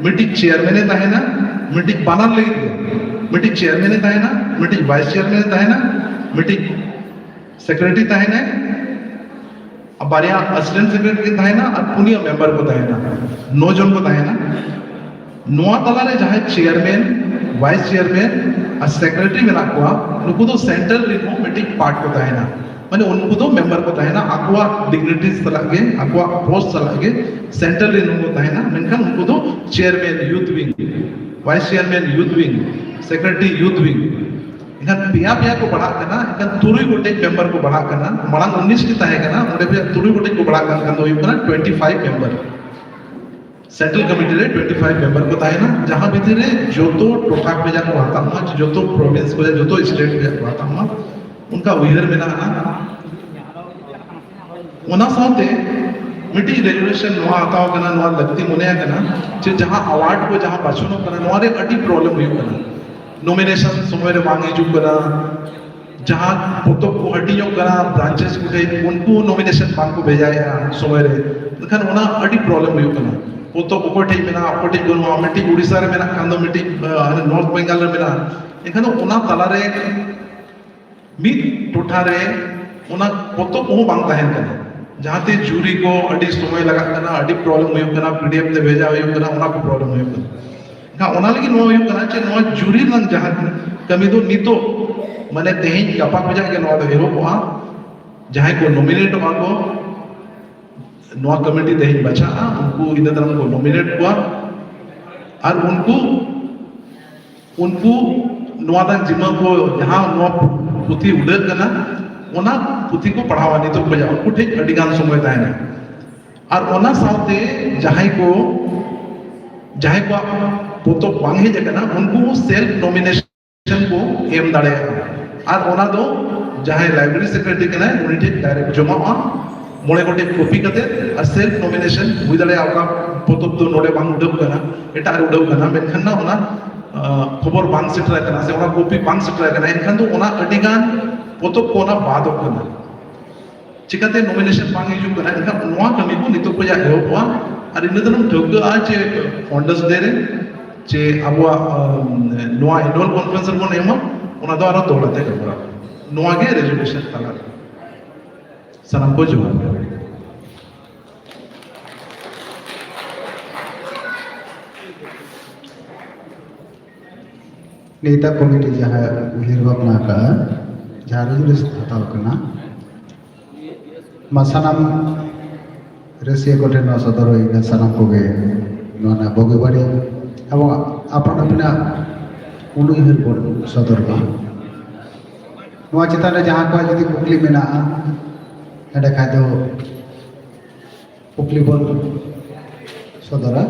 ᱢᱤᱫᱴᱤᱡ ᱪᱮᱭᱟᱨᱢᱮᱱ ᱮ ᱛᱟᱦᱮᱱᱟ, ᱢᱤᱫᱴᱤᱡ ᱵᱟᱱᱟᱨ ᱞᱟᱹᱜᱤᱫ ᱜᱮ, ᱢᱤᱫᱴᱤᱡ ᱪᱮᱭᱟᱨᱢᱮᱱ ᱮ ᱛᱟᱦᱮᱱᱟ, ᱢᱤᱫᱴᱤᱡ ᱵᱷᱟᱭᱤᱥ ᱪᱮᱭᱟᱨᱢᱮᱱ ᱮ ᱛᱟᱦᱮᱱᱟ, ᱢᱤᱫᱴᱤᱡ ᱥᱮᱠᱨᱮᱴᱟᱨᱤ ᱛᱟᱦᱮᱱᱟᱭ, ᱵᱟᱨᱭᱟ ᱟᱥᱤᱥᱴᱮᱱᱴ ᱥᱮᱠᱨᱮᱴᱟᱨᱤ ᱠᱤᱱ ᱛᱟᱦᱮᱱᱟ ᱟᱨ ᱯᱩᱱᱭᱟᱹ ᱢᱮᱢᱵᱟᱨ ᱠᱚ ᱛᱟᱦᱮᱱᱟ᱾ ᱱᱚ ᱡᱚᱱ ᱠᱚ ᱛᱟᱦᱮᱱᱟ᱾ ᱱᱚᱣᱟ ᱛᱟᱞᱟᱨᱮ ᱡᱟᱦᱟᱸᱭ ᱪᱮᱭᱟᱨᱢᱮᱱ, ᱵᱷᱟᱭᱤᱥ ᱪᱮᱭᱟᱨᱢᱮᱱ ᱟᱨ ᱥᱮᱠᱨᱮᱴᱟᱨᱤ ᱢᱮᱱᱟᱜ ᱠᱚᱣᱟ, ᱱᱩᱠᱩ ᱫᱚ ᱥᱮᱱᱴᱨᱟᱞ ᱨᱮᱱ ᱦᱚᱸ ᱢᱤᱫᱴᱤᱡ ᱯᱟᱨᱴ ᱠᱚ ᱛᱟᱦᱮᱱᱟ᱾ ᱢᱟᱱᱮ ᱩᱱᱠᱩ ᱫᱚ ᱢᱮᱢᱵᱟᱨ ᱠᱚ ᱛᱟᱦᱮᱱᱟ, ᱟᱠᱚᱣᱟᱜ ᱰᱤᱜᱱᱤᱴᱤ ᱥᱟᱞᱟᱜ ᱜᱮ, ᱟᱠᱚᱣᱟᱜ ᱯᱳᱥᱴ ᱥᱟᱞᱟᱜ ᱜᱮ ᱥᱮᱱᱴᱨᱟᱞ ᱨᱮᱱ ᱦᱚᱸᱠᱚ ᱛᱟᱦᱮᱱᱟ, ᱢᱮᱱᱠᱷᱟᱱ ᱩᱱᱠᱩ ᱫᱚ chairman youth wing, vice chairman youth wing, secretary youth wing. ᱮᱱᱠᱷᱟᱱ ᱯᱮᱭᱟ ᱯᱮᱭᱟ ᱠᱚ ᱵᱟᱲᱟᱜ ᱠᱟᱱᱟ, ᱮᱱᱠᱷᱟᱱ ᱛᱩᱨᱩᱭ ᱜᱚᱴᱮᱡ ᱢᱮᱢᱵᱟᱨ ᱠᱚ ᱵᱟᱲᱟᱜ ᱠᱟᱱᱟ᱾ ᱢᱟᱲᱟᱝ ᱩᱱᱤᱥ ᱜᱮ ᱛᱟᱦᱮᱸ ᱠᱟᱱᱟ, ᱚᱸᱰᱮ ᱠᱷᱚᱱᱟᱜ ᱛᱩᱨᱩᱭ ᱜᱚᱴᱮᱡ ᱠᱚ ᱵᱟᱲᱟᱜ ᱠᱟᱱ ᱠᱷᱟᱱ ᱫᱚ ᱦᱩᱭᱩᱜ ᱠᱟᱱᱟ twenty five member. Central committee ᱨᱮ ᱴᱩᱭᱮᱱᱴᱤ ᱯᱷᱟᱭᱤᱵᱷ ᱢᱮᱢᱵᱟᱨ ᱠᱚ ᱛᱟᱦᱮᱱᱟ, ᱡᱟᱦᱟᱸ ᱵᱷᱤᱛᱤᱨ ᱨᱮ ᱡᱚᱛᱚ ᱴᱚᱴᱷᱟ ᱠᱷᱚᱱᱟᱜ ᱠᱚ ᱦᱟᱛᱟᱣ ᱢᱟ, ᱡᱚᱛᱚ ᱯᱨᱚᱵᱷᱤᱱᱥ ᱠᱷᱚᱱᱟᱜ, ᱡᱚᱛᱚ ᱥᱴᱮᱴ ᱠᱷᱚᱱᱟᱜ ᱠᱚ ᱦᱟᱛᱟᱣ ᱢᱟ, ᱚᱱᱠᱟ ᱩᱭᱦᱟᱹᱨ ᱢᱮᱱᱟᱜᱼᱟ᱾ ᱚᱱᱟ ᱥᱟᱶᱛᱮ ᱢᱤᱫᱴᱤᱡ ᱨᱮᱜᱩᱞᱮᱥᱚᱱ ᱱᱚᱣᱟ ᱦᱟᱛᱟᱣ ᱠᱟᱱᱟ, ᱱᱚᱣᱟ ᱞᱟᱹᱠᱛᱤ ᱢᱚᱱᱮ ᱟᱠᱟᱱᱟ ᱡᱮ ᱡᱟᱦᱟᱸ ᱟᱣᱟᱨᱰ ᱠᱚ ᱡᱟᱦᱟᱸ ᱵᱟᱪᱷᱚᱱᱚᱜ ᱠᱟᱱᱟ, ᱱᱚᱣᱟ ᱨᱮ ᱟᱹᱰᱤ ᱯᱨᱚᱵᱞᱮᱢ ᱦᱩᱭᱩᱜ ᱠᱟᱱᱟ᱾ ᱱᱚᱢᱤᱱᱮᱥᱚᱱ ᱥᱚᱢᱚᱭ ᱨᱮ ᱵᱟᱝ ᱦᱤᱡᱩᱜ ᱠᱟᱱᱟ, ᱡᱟᱦᱟᱸ ᱯᱚᱛᱚᱵ ᱠᱚ ᱦᱟᱹᱴᱤᱧᱚᱜ ᱠᱟᱱᱟ ᱵᱨᱟᱧᱪᱮᱥ ᱠᱚ ᱴᱷᱮᱱ, ᱩᱱᱠᱩ ᱱᱚᱢᱤᱱᱮᱥᱚᱱ ᱵᱟᱝ ᱠᱚ ᱵᱷᱮᱡᱟᱭᱮᱫᱼᱟ ᱥᱚᱢᱚᱭ ᱨᱮ, ᱮᱱᱠᱷᱟᱱ ᱚᱱᱟ ᱟᱹᱰᱤ ᱯᱨᱚᱵᱞᱮᱢ ᱦᱩᱭᱩᱜ ᱠᱟᱱᱟ᱾ ᱯᱚᱛᱚᱵ ᱚᱠᱚᱭ ᱴᱷᱮᱱ ᱢᱮᱱᱟᱜᱼᱟ, ᱚᱠᱚᱭ ᱴᱷᱮᱱ ᱵᱟᱹᱱᱩᱜᱼᱟ, ᱢᱤᱫᱴᱤᱡ ᱩᱲᱤᱥᱥᱟ ᱨᱮ ᱢᱮᱱᱟᱜ ᱠᱷᱟᱱ ᱫᱚ ᱢᱤᱫᱴᱤᱡ, ᱟᱸ, ᱱᱚᱨᱛᱷ ᱵᱮᱝᱜᱟᱞ ᱨᱮ ᱢᱮᱱᱟᱜᱼᱟ, ᱮᱱᱠᱷᱟᱱ ᱫᱚ ᱚᱱᱟ ᱛᱟᱞᱟᱨᱮ ᱢᱤᱫ ᱴᱚᱴᱷᱟ ᱨᱮ ᱚᱱᱟ ᱯᱚᱛᱚᱵ ᱠᱚᱦᱚᱸ ᱵᱟᱝ ᱛᱟᱦᱮᱱ ᱠᱟᱱᱟ, ᱡᱟᱦᱟᱸᱛᱮ ᱡᱩᱨᱤ ᱠᱚ ᱟᱹᱰᱤ ᱥᱚᱢᱚᱭ ᱞᱟᱜᱟᱜ ᱠᱟᱱᱟ, ᱟᱹᱰᱤ ᱯᱨᱚᱵᱞᱮᱢ ᱦᱩᱭᱩᱜ ᱠᱟᱱᱟ, ᱯᱤᱰᱤᱮᱯᱷ ᱛᱮ ᱵᱷᱮᱡᱟ ᱦᱩᱭᱩᱜ ᱠᱟᱱᱟ, ᱚᱱᱟ ᱠᱚ ᱯᱨᱚᱵᱞᱮᱢ ᱦᱩᱭᱩᱜ ᱠᱟᱱᱟ᱾ ᱮᱱᱠᱷᱟᱱ ᱚᱱᱟ ᱞᱟᱹᱜᱤᱫ ᱱᱚᱣᱟ ᱦᱩᱭᱩᱜ ᱠᱟᱱᱟ ᱡᱮ ᱱᱚᱣᱟ ᱡᱩᱨᱤ ᱨᱮᱱᱟᱜ ᱡᱟᱦᱟᱸ ᱠᱟᱹᱢᱤ ᱫᱚ ᱱᱤᱛᱚᱜ, ᱢᱟᱱᱮ ᱛᱮᱦᱮᱧ ᱜᱟᱯᱟ ᱠᱷᱚᱱᱟᱜ ᱜᱮ ᱱᱚᱣᱟ ᱫᱚ ᱮᱦᱚᱵᱚᱜᱼᱟ᱾ ᱡᱟᱦᱟᱸᱭ ᱠᱚ ᱱᱚᱢᱤᱱᱮᱴᱚᱜᱼᱟ ᱠᱚ, ᱱᱚᱣᱟ ᱠᱚᱢᱤᱴᱤ ᱛᱮᱦᱮᱧ ᱵᱟᱪᱷᱟᱜᱼᱟ, ᱩᱱᱠᱩ ᱤᱱᱟᱹ ᱛᱟᱭᱱᱚᱢ ᱠᱚ ᱱᱚᱢᱤᱱᱮᱴ ᱠᱚᱣᱟ ᱟᱨ ᱩᱱᱠᱩ, ᱩᱱᱠᱩ ᱱᱚᱣᱟ ᱨᱮᱱᱟᱜ ᱡᱤᱢᱟᱹ ᱠᱚ, ᱡᱟᱦᱟᱸ ᱱᱚᱣᱟ ᱯᱩᱛᱷᱤ ᱩᱰᱟᱹᱜ ᱠᱟᱱᱟ, ᱚᱱᱟ ᱯᱩᱛᱷᱤ ᱠᱚ ᱯᱟᱲᱦᱟᱣᱟ᱾ ᱱᱤᱛᱚᱜ ᱠᱷᱚᱱᱟᱜ ᱩᱱᱠᱩ ᱴᱷᱮᱱ ᱟᱹᱰᱤ ᱜᱟᱱ ᱥᱚᱢᱚᱭ ᱛᱟᱦᱮᱱᱟ᱾ ᱟᱨ ᱚᱱᱟ ᱥᱟᱶᱛᱮ ᱡᱟᱦᱟᱸᱭ ᱠᱚ, ᱡᱟᱦᱟᱸᱭ ᱠᱚᱣᱟᱜ ᱯᱚᱛᱚᱵ ᱵᱟᱝ ᱦᱮᱡ ᱟᱠᱟᱱᱟ, ᱩᱱᱠᱩ ᱦᱚᱸ ᱥᱮᱞᱯ ᱱᱚᱢᱤᱱᱮᱥᱚᱱ ᱠᱚ ᱮᱢ ᱫᱟᱲᱮᱭᱟᱜᱼᱟ᱾ ᱟᱨ ᱚᱱᱟ ᱫᱚ ᱡᱟᱦᱟᱸᱭ ᱞᱟᱭᱵᱨᱮᱨᱤ ᱥᱮᱠᱨᱮᱴᱟᱨᱤ ᱠᱟᱱᱟᱭ, ᱩᱱᱤ ᱴᱷᱮᱱ ᱰᱟᱭᱨᱮᱠᱴ ᱡᱚᱢᱟᱜᱼᱟ, ᱢᱚᱬᱮ ᱜᱚᱴᱮᱡ ᱠᱚᱯᱤ ᱠᱟᱛᱮ᱾ ᱟᱨ ᱥᱮᱞᱯ ᱱᱚᱢᱤᱱᱮᱥᱚᱱ ᱦᱩᱭ ᱫᱟᱲᱮᱭᱟᱜᱼᱟ, ᱚᱠᱟ ᱯᱚᱛᱚᱵ ᱫᱚ ᱱᱚᱰᱮ ᱵᱟᱝ ᱩᱰᱟᱹᱣ ᱠᱟᱱᱟ, ᱮᱴᱟᱜ ᱨᱮ ᱩᱰᱟᱹᱣ ᱠᱟᱱᱟ, ᱢᱮᱱᱠᱷᱟᱱ ᱱᱟ ᱚᱱᱟ, ᱟᱸ, ᱠᱷᱚᱵᱚᱨ ᱵᱟᱝ ᱥᱮᱴᱮᱨ ᱟᱠᱟᱱᱟ ᱥᱮ ᱚᱱᱟ ᱠᱚᱯᱤ ᱵᱟᱝ ᱥᱮᱴᱮᱨ ᱟᱠᱟᱱᱟ, ᱮᱱᱠᱷᱟᱱ ᱫᱚ ᱚᱱᱟ ᱟᱹᱰᱤ ᱜᱟᱱ ᱯᱚᱛᱚᱵ ᱠᱚ ᱚᱱᱟ ᱵᱟᱫᱚᱜ ᱠᱟᱱᱟ᱾ ᱪᱤᱠᱟᱹᱛᱮ ᱱᱚᱢᱤᱱᱮᱥᱚᱱ ᱵᱟᱝ ᱦᱤᱡᱩᱜ ᱠᱟᱱᱟ? ᱮᱱᱠᱷᱟᱱ ᱱᱚᱣᱟ ᱠᱟᱹᱢᱤ ᱠᱚ ᱱᱤᱛᱚᱜ ᱠᱷᱚᱱᱟᱜ ᱮᱦᱚᱵᱚᱜᱼᱟ᱾ ᱟᱨ ᱤᱱᱟᱹ ᱛᱟᱭᱱᱚᱢ ᱴᱷᱟᱹᱣᱠᱟᱹᱜᱼᱟ ᱡᱮ ᱯᱷᱟᱣᱩᱱᱰᱟᱨᱥ ᱰᱮ ᱨᱮ ᱪᱮ ᱟᱵᱚᱣᱟᱜ, ᱟᱢ, ᱱᱚᱣᱟ ᱮᱱᱩᱣᱟᱞ ᱠᱚᱱᱯᱷᱟᱨᱮᱱᱥ ᱨᱮᱵᱚᱱ ᱮᱢᱟ, ᱚᱱᱟ ᱫᱚ ᱟᱨᱚ ᱫᱚᱦᱲᱟ ᱛᱮ ᱜᱟᱞᱢᱟᱨᱟᱣ᱾ ᱱᱚᱣᱟ ᱜᱮ ᱨᱮᱡᱩᱞᱮᱥᱚᱱ ᱛᱟᱞᱟ ᱨᱮ᱾ ᱥᱟᱱᱟᱢ ᱠᱚ ᱡᱚᱦᱟᱨ᱾ ᱱᱮᱛᱟ ᱠᱚᱢᱤᱴᱤ ᱡᱟᱦᱟᱸ ᱩᱭᱦᱟᱹᱨ ᱵᱷᱟᱵᱽᱱᱟ ᱟᱠᱟᱫᱼᱟ, ᱡᱟᱦᱟᱸ ᱨᱮᱡᱩᱞᱮᱥᱚᱱ ᱦᱟᱛᱟᱣ ᱠᱟᱱᱟ, ᱢᱟ ᱥᱟᱱᱟᱢ ᱨᱟᱹᱥᱤᱭᱟᱹ ᱠᱚᱴᱷᱮᱱ ᱱᱚᱣᱟ ᱥᱚᱫᱚᱨ ᱦᱩᱭ ᱮᱱᱟ, ᱥᱟᱱᱟᱢ ᱠᱚᱜᱮ ᱱᱚᱣᱟ ᱨᱮᱱᱟᱜ ᱵᱩᱜᱤ ᱵᱟᱹᱲᱤᱡ ᱟᱵᱚᱣᱟᱜ ᱟᱯᱟᱱ ᱟᱹᱯᱤᱱᱟᱜ ᱩᱱᱩᱭᱦᱟᱹᱨ ᱵᱚᱱ ᱥᱚᱫᱚᱨ ᱢᱟ᱾ ᱱᱚᱣᱟ ᱪᱮᱛᱟᱱ ᱨᱮ ᱡᱟᱦᱟᱸ ᱠᱚᱣᱟᱜ ᱡᱩᱫᱤ ᱠᱩᱠᱞᱤ ᱢᱮᱱᱟᱜᱼᱟ, ᱮᱸᱰᱮ ᱠᱷᱟᱡ ᱫᱚ ᱠᱩᱠᱞᱤ ᱵᱚᱱ ᱥᱚᱫᱚᱨᱟ᱾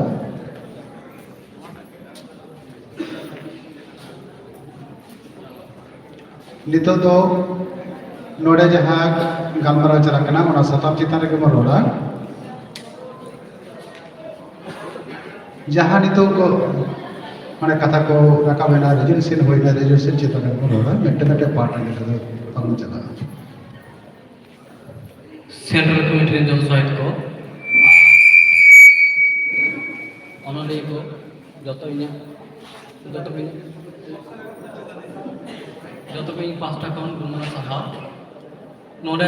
ᱱᱤᱛᱚᱜ ᱫᱚ ᱱᱚᱰᱮ ᱡᱟᱦᱟᱸ ᱜᱟᱞᱢᱟᱨᱟᱣ ᱪᱟᱞᱟᱜ ᱠᱟᱱᱟ, ᱚᱱᱟ ᱥᱟᱛᱟᱢ ᱪᱮᱛᱟᱱ ᱨᱮᱜᱮ ᱵᱚᱱ ᱨᱚᱲᱟ᱾ ᱡᱟᱦᱟᱸ ᱱᱤᱛᱚᱜ ᱠᱚ, ᱢᱟᱱᱮ, ᱠᱟᱛᱷᱟ ᱠᱚ ᱨᱟᱠᱟᱵ ᱮᱱᱟ, ᱨᱮᱡᱩᱞᱮᱥᱚᱱ ᱦᱩᱭᱱᱟ, ᱨᱮᱡᱩᱞᱮᱥᱚᱱ ᱪᱮᱛᱟᱱ ᱨᱮ ᱵᱚᱱ ᱨᱚᱲᱟ, ᱢᱤᱫᱴᱮᱱ ᱢᱤᱫᱴᱮᱱ ᱯᱟᱨᱴ ᱨᱮ ᱱᱤᱛᱚᱜ ᱫᱚ ᱵᱟᱵᱚᱱ ᱪᱟᱞᱟᱜᱼᱟ᱾ ᱥᱮᱱᱴᱨᱟᱞ ᱠᱚᱢᱤᱴᱤ ᱨᱮᱱ ᱡᱚᱱ ᱥᱚᱦᱮᱫ ᱠᱚ, ᱚᱱᱚᱞᱤᱭᱟᱹ ᱠᱚ, ᱡᱚᱛᱚ ᱤᱧᱟᱹᱜ, ᱡᱚᱛᱚ ᱠᱚ ᱤᱧᱟᱹᱜ, ᱡᱚᱛᱚ ᱠᱚ ᱤᱧ ᱯᱟᱦᱴᱟ ᱠᱷᱚᱱ ᱜᱩᱱᱢᱟᱱᱟᱣ ᱥᱟᱨᱦᱟᱣ᱾ ᱱᱚᱰᱮ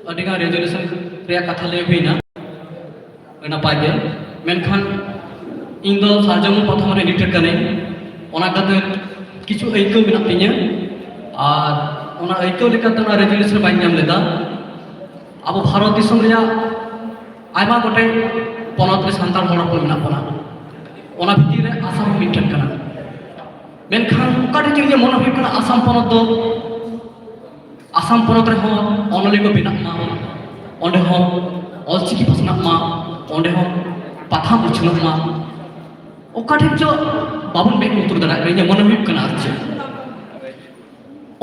ᱟᱹᱰᱤᱜᱟᱱ ᱨᱮᱡᱩᱞᱮᱥᱚᱱ ᱨᱮᱭᱟᱜ ᱠᱟᱛᱷᱟ ᱞᱟᱹᱭ ᱦᱩᱭᱱᱟ, ᱟᱹᱰᱤ ᱱᱟᱯᱟᱭ ᱜᱮ᱾ ᱢᱮᱱᱠᱷᱟᱱ ᱤᱧ ᱫᱚ ᱥᱟᱨᱡᱚᱢ ᱯᱟᱛᱷᱟᱢ ᱨᱮ ᱮᱰᱤᱴᱚᱨ ᱠᱟᱹᱱᱟᱹᱧ, ᱚᱱᱟ ᱠᱷᱟᱹᱛᱤᱨ ᱠᱤᱪᱷᱩ ᱟᱹᱭᱠᱟᱹᱣ ᱢᱮᱱᱟᱜ ᱛᱤᱧᱟᱹ᱾ ᱟᱨ ᱚᱱᱟ ᱟᱹᱭᱠᱟᱹᱣ ᱞᱮᱠᱟᱛᱮ ᱚᱱᱟ ᱨᱮᱡᱩᱞᱮᱥᱚᱱ ᱵᱟᱹᱧ ᱧᱟᱢ ᱞᱮᱫᱟ᱾ ᱟᱵᱚ ᱵᱷᱟᱨᱚᱛ ᱫᱤᱥᱚᱢ ᱨᱮᱭᱟᱜ ᱟᱭᱢᱟ ᱜᱚᱴᱮᱡ ᱯᱚᱱᱚᱛ ᱨᱮ ᱥᱟᱱᱛᱟᱲ ᱦᱚᱲ ᱦᱚᱯᱚᱱ ᱢᱮᱱᱟᱜ ᱵᱚᱱᱟ, ᱚᱱᱟ ᱵᱷᱤᱛᱤᱨ ᱨᱮ ᱟᱥᱟᱢ ᱦᱚᱸ ᱢᱤᱫᱴᱮᱱ ᱠᱟᱱᱟ᱾ ᱢᱮᱱᱠᱷᱟᱱ ᱚᱠᱟ ᱴᱷᱮᱡ ᱪᱚ ᱤᱧᱟᱹᱜ ᱢᱚᱱᱮ ᱦᱩᱭᱩᱜ ᱠᱟᱱᱟ, ᱟᱥᱟᱢ ᱯᱚᱱᱚᱛ ᱫᱚ, ᱟᱥᱟᱢ ᱯᱚᱱᱚᱛ ᱨᱮᱦᱚᱸ ᱚᱱᱚᱞᱤᱭᱟᱹ ᱠᱚ ᱵᱮᱱᱟᱜ ᱢᱟ, ᱚᱸᱰᱮ ᱦᱚᱸ ᱚᱞᱪᱤᱠᱤ ᱯᱟᱥᱱᱟᱜ ᱢᱟ, ᱚᱸᱰᱮ ᱦᱚᱸ ᱯᱟᱛᱷᱟᱢ ᱩᱪᱷᱟᱹᱱᱚᱜ ᱢᱟ᱾ ᱚᱠᱟ ᱴᱷᱮᱱ ᱪᱚ ᱵᱟᱵᱚᱱ ᱢᱮᱫ ᱞᱩᱛᱩᱨ ᱫᱟᱲᱮᱭᱟᱜ ᱠᱟᱱᱟ, ᱤᱧᱟᱹᱜ ᱢᱚᱱᱮ ᱦᱩᱭᱩᱜ ᱠᱟᱱᱟ ᱟᱨ ᱪᱮᱫ᱾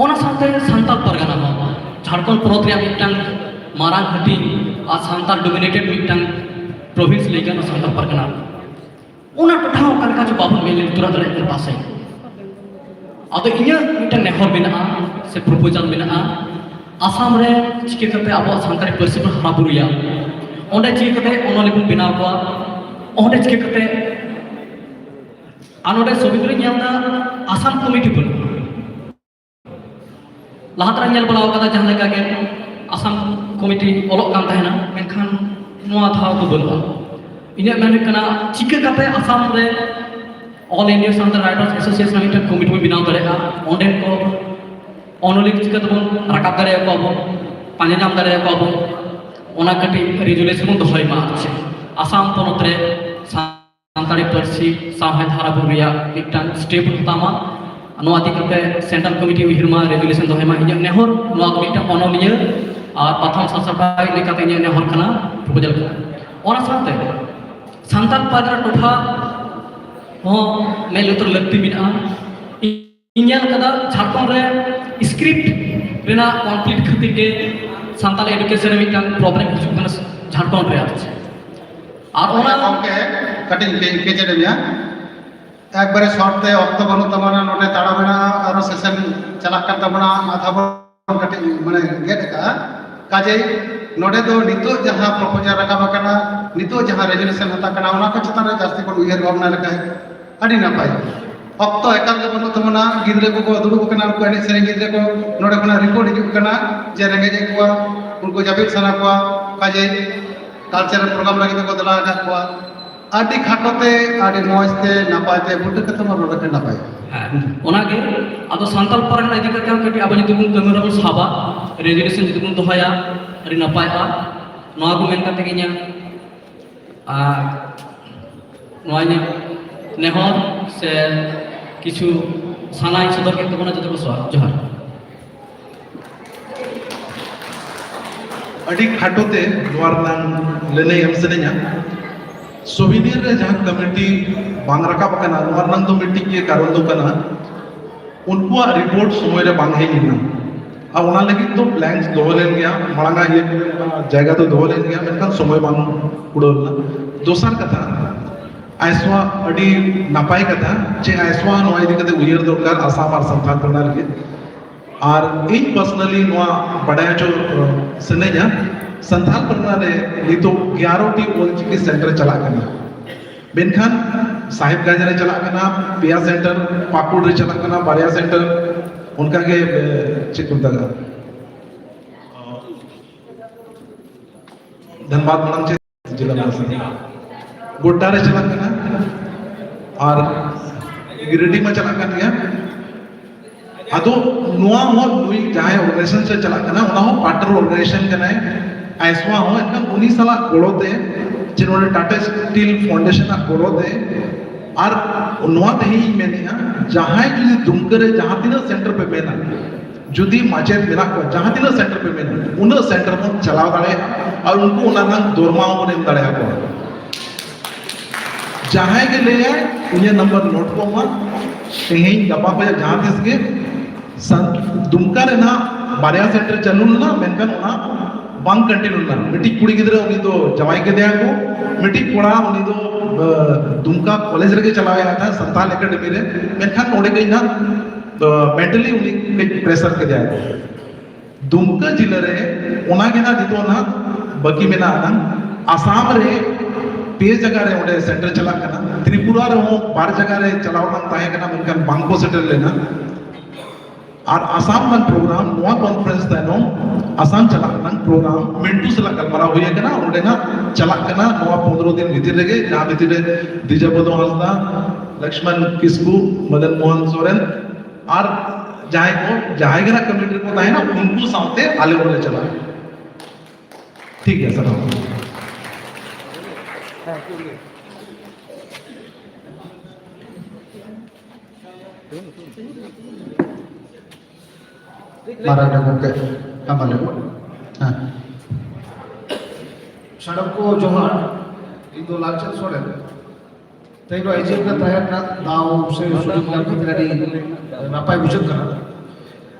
ᱚᱱᱟ ᱥᱟᱶᱛᱮ ᱥᱟᱱᱛᱟᱲ ᱯᱟᱨᱜᱟᱱᱟ ᱦᱚᱸ, ᱡᱷᱟᱲᱠᱷᱚᱸᱰ ᱯᱚᱱᱚᱛ ᱨᱮᱭᱟᱜ ᱢᱤᱫᱴᱟᱝ ᱢᱟᱨᱟᱝ ᱦᱟᱹᱴᱤᱧ ᱟᱨ ᱥᱟᱱᱛᱟᱲ ᱰᱳᱢᱤᱱᱮᱴᱮᱰ ᱢᱤᱫᱴᱟᱝ ᱯᱨᱚᱵᱷᱤᱱᱥ ᱞᱟᱹᱭ ᱜᱟᱱᱚᱜᱼᱟ ᱥᱟᱱᱛᱟᱲ ᱯᱟᱨᱜᱟᱱᱟ᱾ ᱚᱱᱟ ᱴᱚᱴᱷᱟ ᱦᱚᱸ ᱚᱠᱟ ᱞᱮᱠᱟ ᱪᱚ ᱵᱟᱵᱚᱱ ᱢᱮᱫ ᱞᱩᱛᱩᱨ ᱫᱟᱲᱮᱭᱟᱜ ᱠᱟᱱᱟ ᱯᱟᱥᱮᱡ᱾ ᱟᱫᱚ ᱤᱧᱟᱹᱜ ᱢᱤᱫᱴᱟᱝ ᱱᱮᱦᱚᱨ ᱢᱮᱱᱟᱜᱼᱟ ᱥᱮ ᱯᱨᱚᱯᱳᱡᱟᱞ ᱢᱮᱱᱟᱜᱼᱟ, ᱟᱥᱟᱢ ᱨᱮ ᱪᱤᱠᱟᱹ ᱠᱟᱛᱮ ᱟᱵᱚᱣᱟᱜ ᱥᱟᱱᱛᱟᱲᱤ ᱯᱟᱹᱨᱥᱤ ᱵᱚᱱ ᱦᱟᱨᱟ ᱵᱩᱨᱩᱭᱟ, ᱚᱸᱰᱮ ᱪᱤᱠᱟᱹ ᱠᱟᱛᱮ ᱚᱱᱚᱞᱤᱭᱟᱹ ᱵᱚᱱ ᱵᱮᱱᱟᱣ ᱠᱚᱣᱟ, ᱚᱸᱰᱮ ᱪᱤᱠᱟᱹ ᱠᱟᱛᱮ ᱟᱨ ᱱᱚᱰᱮ ᱥᱚᱵᱤᱛᱨᱤᱧ ᱧᱮᱞ ᱮᱫᱟ, ᱟᱥᱟᱢ ᱠᱚᱢᱤᱴᱤ ᱵᱟᱹᱱᱩᱜᱼᱟ᱾ ᱞᱟᱦᱟ ᱛᱮᱞᱮ ᱧᱮᱞ ᱵᱟᱲᱟ ᱟᱠᱟᱫᱟ ᱡᱟᱦᱟᱸ ᱞᱮᱠᱟ ᱜᱮ ᱟᱥᱟᱢ ᱠᱚᱢᱤᱴᱤ ᱚᱞᱚᱜ ᱠᱟᱱ ᱛᱟᱦᱮᱱᱟ, ᱢᱮᱱᱠᱷᱟᱱ ᱱᱚᱣᱟ ᱫᱷᱟᱣ ᱫᱚ ᱵᱟᱹᱱᱩᱜᱼᱟ᱾ ᱤᱧᱟᱹᱜ ᱢᱮᱱ ᱦᱩᱭᱩᱜ ᱠᱟᱱᱟ, ᱪᱤᱠᱟᱹ ᱠᱟᱛᱮ ᱟᱥᱟᱢ ᱨᱮ All India Santal Writers Association ᱢᱤᱫᱴᱟᱝ ᱠᱚᱢᱤᱴᱤ ᱵᱚᱱ ᱵᱮᱱᱟᱣ ᱫᱟᱲᱮᱭᱟᱜᱼᱟ, ᱚᱸᱰᱮᱱ ᱠᱚ ᱚᱱᱚᱞᱤᱭᱟᱹ ᱪᱤᱠᱟᱹ ᱛᱮᱵᱚᱱ ᱨᱟᱠᱟᱵ ᱫᱟᱲᱮᱭᱟᱠᱚᱣᱟ ᱵᱚᱱ, ᱯᱟᱸᱡᱟ ᱧᱟᱢ ᱫᱟᱲᱮᱭᱟᱠᱚᱣᱟ ᱵᱚᱱ, ᱚᱱᱟ ᱠᱟᱹᱴᱤᱡ ᱨᱮᱡᱩᱞᱮᱥᱚᱱ ᱵᱚᱱ ᱫᱚᱦᱚᱭ ᱢᱟ᱾ ᱟᱨ ᱪᱮᱫ ᱟᱥᱟᱢ ᱯᱚᱱᱚᱛ ᱨᱮ ᱥᱟᱱᱛᱟᱲᱤ ᱯᱟᱹᱨᱥᱤ ᱥᱟᱶᱦᱮᱫ ᱦᱟᱨᱟ ᱵᱩᱨᱩ ᱨᱮᱭᱟᱜ ᱢᱤᱫᱴᱟᱝ ᱥᱴᱮᱯ ᱦᱟᱛᱟᱣ ᱢᱟ᱾ ᱱᱚᱣᱟ ᱤᱫᱤ ᱠᱟᱛᱮ ᱥᱮᱱᱴᱨᱟᱞ ᱠᱚᱢᱤᱴᱤ ᱩᱭᱦᱟᱹᱨ ᱢᱟ, ᱨᱮᱡᱩᱞᱮᱥᱚᱱ ᱫᱚᱦᱚᱭ ᱢᱟ᱾ ᱤᱧᱟᱹᱜ ᱱᱮᱦᱚᱨ ᱱᱚᱣᱟ ᱫᱚ ᱢᱤᱫᱴᱟᱝ ᱚᱱᱚᱞᱤᱭᱟᱹ ᱟᱨ ᱯᱟᱛᱷᱟᱢ ᱥᱟᱥᱟᱯᱲᱟᱣ ᱞᱮᱠᱟᱛᱮ ᱤᱧᱟᱹᱜ ᱱᱮᱦᱚᱨ ᱠᱟᱱᱟ, ᱯᱨᱚᱯᱳᱡᱟᱞ ᱠᱟᱱᱟ᱾ ᱚᱱᱟ ᱥᱟᱶᱛᱮ ᱥᱟᱱᱛᱟᱲ ᱯᱟᱨᱜᱟᱱᱟ ᱴᱚᱴᱷᱟ ᱦᱚᱸ ᱢᱮᱫ ᱞᱩᱛᱩᱨ ᱞᱟᱹᱠᱛᱤ ᱢᱮᱱᱟᱜᱼᱟ᱾ ᱤᱧ ᱧᱮᱞ ᱠᱟᱫᱟ ᱡᱷᱟᱲᱠᱷᱚᱸᱰ ᱨᱮ ᱥᱠᱨᱤᱯᱴ ᱨᱮᱱᱟᱜ ᱠᱚᱱᱯᱷᱞᱤᱠᱴ ᱠᱷᱟᱹᱛᱤᱨ ᱜᱮ ᱥᱟᱱᱛᱟᱲ ᱮᱰᱩᱠᱮᱥᱚᱱ ᱨᱮ ᱢᱤᱫᱴᱟᱝ ᱯᱨᱚᱵᱞᱮᱢ ᱦᱤᱡᱩᱜ ᱠᱟᱱᱟ ᱡᱷᱟᱲᱠᱷᱚᱸᱰ ᱨᱮ᱾ ᱟᱨ ᱪᱮᱫ, ᱟᱨ ᱚᱱᱟ ᱜᱚᱢᱠᱮ, ᱠᱟᱹᱴᱤᱡ ᱤᱧ ᱠᱮ- ᱠᱮᱪᱮᱫ ᱢᱮᱭᱟ᱾ ᱮᱠᱵᱟᱨᱮ ᱥᱚᱨᱴ ᱛᱮ, ᱚᱠᱛᱚ ᱵᱟᱹᱱᱩᱜ ᱛᱟᱵᱚᱱᱟ, ᱱᱚᱰᱮ ᱛᱟᱲᱟᱢ ᱢᱮᱱᱟᱜᱼᱟ, ᱟᱨᱚ ᱥᱮᱥᱚᱱ ᱪᱟᱞᱟᱜ ᱠᱟᱱ ᱛᱟᱵᱚᱱᱟ, ᱟᱫᱷᱟ ᱵᱚᱱ ᱠᱟᱹᱴᱤᱡ ᱢᱟᱱᱮ ᱜᱮᱫ ᱟᱠᱟᱫᱼᱟ᱾ ᱠᱟᱡᱮᱭ ᱱᱚᱰᱮ ᱫᱚ ᱱᱤᱛᱚᱜ ᱡᱟᱦᱟᱸ ᱯᱨᱚᱯᱳᱡᱟᱞ ᱨᱟᱠᱟᱵ ᱟᱠᱟᱱᱟ, ᱱᱤᱛᱚᱜ ᱡᱟᱦᱟᱸ ᱨᱮᱡᱩᱞᱮᱥᱚᱱ ᱦᱟᱛᱟᱣ ᱠᱟᱱᱟ, ᱚᱱᱟ ᱠᱚ ᱪᱮᱛᱟᱱ ᱨᱮ ᱡᱟᱹᱥᱛᱤ ᱵᱚᱱ ᱩᱭᱦᱟᱹᱨ ᱵᱷᱟᱵᱽᱱᱟ ᱞᱮᱠᱷᱟᱱ ᱟᱹᱰᱤ ᱱᱟᱯᱟᱭ᱾ ᱚᱠᱛᱚ ᱮᱠᱟᱞ ᱜᱮ ᱵᱟᱹᱱᱩᱜ ᱛᱟᱵᱚᱱᱟ᱾ ᱜᱤᱫᱽᱨᱟᱹ ᱠᱚᱠᱚ ᱫᱩᱲᱩᱵ ᱟᱠᱟᱱᱟ, ᱩᱱᱠᱩ ᱮᱱᱮᱡ ᱥᱮᱨᱮᱧ ᱜᱤᱫᱽᱨᱟᱹ ᱠᱚ, ᱱᱚᱰᱮ ᱠᱷᱚᱱᱟᱜ ᱨᱤᱯᱳᱨᱴ ᱦᱤᱡᱩᱜ ᱠᱟᱱᱟ ᱡᱮ ᱨᱮᱸᱜᱮᱡ ᱮᱫ ᱠᱚᱣᱟ, ᱩᱱᱠᱩ ᱡᱟᱹᱯᱤᱫ ᱥᱟᱱᱟ ᱠᱚᱣᱟ, ᱠᱟᱡᱮᱭ ᱠᱟᱞᱪᱟᱨᱟᱞ ᱯᱨᱳᱜᱨᱟᱢ ᱞᱟᱹᱜᱤᱫ ᱛᱮᱠᱚ ᱫᱮᱞᱟ ᱟᱠᱟᱫ ᱠᱚᱣᱟ᱾ ᱟᱹᱰᱤ ᱠᱷᱟᱴᱚ ᱛᱮ, ᱟᱹᱰᱤ ᱢᱚᱡᱽ ᱛᱮ, ᱱᱟᱯᱟᱭ ᱛᱮ, ᱵᱩᱴᱟᱹ ᱠᱟᱛᱮ ᱵᱚᱱ ᱨᱚᱲ ᱞᱮᱠᱷᱟᱱ ᱱᱟᱯᱟᱭ᱾ ᱦᱮᱸ, ᱚᱱᱟᱜᱮ᱾ ᱟᱫᱚ ᱥᱟᱱᱛᱟᱲ ᱯᱟᱨᱜᱟᱱᱟ ᱤᱫᱤ ᱠᱟᱛᱮ ᱦᱚᱸ ᱠᱟᱹᱴᱤᱡ ᱟᱵᱚ ᱡᱩᱫᱤ ᱵᱚᱱ ᱠᱟᱹᱢᱤ ᱦᱚᱨᱟ ᱵᱚᱱ ᱥᱟᱵᱟ, ᱨᱮᱡᱩᱞᱮᱥᱚᱱ ᱡᱩᱫᱤ ᱵᱚᱱ ᱫᱚᱦᱚᱭᱟ, ᱟᱹᱰᱤ ᱱᱟᱯᱟᱭᱚᱜᱼᱟ᱾ ᱱᱚᱣᱟ ᱠᱚ ᱢᱮᱱ ᱠᱟᱛᱮ ᱜᱮ ᱤᱧᱟᱹᱜ ᱟᱨ ᱱᱚᱣᱟ ᱤᱧᱟᱹᱜ ᱱᱮᱦᱚᱨ ᱥᱮ ᱠᱤᱪᱷᱩ ᱥᱟᱱᱟᱧ ᱥᱚᱫᱚᱨ ᱠᱮᱫ ᱛᱟᱵᱚᱱᱟ᱾ ᱡᱚᱛᱚ ᱠᱚ ᱥᱚᱦᱟᱜ ᱡᱚᱦᱟᱨ᱾ ᱟᱹᱰᱤ ᱠᱷᱟᱴᱚ ᱛᱮ ᱱᱚᱣᱟ ᱨᱮᱱᱟᱝ ᱞᱟᱹᱱᱟᱹᱭ ᱮᱢ ᱥᱟᱱᱟᱧᱟ᱾ ᱥᱚᱵᱤᱱᱤᱨ ᱨᱮ ᱡᱟᱦᱟᱸ ᱠᱚᱢᱤᱴᱤ ᱵᱟᱝ ᱨᱟᱠᱟᱵ ᱟᱠᱟᱱᱟ, ᱱᱚᱣᱟ ᱨᱮᱱᱟᱝ ᱫᱚ ᱢᱤᱫᱴᱤᱡ ᱜᱮ ᱠᱟᱨᱚᱱ ᱫᱚ ᱠᱟᱱᱟ, ᱩᱱᱠᱩᱣᱟᱜ ᱨᱤᱯᱳᱨᱴ ᱥᱚᱢᱚᱭ ᱨᱮ ᱵᱟᱝ ᱦᱮᱡ ᱞᱮᱱᱟ᱾ ᱟᱨ ᱚᱱᱟ ᱞᱟᱹᱜᱤᱫ ᱫᱚ ᱵᱞᱮᱝᱠᱥ ᱫᱚᱦᱚ ᱞᱮᱱ ᱜᱮᱭᱟ, ᱢᱟᱲᱟᱝ ᱟᱜ ᱤᱭᱟᱹ ᱠᱚᱨᱮ ᱚᱱᱟ ᱡᱟᱭᱜᱟ ᱫᱚ ᱫᱚᱦᱚ ᱞᱮᱱ ᱜᱮᱭᱟ, ᱢᱮᱱᱠᱷᱟᱱ ᱥᱚᱢᱚᱭ ᱵᱟᱝ ᱠᱩᱲᱟᱹᱣ ᱞᱮᱱᱟ᱾ ᱫᱚᱥᱟᱨ ᱠᱟᱛᱷᱟ, ᱟᱭᱥᱣᱟ ᱟᱹᱰᱤ ᱱᱟᱯᱟᱭ ᱠᱟᱛᱷᱟ, ᱡᱮ ᱟᱭᱥᱣᱟ ᱱᱚᱣᱟ ᱤᱫᱤ ᱠᱟᱛᱮ ᱩᱭᱦᱟᱹᱨ ᱫᱚᱨᱠᱟᱨ ᱟᱥᱟᱢ ᱟᱨ ᱥᱟᱱᱛᱟᱲ ᱯᱟᱨᱜᱟᱱᱟ ᱞᱟᱹᱜᱤᱫ᱾ ᱟᱨ ᱤᱧ personally ᱱᱚᱣᱟ ᱵᱟᱰᱟᱭ ᱦᱚᱪᱚ, ᱟᱸ, ᱥᱟᱱᱟᱧᱟ, ᱥᱟᱱᱛᱟᱲ ᱯᱟᱨᱜᱟᱱᱟ ᱨᱮ ᱱᱤᱛᱚᱜ ᱜᱮᱭᱟᱨᱚ ᱴᱤ ᱚᱞᱪᱤᱠᱤ center ᱪᱟᱞᱟᱜ ᱠᱟᱱᱟ, ᱢᱮᱱᱠᱷᱟᱱ ᱥᱟᱦᱮᱵᱽᱜᱟᱸᱡᱽ ᱨᱮ ᱪᱟᱞᱟᱜ ᱠᱟᱱᱟ ᱯᱮᱭᱟ center, ᱯᱟᱹᱠᱩᱲ ᱨᱮ ᱪᱟᱞᱟᱜ ᱠᱟᱱᱟ ᱵᱟᱨᱭᱟ center, ᱚᱱᱠᱟᱜᱮ, ᱮ, ᱪᱮᱫ ᱠᱚ ᱢᱮᱛᱟᱜᱼᱟ, ᱫᱷᱟᱱᱵᱟᱫᱽ ᱢᱟᱲᱟᱝ ᱪᱮᱫ ᱡᱮᱞᱟ ᱢᱟᱲᱟᱝ ᱥᱮᱫ᱾ ᱜᱳᱰᱰᱟ ᱨᱮ ᱪᱟᱞᱟᱜ ᱠᱟᱱᱟ ᱟᱨ ᱜᱤᱨᱤᱰᱤ ᱢᱟ ᱪᱟᱞᱟᱜ ᱠᱟᱱ ᱜᱮᱭᱟ᱾ ᱟᱫᱚ ᱱᱚᱣᱟ ᱦᱚᱸ ᱱᱩᱭ ᱡᱟᱦᱟᱸᱭ organization ᱥᱮ ᱪᱟᱞᱟᱜ ᱠᱟᱱᱟ, ᱚᱱᱟ ᱦᱚᱸ partner organization ᱠᱟᱱᱟᱭ, ᱟᱭᱥᱣᱟ ᱦᱚᱸ᱾ ᱮᱱᱠᱷᱟᱱ ᱩᱱᱤ ᱥᱟᱞᱟᱜ ᱜᱚᱲᱚ ᱛᱮ, ᱡᱮ ᱱᱚᱰᱮ Tata Steel Foundation ᱟᱜ ᱜᱚᱲᱚ ᱛᱮ, ᱟᱨ ᱱᱚᱣᱟ ᱛᱮᱦᱮᱧ ᱤᱧ ᱢᱮᱱᱮᱫᱼᱟ, ᱡᱟᱦᱟᱸᱭ ᱡᱩᱫᱤ ᱫᱩᱢᱠᱟᱹ ᱨᱮ ᱡᱟᱦᱟᱸ ᱛᱤᱱᱟᱹᱜ center ᱯᱮ ᱢᱮᱱᱟ, ᱡᱩᱫᱤ ᱢᱟᱪᱮᱫ ᱢᱮᱱᱟᱜ ᱠᱚᱣᱟ, ᱡᱟᱦᱟᱸ ᱛᱤᱱᱟᱹᱜ center ᱯᱮ ᱢᱮᱱᱟ, ᱩᱱᱟᱹᱜ center ᱵᱚᱱ ᱪᱟᱞᱟᱣ ᱫᱟᱲᱮᱭᱟᱜᱼᱟ ᱟᱨ ᱩᱱᱠᱩ ᱚᱱᱟ ᱨᱮᱱᱟᱜ ᱫᱚᱨᱢᱟ ᱦᱚᱸᱵᱚᱱ ᱮᱢ ᱫᱟᱲᱮᱭᱟᱠᱚᱣᱟ᱾ ᱡᱟᱦᱟᱸᱭ ᱜᱮ ᱞᱟᱹᱭᱟᱭ, ᱩᱱᱤᱭᱟᱜ number note ᱠᱚᱜ ᱢᱟ᱾ ᱛᱮᱦᱮᱧ ᱜᱟᱯᱟ ᱠᱷᱚᱱᱟᱜ ᱡᱟᱦᱟᱸ ᱛᱤᱥ ᱜᱮ ᱥᱟᱱ-, ᱫᱩᱢᱠᱟ ᱨᱮᱱᱟᱜ ᱵᱟᱨᱭᱟ center ᱪᱟᱹᱞᱩ ᱞᱮᱱᱟ, ᱢᱮᱱᱠᱷᱟᱱ ᱚᱱᱟ ᱵᱟᱝ continue ᱞᱮᱱᱟ᱾ ᱢᱤᱫᱴᱤᱡ ᱠᱩᱲᱤ ᱜᱤᱫᱽᱨᱟᱹ, ᱩᱱᱤ ᱫᱚ ᱡᱟᱶᱟᱭ ᱠᱮᱫᱮᱭᱟ ᱠᱚ, ᱢᱤᱫᱴᱤᱡ ᱠᱚᱲᱟ, ᱩᱱᱤ ᱫᱚ, ᱟᱸ, ᱫᱩᱢᱠᱟ ᱠᱚᱞᱮᱡᱽ ᱨᱮᱜᱮ ᱪᱟᱞᱟᱣ ᱮᱱ ᱛᱟᱦᱮᱸᱫ, ᱥᱟᱱᱛᱟᱞ ᱮᱠᱟᱰᱮᱢᱤ ᱨᱮ, ᱢᱮᱱᱠᱷᱟᱱ ᱚᱸᱰᱮ ᱜᱮ ᱤᱧᱟᱹᱜ, ᱟᱸ, mentally ᱩᱱᱤ ᱠᱟᱹᱡ pressure ᱠᱮᱫᱮᱭᱟ ᱠᱚ᱾ ᱫᱩᱢᱠᱟᱹ ᱡᱤᱞᱟᱹ ᱨᱮ ᱚᱱᱟ ᱜᱮ ᱱᱟᱜ ᱱᱤᱛᱚᱜ ᱱᱟᱜ ᱵᱟᱹᱠᱤ ᱢᱮᱱᱟᱜᱼᱟ᱾ ᱱᱟᱜ ᱟᱥᱟᱢ ᱨᱮ ᱯᱮ ᱡᱟᱭᱜᱟ ᱨᱮ ᱚᱸᱰᱮ center ᱪᱟᱞᱟᱜ ᱠᱟᱱᱟ, ᱛᱨᱤᱯᱩᱨᱟ ᱨᱮᱦᱚᱸ ᱵᱟᱨ ᱡᱟᱭᱜᱟ ᱨᱮ ᱪᱟᱞᱟᱣ ᱨᱮᱱᱟᱜ ᱛᱟᱦᱮᱸ ᱠᱟᱱᱟ, ᱢᱮᱱᱠᱷᱟᱱ ᱵᱟᱝ ᱠᱚ ᱥᱮᱴᱮᱨ ᱞᱮᱱᱟ᱾ ᱟᱨ ᱟᱥᱟᱢ ᱨᱮᱱᱟᱜ program, ᱱᱚᱣᱟ conference ᱛᱟᱭᱱᱚᱢ ᱟᱥᱟᱢ ᱪᱟᱞᱟᱜ ᱨᱮᱱᱟᱜ program ᱢᱤᱱᱴᱩ ᱥᱟᱞᱟᱜ ᱜᱟᱞᱢᱟᱨᱟᱣ ᱦᱩᱭ ᱟᱠᱟᱱᱟ᱾ ᱚᱸᱰᱮ ᱱᱟᱜ ᱪᱟᱞᱟᱜ ᱠᱟᱱᱟ ᱱᱚᱣᱟ ᱯᱚᱱᱨᱚ ᱫᱤᱱ ᱵᱷᱤᱛᱤᱨ ᱨᱮᱜᱮ, ᱡᱟᱦᱟᱸ ᱵᱷᱤᱛᱤᱨ ᱨᱮ ᱫᱤᱡᱟᱵᱚᱫᱚ ᱦᱟᱸᱥᱫᱟ, ᱞᱚᱠᱥᱢᱚᱱ ᱠᱤᱥᱠᱩ, ᱢᱚᱫᱚᱱ ᱢᱳᱦᱚᱱ ᱥᱚᱨᱮᱱ ᱟᱨ ᱡᱟᱦᱟᱸᱭ ᱠᱚ, ᱡᱟᱦᱟᱸᱭ ᱜᱮ ᱱᱟᱜ committee ᱨᱮᱠᱚ ᱛᱟᱦᱮᱱᱟ, ᱩᱱᱠᱩ ᱥᱟᱶᱛᱮ ᱟᱞᱮ ᱦᱚᱸᱞᱮ ᱪᱟᱞᱟᱜᱼᱟ᱾ ᱴᱷᱤᱠ ᱜᱮᱭᱟ, ᱥᱟᱨᱦᱟᱣ᱾ ᱢᱟᱨᱟᱝ ᱜᱚᱢᱠᱮ, ᱦᱮᱸ, ᱢᱟ ᱞᱟᱹᱭ ᱢᱮ᱾ ᱦᱮᱸ᱾ ᱥᱟᱱᱟᱢ ᱠᱚ ᱡᱚᱦᱟᱨ, ᱤᱧ ᱫᱚ ᱞᱟᱞᱪᱟᱸᱫᱽ ᱥᱚᱨᱮᱱ᱾ ᱛᱮᱦᱮᱧ ᱱᱚᱣᱟ ᱮᱡᱮᱱᱰᱟ ᱛᱟᱦᱮᱸ ᱨᱮᱱᱟᱜ ᱫᱟᱣ ᱥᱮ ᱥᱩᱡᱳᱜᱽ ᱧᱟᱢ ᱠᱟᱛᱮ ᱟᱹᱰᱤ ᱱᱟᱯᱟᱭ ᱵᱩᱡᱷᱟᱹᱜ ᱠᱟᱱᱟ᱾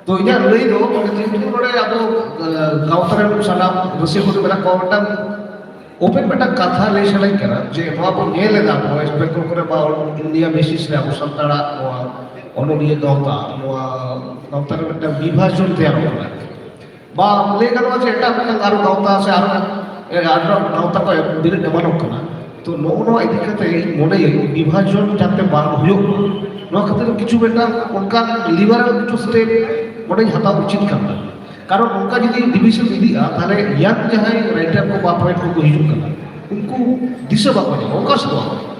ᱛᱚ, ᱤᱧᱟᱹᱜ ᱞᱟᱹᱭ ᱫᱚ, ᱢᱟᱱᱮ, ᱡᱮᱦᱮᱛᱩ ᱱᱚᱰᱮ ᱟᱵᱚ, ᱮ, ᱜᱟᱶᱛᱟ ᱨᱮᱱ ᱥᱟᱱᱟᱢ ᱨᱟᱹᱥᱤᱭᱟᱹ ᱠᱚ ᱢᱮᱱᱟᱜ ᱠᱚᱣᱟ, ᱢᱤᱫᱴᱟᱝ ᱳᱯᱮᱱ ᱢᱤᱫᱴᱟᱝ ᱠᱟᱛᱷᱟ ᱞᱟᱹᱭ ᱥᱟᱱᱟᱧ ᱠᱟᱱᱟ ᱡᱮ ᱱᱚᱣᱟ ᱵᱚᱱ ᱧᱮᱞ ᱮᱫᱟ ᱱᱚᱣᱟ ᱥᱯᱮᱠᱴᱨᱟᱢ ᱠᱚᱨᱮ ᱵᱟ ᱚᱞ ᱤᱱᱰᱤᱭᱟ ᱵᱮᱥᱤᱥ ᱨᱮ ᱟᱵᱚ ᱥᱟᱱᱛᱟᱲᱟᱜ ᱱᱚᱣᱟ ᱚᱱᱚᱞᱤᱭᱟᱹ ᱜᱟᱶᱛᱟ, ᱱᱚᱣᱟ ᱜᱟᱶᱛᱟ ᱨᱮ ᱢᱤᱫᱴᱟᱝ ᱵᱤᱵᱷᱟᱡᱚᱱ ᱛᱮᱭᱟᱨᱚᱜ ᱠᱟᱱᱟ᱾ ᱵᱟ ᱞᱟᱹᱭ ᱜᱟᱱᱚᱜᱼᱟ ᱡᱮ ᱮᱴᱟᱜ ᱢᱤᱫᱴᱟᱝ ᱟᱨᱚ ᱜᱟᱶᱛᱟ ᱥᱮ ᱟᱨᱚ ᱮ, ᱟᱨᱚ ᱜᱟᱶᱛᱟ ᱠᱚ ᱵᱮᱨᱮᱫ ᱮᱢᱟᱱᱚᱜ ᱠᱟᱱᱟ᱾ ᱛᱚ ᱱᱚᱜᱼᱚ ᱱᱚᱣᱟ ᱤᱫᱤ ᱠᱟᱛᱮ ᱤᱧ ᱢᱚᱱᱮᱭᱟᱹᱧ ᱵᱤᱵᱷᱟᱡᱚᱱ ᱡᱟᱛᱮ ᱵᱟᱝ ᱦᱩᱭᱩᱜ, ᱱᱚᱣᱟ ᱠᱷᱟᱹᱛᱤᱨ ᱠᱤᱪᱷᱩ ᱢᱤᱫᱴᱟᱝ ᱚᱱᱠᱟᱱ ᱞᱤᱵᱟᱨᱟᱞ ᱠᱤᱪᱷᱩ ᱥᱴᱮᱯ ᱱᱚᱰᱮᱧ ᱦᱟᱛᱟᱣ ᱩᱪᱤᱛ ᱠᱟᱱ ᱛᱟᱵᱚᱱᱟ᱾ ᱠᱟᱨᱚᱱ ᱚᱱᱠᱟ ᱡᱩᱫᱤ ᱰᱤᱵᱷᱤᱡᱚᱱ ᱤᱫᱤᱜᱼᱟ, ᱛᱟᱦᱞᱮ ᱭᱟᱝ ᱡᱟᱦᱟᱸᱭ ᱨᱟᱭᱴᱟᱨ ᱠᱚ ᱵᱟ ᱯᱚᱭᱮᱴ ᱠᱚᱠᱚ ᱦᱤᱡᱩᱜ ᱠᱟᱱᱟ, ᱩᱱᱠᱩ ᱫᱤᱥᱟᱹ ᱵᱟᱠᱚ ᱧᱟᱢᱟ, ᱚᱠᱟ ᱥᱮᱫ ᱵᱟᱠᱚ ᱧᱟᱢᱟ᱾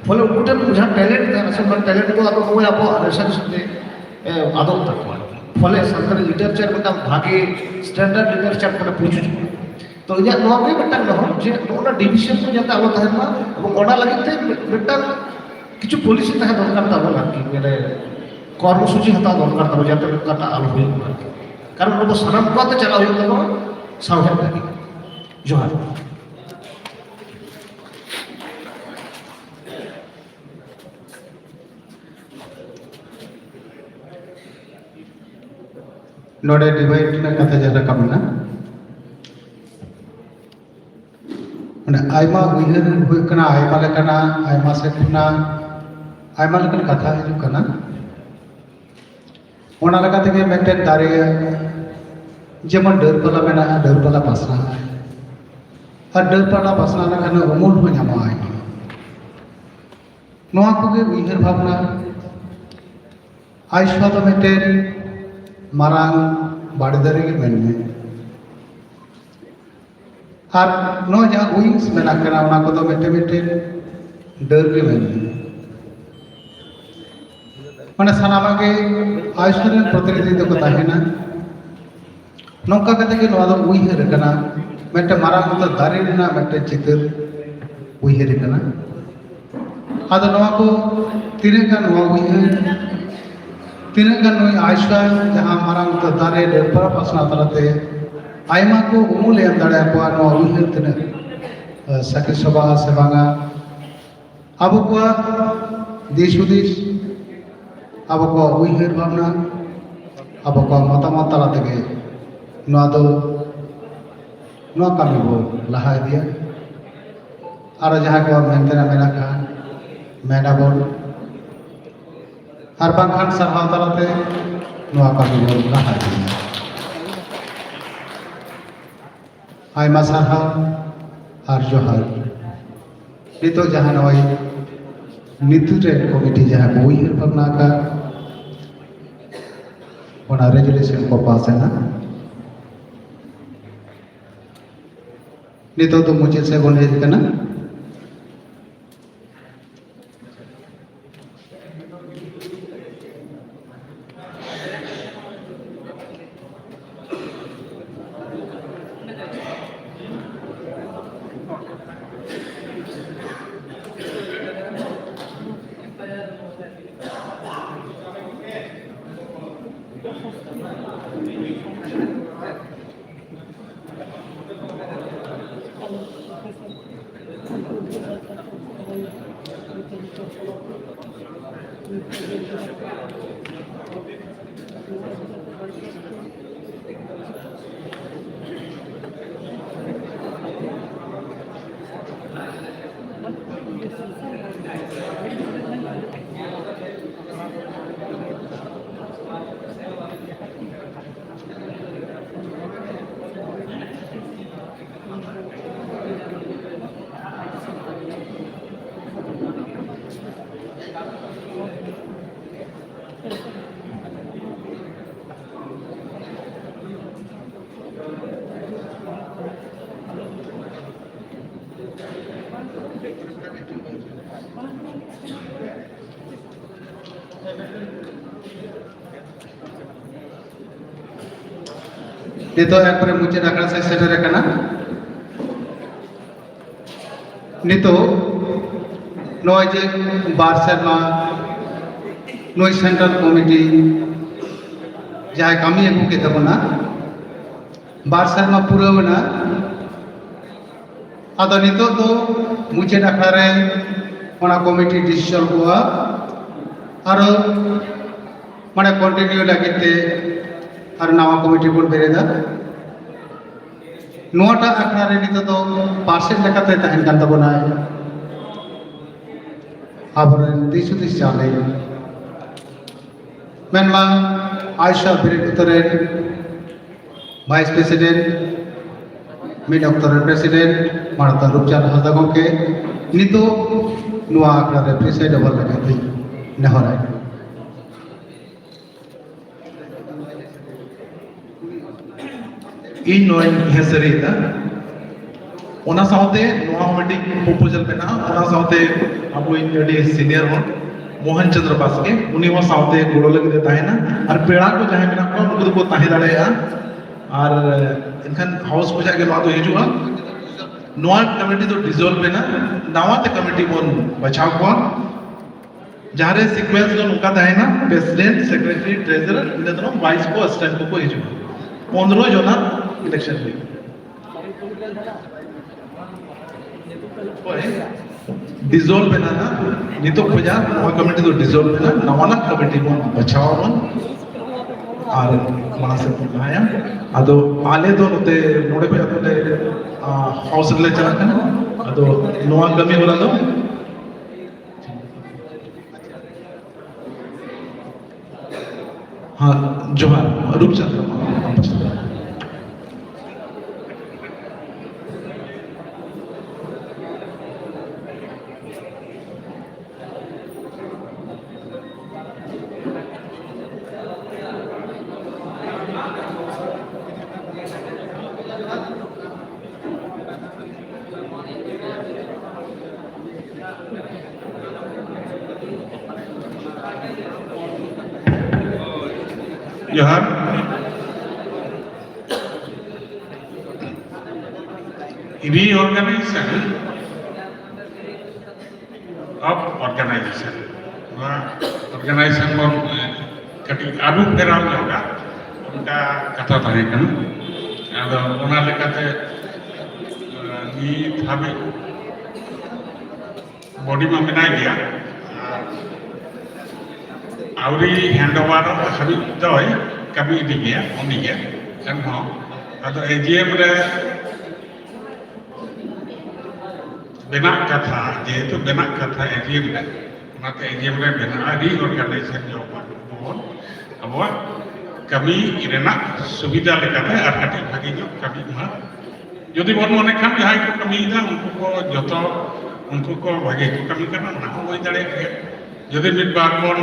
ᱯᱷᱚᱞᱮ ᱩᱱᱠᱩ ᱴᱷᱮᱱ ᱡᱟᱦᱟᱸ ᱴᱮᱞᱮᱱᱴ ᱛᱟᱦᱮᱱᱟ, ᱥᱮ ᱚᱱᱟ ᱴᱮᱞᱮᱱᱴ ᱫᱚ ᱟᱫᱚ ᱱᱚᱜᱼᱚᱭ ᱟᱵᱚᱣᱟᱜ ᱨᱮᱥᱟᱨᱪ ᱛᱮ ᱮ, ᱟᱫᱚᱜ ᱛᱟᱠᱚᱣᱟ᱾ ᱯᱷᱚᱞᱮ ᱥᱟᱱᱛᱟᱲᱤ ᱞᱤᱴᱟᱨᱮᱪᱟᱨ ᱢᱤᱫᱴᱟᱝ ᱵᱷᱟᱜᱮ ᱥᱴᱮᱱᱰᱟᱨᱰ ᱞᱤᱴᱟᱨᱮᱪᱟᱨ ᱠᱷᱚᱱᱮ ᱯᱨᱚᱪᱩᱨᱚᱜᱼᱟ᱾ ᱛᱚ ᱤᱧᱟᱹᱜ ᱱᱚᱣᱟ ᱜᱮ ᱢᱤᱫᱴᱟᱝ ᱱᱮᱦᱚᱨ ᱡᱮ ᱱᱚᱜᱼᱚ ᱱᱚᱣᱟ ᱰᱤᱵᱷᱤᱡᱚᱱ ᱠᱚ ᱡᱟᱛᱮ ᱟᱞᱚ ᱛᱟᱦᱮᱱ ᱢᱟ, ᱮᱵᱚᱝ ᱚᱱᱟ ᱞᱟᱹᱜᱤᱫ ᱛᱮ ᱢᱤᱫ- ᱢᱤᱫᱴᱟᱝ ᱠᱤᱪᱷᱩ ᱯᱚᱞᱤᱥᱤ ᱛᱟᱦᱮᱸ ᱫᱚᱨᱠᱟᱨ ᱛᱟᱵᱚᱱ ᱟᱨᱠᱤ, ᱢᱟᱱᱮ ᱠᱚᱨᱢᱚᱥᱩᱪᱤ ᱦᱟᱛᱟᱣ ᱫᱚᱨᱠᱟᱨ ᱛᱟᱵᱚᱱ ᱡᱟᱛᱮ ᱱᱚᱝᱠᱟᱴᱟᱜ ᱟᱞᱚ ᱦᱩᱭᱩᱜ ᱢᱟ ᱟᱨᱠᱤ᱾ ᱠᱟᱨᱚᱱ ᱟᱵᱚ ᱥᱟᱱᱟᱢ ᱠᱚ ᱟᱛᱮ ᱪᱟᱞᱟᱣ ᱦᱩᱭᱩᱜ ᱛᱟᱵᱚᱱᱟ ᱥᱟᱶᱦᱮᱫ ᱞᱟᱹᱜᱤᱫ᱾ ᱡᱚᱦᱟᱨ᱾ ᱱᱚᱰᱮ ᱰᱤᱵᱮᱴ ᱨᱮᱱᱟᱜ ᱠᱟᱛᱷᱟ ᱡᱟᱦᱟᱸ ᱨᱟᱠᱟᱵ ᱮᱱᱟ, ᱢᱟᱱᱮ ᱟᱭᱢᱟ ᱩᱭᱦᱟᱹᱨ ᱦᱩᱭᱩᱜ ᱠᱟᱱᱟ, ᱟᱭᱢᱟ ᱞᱮᱠᱟᱱᱟᱜ, ᱟᱭᱢᱟ ᱥᱮᱫ ᱠᱷᱚᱱᱟᱜ ᱟᱭᱢᱟ ᱞᱮᱠᱟᱱ ᱠᱟᱛᱷᱟ ᱦᱤᱡᱩᱜ ᱠᱟᱱᱟ᱾ ᱚᱱᱟ ᱞᱮᱠᱟ ᱛᱮᱜᱮ ᱢᱤᱫᱴᱮᱱ ᱫᱟᱨᱮ ᱡᱮᱢᱚᱱ ᱰᱟᱹᱨ ᱯᱟᱞᱟ ᱢᱮᱱᱟᱜᱼᱟ, ᱰᱟᱹᱨ ᱯᱟᱞᱟ ᱯᱟᱥᱱᱟᱣ ᱟᱭ, ᱟᱨ ᱰᱟᱹᱨ ᱯᱟᱞᱟ ᱯᱟᱥᱱᱟᱣ ᱞᱮᱠᱷᱟᱱ ᱩᱢᱩᱞ ᱦᱚᱸ ᱧᱟᱢᱚᱜᱼᱟ ᱟᱭᱢᱟ᱾ ᱱᱚᱣᱟ ᱠᱚᱜᱮ ᱩᱭᱦᱟᱹᱨ ᱵᱷᱟᱵᱽᱱᱟ᱾ ᱟᱭᱩᱥᱢᱟᱱ ᱫᱚ ᱢᱤᱫᱴᱮᱱ ᱢᱟᱨᱟᱝ ᱵᱟᱲᱮ ᱫᱟᱨᱮ ᱜᱮ ᱢᱮᱱᱢᱮ, ᱟᱨ ᱱᱚᱣᱟ ᱡᱟᱦᱟᱸ ᱩᱭᱤᱝᱥ ᱢᱮᱱᱟᱜ ᱠᱟᱱᱟ, ᱚᱱᱟ ᱠᱚᱫᱚ ᱢᱤᱫᱴᱮᱱ ᱢᱤᱫᱴᱮᱱ ᱰᱟᱹᱨ ᱜᱮ ᱢᱮᱱᱢᱮ᱾ ᱢᱟᱱᱮ ᱥᱟᱱᱟᱢᱟᱜ ᱜᱮ ᱟᱭᱩᱥᱢᱟᱱ ᱨᱮᱱ ᱯᱨᱚᱛᱤᱱᱤᱫᱷᱤ ᱫᱚᱠᱚ ᱛᱟᱦᱮᱱᱟ᱾ ᱱᱚᱝᱠᱟ ᱠᱟᱛᱮ ᱜᱮ ᱱᱚᱣᱟ ᱫᱚ ᱩᱭᱦᱟᱹᱨ ᱟᱠᱟᱱᱟ, ᱢᱤᱫᱴᱮᱱ ᱢᱟᱨᱟᱝ ᱩᱛᱟᱹᱨ ᱫᱟᱨᱮ ᱨᱮᱱᱟᱜ ᱢᱤᱫᱴᱮᱱ ᱪᱤᱛᱟᱹᱨ ᱩᱭᱦᱟᱹᱨ ᱟᱠᱟᱱᱟ᱾ ᱟᱫᱚ ᱱᱚᱣᱟ ᱠᱚ ᱛᱤᱱᱟᱹᱜ ᱜᱟᱱ ᱱᱚᱣᱟ ᱩᱭᱦᱟᱹᱨ, ᱛᱤᱱᱟᱹᱜ ᱜᱟᱱ ᱱᱩᱭ ᱟᱭᱩᱥᱢᱟᱱ ᱡᱟᱦᱟᱸ ᱢᱟᱨᱟᱝ ᱩᱛᱟᱹᱨ ᱫᱟᱨᱮ ᱰᱟᱹᱨ ᱯᱟᱞᱟ ᱯᱟᱥᱱᱟᱣ ᱛᱟᱞᱟᱛᱮ ᱟᱭᱢᱟ ᱠᱚ ᱩᱢᱩᱞᱮ ᱮᱢ ᱫᱟᱲᱮᱭᱟᱠᱚᱣᱟ, ᱱᱚᱣᱟ ᱩᱭᱦᱟᱹᱨ ᱛᱤᱱᱟᱹᱜ ᱮ, ᱥᱟᱹᱠᱷᱤ ᱥᱚᱵᱷᱟ ᱥᱮ ᱵᱟᱝᱟ, ᱟᱵᱚ ᱠᱚᱣᱟᱜ ᱫᱤᱥ ᱦᱩᱫᱤᱥ, ᱟᱵᱚ ᱠᱚᱣᱟᱜ ᱩᱭᱦᱟᱹᱨ ᱵᱷᱟᱵᱽᱱᱟ, ᱟᱵᱚ ᱠᱚᱣᱟᱜ ᱢᱚᱛᱟᱢᱚᱛ ᱛᱟᱞᱟ ᱛᱮᱜᱮ ᱱᱚᱣᱟ ᱫᱚ, ᱱᱚᱣᱟ ᱠᱟᱹᱢᱤ ᱵᱚ ᱞᱟᱦᱟ ᱤᱫᱤᱭᱟ᱾ ᱟᱨᱚ ᱡᱟᱦᱟᱸ ᱠᱚ ᱢᱮᱱ ᱛᱮᱱᱟᱜ ᱢᱮᱱᱟᱜ ᱠᱷᱟᱱ ᱢᱮᱱ ᱟᱵᱚᱱ, ᱟᱨ ᱵᱟᱝᱠᱷᱟᱱ ᱥᱟᱨᱦᱟᱣ ᱛᱟᱞᱟᱛᱮ ᱱᱚᱣᱟ ᱠᱟᱹᱢᱤ ᱵᱚᱱ ᱞᱟᱦᱟ ᱤᱫᱤᱭᱟ᱾ ᱟᱭᱢᱟ ᱥᱟᱨᱦᱟᱣ ᱟᱨ ᱡᱚᱦᱟᱨ᱾ ᱱᱤᱛᱚᱜ ᱡᱟᱦᱟᱸ ᱱᱚᱜᱼᱚᱭ ᱱᱤᱛᱚᱜ ᱨᱮ ᱠᱚᱢᱤᱴᱤ ᱡᱟᱦᱟᱸ ᱠᱚ ᱩᱭᱦᱟᱹᱨ ᱵᱷᱟᱵᱽᱱᱟ ᱟᱠᱟᱫ, ᱚᱱᱟ ᱨᱮᱡᱩᱞᱮᱥᱚᱱ ᱠᱚ ᱯᱟᱥ ᱮᱱᱟ᱾ ᱱᱤᱛᱚᱜ ᱫᱚ ᱢᱩᱪᱟᱹᱫ ᱥᱮᱫ ᱵᱚᱱ ᱦᱮᱡ ᱟᱠᱟᱱᱟ᱾ ᱱᱤᱛᱚᱜ ᱮᱠᱵᱟᱨᱮ ᱢᱩᱪᱟᱹᱫ ᱟᱠᱷᱲᱟ ᱥᱮᱫ ᱥᱮᱴᱮᱨ ᱟᱠᱟᱱᱟ᱾ ᱱᱤᱛᱚᱜ ᱱᱚᱜᱼᱚᱭ ᱡᱮ ᱵᱟᱨ ᱥᱮᱨᱢᱟ ᱱᱩᱭ ᱥᱮᱱᱴᱨᱟᱞ ᱠᱚᱢᱤᱴᱤ ᱡᱟᱦᱟᱸᱭ ᱠᱟᱹᱢᱤ ᱟᱹᱜᱩ ᱠᱮᱫ ᱛᱟᱵᱚᱱᱟ, ᱵᱟᱨ ᱥᱮᱨᱢᱟ ᱯᱩᱨᱟᱹᱣ ᱮᱱᱟ᱾ ᱟᱫᱚ ᱱᱤᱛᱚᱜ ᱫᱚ ᱢᱩᱪᱟᱹᱫ ᱟᱠᱷᱲᱟ ᱨᱮ ᱚᱱᱟ ᱠᱚᱢᱤᱴᱤ ᱰᱤᱥᱤᱥᱚᱱ ᱠᱚᱣᱟ, ᱟᱨᱚ ᱢᱟᱱᱮ ᱠᱚᱱᱴᱤᱱᱤᱭᱩ ᱞᱟᱹᱜᱤᱫ ᱛᱮ ᱟᱨ ᱱᱟᱣᱟ ᱠᱚᱢᱤᱴᱤ ᱵᱚᱱ ᱵᱮᱨᱮᱫᱟ᱾ ᱱᱚᱣᱟᱴᱟᱜ ᱟᱠᱷᱲᱟ ᱨᱮ ᱱᱤᱛᱚᱜ ᱫᱚ ᱯᱟᱨᱥᱮᱫ ᱞᱮᱠᱟᱛᱮ ᱛᱟᱦᱮᱱ ᱠᱟᱱ ᱛᱟᱵᱚᱱᱟᱭ ᱟᱵᱚᱨᱮᱱ ᱫᱤᱥ ᱦᱩᱫᱤᱥ ᱪᱟᱣᱞᱮ, ᱢᱮᱱᱢᱟ ᱟᱭᱥᱟ ᱵᱤᱨᱤᱫ ᱩᱛᱟᱹᱨ ᱨᱮᱱ ᱵᱷᱟᱭᱤᱥ ᱯᱨᱮᱥᱤᱰᱮᱱᱴ, ᱢᱤᱫ ᱚᱠᱛᱚ ᱨᱮ ᱯᱨᱮᱥᱤᱰᱮᱱᱴ ᱢᱟᱱᱚᱛᱟᱱ ᱨᱩᱯᱪᱟᱸᱫᱽ ᱦᱟᱸᱥᱫᱟ ᱜᱚᱢᱠᱮ ᱱᱤᱛᱚᱜ ᱱᱚᱣᱟ ᱟᱠᱷᱲᱟ ᱨᱮ ᱯᱨᱤᱥᱟᱭᱤᱰ ᱚᱵᱷᱟᱨ ᱞᱟᱹᱜᱤᱫ ᱤᱧ ᱱᱮᱦᱚᱨᱟᱭ ᱠᱟᱱᱟ᱾ ᱤᱧ ᱱᱚᱣᱟᱧ ᱦᱮᱸ ᱥᱟᱹᱨᱤᱭᱮᱫᱟ᱾ ᱚᱱᱟ ᱥᱟᱶᱛᱮ ᱱᱚᱣᱟ ᱦᱚᱸ ᱢᱤᱫᱴᱤᱡ ᱯᱨᱚᱯᱳᱡᱟᱞ ᱢᱮᱱᱟᱜᱼᱟ, ᱚᱱᱟ ᱥᱟᱶᱛᱮ ᱟᱵᱚᱭᱤᱡ ᱟᱹᱰᱤ ᱥᱤᱱᱤᱭᱟᱨ ᱦᱚᱲ ᱢᱳᱦᱚᱱ ᱪᱚᱸᱫᱽᱨᱚ ᱵᱟᱥᱠᱮ, ᱩᱱᱤ ᱦᱚᱸ ᱥᱟᱶᱛᱮ ᱜᱚᱲᱚ ᱞᱟᱹᱜᱤᱫ ᱮ ᱛᱟᱦᱮᱱᱟ, ᱟᱨ ᱯᱮᱲᱟ ᱠᱚ ᱡᱟᱦᱟᱸᱭ ᱢᱮᱱᱟᱜ ᱠᱚᱣᱟ ᱩᱱᱠᱩ ᱫᱚᱠᱚ ᱛᱟᱦᱮᱸ ᱫᱟᱲᱮᱭᱟᱜᱼᱟ᱾ ᱟᱨ ᱮᱱᱠᱷᱟᱱ ᱦᱟᱣᱩᱥ ᱠᱷᱚᱱᱟᱜ ᱜᱮ ᱱᱚᱣᱟ ᱫᱚ ᱦᱤᱡᱩᱜᱼᱟ᱾ ᱱᱚᱣᱟ ᱠᱚᱢᱤᱴᱤ ᱫᱚ ᱰᱤᱡᱚᱞᱵᱷ ᱮᱱᱟ, ᱱᱟᱣᱟ ᱛᱮ ᱠᱚᱢᱤᱴᱤ ᱵᱚᱱ ᱵᱟᱪᱷᱟᱣ ᱠᱚᱣᱟ᱾ ᱡᱟᱦᱟᱸ ᱨᱮ ᱥᱤᱠᱩᱭᱮᱱᱥ ᱫᱚ ᱱᱚᱝᱠᱟ ᱛᱟᱦᱮᱱᱟ, ᱯᱨᱮᱥᱤᱰᱮᱱᱴ, ᱥᱮᱠᱨᱮᱴᱟᱨᱤ, ᱴᱨᱮᱡᱟᱨᱟᱨ, ᱤᱱᱟᱹ ᱛᱟᱭᱱᱚᱢ ᱵᱷᱟᱭᱤᱥ ᱠᱚ, ᱮᱥᱤᱥᱴᱮᱱᱴ ᱠᱚᱠᱚ ᱦᱤᱡᱩᱜᱼᱟ᱾ ᱯᱚᱱᱨᱚ ᱡᱚᱱᱟ ᱤᱞᱮᱠᱥᱚᱱ ᱦᱩᱭᱩᱜᱼᱟ᱾ ᱦᱳᱭ, ᱰᱤᱡᱚᱞᱵᱷ ᱮᱱᱟ ᱱᱟᱜ, ᱱᱤᱛᱚᱜ ᱠᱷᱚᱱᱟᱜ ᱱᱚᱣᱟ ᱠᱚᱢᱤᱴᱤ ᱫᱚ ᱰᱤᱡᱚᱞᱵᱷ ᱮᱱᱟ, ᱱᱟᱣᱟᱱᱟᱜ ᱠᱚᱢᱤᱴᱤ ᱵᱚᱱ ᱵᱟᱪᱷᱟᱣ ᱟᱵᱚᱱ᱾ ᱟᱨ ᱢᱟᱲᱟᱝ ᱥᱮᱫ ᱵᱚᱱ ᱞᱟᱦᱟᱭᱟ᱾ ᱟᱫᱚ ᱟᱞᱮ ᱫᱚ ᱱᱚᱛᱮ, ᱱᱚᱰᱮ ᱠᱷᱚᱱ ᱟᱫᱚ ᱞᱮ, ᱟ, ᱦᱟᱣᱩᱥ ᱨᱮᱞᱮ ᱪᱟᱞᱟᱜ ᱠᱟᱱᱟ᱾ ᱟᱫᱚ ᱱᱚᱣᱟ ᱠᱟᱹᱢᱤ ᱦᱚᱨᱟ ᱫᱚ ᱦᱮᱸ, ᱡᱚᱦᱟᱨ, ᱨᱩᱯᱪᱟᱸᱫᱽ ᱢᱟ, ᱟᱢ ᱯᱟᱥᱴᱟ ᱠᱷᱚᱱ᱾ ᱡᱚᱦᱟᱨ᱾ Reorganization of organization, ᱱᱚᱣᱟ organization ᱵᱚᱱ, ᱮ, ᱠᱟᱹᱴᱤᱡ ᱟᱹᱨᱩ ᱯᱷᱮᱨᱟᱣ ᱧᱚᱜᱟ, ᱚᱱᱠᱟ ᱠᱟᱛᱷᱟ ᱛᱟᱦᱮᱸ ᱠᱟᱱᱟ᱾ ᱟᱫᱚ ᱚᱱᱟ ᱞᱮᱠᱟᱛᱮ, ᱮ, ᱱᱤᱛ ᱦᱟᱹᱵᱤᱡ ᱵᱚᱰᱤ ᱢᱟ ᱢᱮᱱᱟᱭ ᱜᱮᱭᱟ, ᱟᱨ ᱟᱹᱣᱨᱤ ᱦᱮᱱᱰ ᱳᱵᱷᱟᱨᱚᱜ ᱦᱟᱹᱵᱤᱡ ᱫᱚᱭ ᱠᱟᱹᱢᱤ ᱤᱫᱤ ᱜᱮᱭᱟ ᱩᱱᱤ ᱜᱮ᱾ ᱮᱱᱦᱚᱸ ᱟᱫᱚ ᱮ ᱡᱤ ᱮᱢ ᱨᱮ ᱵᱮᱱᱟᱜ ᱠᱟᱛᱷᱟ, ᱡᱮᱦᱮᱛᱩ ᱵᱮᱱᱟᱜ ᱠᱟᱛᱷᱟ ᱮᱡᱤᱭᱮᱢ ᱨᱮ, ᱚᱱᱟᱛᱮ ᱮᱡᱤᱭᱮᱢ ᱨᱮ ᱵᱮᱱᱟᱜᱼᱟ, ᱨᱤᱚᱨᱜᱟᱱᱟᱭᱡᱮᱥᱚᱱ ᱡᱚᱵᱚᱱ ᱟᱵᱚᱣᱟᱜ ᱠᱟᱹᱢᱤ ᱨᱮᱱᱟᱜ ᱥᱩᱵᱤᱫᱷᱟ ᱞᱮᱠᱟᱛᱮ ᱟᱨ ᱠᱟᱹᱴᱤᱡ ᱵᱷᱟᱜᱮ ᱧᱚᱜ ᱠᱟᱹᱢᱤ ᱢᱟ᱾ ᱡᱩᱫᱤ ᱵᱚᱱ ᱢᱚᱱᱮ ᱠᱷᱟᱱ ᱡᱟᱦᱟᱸᱭ ᱠᱚ ᱠᱟᱹᱢᱤᱭᱮᱫᱟ ᱩᱱᱠᱩ ᱠᱚ ᱡᱚᱛᱚ, ᱩᱱᱠᱩ ᱠᱚ ᱵᱷᱟᱜᱮ ᱠᱚ ᱠᱟᱹᱢᱤ ᱠᱟᱱᱟ, ᱚᱱᱟ ᱦᱚᱸ ᱦᱩᱭ ᱫᱟᱲᱮᱭᱟᱜ ᱜᱮᱭᱟ᱾ ᱡᱩᱫᱤ ᱢᱤᱫ ᱵᱟᱨ ᱵᱚᱱ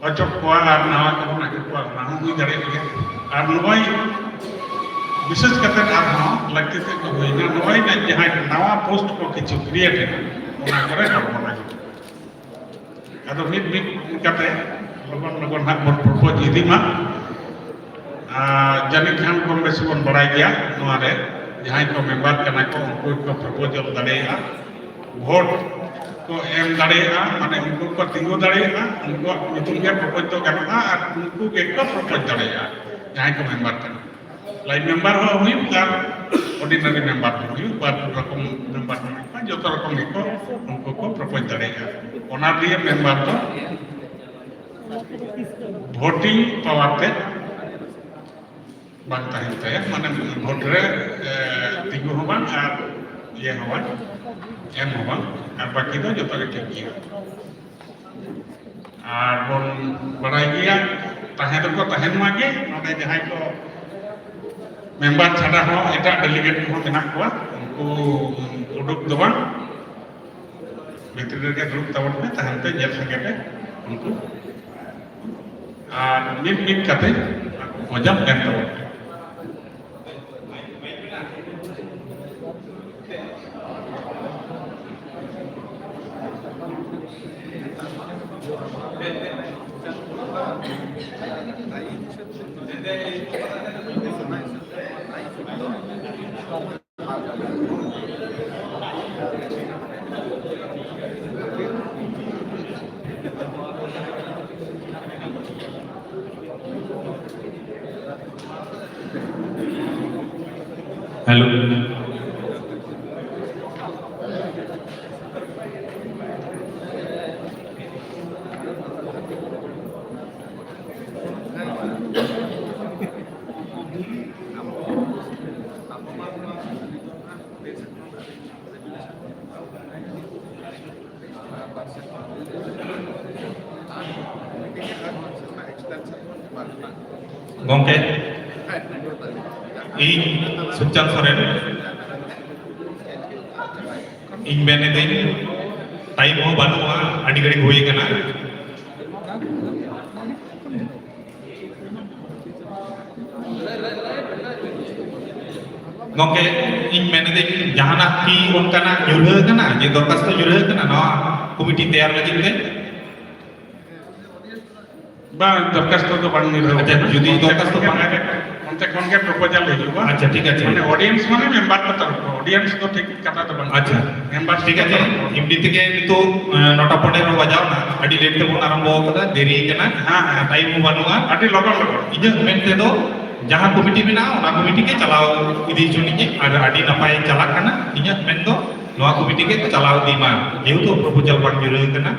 ᱚᱪᱚᱜ ᱠᱚᱣᱟ ᱟᱨ ᱱᱟᱣᱟ ᱠᱚᱵᱚᱱ ᱟᱹᱜᱩ ᱠᱚᱣᱟ, ᱚᱱᱟ ᱦᱚᱸ ᱦᱩᱭ ᱫᱟᱲᱮᱭᱟᱜ ᱜᱮᱭᱟ᱾ ᱟᱨ ᱱᱚᱜᱼᱚᱭ ᱵᱤᱥᱮᱥ ᱠᱟᱛᱮ ᱟᱨᱦᱚᱸ ᱞᱟᱹᱠᱛᱤ ᱛᱮᱫ ᱫᱚ ᱦᱩᱭᱱᱟ, ᱱᱚᱜᱼᱚᱭ ᱡᱮ ᱡᱟᱦᱟᱸᱭ ᱱᱟᱣᱟ ᱯᱳᱥᱴ ᱠᱚ ᱠᱤᱪᱷᱩ ᱠᱨᱤᱭᱮᱴ ᱮᱱᱟ, ᱚᱱᱟ ᱠᱚᱨᱮ ᱦᱚᱲ ᱵᱚᱱ ᱟᱹᱜᱩ ᱠᱚᱣᱟ᱾ ᱟᱫᱚ ᱢᱤᱫ ᱢᱤᱫ ᱠᱟᱛᱮ ᱞᱚᱜᱚᱱ ᱞᱚᱜᱚᱱ ᱦᱟᱸᱜ ᱵᱚᱱ ᱯᱨᱚᱯᱳᱡᱽ ᱤᱫᱤ ᱢᱟ᱾ ᱟᱨ ᱡᱟᱹᱱᱤᱡ ᱠᱷᱟᱱ ᱠᱚᱢ ᱵᱮᱥᱤ ᱵᱚᱱ ᱵᱟᱲᱟᱭ ᱜᱮᱭᱟ, ᱱᱚᱣᱟ ᱨᱮ ᱡᱟᱦᱟᱸᱭ ᱠᱚ ᱢᱮᱢᱵᱟᱨ ᱠᱟᱱᱟ ᱠᱚ, ᱩᱱᱠᱩ ᱠᱚ ᱯᱨᱚᱯᱳᱡᱟᱞ ᱫᱟᱲᱮᱭᱟᱜᱼᱟ, ᱵᱷᱳᱴ ᱠᱚ ᱮᱢ ᱫᱟᱲᱮᱭᱟᱜᱼᱟ, ᱢᱟᱱᱮ ᱩᱱᱠᱩ ᱠᱚ ᱛᱤᱸᱜᱩ ᱫᱟᱲᱮᱭᱟᱜᱼᱟ, ᱩᱱᱠᱩᱣᱟᱜ ᱧᱩᱛᱩᱢ ᱜᱮ ᱯᱨᱚᱯᱳᱡᱽ ᱫᱚ ᱜᱟᱱᱚᱜᱼᱟ ᱟᱨ ᱩᱱᱠᱩ ᱜᱮᱠᱚ ᱯᱨᱚᱯᱳᱡᱽ ᱫᱟᱲᱮᱭᱟᱜᱼᱟ ᱡᱟᱦᱟᱸᱭ ᱠᱚ ᱢᱮᱢᱵᱟᱨ ᱠᱟᱱᱟ᱾ ᱞᱟᱭᱤᱱ ᱢᱮᱢᱵᱟᱨ ᱦᱚᱸ ᱦᱩᱭᱩᱜ ᱟᱨ ᱚᱨᱰᱤᱱᱟᱨᱤ ᱢᱮᱢᱵᱟᱨ ᱦᱚᱸ ᱦᱩᱭᱩᱜ, ᱵᱟᱨ ᱨᱚᱠᱚᱢ ᱢᱮᱢᱵᱟᱨ ᱢᱮᱱᱟᱜ ᱠᱚᱣᱟ, ᱡᱚᱛᱚ ᱨᱚᱠᱚᱢ ᱜᱮᱠᱚ ᱩᱱᱠᱩ ᱠᱚ ᱯᱨᱚᱯᱳᱡᱽ ᱫᱟᱲᱮᱭᱟᱜᱼᱟ᱾ ᱚᱱᱟ ᱫᱤᱭᱮ ᱢᱮᱢᱵᱟᱨ ᱫᱚ ᱵᱷᱳᱴᱤᱝ ᱯᱟᱣᱟᱨ ᱛᱮ ᱵᱟᱝ ᱛᱟᱦᱮᱱ ᱛᱟᱭᱟ, ᱢᱟᱱᱮ ᱵᱷᱳᱴ ᱨᱮ ᱮ, ᱛᱤᱸᱜᱩ ᱦᱚᱸ ᱵᱟᱝ ᱟᱨ ᱤᱭᱟᱹ ᱦᱚᱸ ᱵᱟᱝ, ᱮᱢ ᱦᱚᱸ ᱵᱟᱝ, ᱟᱨ ᱵᱟᱹᱠᱤ ᱫᱚ ᱡᱚᱛᱚ ᱜᱮ ᱴᱷᱤᱠ ᱜᱮᱭᱟ᱾ ᱟᱨ ᱵᱚᱱ ᱵᱟᱲᱟᱭ ᱜᱮᱭᱟ, ᱛᱟᱦᱮᱸ ᱫᱚᱠᱚ ᱛᱟᱦᱮᱱ ᱢᱟ ᱜᱮ, ᱱᱚᱰᱮ ᱡᱟᱦᱟᱸᱭ ᱠᱚ ᱢᱮᱢᱵᱟᱨ ᱪᱷᱟᱰᱟ ᱦᱚᱸ ᱮᱴᱟᱜ ᱰᱮᱞᱤᱜᱮᱴ ᱠᱚᱦᱚᱸ ᱢᱮᱱᱟᱜ ᱠᱚᱣᱟ, ᱩᱱᱠᱩ ᱩᱰᱩᱠ ᱫᱚ ᱵᱟᱝ, ᱵᱷᱤᱛᱨᱤ ᱨᱮᱜᱮ ᱫᱩᱲᱩᱵ ᱛᱟᱵᱚᱱ ᱯᱮ, ᱛᱟᱦᱮᱱ ᱯᱮ, ᱧᱮᱞ ᱥᱟᱸᱜᱮ ᱯᱮ ᱩᱱᱠᱩ, ᱟᱨ ᱢᱤᱫ ᱢᱤᱫ ᱠᱟᱛᱮ ᱢᱚᱡᱟ ᱮᱢ ᱛᱟᱵᱚᱱ ᱯᱮ᱾ Hello. ᱜᱚᱢᱠᱮ, ᱤᱧ ᱥᱩᱠᱪᱟᱸᱫ ᱥᱚᱨᱮᱱ, ᱤᱧ ᱢᱮᱱ ᱮᱫᱟᱹᱧ, ᱴᱟᱭᱤᱢ ᱦᱚᱸ ᱵᱟᱹᱱᱩᱜᱼᱟ, ᱟᱹᱰᱤ ᱜᱷᱟᱹᱲᱤᱡ ᱦᱩᱭ ᱟᱠᱟᱱᱟ᱾ ᱜᱚᱢᱠᱮ, ᱤᱧ ᱢᱮᱱ ᱮᱫᱟᱹᱧ, ᱡᱟᱦᱟᱱᱟᱜ ᱠᱤ ᱚᱱᱠᱟᱱᱟᱜ ᱧᱩᱨᱦᱟᱹ ᱟᱠᱟᱱᱟ ᱡᱮ ᱫᱚᱨᱠᱷᱟᱥᱛᱚ ᱧᱩᱨᱦᱟᱹ ᱟᱠᱟᱱᱟ ᱱᱚᱣᱟ ᱠᱚᱢᱤᱴᱤ ᱛᱮᱭᱟᱨ ᱞᱟᱹᱜᱤᱫ ᱛᱮ? ᱵᱟᱝ, ᱫᱚᱨᱠᱷᱟᱥᱛᱚ ᱫᱚ ᱵᱟᱝ ᱧᱩᱨᱦᱟᱹ ᱟᱪᱪᱷᱟ, ᱟᱠᱟᱱᱟ᱾ ᱡᱩᱫᱤ ᱚᱱᱛᱮ ᱫᱚᱨᱠᱷᱟᱥᱛᱚ ᱠᱷᱚᱱ ᱵᱟᱝ ᱜᱮ, ᱚᱱᱛᱮ ᱠᱷᱚᱱ ᱜᱮ ᱯᱨᱚᱯᱳᱡᱟᱞ ᱦᱤᱡᱩᱜᱼᱟ᱾ ᱟᱪᱪᱷᱟ, ᱴᱷᱤᱠ ᱟᱪᱷᱮ᱾ ᱢᱟᱱᱮ ᱚᱰᱤᱭᱮᱱᱥ ᱢᱟᱱᱮ ᱢᱮᱢᱵᱟᱨ ᱠᱚ ᱛᱚᱨᱚᱯ ᱠᱷᱚᱱ, ᱚᱰᱤᱭᱮᱱᱥ ᱫᱚ ᱴᱷᱤᱠ ᱠᱟᱛᱷᱟ ᱫᱚ ᱵᱟᱝ᱾ ᱟᱪᱪᱷᱟ, ᱴᱷᱤᱠ ᱟᱪᱷᱮ᱾ ᱮᱢᱱᱤ ᱛᱮᱜᱮ ᱱᱤᱛᱚᱜ, ᱮ, ᱱᱚᱴᱟ ᱯᱚᱱᱮᱨᱚ ᱵᱟᱡᱟᱣ ᱮᱱᱟ, ᱟᱹᱰᱤ ᱞᱮᱴ ᱛᱮᱵᱚᱱ ᱟᱨᱟᱢᱵᱚ ᱟᱠᱟᱫᱟ, ᱫᱮᱨᱤ ᱟᱠᱟᱱᱟ, ᱦᱮᱸ, ᱦᱮᱸ᱾ ᱴᱟᱭᱤᱢ ᱦᱚᱸ ᱵᱟᱹᱱᱩᱜᱼᱟ᱾ ᱟᱹᱰᱤ ᱞᱚᱜᱚᱱ ᱞᱚᱜᱚᱱ᱾ ᱤᱧᱟᱹᱜ ᱢᱮᱱ ᱛᱮᱫᱚ ᱡᱟᱦᱟᱸ ᱠᱚᱢᱤᱴᱤ ᱢᱮᱱᱟᱜᱼᱟ, ᱚᱱᱟ ᱠᱚᱢᱤᱴᱤ ᱜᱮ ᱪᱟᱞᱟᱣ ᱤᱫᱤ ᱦᱚᱪᱚ ᱱᱤᱧ ᱟᱨ ᱟᱹᱰᱤ ᱱᱟᱯᱟᱭ ᱪᱟᱞᱟᱜ ᱠᱟᱱᱟ᱾ ᱤᱧᱟᱹᱜ ᱢᱮᱱ ᱫᱚ ᱱᱚᱣᱟ ᱠᱚᱢᱤᱴᱤ ᱜᱮ ᱪᱟᱞᱟᱣ ᱤᱫᱤ ᱢᱟ, ᱡᱮᱦᱮᱛᱩ ᱯᱨᱚᱯᱳᱡᱟᱞ ᱵᱟᱝ ᱧᱩᱨᱦᱟᱹ ᱟᱠᱟᱱᱟ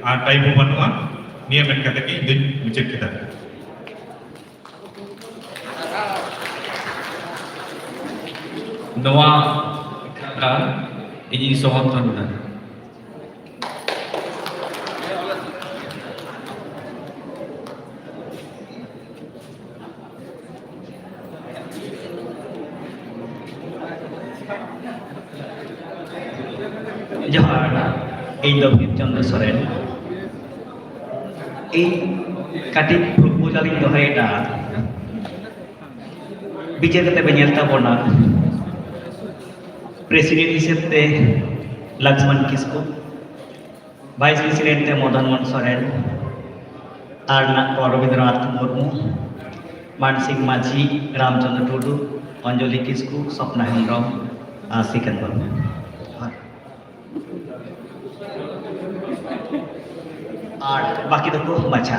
ᱟᱨ ᱴᱟᱭᱤᱢ ᱦᱚᱸ ᱵᱟᱹᱱᱩᱜᱼᱟ᱾ ᱱᱤᱭᱟᱹ ᱢᱮᱱ ᱠᱟᱛᱮ ᱜᱮ ᱤᱧ ᱫᱩᱧ ᱢᱩᱪᱟᱹᱫ ᱠᱮᱫᱟ᱾ ᱱᱚᱣᱟ ᱠᱟᱛᱷᱟ ᱤᱧᱤᱧ ᱥᱚᱢᱚᱨᱛᱷᱚᱱ ᱮᱫᱟ᱾ ᱡᱚᱦᱟᱨ, ᱤᱧ ᱫᱚ ᱵᱤᱨ ᱪᱚᱱᱫᱨᱚ ᱥᱚᱨᱮᱱ᱾ ᱤᱧ ᱠᱟᱹᱴᱤᱡ ᱯᱨᱚᱯᱳᱡᱟᱞ ᱤᱧ ᱫᱚᱦᱚᱭᱮᱫᱟ, ᱵᱤᱪᱟᱹᱨ ᱠᱟᱛᱮ ᱯᱮ ᱧᱮᱞ ᱛᱟᱵᱚᱱᱟ᱾ ᱯᱨᱮᱥᱤᱰᱮᱱᱴ ᱦᱤᱥᱟᱹᱵ ᱛᱮ ᱞᱚᱠᱥᱢᱚᱱ ᱠᱤᱥᱠᱩ, ᱵᱷᱟᱭᱤᱥ ᱯᱨᱮᱥᱤᱰᱮᱱᱴ ᱛᱮ ᱢᱚᱫᱚᱱ ᱢᱳᱦᱚᱱ ᱥᱚᱨᱮᱱ, ᱟᱨ ᱢᱮᱱᱟᱜ ᱠᱚᱣᱟ ᱨᱚᱵᱤᱱᱫᱨᱚᱱᱟᱛᱷ ᱢᱩᱨᱢᱩ, ᱢᱟᱱᱥᱤᱝ ᱢᱟᱹᱡᱷᱤ, ᱨᱟᱢᱪᱚᱸᱫᱽᱨᱚ ᱴᱩᱰᱩ, ᱚᱧᱡᱚᱞᱤ ᱠᱤᱥᱠᱩ, ᱥᱚᱯᱱᱟ ᱦᱮᱢᱵᱨᱚᱢ ᱟᱨ ᱥᱤᱠᱟᱱᱫ ᱵᱟᱹᱵᱩ᱾ ᱟᱨ ᱵᱟᱹᱠᱤ ᱫᱚᱠᱚ ᱵᱟᱪᱷᱟ᱾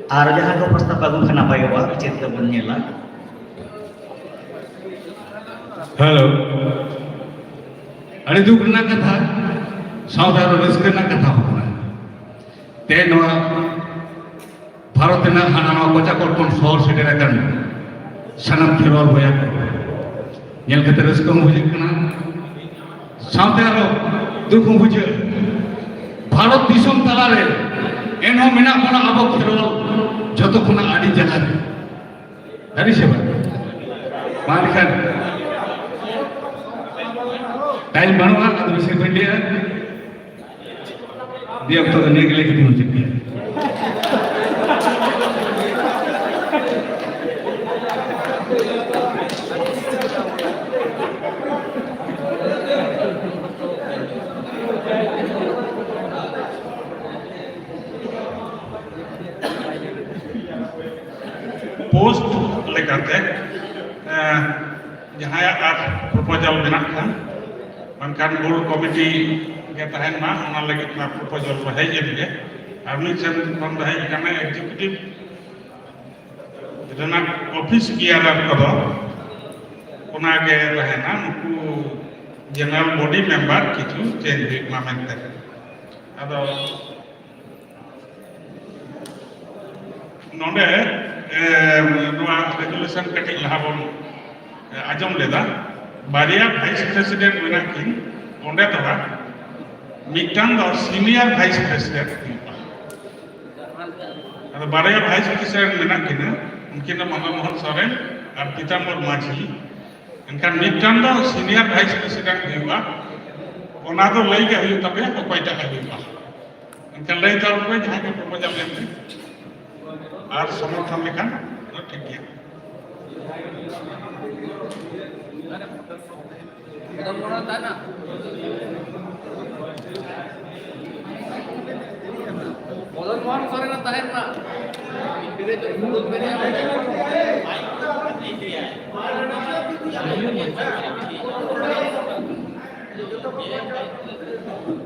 ᱟᱨ ᱡᱟᱦᱟᱸ ᱠᱚ ᱯᱨᱚᱥᱛᱟᱵ ᱟᱹᱜᱩ ᱠᱷᱟᱱ ᱱᱟᱯᱟᱭᱚᱜᱼᱟ, ᱪᱮᱫ ᱛᱮᱵᱚᱱ ᱧᱮᱞᱟ? ᱦᱮᱞᱳ, ᱟᱹᱰᱤ ᱫᱩᱠ ᱨᱮᱱᱟᱜ ᱠᱟᱛᱷᱟ, ᱥᱟᱶᱛᱟ ᱨᱮ ᱨᱟᱹᱥᱠᱟᱹ ᱨᱮᱱᱟᱜ ᱠᱟᱛᱷᱟ ᱦᱚᱸ ᱠᱟᱱᱟ᱾ ᱛᱮᱦᱮᱧ ᱱᱚᱣᱟ ᱵᱷᱟᱨᱚᱛ ᱨᱮᱱᱟᱜ ᱦᱟᱱᱟ ᱱᱚᱣᱟ ᱠᱚᱪᱟ ᱠᱚᱲ ᱠᱷᱚᱱ ᱥᱚᱦᱚᱨ ᱥᱮᱴᱮᱨ ᱟᱠᱟᱱ ᱥᱟᱱᱟᱢ ᱠᱷᱮᱨᱣᱟᱞ ᱵᱚᱭᱦᱟ ᱠᱚ ᱧᱮᱞ ᱠᱟᱛᱮ ᱨᱟᱹᱥᱠᱟᱹ ᱦᱚᱸ ᱵᱩᱡᱷᱟᱹᱜ ᱠᱟᱱᱟ, ᱥᱟᱶᱛᱮ ᱟᱨᱚ ᱫᱩᱠ ᱦᱚᱸ ᱵᱩᱡᱷᱟᱹᱜᱼᱟ᱾ ᱵᱷᱟᱨᱚᱛ ᱫᱤᱥᱚᱢ ᱛᱟᱞᱟᱨᱮ ᱮᱱᱦᱚᱸ ᱢᱮᱱᱟᱜ ᱵᱚᱱᱟ ᱟᱵᱚ ᱠᱷᱮᱨᱣᱟᱞ ᱡᱚᱛᱚ ᱠᱷᱚᱱᱟᱜ ᱟᱹᱰᱤ ᱡᱟᱞᱟ ᱨᱮ᱾ ᱥᱟᱹᱨᱤ ᱥᱮ ᱵᱟᱝ? ᱢᱟ ᱮᱱᱠᱷᱟᱱ ᱴᱟᱭᱤᱢ ᱵᱟᱹᱱᱩᱜᱼᱟ, ᱟᱫᱚ ᱵᱮᱥᱤ ᱵᱟᱹᱧ ᱞᱟᱹᱭᱟ᱾ ᱫᱤᱭᱮ ᱚᱠᱛᱚ ᱫᱚ ᱱᱤᱭᱟᱹ ᱜᱮᱞᱮ ᱠᱟᱹᱴᱤᱡ ᱢᱩᱪᱟᱹᱫ ᱠᱮᱫᱟ᱾ ᱯᱳᱥᱴ ᱞᱮᱠᱟᱛᱮ, ᱮᱸ, ᱡᱟᱦᱟᱸᱭᱟᱜ ᱟᱨ ᱯᱨᱚᱯᱳᱡᱟᱞ ᱢᱮᱱᱟᱜ ᱠᱷᱟᱱ, ᱵᱟᱝᱠᱷᱟᱱ ᱵᱳᱨᱰ ᱠᱚᱢᱤᱴᱤ ᱜᱮ ᱛᱟᱦᱮᱱ ᱢᱟ, ᱚᱱᱟ ᱞᱟᱹᱜᱤᱫ ᱢᱟ ᱯᱨᱚᱯᱳᱡᱟᱞ ᱠᱚ ᱦᱮᱡ ᱮᱱ ᱜᱮ᱾ ᱟᱨ ᱢᱤᱫ ᱥᱮᱱ ᱠᱷᱚᱱ ᱫᱚ ᱦᱮᱡ ᱟᱠᱟᱱᱟ ᱮᱠᱡᱤᱠᱤᱭᱩᱴᱤᱵᱷ ᱨᱮᱱᱟᱜ ᱚᱯᱷᱤᱥ ᱵᱤᱭᱟᱨᱟᱨ ᱠᱚᱫᱚ ᱚᱱᱟᱜᱮ ᱛᱟᱦᱮᱱᱟ, ᱱᱩᱠᱩ ᱡᱮᱱᱟᱨᱮᱞ ᱵᱚᱰᱤ ᱢᱮᱢᱵᱟᱨ ᱠᱤᱪᱷᱩ ᱪᱮᱧᱡᱽ ᱦᱩᱭᱩᱜ ᱢᱟ ᱢᱮᱱᱛᱮ᱾ ᱟᱫᱚ ᱱᱚᱰᱮ, ᱮ, ᱱᱚᱣᱟ ᱨᱮᱡᱩᱞᱮᱥᱚᱱ ᱠᱟᱹᱴᱤᱡ ᱞᱟᱦᱟ ᱵᱚᱱ, ᱮ, ᱟᱸᱡᱚᱢ ᱞᱮᱫᱟ᱾ ᱵᱟᱨᱭᱟ ᱵᱷᱟᱭᱤᱥ ᱯᱨᱮᱥᱤᱰᱮᱱᱴ ᱢᱮᱱᱟᱜ ᱠᱤᱱ, ᱚᱸᱰᱮ ᱫᱚ ᱦᱟᱸᱜ ᱢᱤᱫᱴᱟᱝ ᱫᱚ ᱥᱤᱱᱤᱭᱟᱨ ᱵᱷᱟᱭᱤᱥ ᱯᱨᱮᱥᱤᱰᱮᱱᱴ ᱦᱩᱭᱩᱜᱼᱟ᱾ ᱟᱫᱚ ᱵᱟᱨᱭᱟ ᱵᱷᱟᱭᱤᱥ ᱯᱨᱮᱥᱤᱰᱮᱱᱴ ᱢᱮᱱᱟᱜ ᱠᱤᱱᱟ, ᱩᱱᱠᱤᱱ ᱫᱚ ᱢᱚᱫᱚᱱ ᱢᱳᱦᱚᱱ ᱥᱚᱨᱮᱱ ᱟᱨ ᱯᱤᱛᱟᱢᱵᱚᱨ ᱢᱟᱹᱡᱷᱤ᱾ ᱮᱱᱠᱷᱟᱱ ᱢᱤᱫᱴᱟᱝ ᱫᱚ ᱥᱤᱱᱤᱭᱟᱨ ᱵᱷᱟᱭᱤᱥ ᱯᱨᱮᱥᱤᱰᱮᱱᱴ ᱦᱩᱭᱩᱜᱼᱟ, ᱚᱱᱟ ᱫᱚ ᱞᱟᱹᱭ ᱜᱮ ᱦᱩᱭᱩᱜ ᱛᱟᱯᱮᱭᱟ ᱚᱠᱚᱭᱴᱟᱜ ᱮ ᱦᱩᱭᱩᱜᱼᱟ᱾ ᱮᱱᱠᱷᱟᱱ ᱞᱟᱹᱭ ᱛᱟᱵᱚᱱ ᱯᱮ ᱡᱟᱦᱟᱸᱭ ᱠᱚ ᱯᱨᱚᱯᱳᱡᱟᱞ ᱮᱢ ᱯᱮ, ᱟᱨ ᱥᱚᱢᱚᱨᱛᱷᱚᱱ ᱞᱮᱠᱷᱟᱱ ᱫᱚ ᱴᱷᱤᱠ ᱜᱮᱭᱟ᱾ ᱢᱚᱫᱚᱱ ᱢᱳᱦᱚᱱ ᱥᱚᱨᱮᱱ ᱛᱟᱦᱮᱱ ᱢᱟ᱾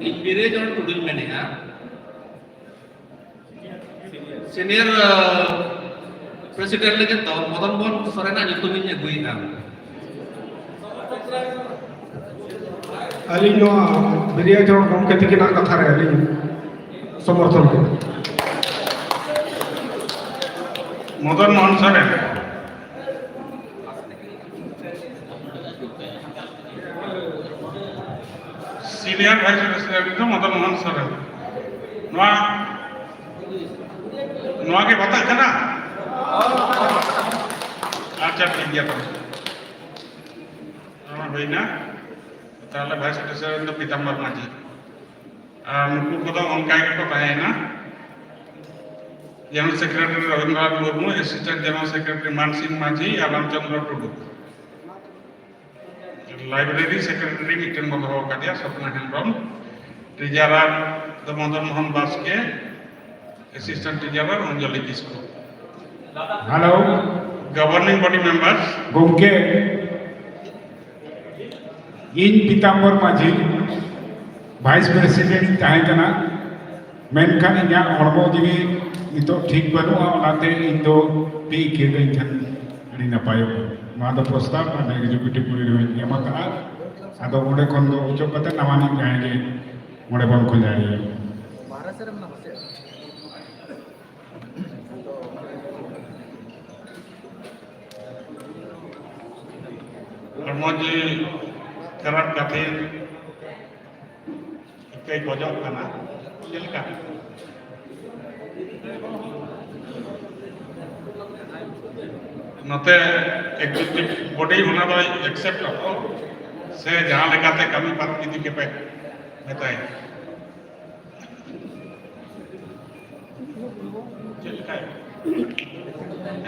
ᱤᱧ ᱵᱤᱨᱟᱹᱭ ᱪᱚᱨᱚᱱ ᱴᱩᱰᱩᱧ ᱢᱮᱱᱮᱫᱼᱟ᱾ ᱥᱤᱱᱤᱭᱟᱨ, ᱟ, ᱯᱨᱮᱥᱤᱰᱮᱱᱴ ᱞᱟᱹᱜᱤᱫ ᱫᱚ ᱢᱚᱫᱚᱱ ᱢᱳᱦᱚᱱ ᱥᱚᱨᱮᱱᱟᱜ ᱧᱩᱛᱩᱢ ᱤᱧ ᱟᱹᱜᱩᱭᱮᱫᱟ᱾ ᱟᱹᱞᱤᱧ ᱱᱚᱣᱟ ᱵᱤᱨᱤᱭᱟ ᱪᱚᱨᱚᱱ ᱜᱚᱢᱠᱮ ᱛᱤᱠᱤᱱᱟᱜ ᱠᱟᱛᱷᱟ ᱨᱮ ᱟᱹᱞᱤᱧ ᱥᱚᱢᱚᱨᱛᱷᱚᱱ ᱠᱚ᱾ Madan Mohan Soren. Senior vice president ᱫᱚ ᱢᱚᱫᱚᱱ ᱢᱳᱦᱚᱱ ᱥᱚᱨᱮᱱ᱾ ᱱᱚᱣᱟ ᱱᱚᱣᱟ ᱜᱮ ᱵᱟᱛᱟᱜ ᱠᱟᱱᱟ? ᱟᱪᱪᱷᱟ, ᱴᱷᱤᱠ ᱜᱮᱭᱟ ᱛᱚᱵᱮ᱾ ᱱᱚᱣᱟ ᱦᱩᱭᱱᱟ᱾ ᱛᱟᱦᱞᱮ ᱵᱷᱟᱭᱤᱥ ᱯᱨᱮᱥᱤᱰᱮᱱᱴ ᱫᱚ ᱯᱤᱛᱟᱢᱵᱚᱨ ᱢᱟᱹᱡᱷᱤ᱾ ᱟᱨ ᱱᱩᱠᱩ ᱠᱚᱫᱚ ᱚᱱᱠᱟ ᱜᱮᱠᱚ ᱛᱟᱦᱮᱸᱭᱮᱱᱟ᱾ General secretary Rabindranath Murmu, assistant general secretary ᱢᱟᱱ ᱥᱤᱝ ᱢᱟᱹᱡᱷᱤ ᱟᱨ ᱨᱟᱢᱪᱚᱸᱫᱽᱨᱚ ᱴᱩᱰᱩ᱾ ᱞᱟᱭᱵᱨᱮᱨᱤ ᱥᱮᱠᱨᱮᱴᱟᱨᱤ ᱢᱤᱫᱴᱮᱱ ᱵᱚᱱ ᱫᱚᱦᱚ ᱟᱠᱟᱫᱮᱭᱟ, ᱥᱚᱯᱱᱟ ᱦᱮᱢᱵᱨᱚᱢ᱾ ᱴᱨᱮᱡᱟᱨᱟᱨ ᱫᱚ ᱢᱚᱫᱚᱱ ᱢᱳᱦᱚᱱ ᱵᱟᱥᱠᱮ, ᱮᱥᱤᱥᱴᱮᱱᱴ ᱴᱨᱮᱡᱟᱨᱟᱨ ᱚᱧᱡᱚᱞᱤ ᱠᱤᱥᱠᱩ᱾ ᱦᱮᱞᱳ᱾ Governing body ᱢᱮᱢᱵᱟᱨᱥ᱾ ᱜᱚᱢᱠᱮ, ᱤᱧ ᱯᱤᱛᱟᱢᱵᱚᱨ ᱢᱟᱹᱡᱷᱤ ᱵᱷᱟᱭᱤᱥ ᱯᱨᱮᱥᱤᱰᱮᱱᱴ ᱤᱧ ᱛᱟᱦᱮᱸ ᱠᱟᱱᱟ, ᱢᱮᱱᱠᱷᱟᱱ ᱤᱧᱟᱹᱜ ᱦᱚᱲᱢᱚ ᱡᱤᱣᱤ ᱱᱤᱛᱚᱜ ᱴᱷᱤᱠ ᱵᱟᱹᱱᱩᱜᱼᱟ, ᱚᱱᱟᱛᱮ ᱤᱧ ᱫᱚ ᱯᱤ ᱠᱮ ᱞᱮᱱᱠᱷᱟᱱ ᱟᱹᱰᱤ ᱱᱟᱯᱟᱭᱚᱜᱼᱟ᱾ ᱱᱚᱣᱟ ᱫᱚ ᱯᱨᱚᱥᱛᱟᱵ ᱟᱞᱮ ᱮᱠᱡᱤᱠᱤᱭᱩᱴᱤᱵᱷ ᱵᱚᱰᱤ ᱨᱮᱦᱚᱸᱧ ᱮᱢ ᱟᱠᱟᱫᱼᱟ᱾ ᱟᱫᱚ ᱚᱸᱰᱮ ᱠᱷᱚᱱ ᱫᱚ ᱚᱪᱚᱜ ᱠᱟᱛᱮ ᱱᱟᱣᱟᱱᱤᱡ ᱡᱟᱦᱟᱸᱭ ᱜᱮ ᱚᱸᱰᱮ ᱵᱚᱱ ᱠᱷᱚᱸᱡᱟᱭᱮᱭᱟ᱾ ᱦᱚᱲᱢᱚ ᱡᱤᱣᱤ ᱠᱷᱟᱨᱟᱯ ᱠᱷᱟᱹᱛᱤᱨ ᱤᱠᱟᱹᱭ ᱜᱚᱡᱚᱜ ᱠᱟᱱᱟ᱾ ᱪᱮᱫ ᱞᱮᱠᱟ? ᱱᱚᱛᱮ ᱮᱠᱡᱤᱠᱤᱭᱩᱴᱤᱵᱷ ᱵᱚᱰᱤ ᱚᱱᱟ ᱫᱚᱭ ᱮᱠᱥᱮᱯᱴ ᱟᱠᱚ ᱥᱮ ᱡᱟᱦᱟᱸ ᱞᱮᱠᱟᱛᱮ ᱠᱟᱹᱢᱤ ᱯᱟᱨᱚᱢ ᱤᱫᱤ ᱠᱮᱯᱮ ᱢᱮᱛᱟᱭ? ᱪᱮᱫ ᱞᱮᱠᱟᱭ?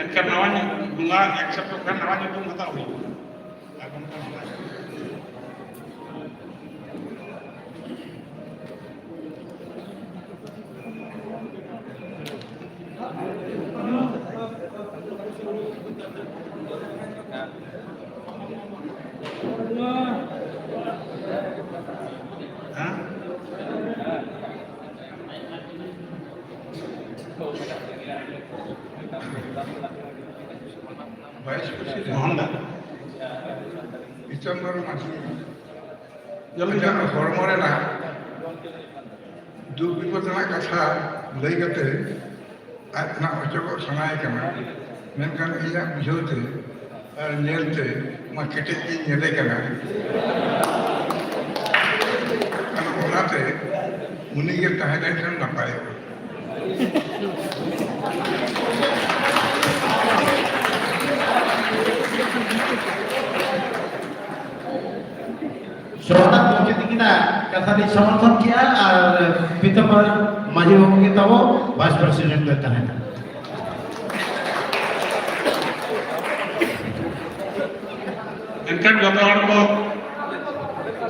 ᱮᱱᱠᱷᱟᱱ ᱱᱟᱣᱟ ᱧᱩ-, ᱱᱚᱣᱟ ᱮᱠᱥᱮᱯᱴ ᱠᱷᱟᱱ ᱱᱟᱣᱟ ᱧᱩᱛᱩᱢ ᱦᱟᱛᱟᱣ ᱦᱩᱭᱩᱜᱼᱟ᱾ ᱟᱨ ᱵᱟᱝᱠᱷᱟᱱ ᱵᱟᱝ᱾ ᱦᱮᱸ? ᱵᱷᱟᱭᱤᱥ ᱯᱨᱮᱥᱤᱰᱮᱱᱴ ᱢᱳᱦᱚᱱ ᱫᱟ᱾ ᱯᱤᱛᱟᱢᱵᱚᱨ ᱢᱟᱹᱡᱷᱤ ᱡᱚᱞᱫᱤ ᱟᱡᱟᱜ ᱦᱚᱲᱢᱚ ᱨᱮᱱᱟᱜ ᱫᱩᱠ ᱵᱤᱯᱚᱫ ᱨᱮᱱᱟᱜ ᱠᱟᱛᱷᱟ ᱞᱟᱹᱭ ᱠᱟᱛᱮ ᱟᱡ ᱠᱷᱚᱱᱟᱜ ᱚᱪᱚᱜᱚᱜ ᱥᱟᱱᱟᱭᱮ ᱠᱟᱱᱟ, ᱢᱮᱱᱠᱷᱟᱱ ᱤᱧᱟᱹᱜ ᱵᱩᱡᱷᱟᱹᱣ ᱛᱮ ᱟᱨ ᱧᱮᱞ ᱛᱮ ᱢᱟ ᱠᱮᱴᱮᱡ ᱜᱤᱧ ᱧᱮᱞᱮ ᱠᱟᱱᱟ᱾ ᱟᱫᱚ ᱚᱱᱟᱛᱮ ᱩᱱᱤ ᱜᱮ ᱛᱟᱦᱮᱸ ᱞᱮᱱᱠᱷᱟᱱ ᱱᱟᱯᱟᱭᱚᱜᱼᱟ᱾ ᱥᱚᱨᱫᱟᱨ ᱜᱚᱢᱠᱮ ᱛᱤᱠᱤᱱᱟᱜ ᱠᱟᱛᱷᱟ ᱞᱤᱧ ᱥᱚᱢᱚᱨᱛᱷᱚᱱ ᱠᱮᱜᱼᱟ ᱟᱨ ᱯᱤᱛᱟᱹᱢᱵᱟᱨ ᱢᱟᱹᱡᱷᱤ ᱵᱟᱵᱩ ᱜᱮ ᱛᱟᱵᱚ ᱵᱷᱟᱭᱤᱥ ᱯᱨᱮᱥᱤᱰᱮᱱᱴ ᱫᱚᱭ ᱛᱟᱦᱮᱱᱟ᱾ ᱮᱱᱠᱷᱟᱱ ᱡᱚᱛᱚ ᱦᱚᱲ ᱠᱚ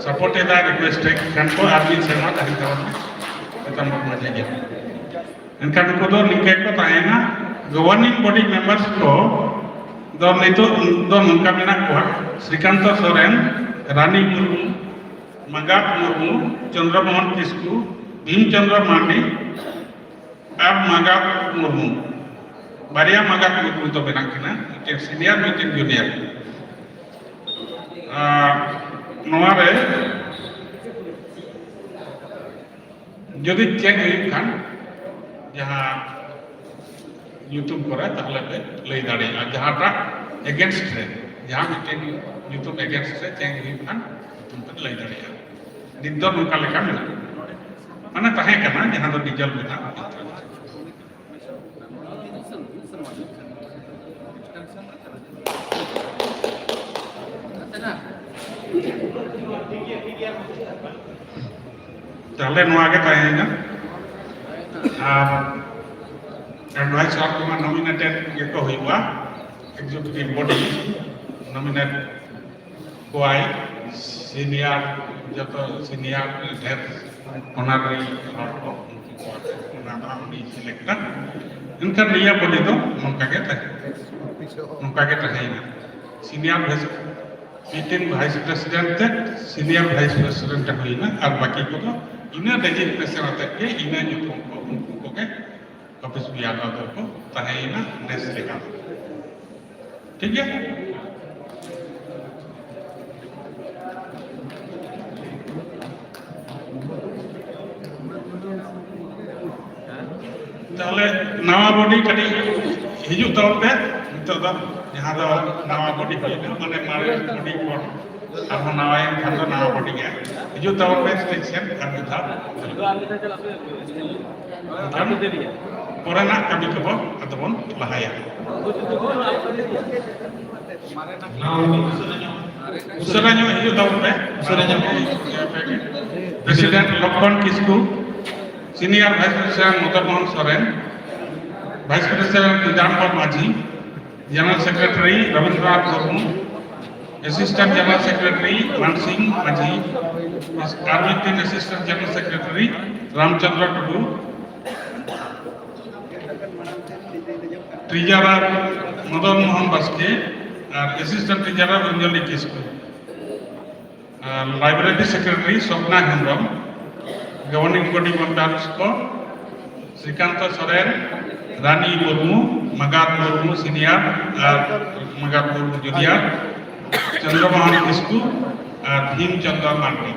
ᱥᱟᱯᱳᱨᱴ ᱮᱫᱟ, ᱨᱤᱠᱩᱭᱮᱥᱴ ᱮᱫ ᱠᱷᱟᱱ ᱠᱚ ᱟᱨ ᱢᱤᱫ ᱥᱮᱨᱢᱟ ᱛᱟᱦᱮᱱ ᱛᱟᱵᱚᱱᱟ ᱯᱤᱛᱟᱹᱢᱵᱟᱨ ᱢᱟᱹᱡᱷᱤ ᱜᱮ᱾ ᱮᱱᱠᱷᱟᱱ ᱩᱱᱠᱩ ᱫᱚ ᱱᱤᱝᱠᱟᱹ ᱜᱮᱠᱚ ᱛᱟᱦᱮᱸᱭᱮᱱᱟ᱾ ᱜᱚᱵᱷᱟᱨᱱᱤᱝ ᱵᱚᱰᱤ ᱢᱮᱢᱵᱟᱨᱥ ᱠᱚ ᱫᱚ ᱱᱤᱛᱚᱜ ᱫᱚ ᱱᱚᱝᱠᱟ ᱢᱮᱱᱟᱜ ᱠᱚᱣᱟ: ᱥᱨᱤᱠᱟᱱᱛᱚ ᱥᱚᱨᱮᱱ, ᱨᱟᱱᱤ ᱢᱩᱨᱢᱩ, ᱢᱟᱸᱜᱟᱛ ᱢᱩᱨᱢᱩ, ᱪᱚᱱᱫᱨᱚ ᱢᱳᱦᱚᱱ ᱠᱤᱥᱠᱩ, ᱵᱷᱤᱢ ᱪᱚᱱᱫᱨᱚ ᱢᱟᱨᱰᱤ ᱟᱨ ᱢᱟᱸᱜᱟᱛ ᱢᱩᱨᱢᱩ᱾ ᱵᱟᱨᱭᱟ ᱢᱟᱸᱜᱟᱛ ᱢᱩᱨᱢᱩ ᱫᱚ ᱢᱮᱱᱟᱜ ᱠᱤᱱᱟ, ᱢᱤᱫᱴᱮᱱ ᱥᱤᱱᱤᱭᱟᱨ, ᱢᱤᱫᱴᱮᱱ ᱡᱩᱱᱤᱭᱟᱨ᱾ ᱟᱨ ᱱᱚᱣᱟ ᱨᱮ ᱡᱩᱫᱤ ᱪᱮᱧᱡᱽ ᱦᱩᱭᱩᱜ ᱠᱷᱟᱱ, ᱡᱟᱦᱟᱸ ᱧᱩᱛᱩᱢ ᱠᱚᱨᱮ, ᱛᱟᱦᱚᱞᱮ ᱯᱮ ᱞᱟᱹᱭ ᱫᱟᱲᱮᱭᱟᱜᱼᱟ᱾ ᱡᱟᱦᱟᱸᱴᱟᱜ ᱮᱜᱮᱱᱥᱴ ᱨᱮ, ᱡᱟᱦᱟᱸ ᱢᱤᱫᱴᱮᱱ ᱧᱩᱛᱩᱢ ᱮᱜᱮᱱᱥᱴ ᱨᱮ ᱪᱮᱧᱡᱽ ᱦᱩᱭᱩᱜ ᱠᱷᱟᱱ, ᱧᱩᱛᱩᱢ ᱯᱮ ᱞᱟᱹᱭ ᱫᱟᱲᱮᱭᱟᱜᱼᱟ᱾ ᱱᱤᱛ ᱫᱚ ᱱᱚᱝᱠᱟ ᱞᱮᱠᱟ ᱢᱮᱱᱟᱜᱼᱟ, ᱢᱟᱱᱮ ᱛᱟᱦᱮᱸ ᱠᱟᱱᱟ, ᱡᱟᱦᱟᱸ ᱫᱚ ᱰᱤᱡᱚᱞᱵᱷ ᱢᱮᱱᱟᱜᱼᱟ᱾ ᱛᱟᱦᱞᱮ ᱱᱚᱣᱟ ᱜᱮ ᱛᱟᱦᱮᱸᱭᱮᱱᱟ᱾ ᱟᱨ ᱮᱰᱵᱷᱟᱭᱥᱟᱨ ᱠᱚᱢᱟ ᱱᱚᱢᱤᱱᱮᱴᱮᱰ ᱜᱮᱠᱚ ᱦᱩᱭᱩᱜᱼᱟ, ᱮᱠᱡᱤᱠᱤᱭᱩᱴᱤᱵᱷ ᱵᱚᱰᱤ ᱱᱚᱢᱤᱱᱮᱴ ᱠᱚᱣᱟᱭ, ᱥᱤᱱᱤᱭᱟᱨ, ᱡᱚᱛᱚ ᱥᱤᱱᱤᱭᱟᱨ, ᱰᱷᱮᱨ ᱚᱱᱟᱨᱮᱨᱤ ᱦᱚᱲ ᱠᱚ, ᱩᱱᱠᱩ ᱠᱚ ᱟᱛᱮ ᱚᱱᱟ ᱫᱚ ᱟᱢ ᱤᱧ ᱥᱤᱞᱮᱠᱴᱟ᱾ ᱮᱱᱠᱷᱟᱱ ᱱᱤᱭᱟᱹ ᱵᱚᱰᱤ ᱫᱚ ᱱᱚᱝᱠᱟ ᱜᱮ ᱛᱟᱦᱮᱸ, ᱱᱚᱝᱠᱟ ᱜᱮ ᱛᱟᱦᱮᱸᱭᱮᱱᱟ᱾ ᱥᱤᱱᱤᱭᱟᱨ ᱵᱷᱟᱭᱤᱥ, ᱢᱤᱫᱴᱮᱱ ᱵᱷᱟᱭᱤᱥ ᱯᱨᱮᱥᱤᱰᱮᱱᱴ ᱛᱮ ᱥᱤᱱᱤᱭᱟᱨ ᱵᱷᱟᱭᱤᱥ ᱯᱨᱮᱥᱤᱰᱮᱱᱴ ᱮ ᱦᱩᱭᱮᱱᱟ, ᱟᱨ ᱵᱟᱹᱠᱤ ᱠᱚᱫᱚ ᱤᱱᱟᱹ ᱰᱮᱡᱤᱜᱱᱮᱥᱚᱱ ᱟᱛᱮᱫ ᱜᱮ, ᱤᱱᱟᱹ ᱧᱩᱛᱩᱢ ᱠᱚ, ᱩᱱᱠᱩ ᱠᱚᱜᱮ ᱚᱯᱷᱤᱥ ᱵᱮᱭᱟᱨ ᱫᱚ ᱠᱚ ᱛᱟᱦᱮᱸᱭᱮᱱᱟ ᱱᱮᱥ ᱞᱮᱠᱟ᱾ ᱴᱷᱤᱠ ᱜᱮᱭᱟ? ᱛᱟᱦᱞᱮ ᱱᱟᱣᱟ ᱵᱚᱰᱤ ᱠᱟᱹᱴᱤᱡ ᱦᱤᱡᱩᱜ ᱛᱟᱵᱚᱱ ᱯᱮ᱾ ᱱᱤᱛᱚᱜ ᱫᱚ ᱡᱟᱦᱟᱸ ᱫᱚ ᱱᱟᱣᱟ ᱵᱚᱰᱤ ᱦᱩᱭᱱᱟ, ᱢᱟᱱᱮ ᱢᱟᱨᱮ ᱵᱚᱰᱤ ᱠᱷᱚᱱ ᱟᱨᱦᱚᱸ ᱱᱟᱣᱟᱭᱮᱱ ᱠᱷᱟᱱ ᱫᱚ ᱱᱟᱣᱟ ᱵᱚᱰᱤ ᱜᱮ ᱦᱤᱡᱩᱜ ᱛᱟᱵᱚᱱ ᱯᱮ ᱥᱴᱮᱡ ᱥᱮᱫ ᱟᱨ ᱢᱤᱫ ᱫᱷᱟᱣ᱾ ᱮᱱᱠᱷᱟᱱ ᱯᱚᱨᱮᱱᱟᱜ ᱠᱟᱹᱢᱤ ᱠᱚᱵᱚᱱ ᱟᱫᱚ ᱵᱚᱱ ᱞᱟᱦᱟᱭᱟ᱾ ᱩᱥᱟᱹᱨᱟ ᱧᱚᱜ ᱦᱤᱡᱩᱜ ᱛᱟᱵᱚᱱ ᱯᱮ᱾ ᱩᱥᱟᱹᱨᱟ ᱧᱚᱜ᱾ President Lakhan Kisku, senior vice president Madan Mohan Soren, vice president Nidambar Majhi, general secretary Rabindranath Murmu, assistant general secretary Mansingh Majhi, ᱟᱨ ᱢᱤᱫᱴᱮᱱ assistant general secretary Ramchandra Tudu, treasurer Madan Mohan Baske ᱟᱨ ᱮᱥᱤᱥᱴᱮᱱᱴ ᱴᱨᱮᱡᱟᱨᱟᱨ ᱚᱧᱡᱚᱞᱤ ᱠᱤᱥᱠᱩ, ᱟᱨ library secretary Sapna Hembrom, governing body members ᱠᱚ ᱥᱨᱤᱠᱟᱱᱛᱚ ᱥᱚᱨᱮᱱ, ᱨᱟᱱᱤ ᱢᱩᱨᱢᱩ, ᱢᱟᱜᱟᱫ ᱢᱩᱨᱢᱩ ᱥᱤᱱᱤᱭᱟᱨ ᱟᱨ ᱢᱟᱜᱟᱫ ᱢᱩᱨᱢᱩ ᱡᱩᱱᱤᱭᱟᱨ, ᱪᱚᱱᱫᱨᱚᱢᱳᱦᱚᱱ ᱠᱤᱥᱠᱩ ᱟᱨ ᱵᱷᱤᱢ ᱪᱚᱸᱫᱨᱚ ᱢᱟᱱᱰᱤ᱾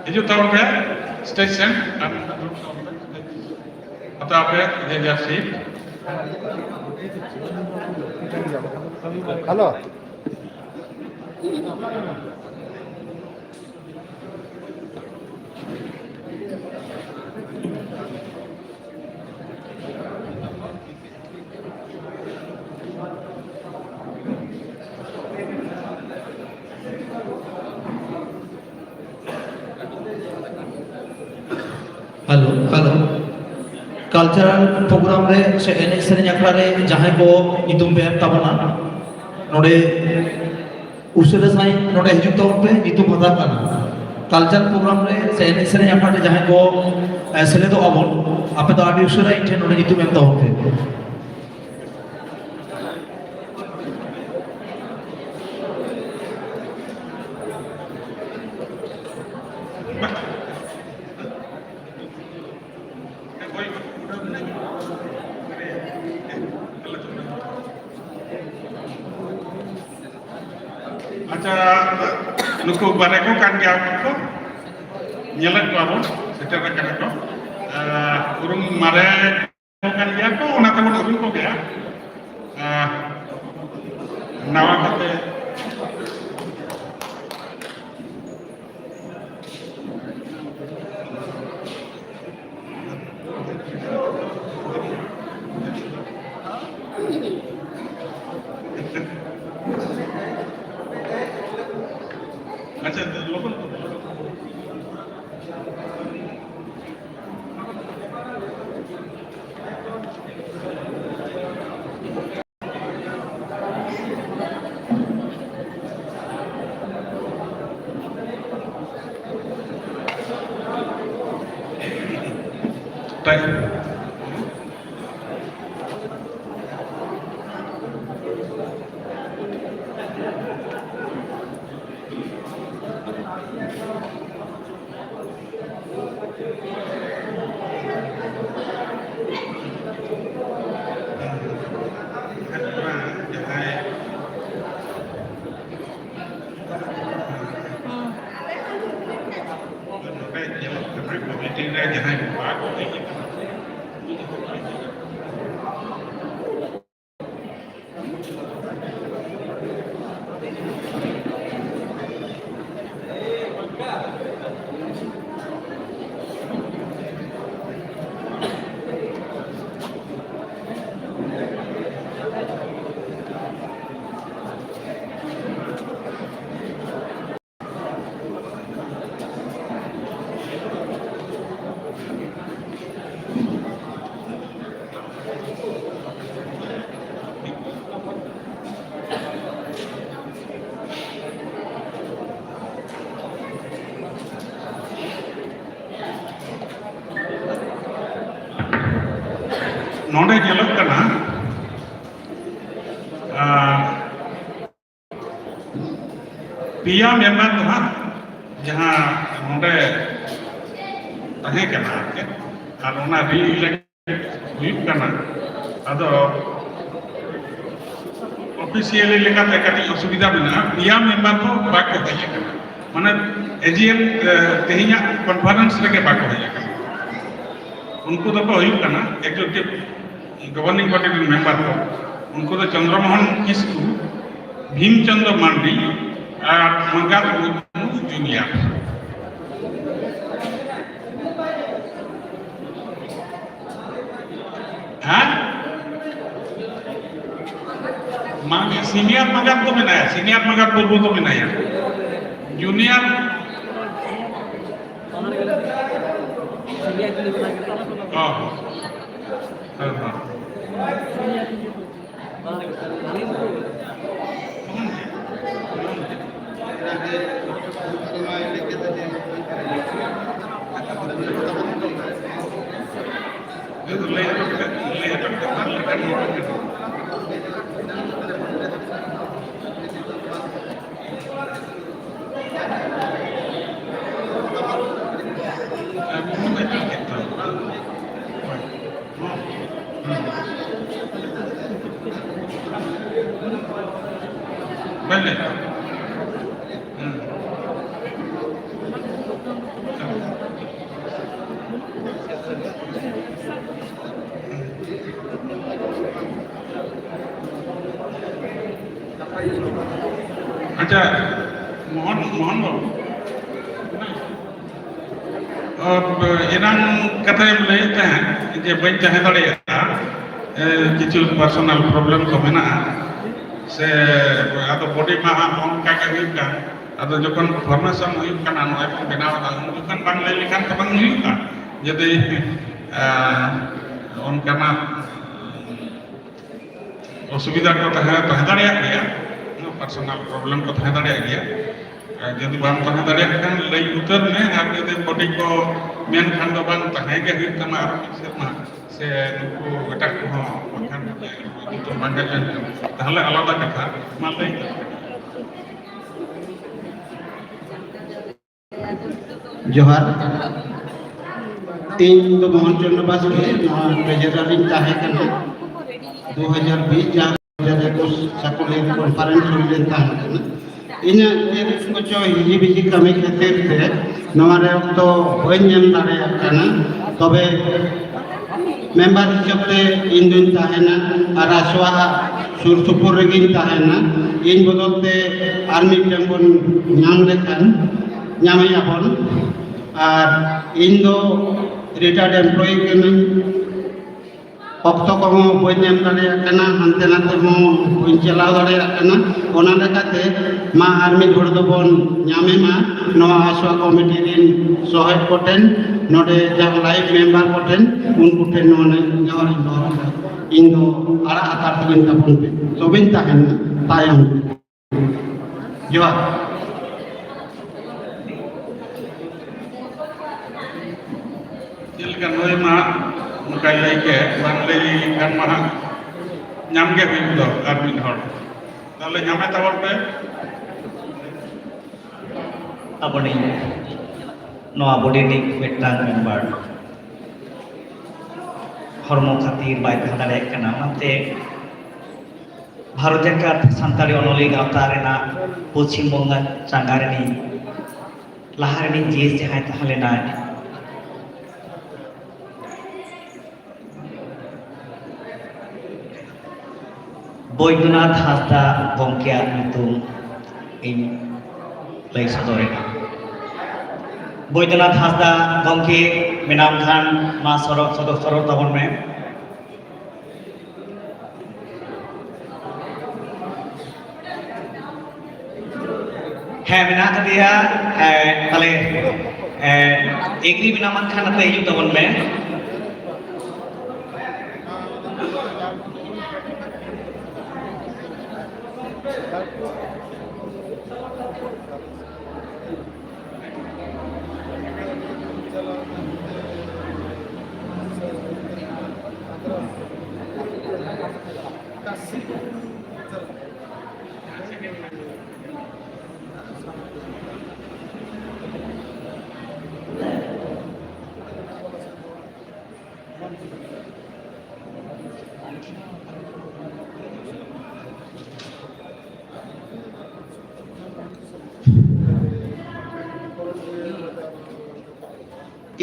ᱦᱤᱡᱩᱜ ᱛᱟᱵᱚᱱ ᱯᱮ ᱥᱴᱮᱡ ᱥᱮᱱ ᱟᱨ ᱦᱟᱛᱟᱣ ᱯᱮ ᱡᱮ ᱡᱟᱨ ᱥᱤᱴ᱾ Hello. Hello, hello. Cultural programme ᱨᱮ ᱥᱮ ᱮᱱᱮᱡ ᱥᱮᱨᱮᱧ ᱟᱠᱷᱲᱟ ᱨᱮ ᱡᱟᱦᱟᱸᱭ ᱠᱚ ᱧᱩᱛᱩᱢ ᱯᱮ ᱮᱢ ᱛᱟᱵᱚᱱᱟ, ᱱᱚᱰᱮ ᱩᱥᱟᱹᱨᱟ ᱥᱟᱺᱦᱤᱡ ᱱᱚᱰᱮ ᱦᱤᱡᱩᱜ ᱛᱟᱵᱚᱱ ᱯᱮ, ᱧᱩᱛᱩᱢ ᱦᱟᱛᱟᱣ ᱠᱟᱱᱟ᱾ ᱠᱟᱞᱪᱟᱨ ᱯᱨᱳᱜᱨᱟᱢ ᱨᱮ ᱥᱮ ᱮᱱᱮᱡ ᱥᱮᱨᱮᱧ ᱟᱠᱷᱲᱟ ᱨᱮ ᱡᱟᱦᱟᱸᱭ ᱠᱚ, ᱮ, ᱥᱮᱞᱮᱫᱚᱜ ᱟᱵᱚᱱ, ᱟᱯᱮ ᱫᱚ ᱟᱹᱰᱤ ᱩᱥᱟᱹᱨᱟ ᱤᱧ ᱴᱷᱮᱱ ᱱᱚᱰᱮ ᱧᱩᱛᱩᱢ ᱮᱢ ᱛᱟᱵᱚᱱ ᱯᱮ᱾ ᱟᱪᱪᱷᱟ, ᱱᱩᱠᱩ ᱵᱟᱨᱭᱟ ᱠᱚ ᱠᱟᱱ ᱜᱮᱭᱟ ᱠᱚ, ᱧᱮᱞᱮᱫ ᱠᱚᱣᱟ ᱵᱚᱱ, ᱥᱮᱴᱮᱨ ᱟᱠᱟᱱᱟ ᱠᱚ᱾ ᱟᱨ ᱩᱨᱩᱢ ᱢᱟᱨᱮ ᱠᱟᱱ ᱜᱮᱭᱟ ᱠᱚ, ᱚᱱᱟ ᱛᱮᱵᱚᱱ ᱩᱨᱩᱢ ᱠᱚᱜᱮᱭᱟ᱾ ᱟᱨ ᱱᱟᱣᱟ ᱠᱟᱛᱮ ᱱᱚᱰᱮ ᱧᱮᱞᱚᱜ ᱠᱟᱱᱟ ᱠᱚᱢᱤᱴᱤ ᱨᱮ ᱡᱟᱦᱟᱸᱭ ᱵᱟᱠᱚ ᱦᱮᱡ ᱟᱠᱟᱱᱟ᱾ ᱱᱚᱰᱮ ᱧᱮᱞᱚᱜ ᱠᱟᱱᱟ, ᱟᱨ ᱯᱮᱭᱟ ᱢᱮᱢᱵᱟᱨ ᱫᱚ ᱦᱟᱸᱜ ᱡᱟᱦᱟᱸ ᱱᱚᱰᱮ ᱛᱟᱦᱮᱸ ᱠᱟᱱᱟ ᱟᱨ ᱪᱮᱫ, ᱟᱨ ᱚᱱᱟ ᱨᱤ-ᱤᱞᱮᱠᱴ ᱦᱩᱭᱩᱜ ᱠᱟᱱᱟ᱾ ᱟᱫᱚ ᱚᱯᱷᱤᱥᱤᱭᱟᱞᱤ ᱞᱮᱠᱟᱛᱮ ᱠᱟᱹᱴᱤᱡ ᱚᱥᱩᱵᱤᱫᱷᱟ ᱢᱮᱱᱟᱜᱼᱟ, ᱯᱮᱭᱟ ᱢᱮᱢᱵᱟᱨ ᱫᱚ ᱵᱟᱠᱚ ᱦᱮᱡ ᱟᱠᱟᱱᱟ, ᱢᱟᱱᱮ ᱮᱡᱤᱮᱢ ᱛᱮᱦᱮᱧᱟᱜ ᱠᱚᱱᱯᱷᱟᱨᱮᱱᱥ ᱨᱮᱜᱮ ᱵᱟᱠᱚ ᱦᱮᱡ ᱟᱠᱟᱱᱟ᱾ ᱩᱱᱠᱩ ᱫᱚᱠᱚ ᱦᱩᱭᱩᱜ ᱠᱟᱱᱟ ᱮᱠᱡᱤᱠᱤᱭᱩᱴᱤᱵᱷ ᱜᱚᱵᱷᱟᱨᱱᱤᱝ ᱵᱚᱰᱤ ᱨᱮᱱ ᱢᱮᱢᱵᱟᱨ ᱠᱚ, ᱩᱱᱠᱩ ᱫᱚ ᱪᱚᱱᱫᱨᱚ ᱢᱳᱦᱚᱱ ᱠᱤᱥᱠᱩ, ᱵᱷᱤᱢ ᱪᱚᱸᱫᱽᱨᱚ ᱢᱟᱱᱰᱤ ᱟᱨ ᱢᱟᱸᱜᱟᱛ ᱢᱩᱨᱢᱩ ᱡᱩᱱᱤᱭᱟᱨ᱾ ᱦᱮᱸ? ᱢᱟᱸᱜᱟ-, ᱥᱤᱱᱤᱭᱟᱨ ᱢᱟᱸᱜᱟᱛ ᱫᱚ ᱢᱮᱱᱟᱭᱟ, ᱥᱤᱱᱤᱭᱟᱨ ᱢᱟᱸᱜᱟᱛ ᱢᱩᱨᱢᱩ ᱫᱚ ᱢᱮᱱᱟᱭᱟ᱾ ᱡᱩᱱᱤᱭᱟᱨ, ᱚ, ᱦᱮᱸ, ᱦᱮᱸ᱾ ᱟᱪᱪᱷᱟ, ᱢᱳᱦᱚᱱ, ᱢᱳᱦᱚᱱ ᱵᱟᱹᱵᱩ, ᱮᱱᱟᱝ ᱠᱟᱛᱷᱟᱭᱮᱢ ᱞᱟᱹᱭᱮᱫ ᱛᱟᱦᱮᱸᱫ ᱡᱮ ᱵᱟᱹᱧ ᱛᱟᱦᱮᱸ ᱫᱟᱲᱮᱭᱟᱜᱼᱟ, ᱮ, ᱠᱤᱪᱷᱩ personal problem ᱠᱚ ᱢᱮᱱᱟᱜᱼᱟ, ᱥᱮ ᱟᱫᱚ body ᱢᱟ ᱦᱟᱸᱜ ᱚᱱᱠᱟ ᱜᱮ ᱦᱩᱭᱩᱜ ᱠᱟᱱ, ᱟᱫᱚ ᱡᱚᱠᱷᱚᱱ formation ᱦᱩᱭᱩᱜ ᱠᱟᱱᱟ, ᱱᱚᱜᱼᱚᱭ ᱵᱚᱱ ᱵᱮᱱᱟᱣ ᱮᱫᱟ, ᱩᱱ ᱡᱚᱠᱷᱚᱱ ᱵᱟᱝ ᱞᱟᱹᱭ ᱞᱮᱠᱷᱟᱱ ᱛᱚ ᱵᱟᱝ ᱦᱩᱭᱩᱜᱼᱟ᱾ ᱡᱩᱫᱤ, ᱮ, ᱚᱱᱠᱟᱱᱟᱜ ᱚᱥᱩᱵᱤᱫᱷᱟ ᱠᱚ ᱛᱟᱦᱮᱸ, ᱛᱟᱦᱮᱸ ᱫᱟᱲᱮᱭᱟᱜ ᱜᱮᱭᱟ, personal problem ᱠᱚ ᱛᱟᱦᱮᱸ ᱫᱟᱲᱮᱭᱟᱜ ᱜᱮᱭᱟ᱾ ᱟᱨ ᱡᱩᱫᱤ ᱵᱟᱢ ᱛᱟᱦᱮᱸ ᱫᱟᱲᱮᱭᱟᱜ ᱠᱷᱟᱱ ᱞᱟᱹᱭ ᱩᱛᱟᱹᱨ ᱢᱮ, ᱟᱨ ᱡᱩᱫᱤ body ᱠᱚ ᱢᱮᱱ ᱠᱷᱟᱱ ᱫᱚ ᱵᱟᱝ, ᱛᱟᱦᱮᱸ ᱜᱮ ᱦᱩᱭᱩᱜ ᱛᱟᱢᱟ ᱟᱨ ᱢᱤᱫ ᱥᱮᱨᱢᱟ, ᱥᱮ ᱱᱩᱠᱩ ᱮᱴᱟᱜ ᱠᱚᱦᱚᱸ ᱵᱟᱝᱠᱷᱟᱱ ᱧᱩᱛᱩᱢ ᱵᱟᱝ ᱦᱮᱡ ᱞᱮᱱᱠᱷᱟᱱ, ᱛᱟᱦᱚᱞᱮ ᱟᱞᱟᱫᱟ ᱠᱟᱛᱷᱟ᱾ ᱢᱟ ᱞᱟᱹᱭ ᱢᱮ᱾ ᱡᱚᱦᱟᱨ᱾ ᱤᱧ ᱫᱚ ᱢᱳᱦᱚᱱ ᱪᱚᱸᱫᱽᱨᱚ ᱵᱟᱥᱠᱮ, ᱱᱚᱣᱟ treasurer ᱤᱧ ᱛᱟᱦᱮᱸ ᱠᱟᱱᱟ᱾ ᱫᱩ ᱦᱟᱡᱟᱨ ᱵᱤᱥ ᱡᱟᱦᱟᱸ ᱫᱩ ᱦᱟᱡᱟᱨ ᱮᱠᱩᱥ ᱥᱟᱠᱚᱞᱤᱭᱟᱹ conference ᱦᱩᱭ ᱞᱮᱱ ᱛᱟᱦᱮᱸ ᱠᱟᱱᱟ᱾ ᱤᱧᱟᱹᱜ ᱪᱮᱫ ᱠᱚᱪᱚ ᱦᱤᱡᱤ ᱵᱤᱡᱤ ᱠᱟᱹᱢᱤ ᱠᱷᱟᱹᱛᱤᱨ ᱛᱮ ᱱᱚᱣᱟ ᱨᱮ ᱚᱠᱛᱚ ᱵᱟᱹᱧ ᱮᱢ ᱫᱟᱲᱮᱭᱟᱜ ᱠᱟᱱᱟ᱾ ᱛᱚᱵᱮ member ᱦᱤᱥᱟᱹᱵ ᱛᱮ ᱤᱧ ᱫᱩᱧ ᱛᱟᱦᱮᱱᱟ ᱟᱨ ᱟᱥᱣᱟ ᱥᱩᱨ ᱥᱩᱯᱩᱨ ᱨᱮᱜᱮᱧ ᱛᱟᱦᱮᱱᱟ᱾ ᱤᱧ ᱵᱚᱫᱚᱞ ᱛᱮ ᱟᱨ ᱢᱤᱫᱴᱮᱱ ᱵᱚᱱ ᱧᱟᱢ ᱞᱮᱠᱷᱟᱱ ᱧᱟᱢᱮᱭᱟ ᱵᱚᱱ᱾ ᱟᱨ ᱤᱧ ᱫᱚ retired employee ᱠᱟᱹᱱᱟᱹᱧ᱾ ᱚᱠᱛᱚ ᱠᱚᱦᱚᱸ ᱵᱟᱹᱧ ᱮᱢ ᱫᱟᱲᱮᱭᱟᱜ ᱠᱟᱱᱟ, ᱦᱟᱱᱛᱮ ᱱᱟᱛᱮ ᱦᱚᱸ ᱵᱟᱹᱧ ᱪᱟᱞᱟᱣ ᱫᱟᱲᱮᱭᱟᱜ ᱠᱟᱱᱟ᱾ ᱚᱱᱟ ᱞᱮᱠᱟᱛᱮ ᱢᱟ ᱟᱨ ᱢᱤᱫ ᱦᱚᱲ ᱫᱚᱵᱚᱱ ᱧᱟᱢᱮ ᱢᱟ ᱱᱚᱣᱟ ᱟᱥᱣᱟ committee ᱨᱮᱱ ᱥᱚᱦᱮᱫ ᱠᱚᱴᱷᱮᱱ, ᱱᱚᱰᱮ ᱡᱟᱦᱟᱸ live member ᱠᱚᱴᱷᱮᱱ, ᱩᱱᱠᱩ ᱴᱷᱮᱱ ᱱᱚᱣᱟ ᱱᱮᱦᱚᱨ ᱤᱧ ᱫᱚᱦᱚ ᱠᱮᱫᱟ᱾ ᱤᱧ ᱫᱚ ᱟᱲᱟᱜ ᱦᱟᱛᱟᱲ ᱛᱟᱹᱞᱤᱧ ᱛᱟᱵᱚᱱ ᱯᱮ, ᱛᱚᱵᱮᱧ ᱛᱟᱦᱮᱱᱟ ᱛᱟᱭᱚᱢ ᱨᱮ᱾ ᱡᱚᱦᱟᱨ᱾ ᱪᱮᱫ ᱞᱮᱠᱟ ᱱᱩᱭ ᱢᱟ ᱚᱱᱠᱟᱭ ᱞᱟᱹᱭ ᱠᱮᱫ, ᱵᱟᱝ ᱞᱟᱹᱭ ᱞᱮᱠᱷᱟᱱ ᱢᱟ ᱦᱟᱸᱜ ᱧᱟᱢ ᱜᱮ ᱦᱩᱭᱩᱜ ᱫᱚ ᱟᱨ ᱢᱤᱫ ᱦᱚᱲ᱾ ᱛᱟᱦᱚᱞᱮ ᱧᱟᱢᱮ ᱛᱟᱵᱚᱱ ᱯᱮ᱾ ᱟᱵᱚᱱᱤᱡ ᱱᱚᱣᱟ ᱵᱚᱰᱤ ᱨᱤᱱᱤᱡ ᱢᱤᱫᱴᱟᱝ ᱢᱮᱢᱵᱟᱨ ᱦᱚᱲᱢᱚ ᱠᱷᱟᱹᱛᱤᱨ ᱵᱟᱭ ᱛᱟᱦᱮᱸ ᱫᱟᱲᱮᱭᱟᱜ ᱠᱟᱱᱟ, ᱚᱱᱟᱛᱮ ᱵᱷᱟᱨᱚᱛ ᱡᱟᱠᱟᱛ ᱥᱟᱱᱛᱟᱲᱤ ᱚᱱᱚᱞᱤᱭᱟᱹ ᱜᱟᱶᱛᱟ ᱨᱮᱱᱟᱜ ᱯᱚᱪᱷᱤᱢ ᱵᱚᱝᱜᱟ ᱪᱟᱸᱜᱟ ᱨᱤᱱᱤᱡ ᱞᱟᱦᱟ ᱨᱤᱱᱤᱡ ᱡᱤ ᱮᱥ ᱡᱟᱦᱟᱸᱭ ᱛᱟᱦᱮᱸ ᱞᱮᱱᱟᱭ, ᱵᱳᱭᱫᱚᱱᱟᱛᱷ ᱦᱟᱸᱥᱫᱟ ᱜᱚᱢᱠᱮᱭᱟᱜ ᱧᱩᱛᱩᱢ ᱤᱧ ᱞᱟᱹᱭ ᱥᱚᱫᱚᱨᱮᱫᱟ᱾ ᱵᱳᱭᱫᱚᱱᱟᱛᱷ ᱦᱟᱸᱥᱫᱟ ᱜᱚᱢᱠᱮ ᱢᱮᱱᱟᱢ ᱠᱷᱟᱱ ᱢᱟ ᱥᱚᱨᱚᱜ ᱥᱚᱫᱚᱨ ᱥᱚᱫᱚᱨ ᱛᱟᱵᱚᱱ ᱢᱮ᱾ ᱦᱮᱸ, ᱢᱮᱱᱟᱜ ᱟᱠᱟᱫᱮᱭᱟ᱾ ᱦᱮᱸ, ᱛᱟᱦᱞᱮ, ᱦᱮᱸ, ᱮᱜᱽᱨᱤ ᱢᱮᱱᱟᱢ ᱠᱷᱟᱱ ᱱᱚᱛᱮ ᱦᱤᱡᱩᱜ ᱛᱟᱵᱚᱱ ᱢᱮ᱾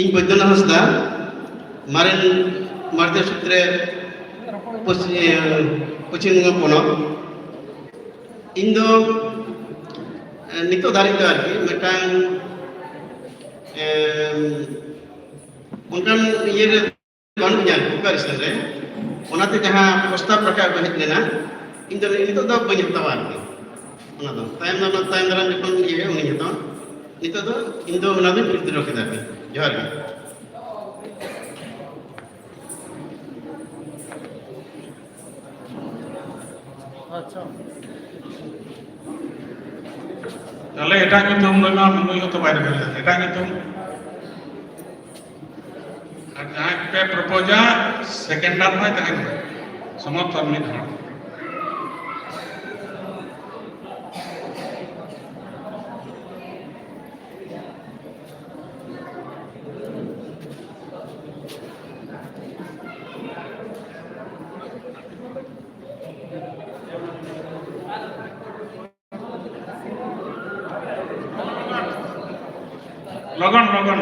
ᱤᱧ ᱵᱳᱭᱫᱚᱱᱟᱛᱷ ᱦᱟᱸᱥᱫᱟ, ᱢᱟᱨᱮᱱ ᱢᱟᱨᱛᱤᱭᱟ ᱥᱩᱛᱨᱮ ᱯᱚᱥ-, ᱤᱭᱟᱹ, ᱯᱚᱪᱷᱤᱢ ᱵᱚᱝᱜᱚ ᱯᱚᱱᱚᱛ᱾ ᱤᱧ ᱫᱚ, ᱮ, ᱱᱤᱛᱚᱜ ᱫᱷᱟᱹᱨᱤᱡ ᱫᱚ ᱟᱨᱠᱤ ᱢᱤᱫᱴᱟᱝ, ᱮᱢ, ᱚᱱᱠᱟᱱ ᱤᱭᱟᱹ ᱨᱮ ᱵᱟᱹᱱᱩᱜ ᱧᱟ preparation ᱨᱮ, ᱚᱱᱟᱛᱮ ᱡᱟᱦᱟᱸ ᱯᱨᱚᱥᱛᱟᱵ ᱨᱟᱠᱟᱵ ᱦᱮᱡ ᱞᱮᱱᱟ, ᱤᱧ ᱫᱚ ᱱᱤᱛᱚᱜ ᱫᱚ ᱵᱟᱹᱧ ᱦᱟᱛᱟᱣᱟ ᱟᱨᱠᱤ᱾ ᱚᱱᱟ ᱫᱚ ᱛᱟᱭᱚᱢ ᱫᱟᱨᱟᱢ, ᱛᱟᱭᱚᱢ ᱫᱟᱨᱟᱢ ᱡᱚᱠᱷᱚᱱ ᱤᱭᱟᱹ ᱦᱩᱭᱩᱜᱼᱟ, ᱩᱱᱤᱧ ᱦᱟᱛᱟᱣᱟ᱾ ᱱᱤᱛᱚᱜ ᱫᱚ ᱤᱧ ᱫᱚ ᱚᱱᱟ ᱫᱚᱧ withdraw ᱠᱮᱫᱟ ᱟᱨᱠᱤ᱾ ᱡᱚᱦᱟᱨ ᱜᱮ᱾ ᱟᱪᱪᱷᱟ᱾ ᱛᱟᱦᱞᱮ ᱮᱴᱟᱜ ᱧᱩᱛᱩᱢ ᱫᱚ ᱱᱚᱣᱟ ᱱᱩᱭ ᱦᱚᱸᱛᱚ ᱵᱟᱭ ᱨᱮᱵᱮᱱ ᱞᱮᱫᱟ᱾ ᱮᱴᱟᱜ ᱧᱩᱛᱩᱢ? ᱟᱨ ᱡᱟᱦᱟᱸᱭ ᱯᱮ ᱯᱨᱚᱯᱳᱡᱟ, ᱥᱮᱠᱮᱱᱰᱟᱨ ᱦᱚᱸᱭ ᱛᱟᱦᱮᱱ ᱢᱟ, ᱥᱚᱢᱚᱨᱛᱷᱚᱱ ᱢᱤᱫ ᱦᱚᱲ᱾ ᱞᱚᱜᱚᱱ ᱞᱚᱜᱚᱱ,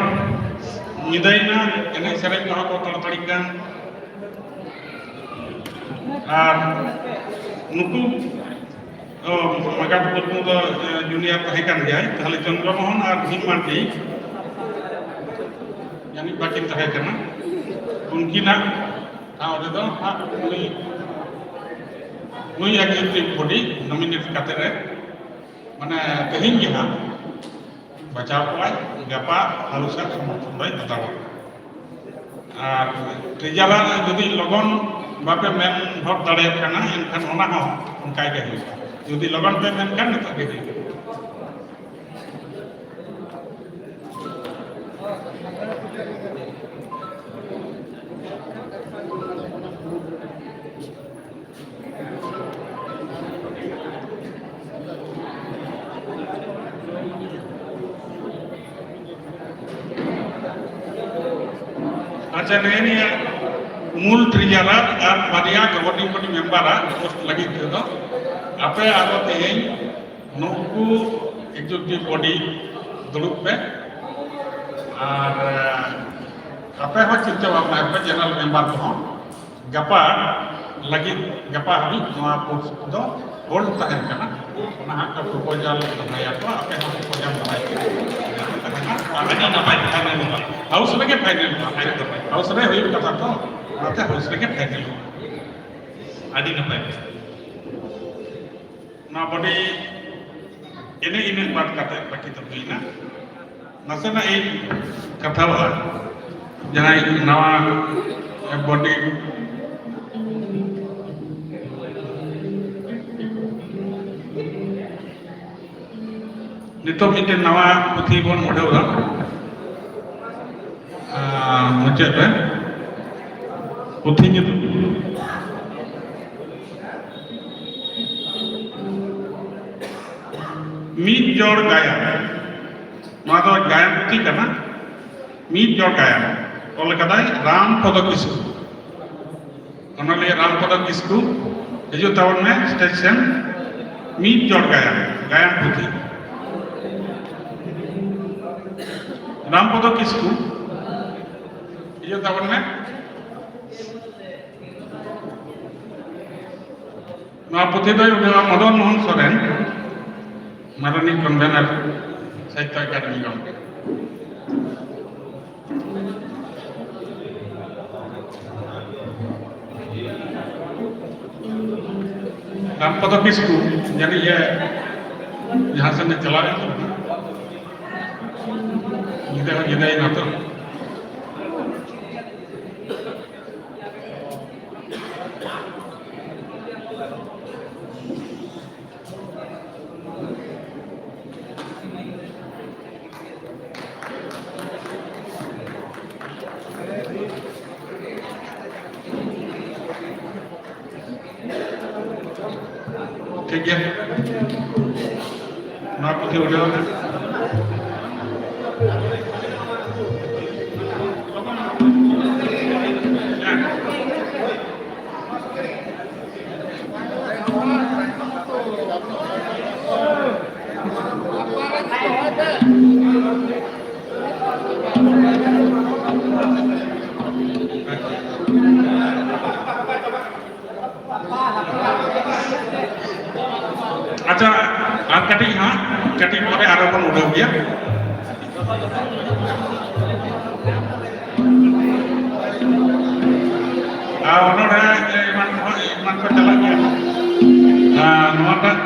ᱧᱤᱫᱟᱹᱭᱮᱱᱟ, ᱮᱱᱮᱡ ᱥᱮᱨᱮᱧ ᱠᱚᱦᱚᱸ ᱠᱚ ᱛᱟᱲᱟᱛᱟᱲᱤ ᱠᱟᱱ᱾ ᱟᱨ ᱱᱩᱠᱩ, ᱚ, ᱢᱟᱜᱟᱴ ᱢᱩᱨᱢᱩ ᱫᱚ, ᱮ, ᱡᱩᱱᱤᱭᱟᱨ ᱛᱟᱦᱮᱸ ᱠᱟᱱ ᱜᱮᱭᱟᱭ, ᱛᱟᱦᱞᱮ ᱪᱚᱱᱫᱨᱚ ᱢᱳᱦᱚᱱ ᱟᱨ ᱵᱷᱤᱢ ᱢᱟᱨᱰᱤ ᱡᱟᱹᱱᱤᱡ ᱵᱟᱹᱠᱤᱱ ᱛᱟᱦᱮᱸ ᱠᱟᱱᱟ᱾ ᱩᱱᱠᱤᱱᱟᱜ ᱴᱷᱟᱶ ᱨᱮᱫᱚ ᱦᱟᱸᱜ ᱱᱩᱭ, ᱱᱩᱭ executive body nominate ᱠᱟᱛᱮ ᱨᱮ, ᱢᱟᱱᱮ, ᱛᱮᱦᱮᱧ ᱜᱮ ᱦᱟᱸᱜ ᱵᱟᱪᱷᱟᱣ ᱠᱚᱣᱟᱭ, ᱜᱟᱯᱟ ᱦᱟᱹᱨᱩ ᱥᱟᱜ ᱥᱚᱢᱚᱨᱛᱷᱚᱱ ᱫᱚᱭ ᱦᱟᱛᱟᱣᱟ᱾ ᱟᱨ ᱨᱮᱡᱟᱞᱴ ᱡᱩᱫᱤ ᱞᱚᱜᱚᱱ ᱵᱟᱯᱮ ᱢᱮᱱ ᱦᱚᱫ ᱫᱟᱲᱮᱭᱟᱜ ᱠᱟᱱᱟ, ᱮᱱᱠᱷᱟᱱ ᱚᱱᱟ ᱦᱚᱸ ᱚᱱᱠᱟ ᱜᱮ ᱦᱩᱭᱩᱜᱼᱟ᱾ ᱡᱩᱫᱤ ᱞᱚᱜᱚᱱ ᱯᱮ ᱢᱮᱱ ᱠᱷᱟᱱ, ᱱᱤᱛᱚᱜ ᱜᱮ ᱦᱩᱭᱩᱜᱼᱟ᱾ ᱟᱪᱪᱷᱟ, ᱱᱮᱜᱼᱮ ᱱᱤᱭᱟᱹ ᱢᱩᱞ treasurer ᱟᱨ ᱵᱟᱨᱭᱟ governing body member ᱟᱜ post ᱞᱟᱹᱜᱤᱫ ᱛᱮᱫᱚ ᱟᱯᱮ ᱟᱨᱚ ᱛᱮᱦᱮᱧ ᱱᱩᱠᱩ executive body ᱫᱩᱲᱩᱵ ᱯᱮ᱾ ᱟᱨ, ᱟᱯᱮ ᱦᱚᱸ ᱪᱤᱱᱛᱟᱹ ᱵᱷᱟᱵᱽᱱᱟᱭ ᱯᱮ, general member ᱠᱚᱦᱚᱸ᱾ ᱜᱟᱯᱟ ᱞᱟᱹᱜᱤᱫ, ᱜᱟᱯᱟ ᱦᱟᱹᱵᱤᱡ ᱱᱚᱣᱟ post ᱫᱚ hold ᱛᱟᱦᱮᱱ ᱠᱟᱱᱟ᱾ ᱚᱱᱟ ᱦᱟᱸᱜ ᱠᱚ proposal ᱫᱚᱦᱚᱭᱟᱠᱚ, ᱟᱯᱮ ᱦᱚᱸ proposal ᱫᱚᱦᱚᱭ ᱯᱮ᱾ ᱟᱹᱰᱤ ᱱᱟᱯᱟᱭ, final ᱚᱜᱼᱟ᱾ House ᱨᱮᱜᱮ final ᱚᱜᱼᱟ᱾ House ᱨᱮ ᱦᱩᱭᱩᱜ ᱠᱟᱛᱷᱟ ᱛᱚ, ᱚᱱᱟᱛᱮ house ᱨᱮᱜᱮ final ᱚᱜᱼᱟ᱾ ᱟᱹᱰᱤ ᱱᱟᱯᱟᱭ᱾ ᱱᱚᱣᱟ body ᱮᱱᱮᱡ ᱮᱱᱮᱡ ᱵᱟᱫ ᱠᱟᱛᱮ ᱵᱟᱹᱠᱤ ᱫᱚ ᱦᱩᱭᱱᱟ᱾ ᱱᱟᱥᱮᱱᱟᱜ ᱤᱧ ᱠᱟᱛᱷᱟᱣᱟ, ᱡᱟᱦᱟᱸᱭ ᱱᱟᱣᱟ body, ᱱᱤᱛᱚᱜ ᱢᱤᱫᱴᱮᱱ ᱱᱟᱣᱟ ᱯᱩᱛᱷᱤ ᱵᱚᱱ ᱩᱰᱷᱟᱹᱣᱟ᱾ ᱟᱨ ᱪᱮᱫ ᱨᱮ? ᱯᱩᱛᱷᱤ ᱧᱩᱛᱩᱢ ᱢᱤᱫ ᱡᱚᱲ ᱜᱟᱭᱟᱱ᱾ ᱱᱚᱣᱟ ᱫᱚ ᱜᱟᱭᱟᱱ ᱯᱩᱛᱷᱤ ᱠᱟᱱᱟ᱾ ᱢᱤᱫ ᱡᱚᱲ ᱜᱟᱭᱟᱱ ᱚᱞ ᱠᱟᱫᱟᱭ ᱨᱟᱢ ᱯᱚᱫᱚ ᱠᱤᱥᱠᱩ᱾ ᱚᱱᱚᱞᱤᱭᱟᱹ ᱨᱟᱢ ᱯᱚᱫᱚ ᱠᱤᱥᱠᱩ, ᱦᱤᱡᱩᱜ ᱛᱟᱵᱚᱱ ᱢᱮ ᱥᱴᱮᱡ ᱥᱮᱱ᱾ ᱢᱤᱫ ᱡᱚᱲ ᱜᱟᱭᱟᱱ, ᱜᱟᱭᱟᱱ ᱯᱩᱛᱷᱤ᱾ ᱨᱟᱢ ᱯᱚᱫᱚ ᱠᱤᱥᱠᱩ, ᱦᱤᱡᱩᱜ ᱛᱟᱵᱚᱱ ᱢᱮ᱾ ᱱᱚᱣᱟ ᱯᱩᱛᱷᱤ ᱫᱚᱭ ᱩᱰᱩᱠᱟ ᱢᱚᱫᱚᱱ ᱢᱳᱦᱚᱱ ᱥᱚᱨᱮᱱ, ᱢᱟᱱᱚᱱᱤᱭ ᱠᱚᱱᱵᱷᱮᱱᱟᱨ, ᱥᱟᱦᱤᱛᱛᱚ ᱮᱠᱟᱰᱮᱢᱤ ᱜᱚᱢᱠᱮ᱾ ᱨᱟᱢᱯᱚᱫᱚ ᱠᱤᱥᱠᱩ ᱡᱟᱹᱱᱤᱡ ᱮ ᱡᱟᱦᱟᱸ ᱥᱮᱱ ᱮ ᱪᱟᱞᱟᱣ ᱮᱱ ᱛᱟᱵᱚᱱᱟ᱾ ᱧᱤᱫᱟᱹ ᱦᱚᱸ ᱧᱤᱫᱟᱹᱭᱮᱱᱟ ᱛᱚ᱾ ᱴᱷᱤᱠ ᱜᱮᱭᱟ᱾ ᱱᱚᱣᱟ ᱯᱩᱛᱷᱤ ᱩᱰᱟᱹᱣ ᱮᱱᱟ᱾ ᱟᱪᱪᱷᱟ, ᱟᱨ ᱠᱟᱹᱴᱤᱡ ᱦᱟᱸᱜ, ᱠᱟᱹᱴᱤᱡ ᱯᱚᱨᱮ ᱟᱨᱚ ᱵᱚᱱ ᱩᱰᱟᱹᱣ ᱜᱮᱭᱟ᱾ ᱟᱨ ᱚᱱᱚᱬᱦᱮ ᱮᱢᱟᱱ ᱠᱚᱦᱚᱸ, ᱮᱢᱟᱱ ᱠᱚ ᱪᱟᱞᱟᱜ ᱜᱮᱭᱟ᱾ ᱟᱨ ᱱᱚᱣᱟᱴᱟᱜ,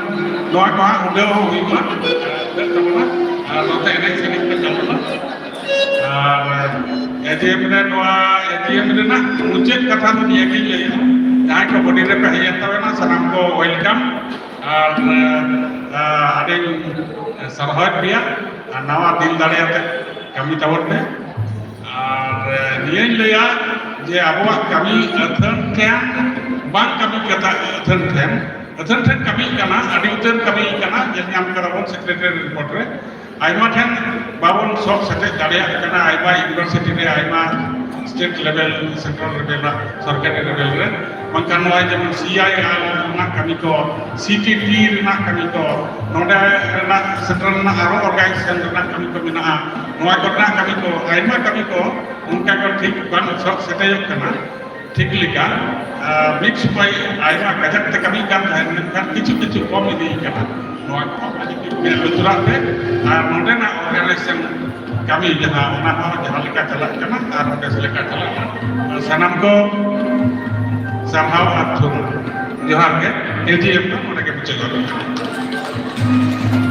ᱱᱚᱣᱟ ᱠᱚ ᱦᱟᱸᱜ ᱩᱰᱟᱹᱣ ᱦᱚᱸ ᱦᱩᱭᱩᱜᱼᱟ, ᱩᱰᱟᱹᱜ ᱛᱟᱵᱚᱱᱟ᱾ ᱟᱨ ᱱᱚᱛᱮ ᱮᱱᱮᱡ ᱥᱮᱨᱮᱧ ᱠᱚ ᱪᱟᱞᱟᱜᱼᱟ᱾ ᱟᱨ ᱮ ᱡᱤ ᱮᱢ ᱨᱮ, ᱱᱚᱣᱟ ᱮ ᱡᱤ ᱮᱢ ᱨᱮᱱᱟᱜ ᱢᱩᱪᱟᱹᱫ ᱠᱟᱛᱷᱟ ᱫᱚ ᱱᱤᱭᱟᱹ ᱜᱤᱧ ᱞᱟᱹᱭᱟ, ᱡᱟᱦᱟᱸᱭ ᱠᱚ ᱵᱚᱰᱤ ᱨᱮᱯᱮ ᱦᱮᱡ ᱮᱱ ᱛᱟᱵᱮᱱᱟ, ᱥᱟᱱᱟᱢ ᱠᱚ welcome᱾ ᱟᱨ, ᱟᱨ ᱟᱹᱰᱤᱧ ᱥᱟᱨᱦᱟᱣᱮᱫ ᱯᱮᱭᱟ᱾ ᱟᱨ ᱱᱟᱣᱟ ᱫᱤᱞ ᱫᱟᱲᱮ ᱟᱛᱮ ᱠᱟᱹᱢᱤ ᱛᱟᱵᱚᱱ ᱯᱮ᱾ ᱟᱨ ᱱᱤᱭᱟᱹ ᱞᱟᱹᱭᱟ ᱡᱮ ᱟᱵᱚᱣᱟᱜ ᱠᱟᱹᱢᱤ ᱟᱹᱛᱷᱟᱹᱱ ᱴᱷᱮᱱ ᱵᱟᱝ ᱠᱟᱹᱢᱤ ᱠᱟᱛᱷᱟ ᱟᱹᱛᱷᱟᱹᱱ ᱴᱷᱮᱱ, ᱟᱹᱛᱷᱟᱹᱱ ᱴᱷᱮᱱ ᱠᱟᱹᱢᱤ ᱠᱟᱱᱟ, ᱟᱹᱰᱤ ᱩᱛᱟᱹᱨ ᱠᱟᱹᱢᱤ ᱠᱟᱱᱟ, ᱧᱮᱞ ᱧᱟᱢ ᱠᱟᱱᱟ ᱵᱚᱱ ᱥᱮᱠᱨᱮᱴᱟᱨᱤ ᱨᱤᱯᱳᱨᱴ ᱨᱮ ᱟᱭᱢᱟ ᱴᱷᱮᱱ ᱵᱟᱵᱚᱱ ᱥᱚᱵ ᱥᱮᱴᱮᱡ ᱫᱟᱲᱮᱭᱟᱜ ᱠᱟᱱᱟ, ᱟᱭᱢᱟ ᱤᱭᱩᱱᱤᱵᱷᱟᱨᱥᱤᱴᱤ ᱨᱮ, ᱟᱭᱢᱟ ᱥᱴᱮᱴ ᱞᱮᱵᱮᱞ, ᱥᱮᱱᱴᱨᱟᱞ ᱞᱮᱵᱮᱞ, ᱥᱚᱨᱠᱟᱨᱤ ᱞᱮᱵᱮᱞ ᱨᱮ᱾ ᱵᱟᱝᱠᱷᱟᱱ ᱱᱚᱜᱼᱚᱭ ᱡᱮᱢᱚᱱ ᱥᱤ ᱟᱭ ᱟᱨ ᱨᱮᱱᱟᱜ ᱠᱟᱹᱢᱤ ᱠᱚ, ᱥᱤ ᱴᱤ ᱴᱤ ᱨᱮᱱᱟᱜ ᱠᱟᱹᱢᱤ ᱠᱚ, ᱱᱚᱰᱮ ᱨᱮᱱᱟᱜ ᱥᱮᱱᱴᱨᱟᱞ ᱨᱮᱱᱟᱜ ᱟᱨᱚ ᱚᱨᱜᱟᱱᱟᱭᱡᱮᱥᱚᱱ ᱨᱮᱱᱟᱜ ᱠᱟᱹᱢᱤ ᱠᱚ ᱢᱮᱱᱟᱜᱼᱟ, ᱱᱚᱣᱟ ᱠᱚᱨᱮᱱᱟᱜ ᱠᱟᱹᱢᱤ ᱠᱚ, ᱟᱭᱢᱟ ᱠᱟᱹᱢᱤ ᱠᱚ ᱚᱱᱠᱟ ᱠᱚ ᱴᱷᱤᱠ ᱵᱟᱝ ᱥᱚᱵ ᱥᱮᱴᱮᱡᱚᱜ ᱠᱟᱱᱟ᱾ ᱴᱷᱤᱠ ᱞᱮᱠᱟ, ᱟᱨ ᱢᱤᱫ ᱥᱚᱢᱚᱭ ᱟᱭᱢᱟ ᱠᱟᱡᱟᱠ ᱛᱮ ᱠᱟᱹᱢᱤ ᱠᱟᱱ ᱛᱟᱦᱮᱸᱫ, ᱢᱮᱱᱠᱷᱟᱱ ᱠᱤᱪᱷᱩ ᱠᱤᱪᱷᱩ ᱠᱚᱢ ᱤᱫᱤ ᱠᱟᱱᱟ᱾ ᱱᱚᱣᱟ ᱠᱚ ᱟᱹᱰᱤ ᱢᱮᱫ ᱞᱩᱛᱩᱨᱟᱜ ᱯᱮ ᱟᱨ ᱱᱚᱰᱮᱱᱟᱜ ᱚᱨᱜᱟᱱᱟᱭᱡᱮᱥᱚᱱ ᱠᱟᱹᱢᱤ ᱡᱟᱦᱟᱸ, ᱚᱱᱟ ᱦᱚᱸ ᱡᱟᱦᱟᱸ ᱞᱮᱠᱟ ᱪᱟᱞᱟᱜ ᱠᱟᱱᱟ ᱟᱨ ᱚᱸᱰᱮ ᱞᱮᱠᱟ ᱪᱟᱞᱟᱜ ᱠᱟᱱᱟ᱾ ᱥᱟᱱᱟᱢ ᱠᱚ ᱥᱟᱨᱦᱟᱣ ᱟᱨ ᱛᱷᱩᱢ᱾ ᱡᱚᱦᱟᱨ ᱜᱮ᱾ ᱮ ᱡᱤ ᱮᱢ ᱫᱚ ᱱᱚᱰᱮ ᱜᱮ ᱢᱩᱪᱟᱹᱫᱚᱜ ᱠᱟᱱᱟ᱾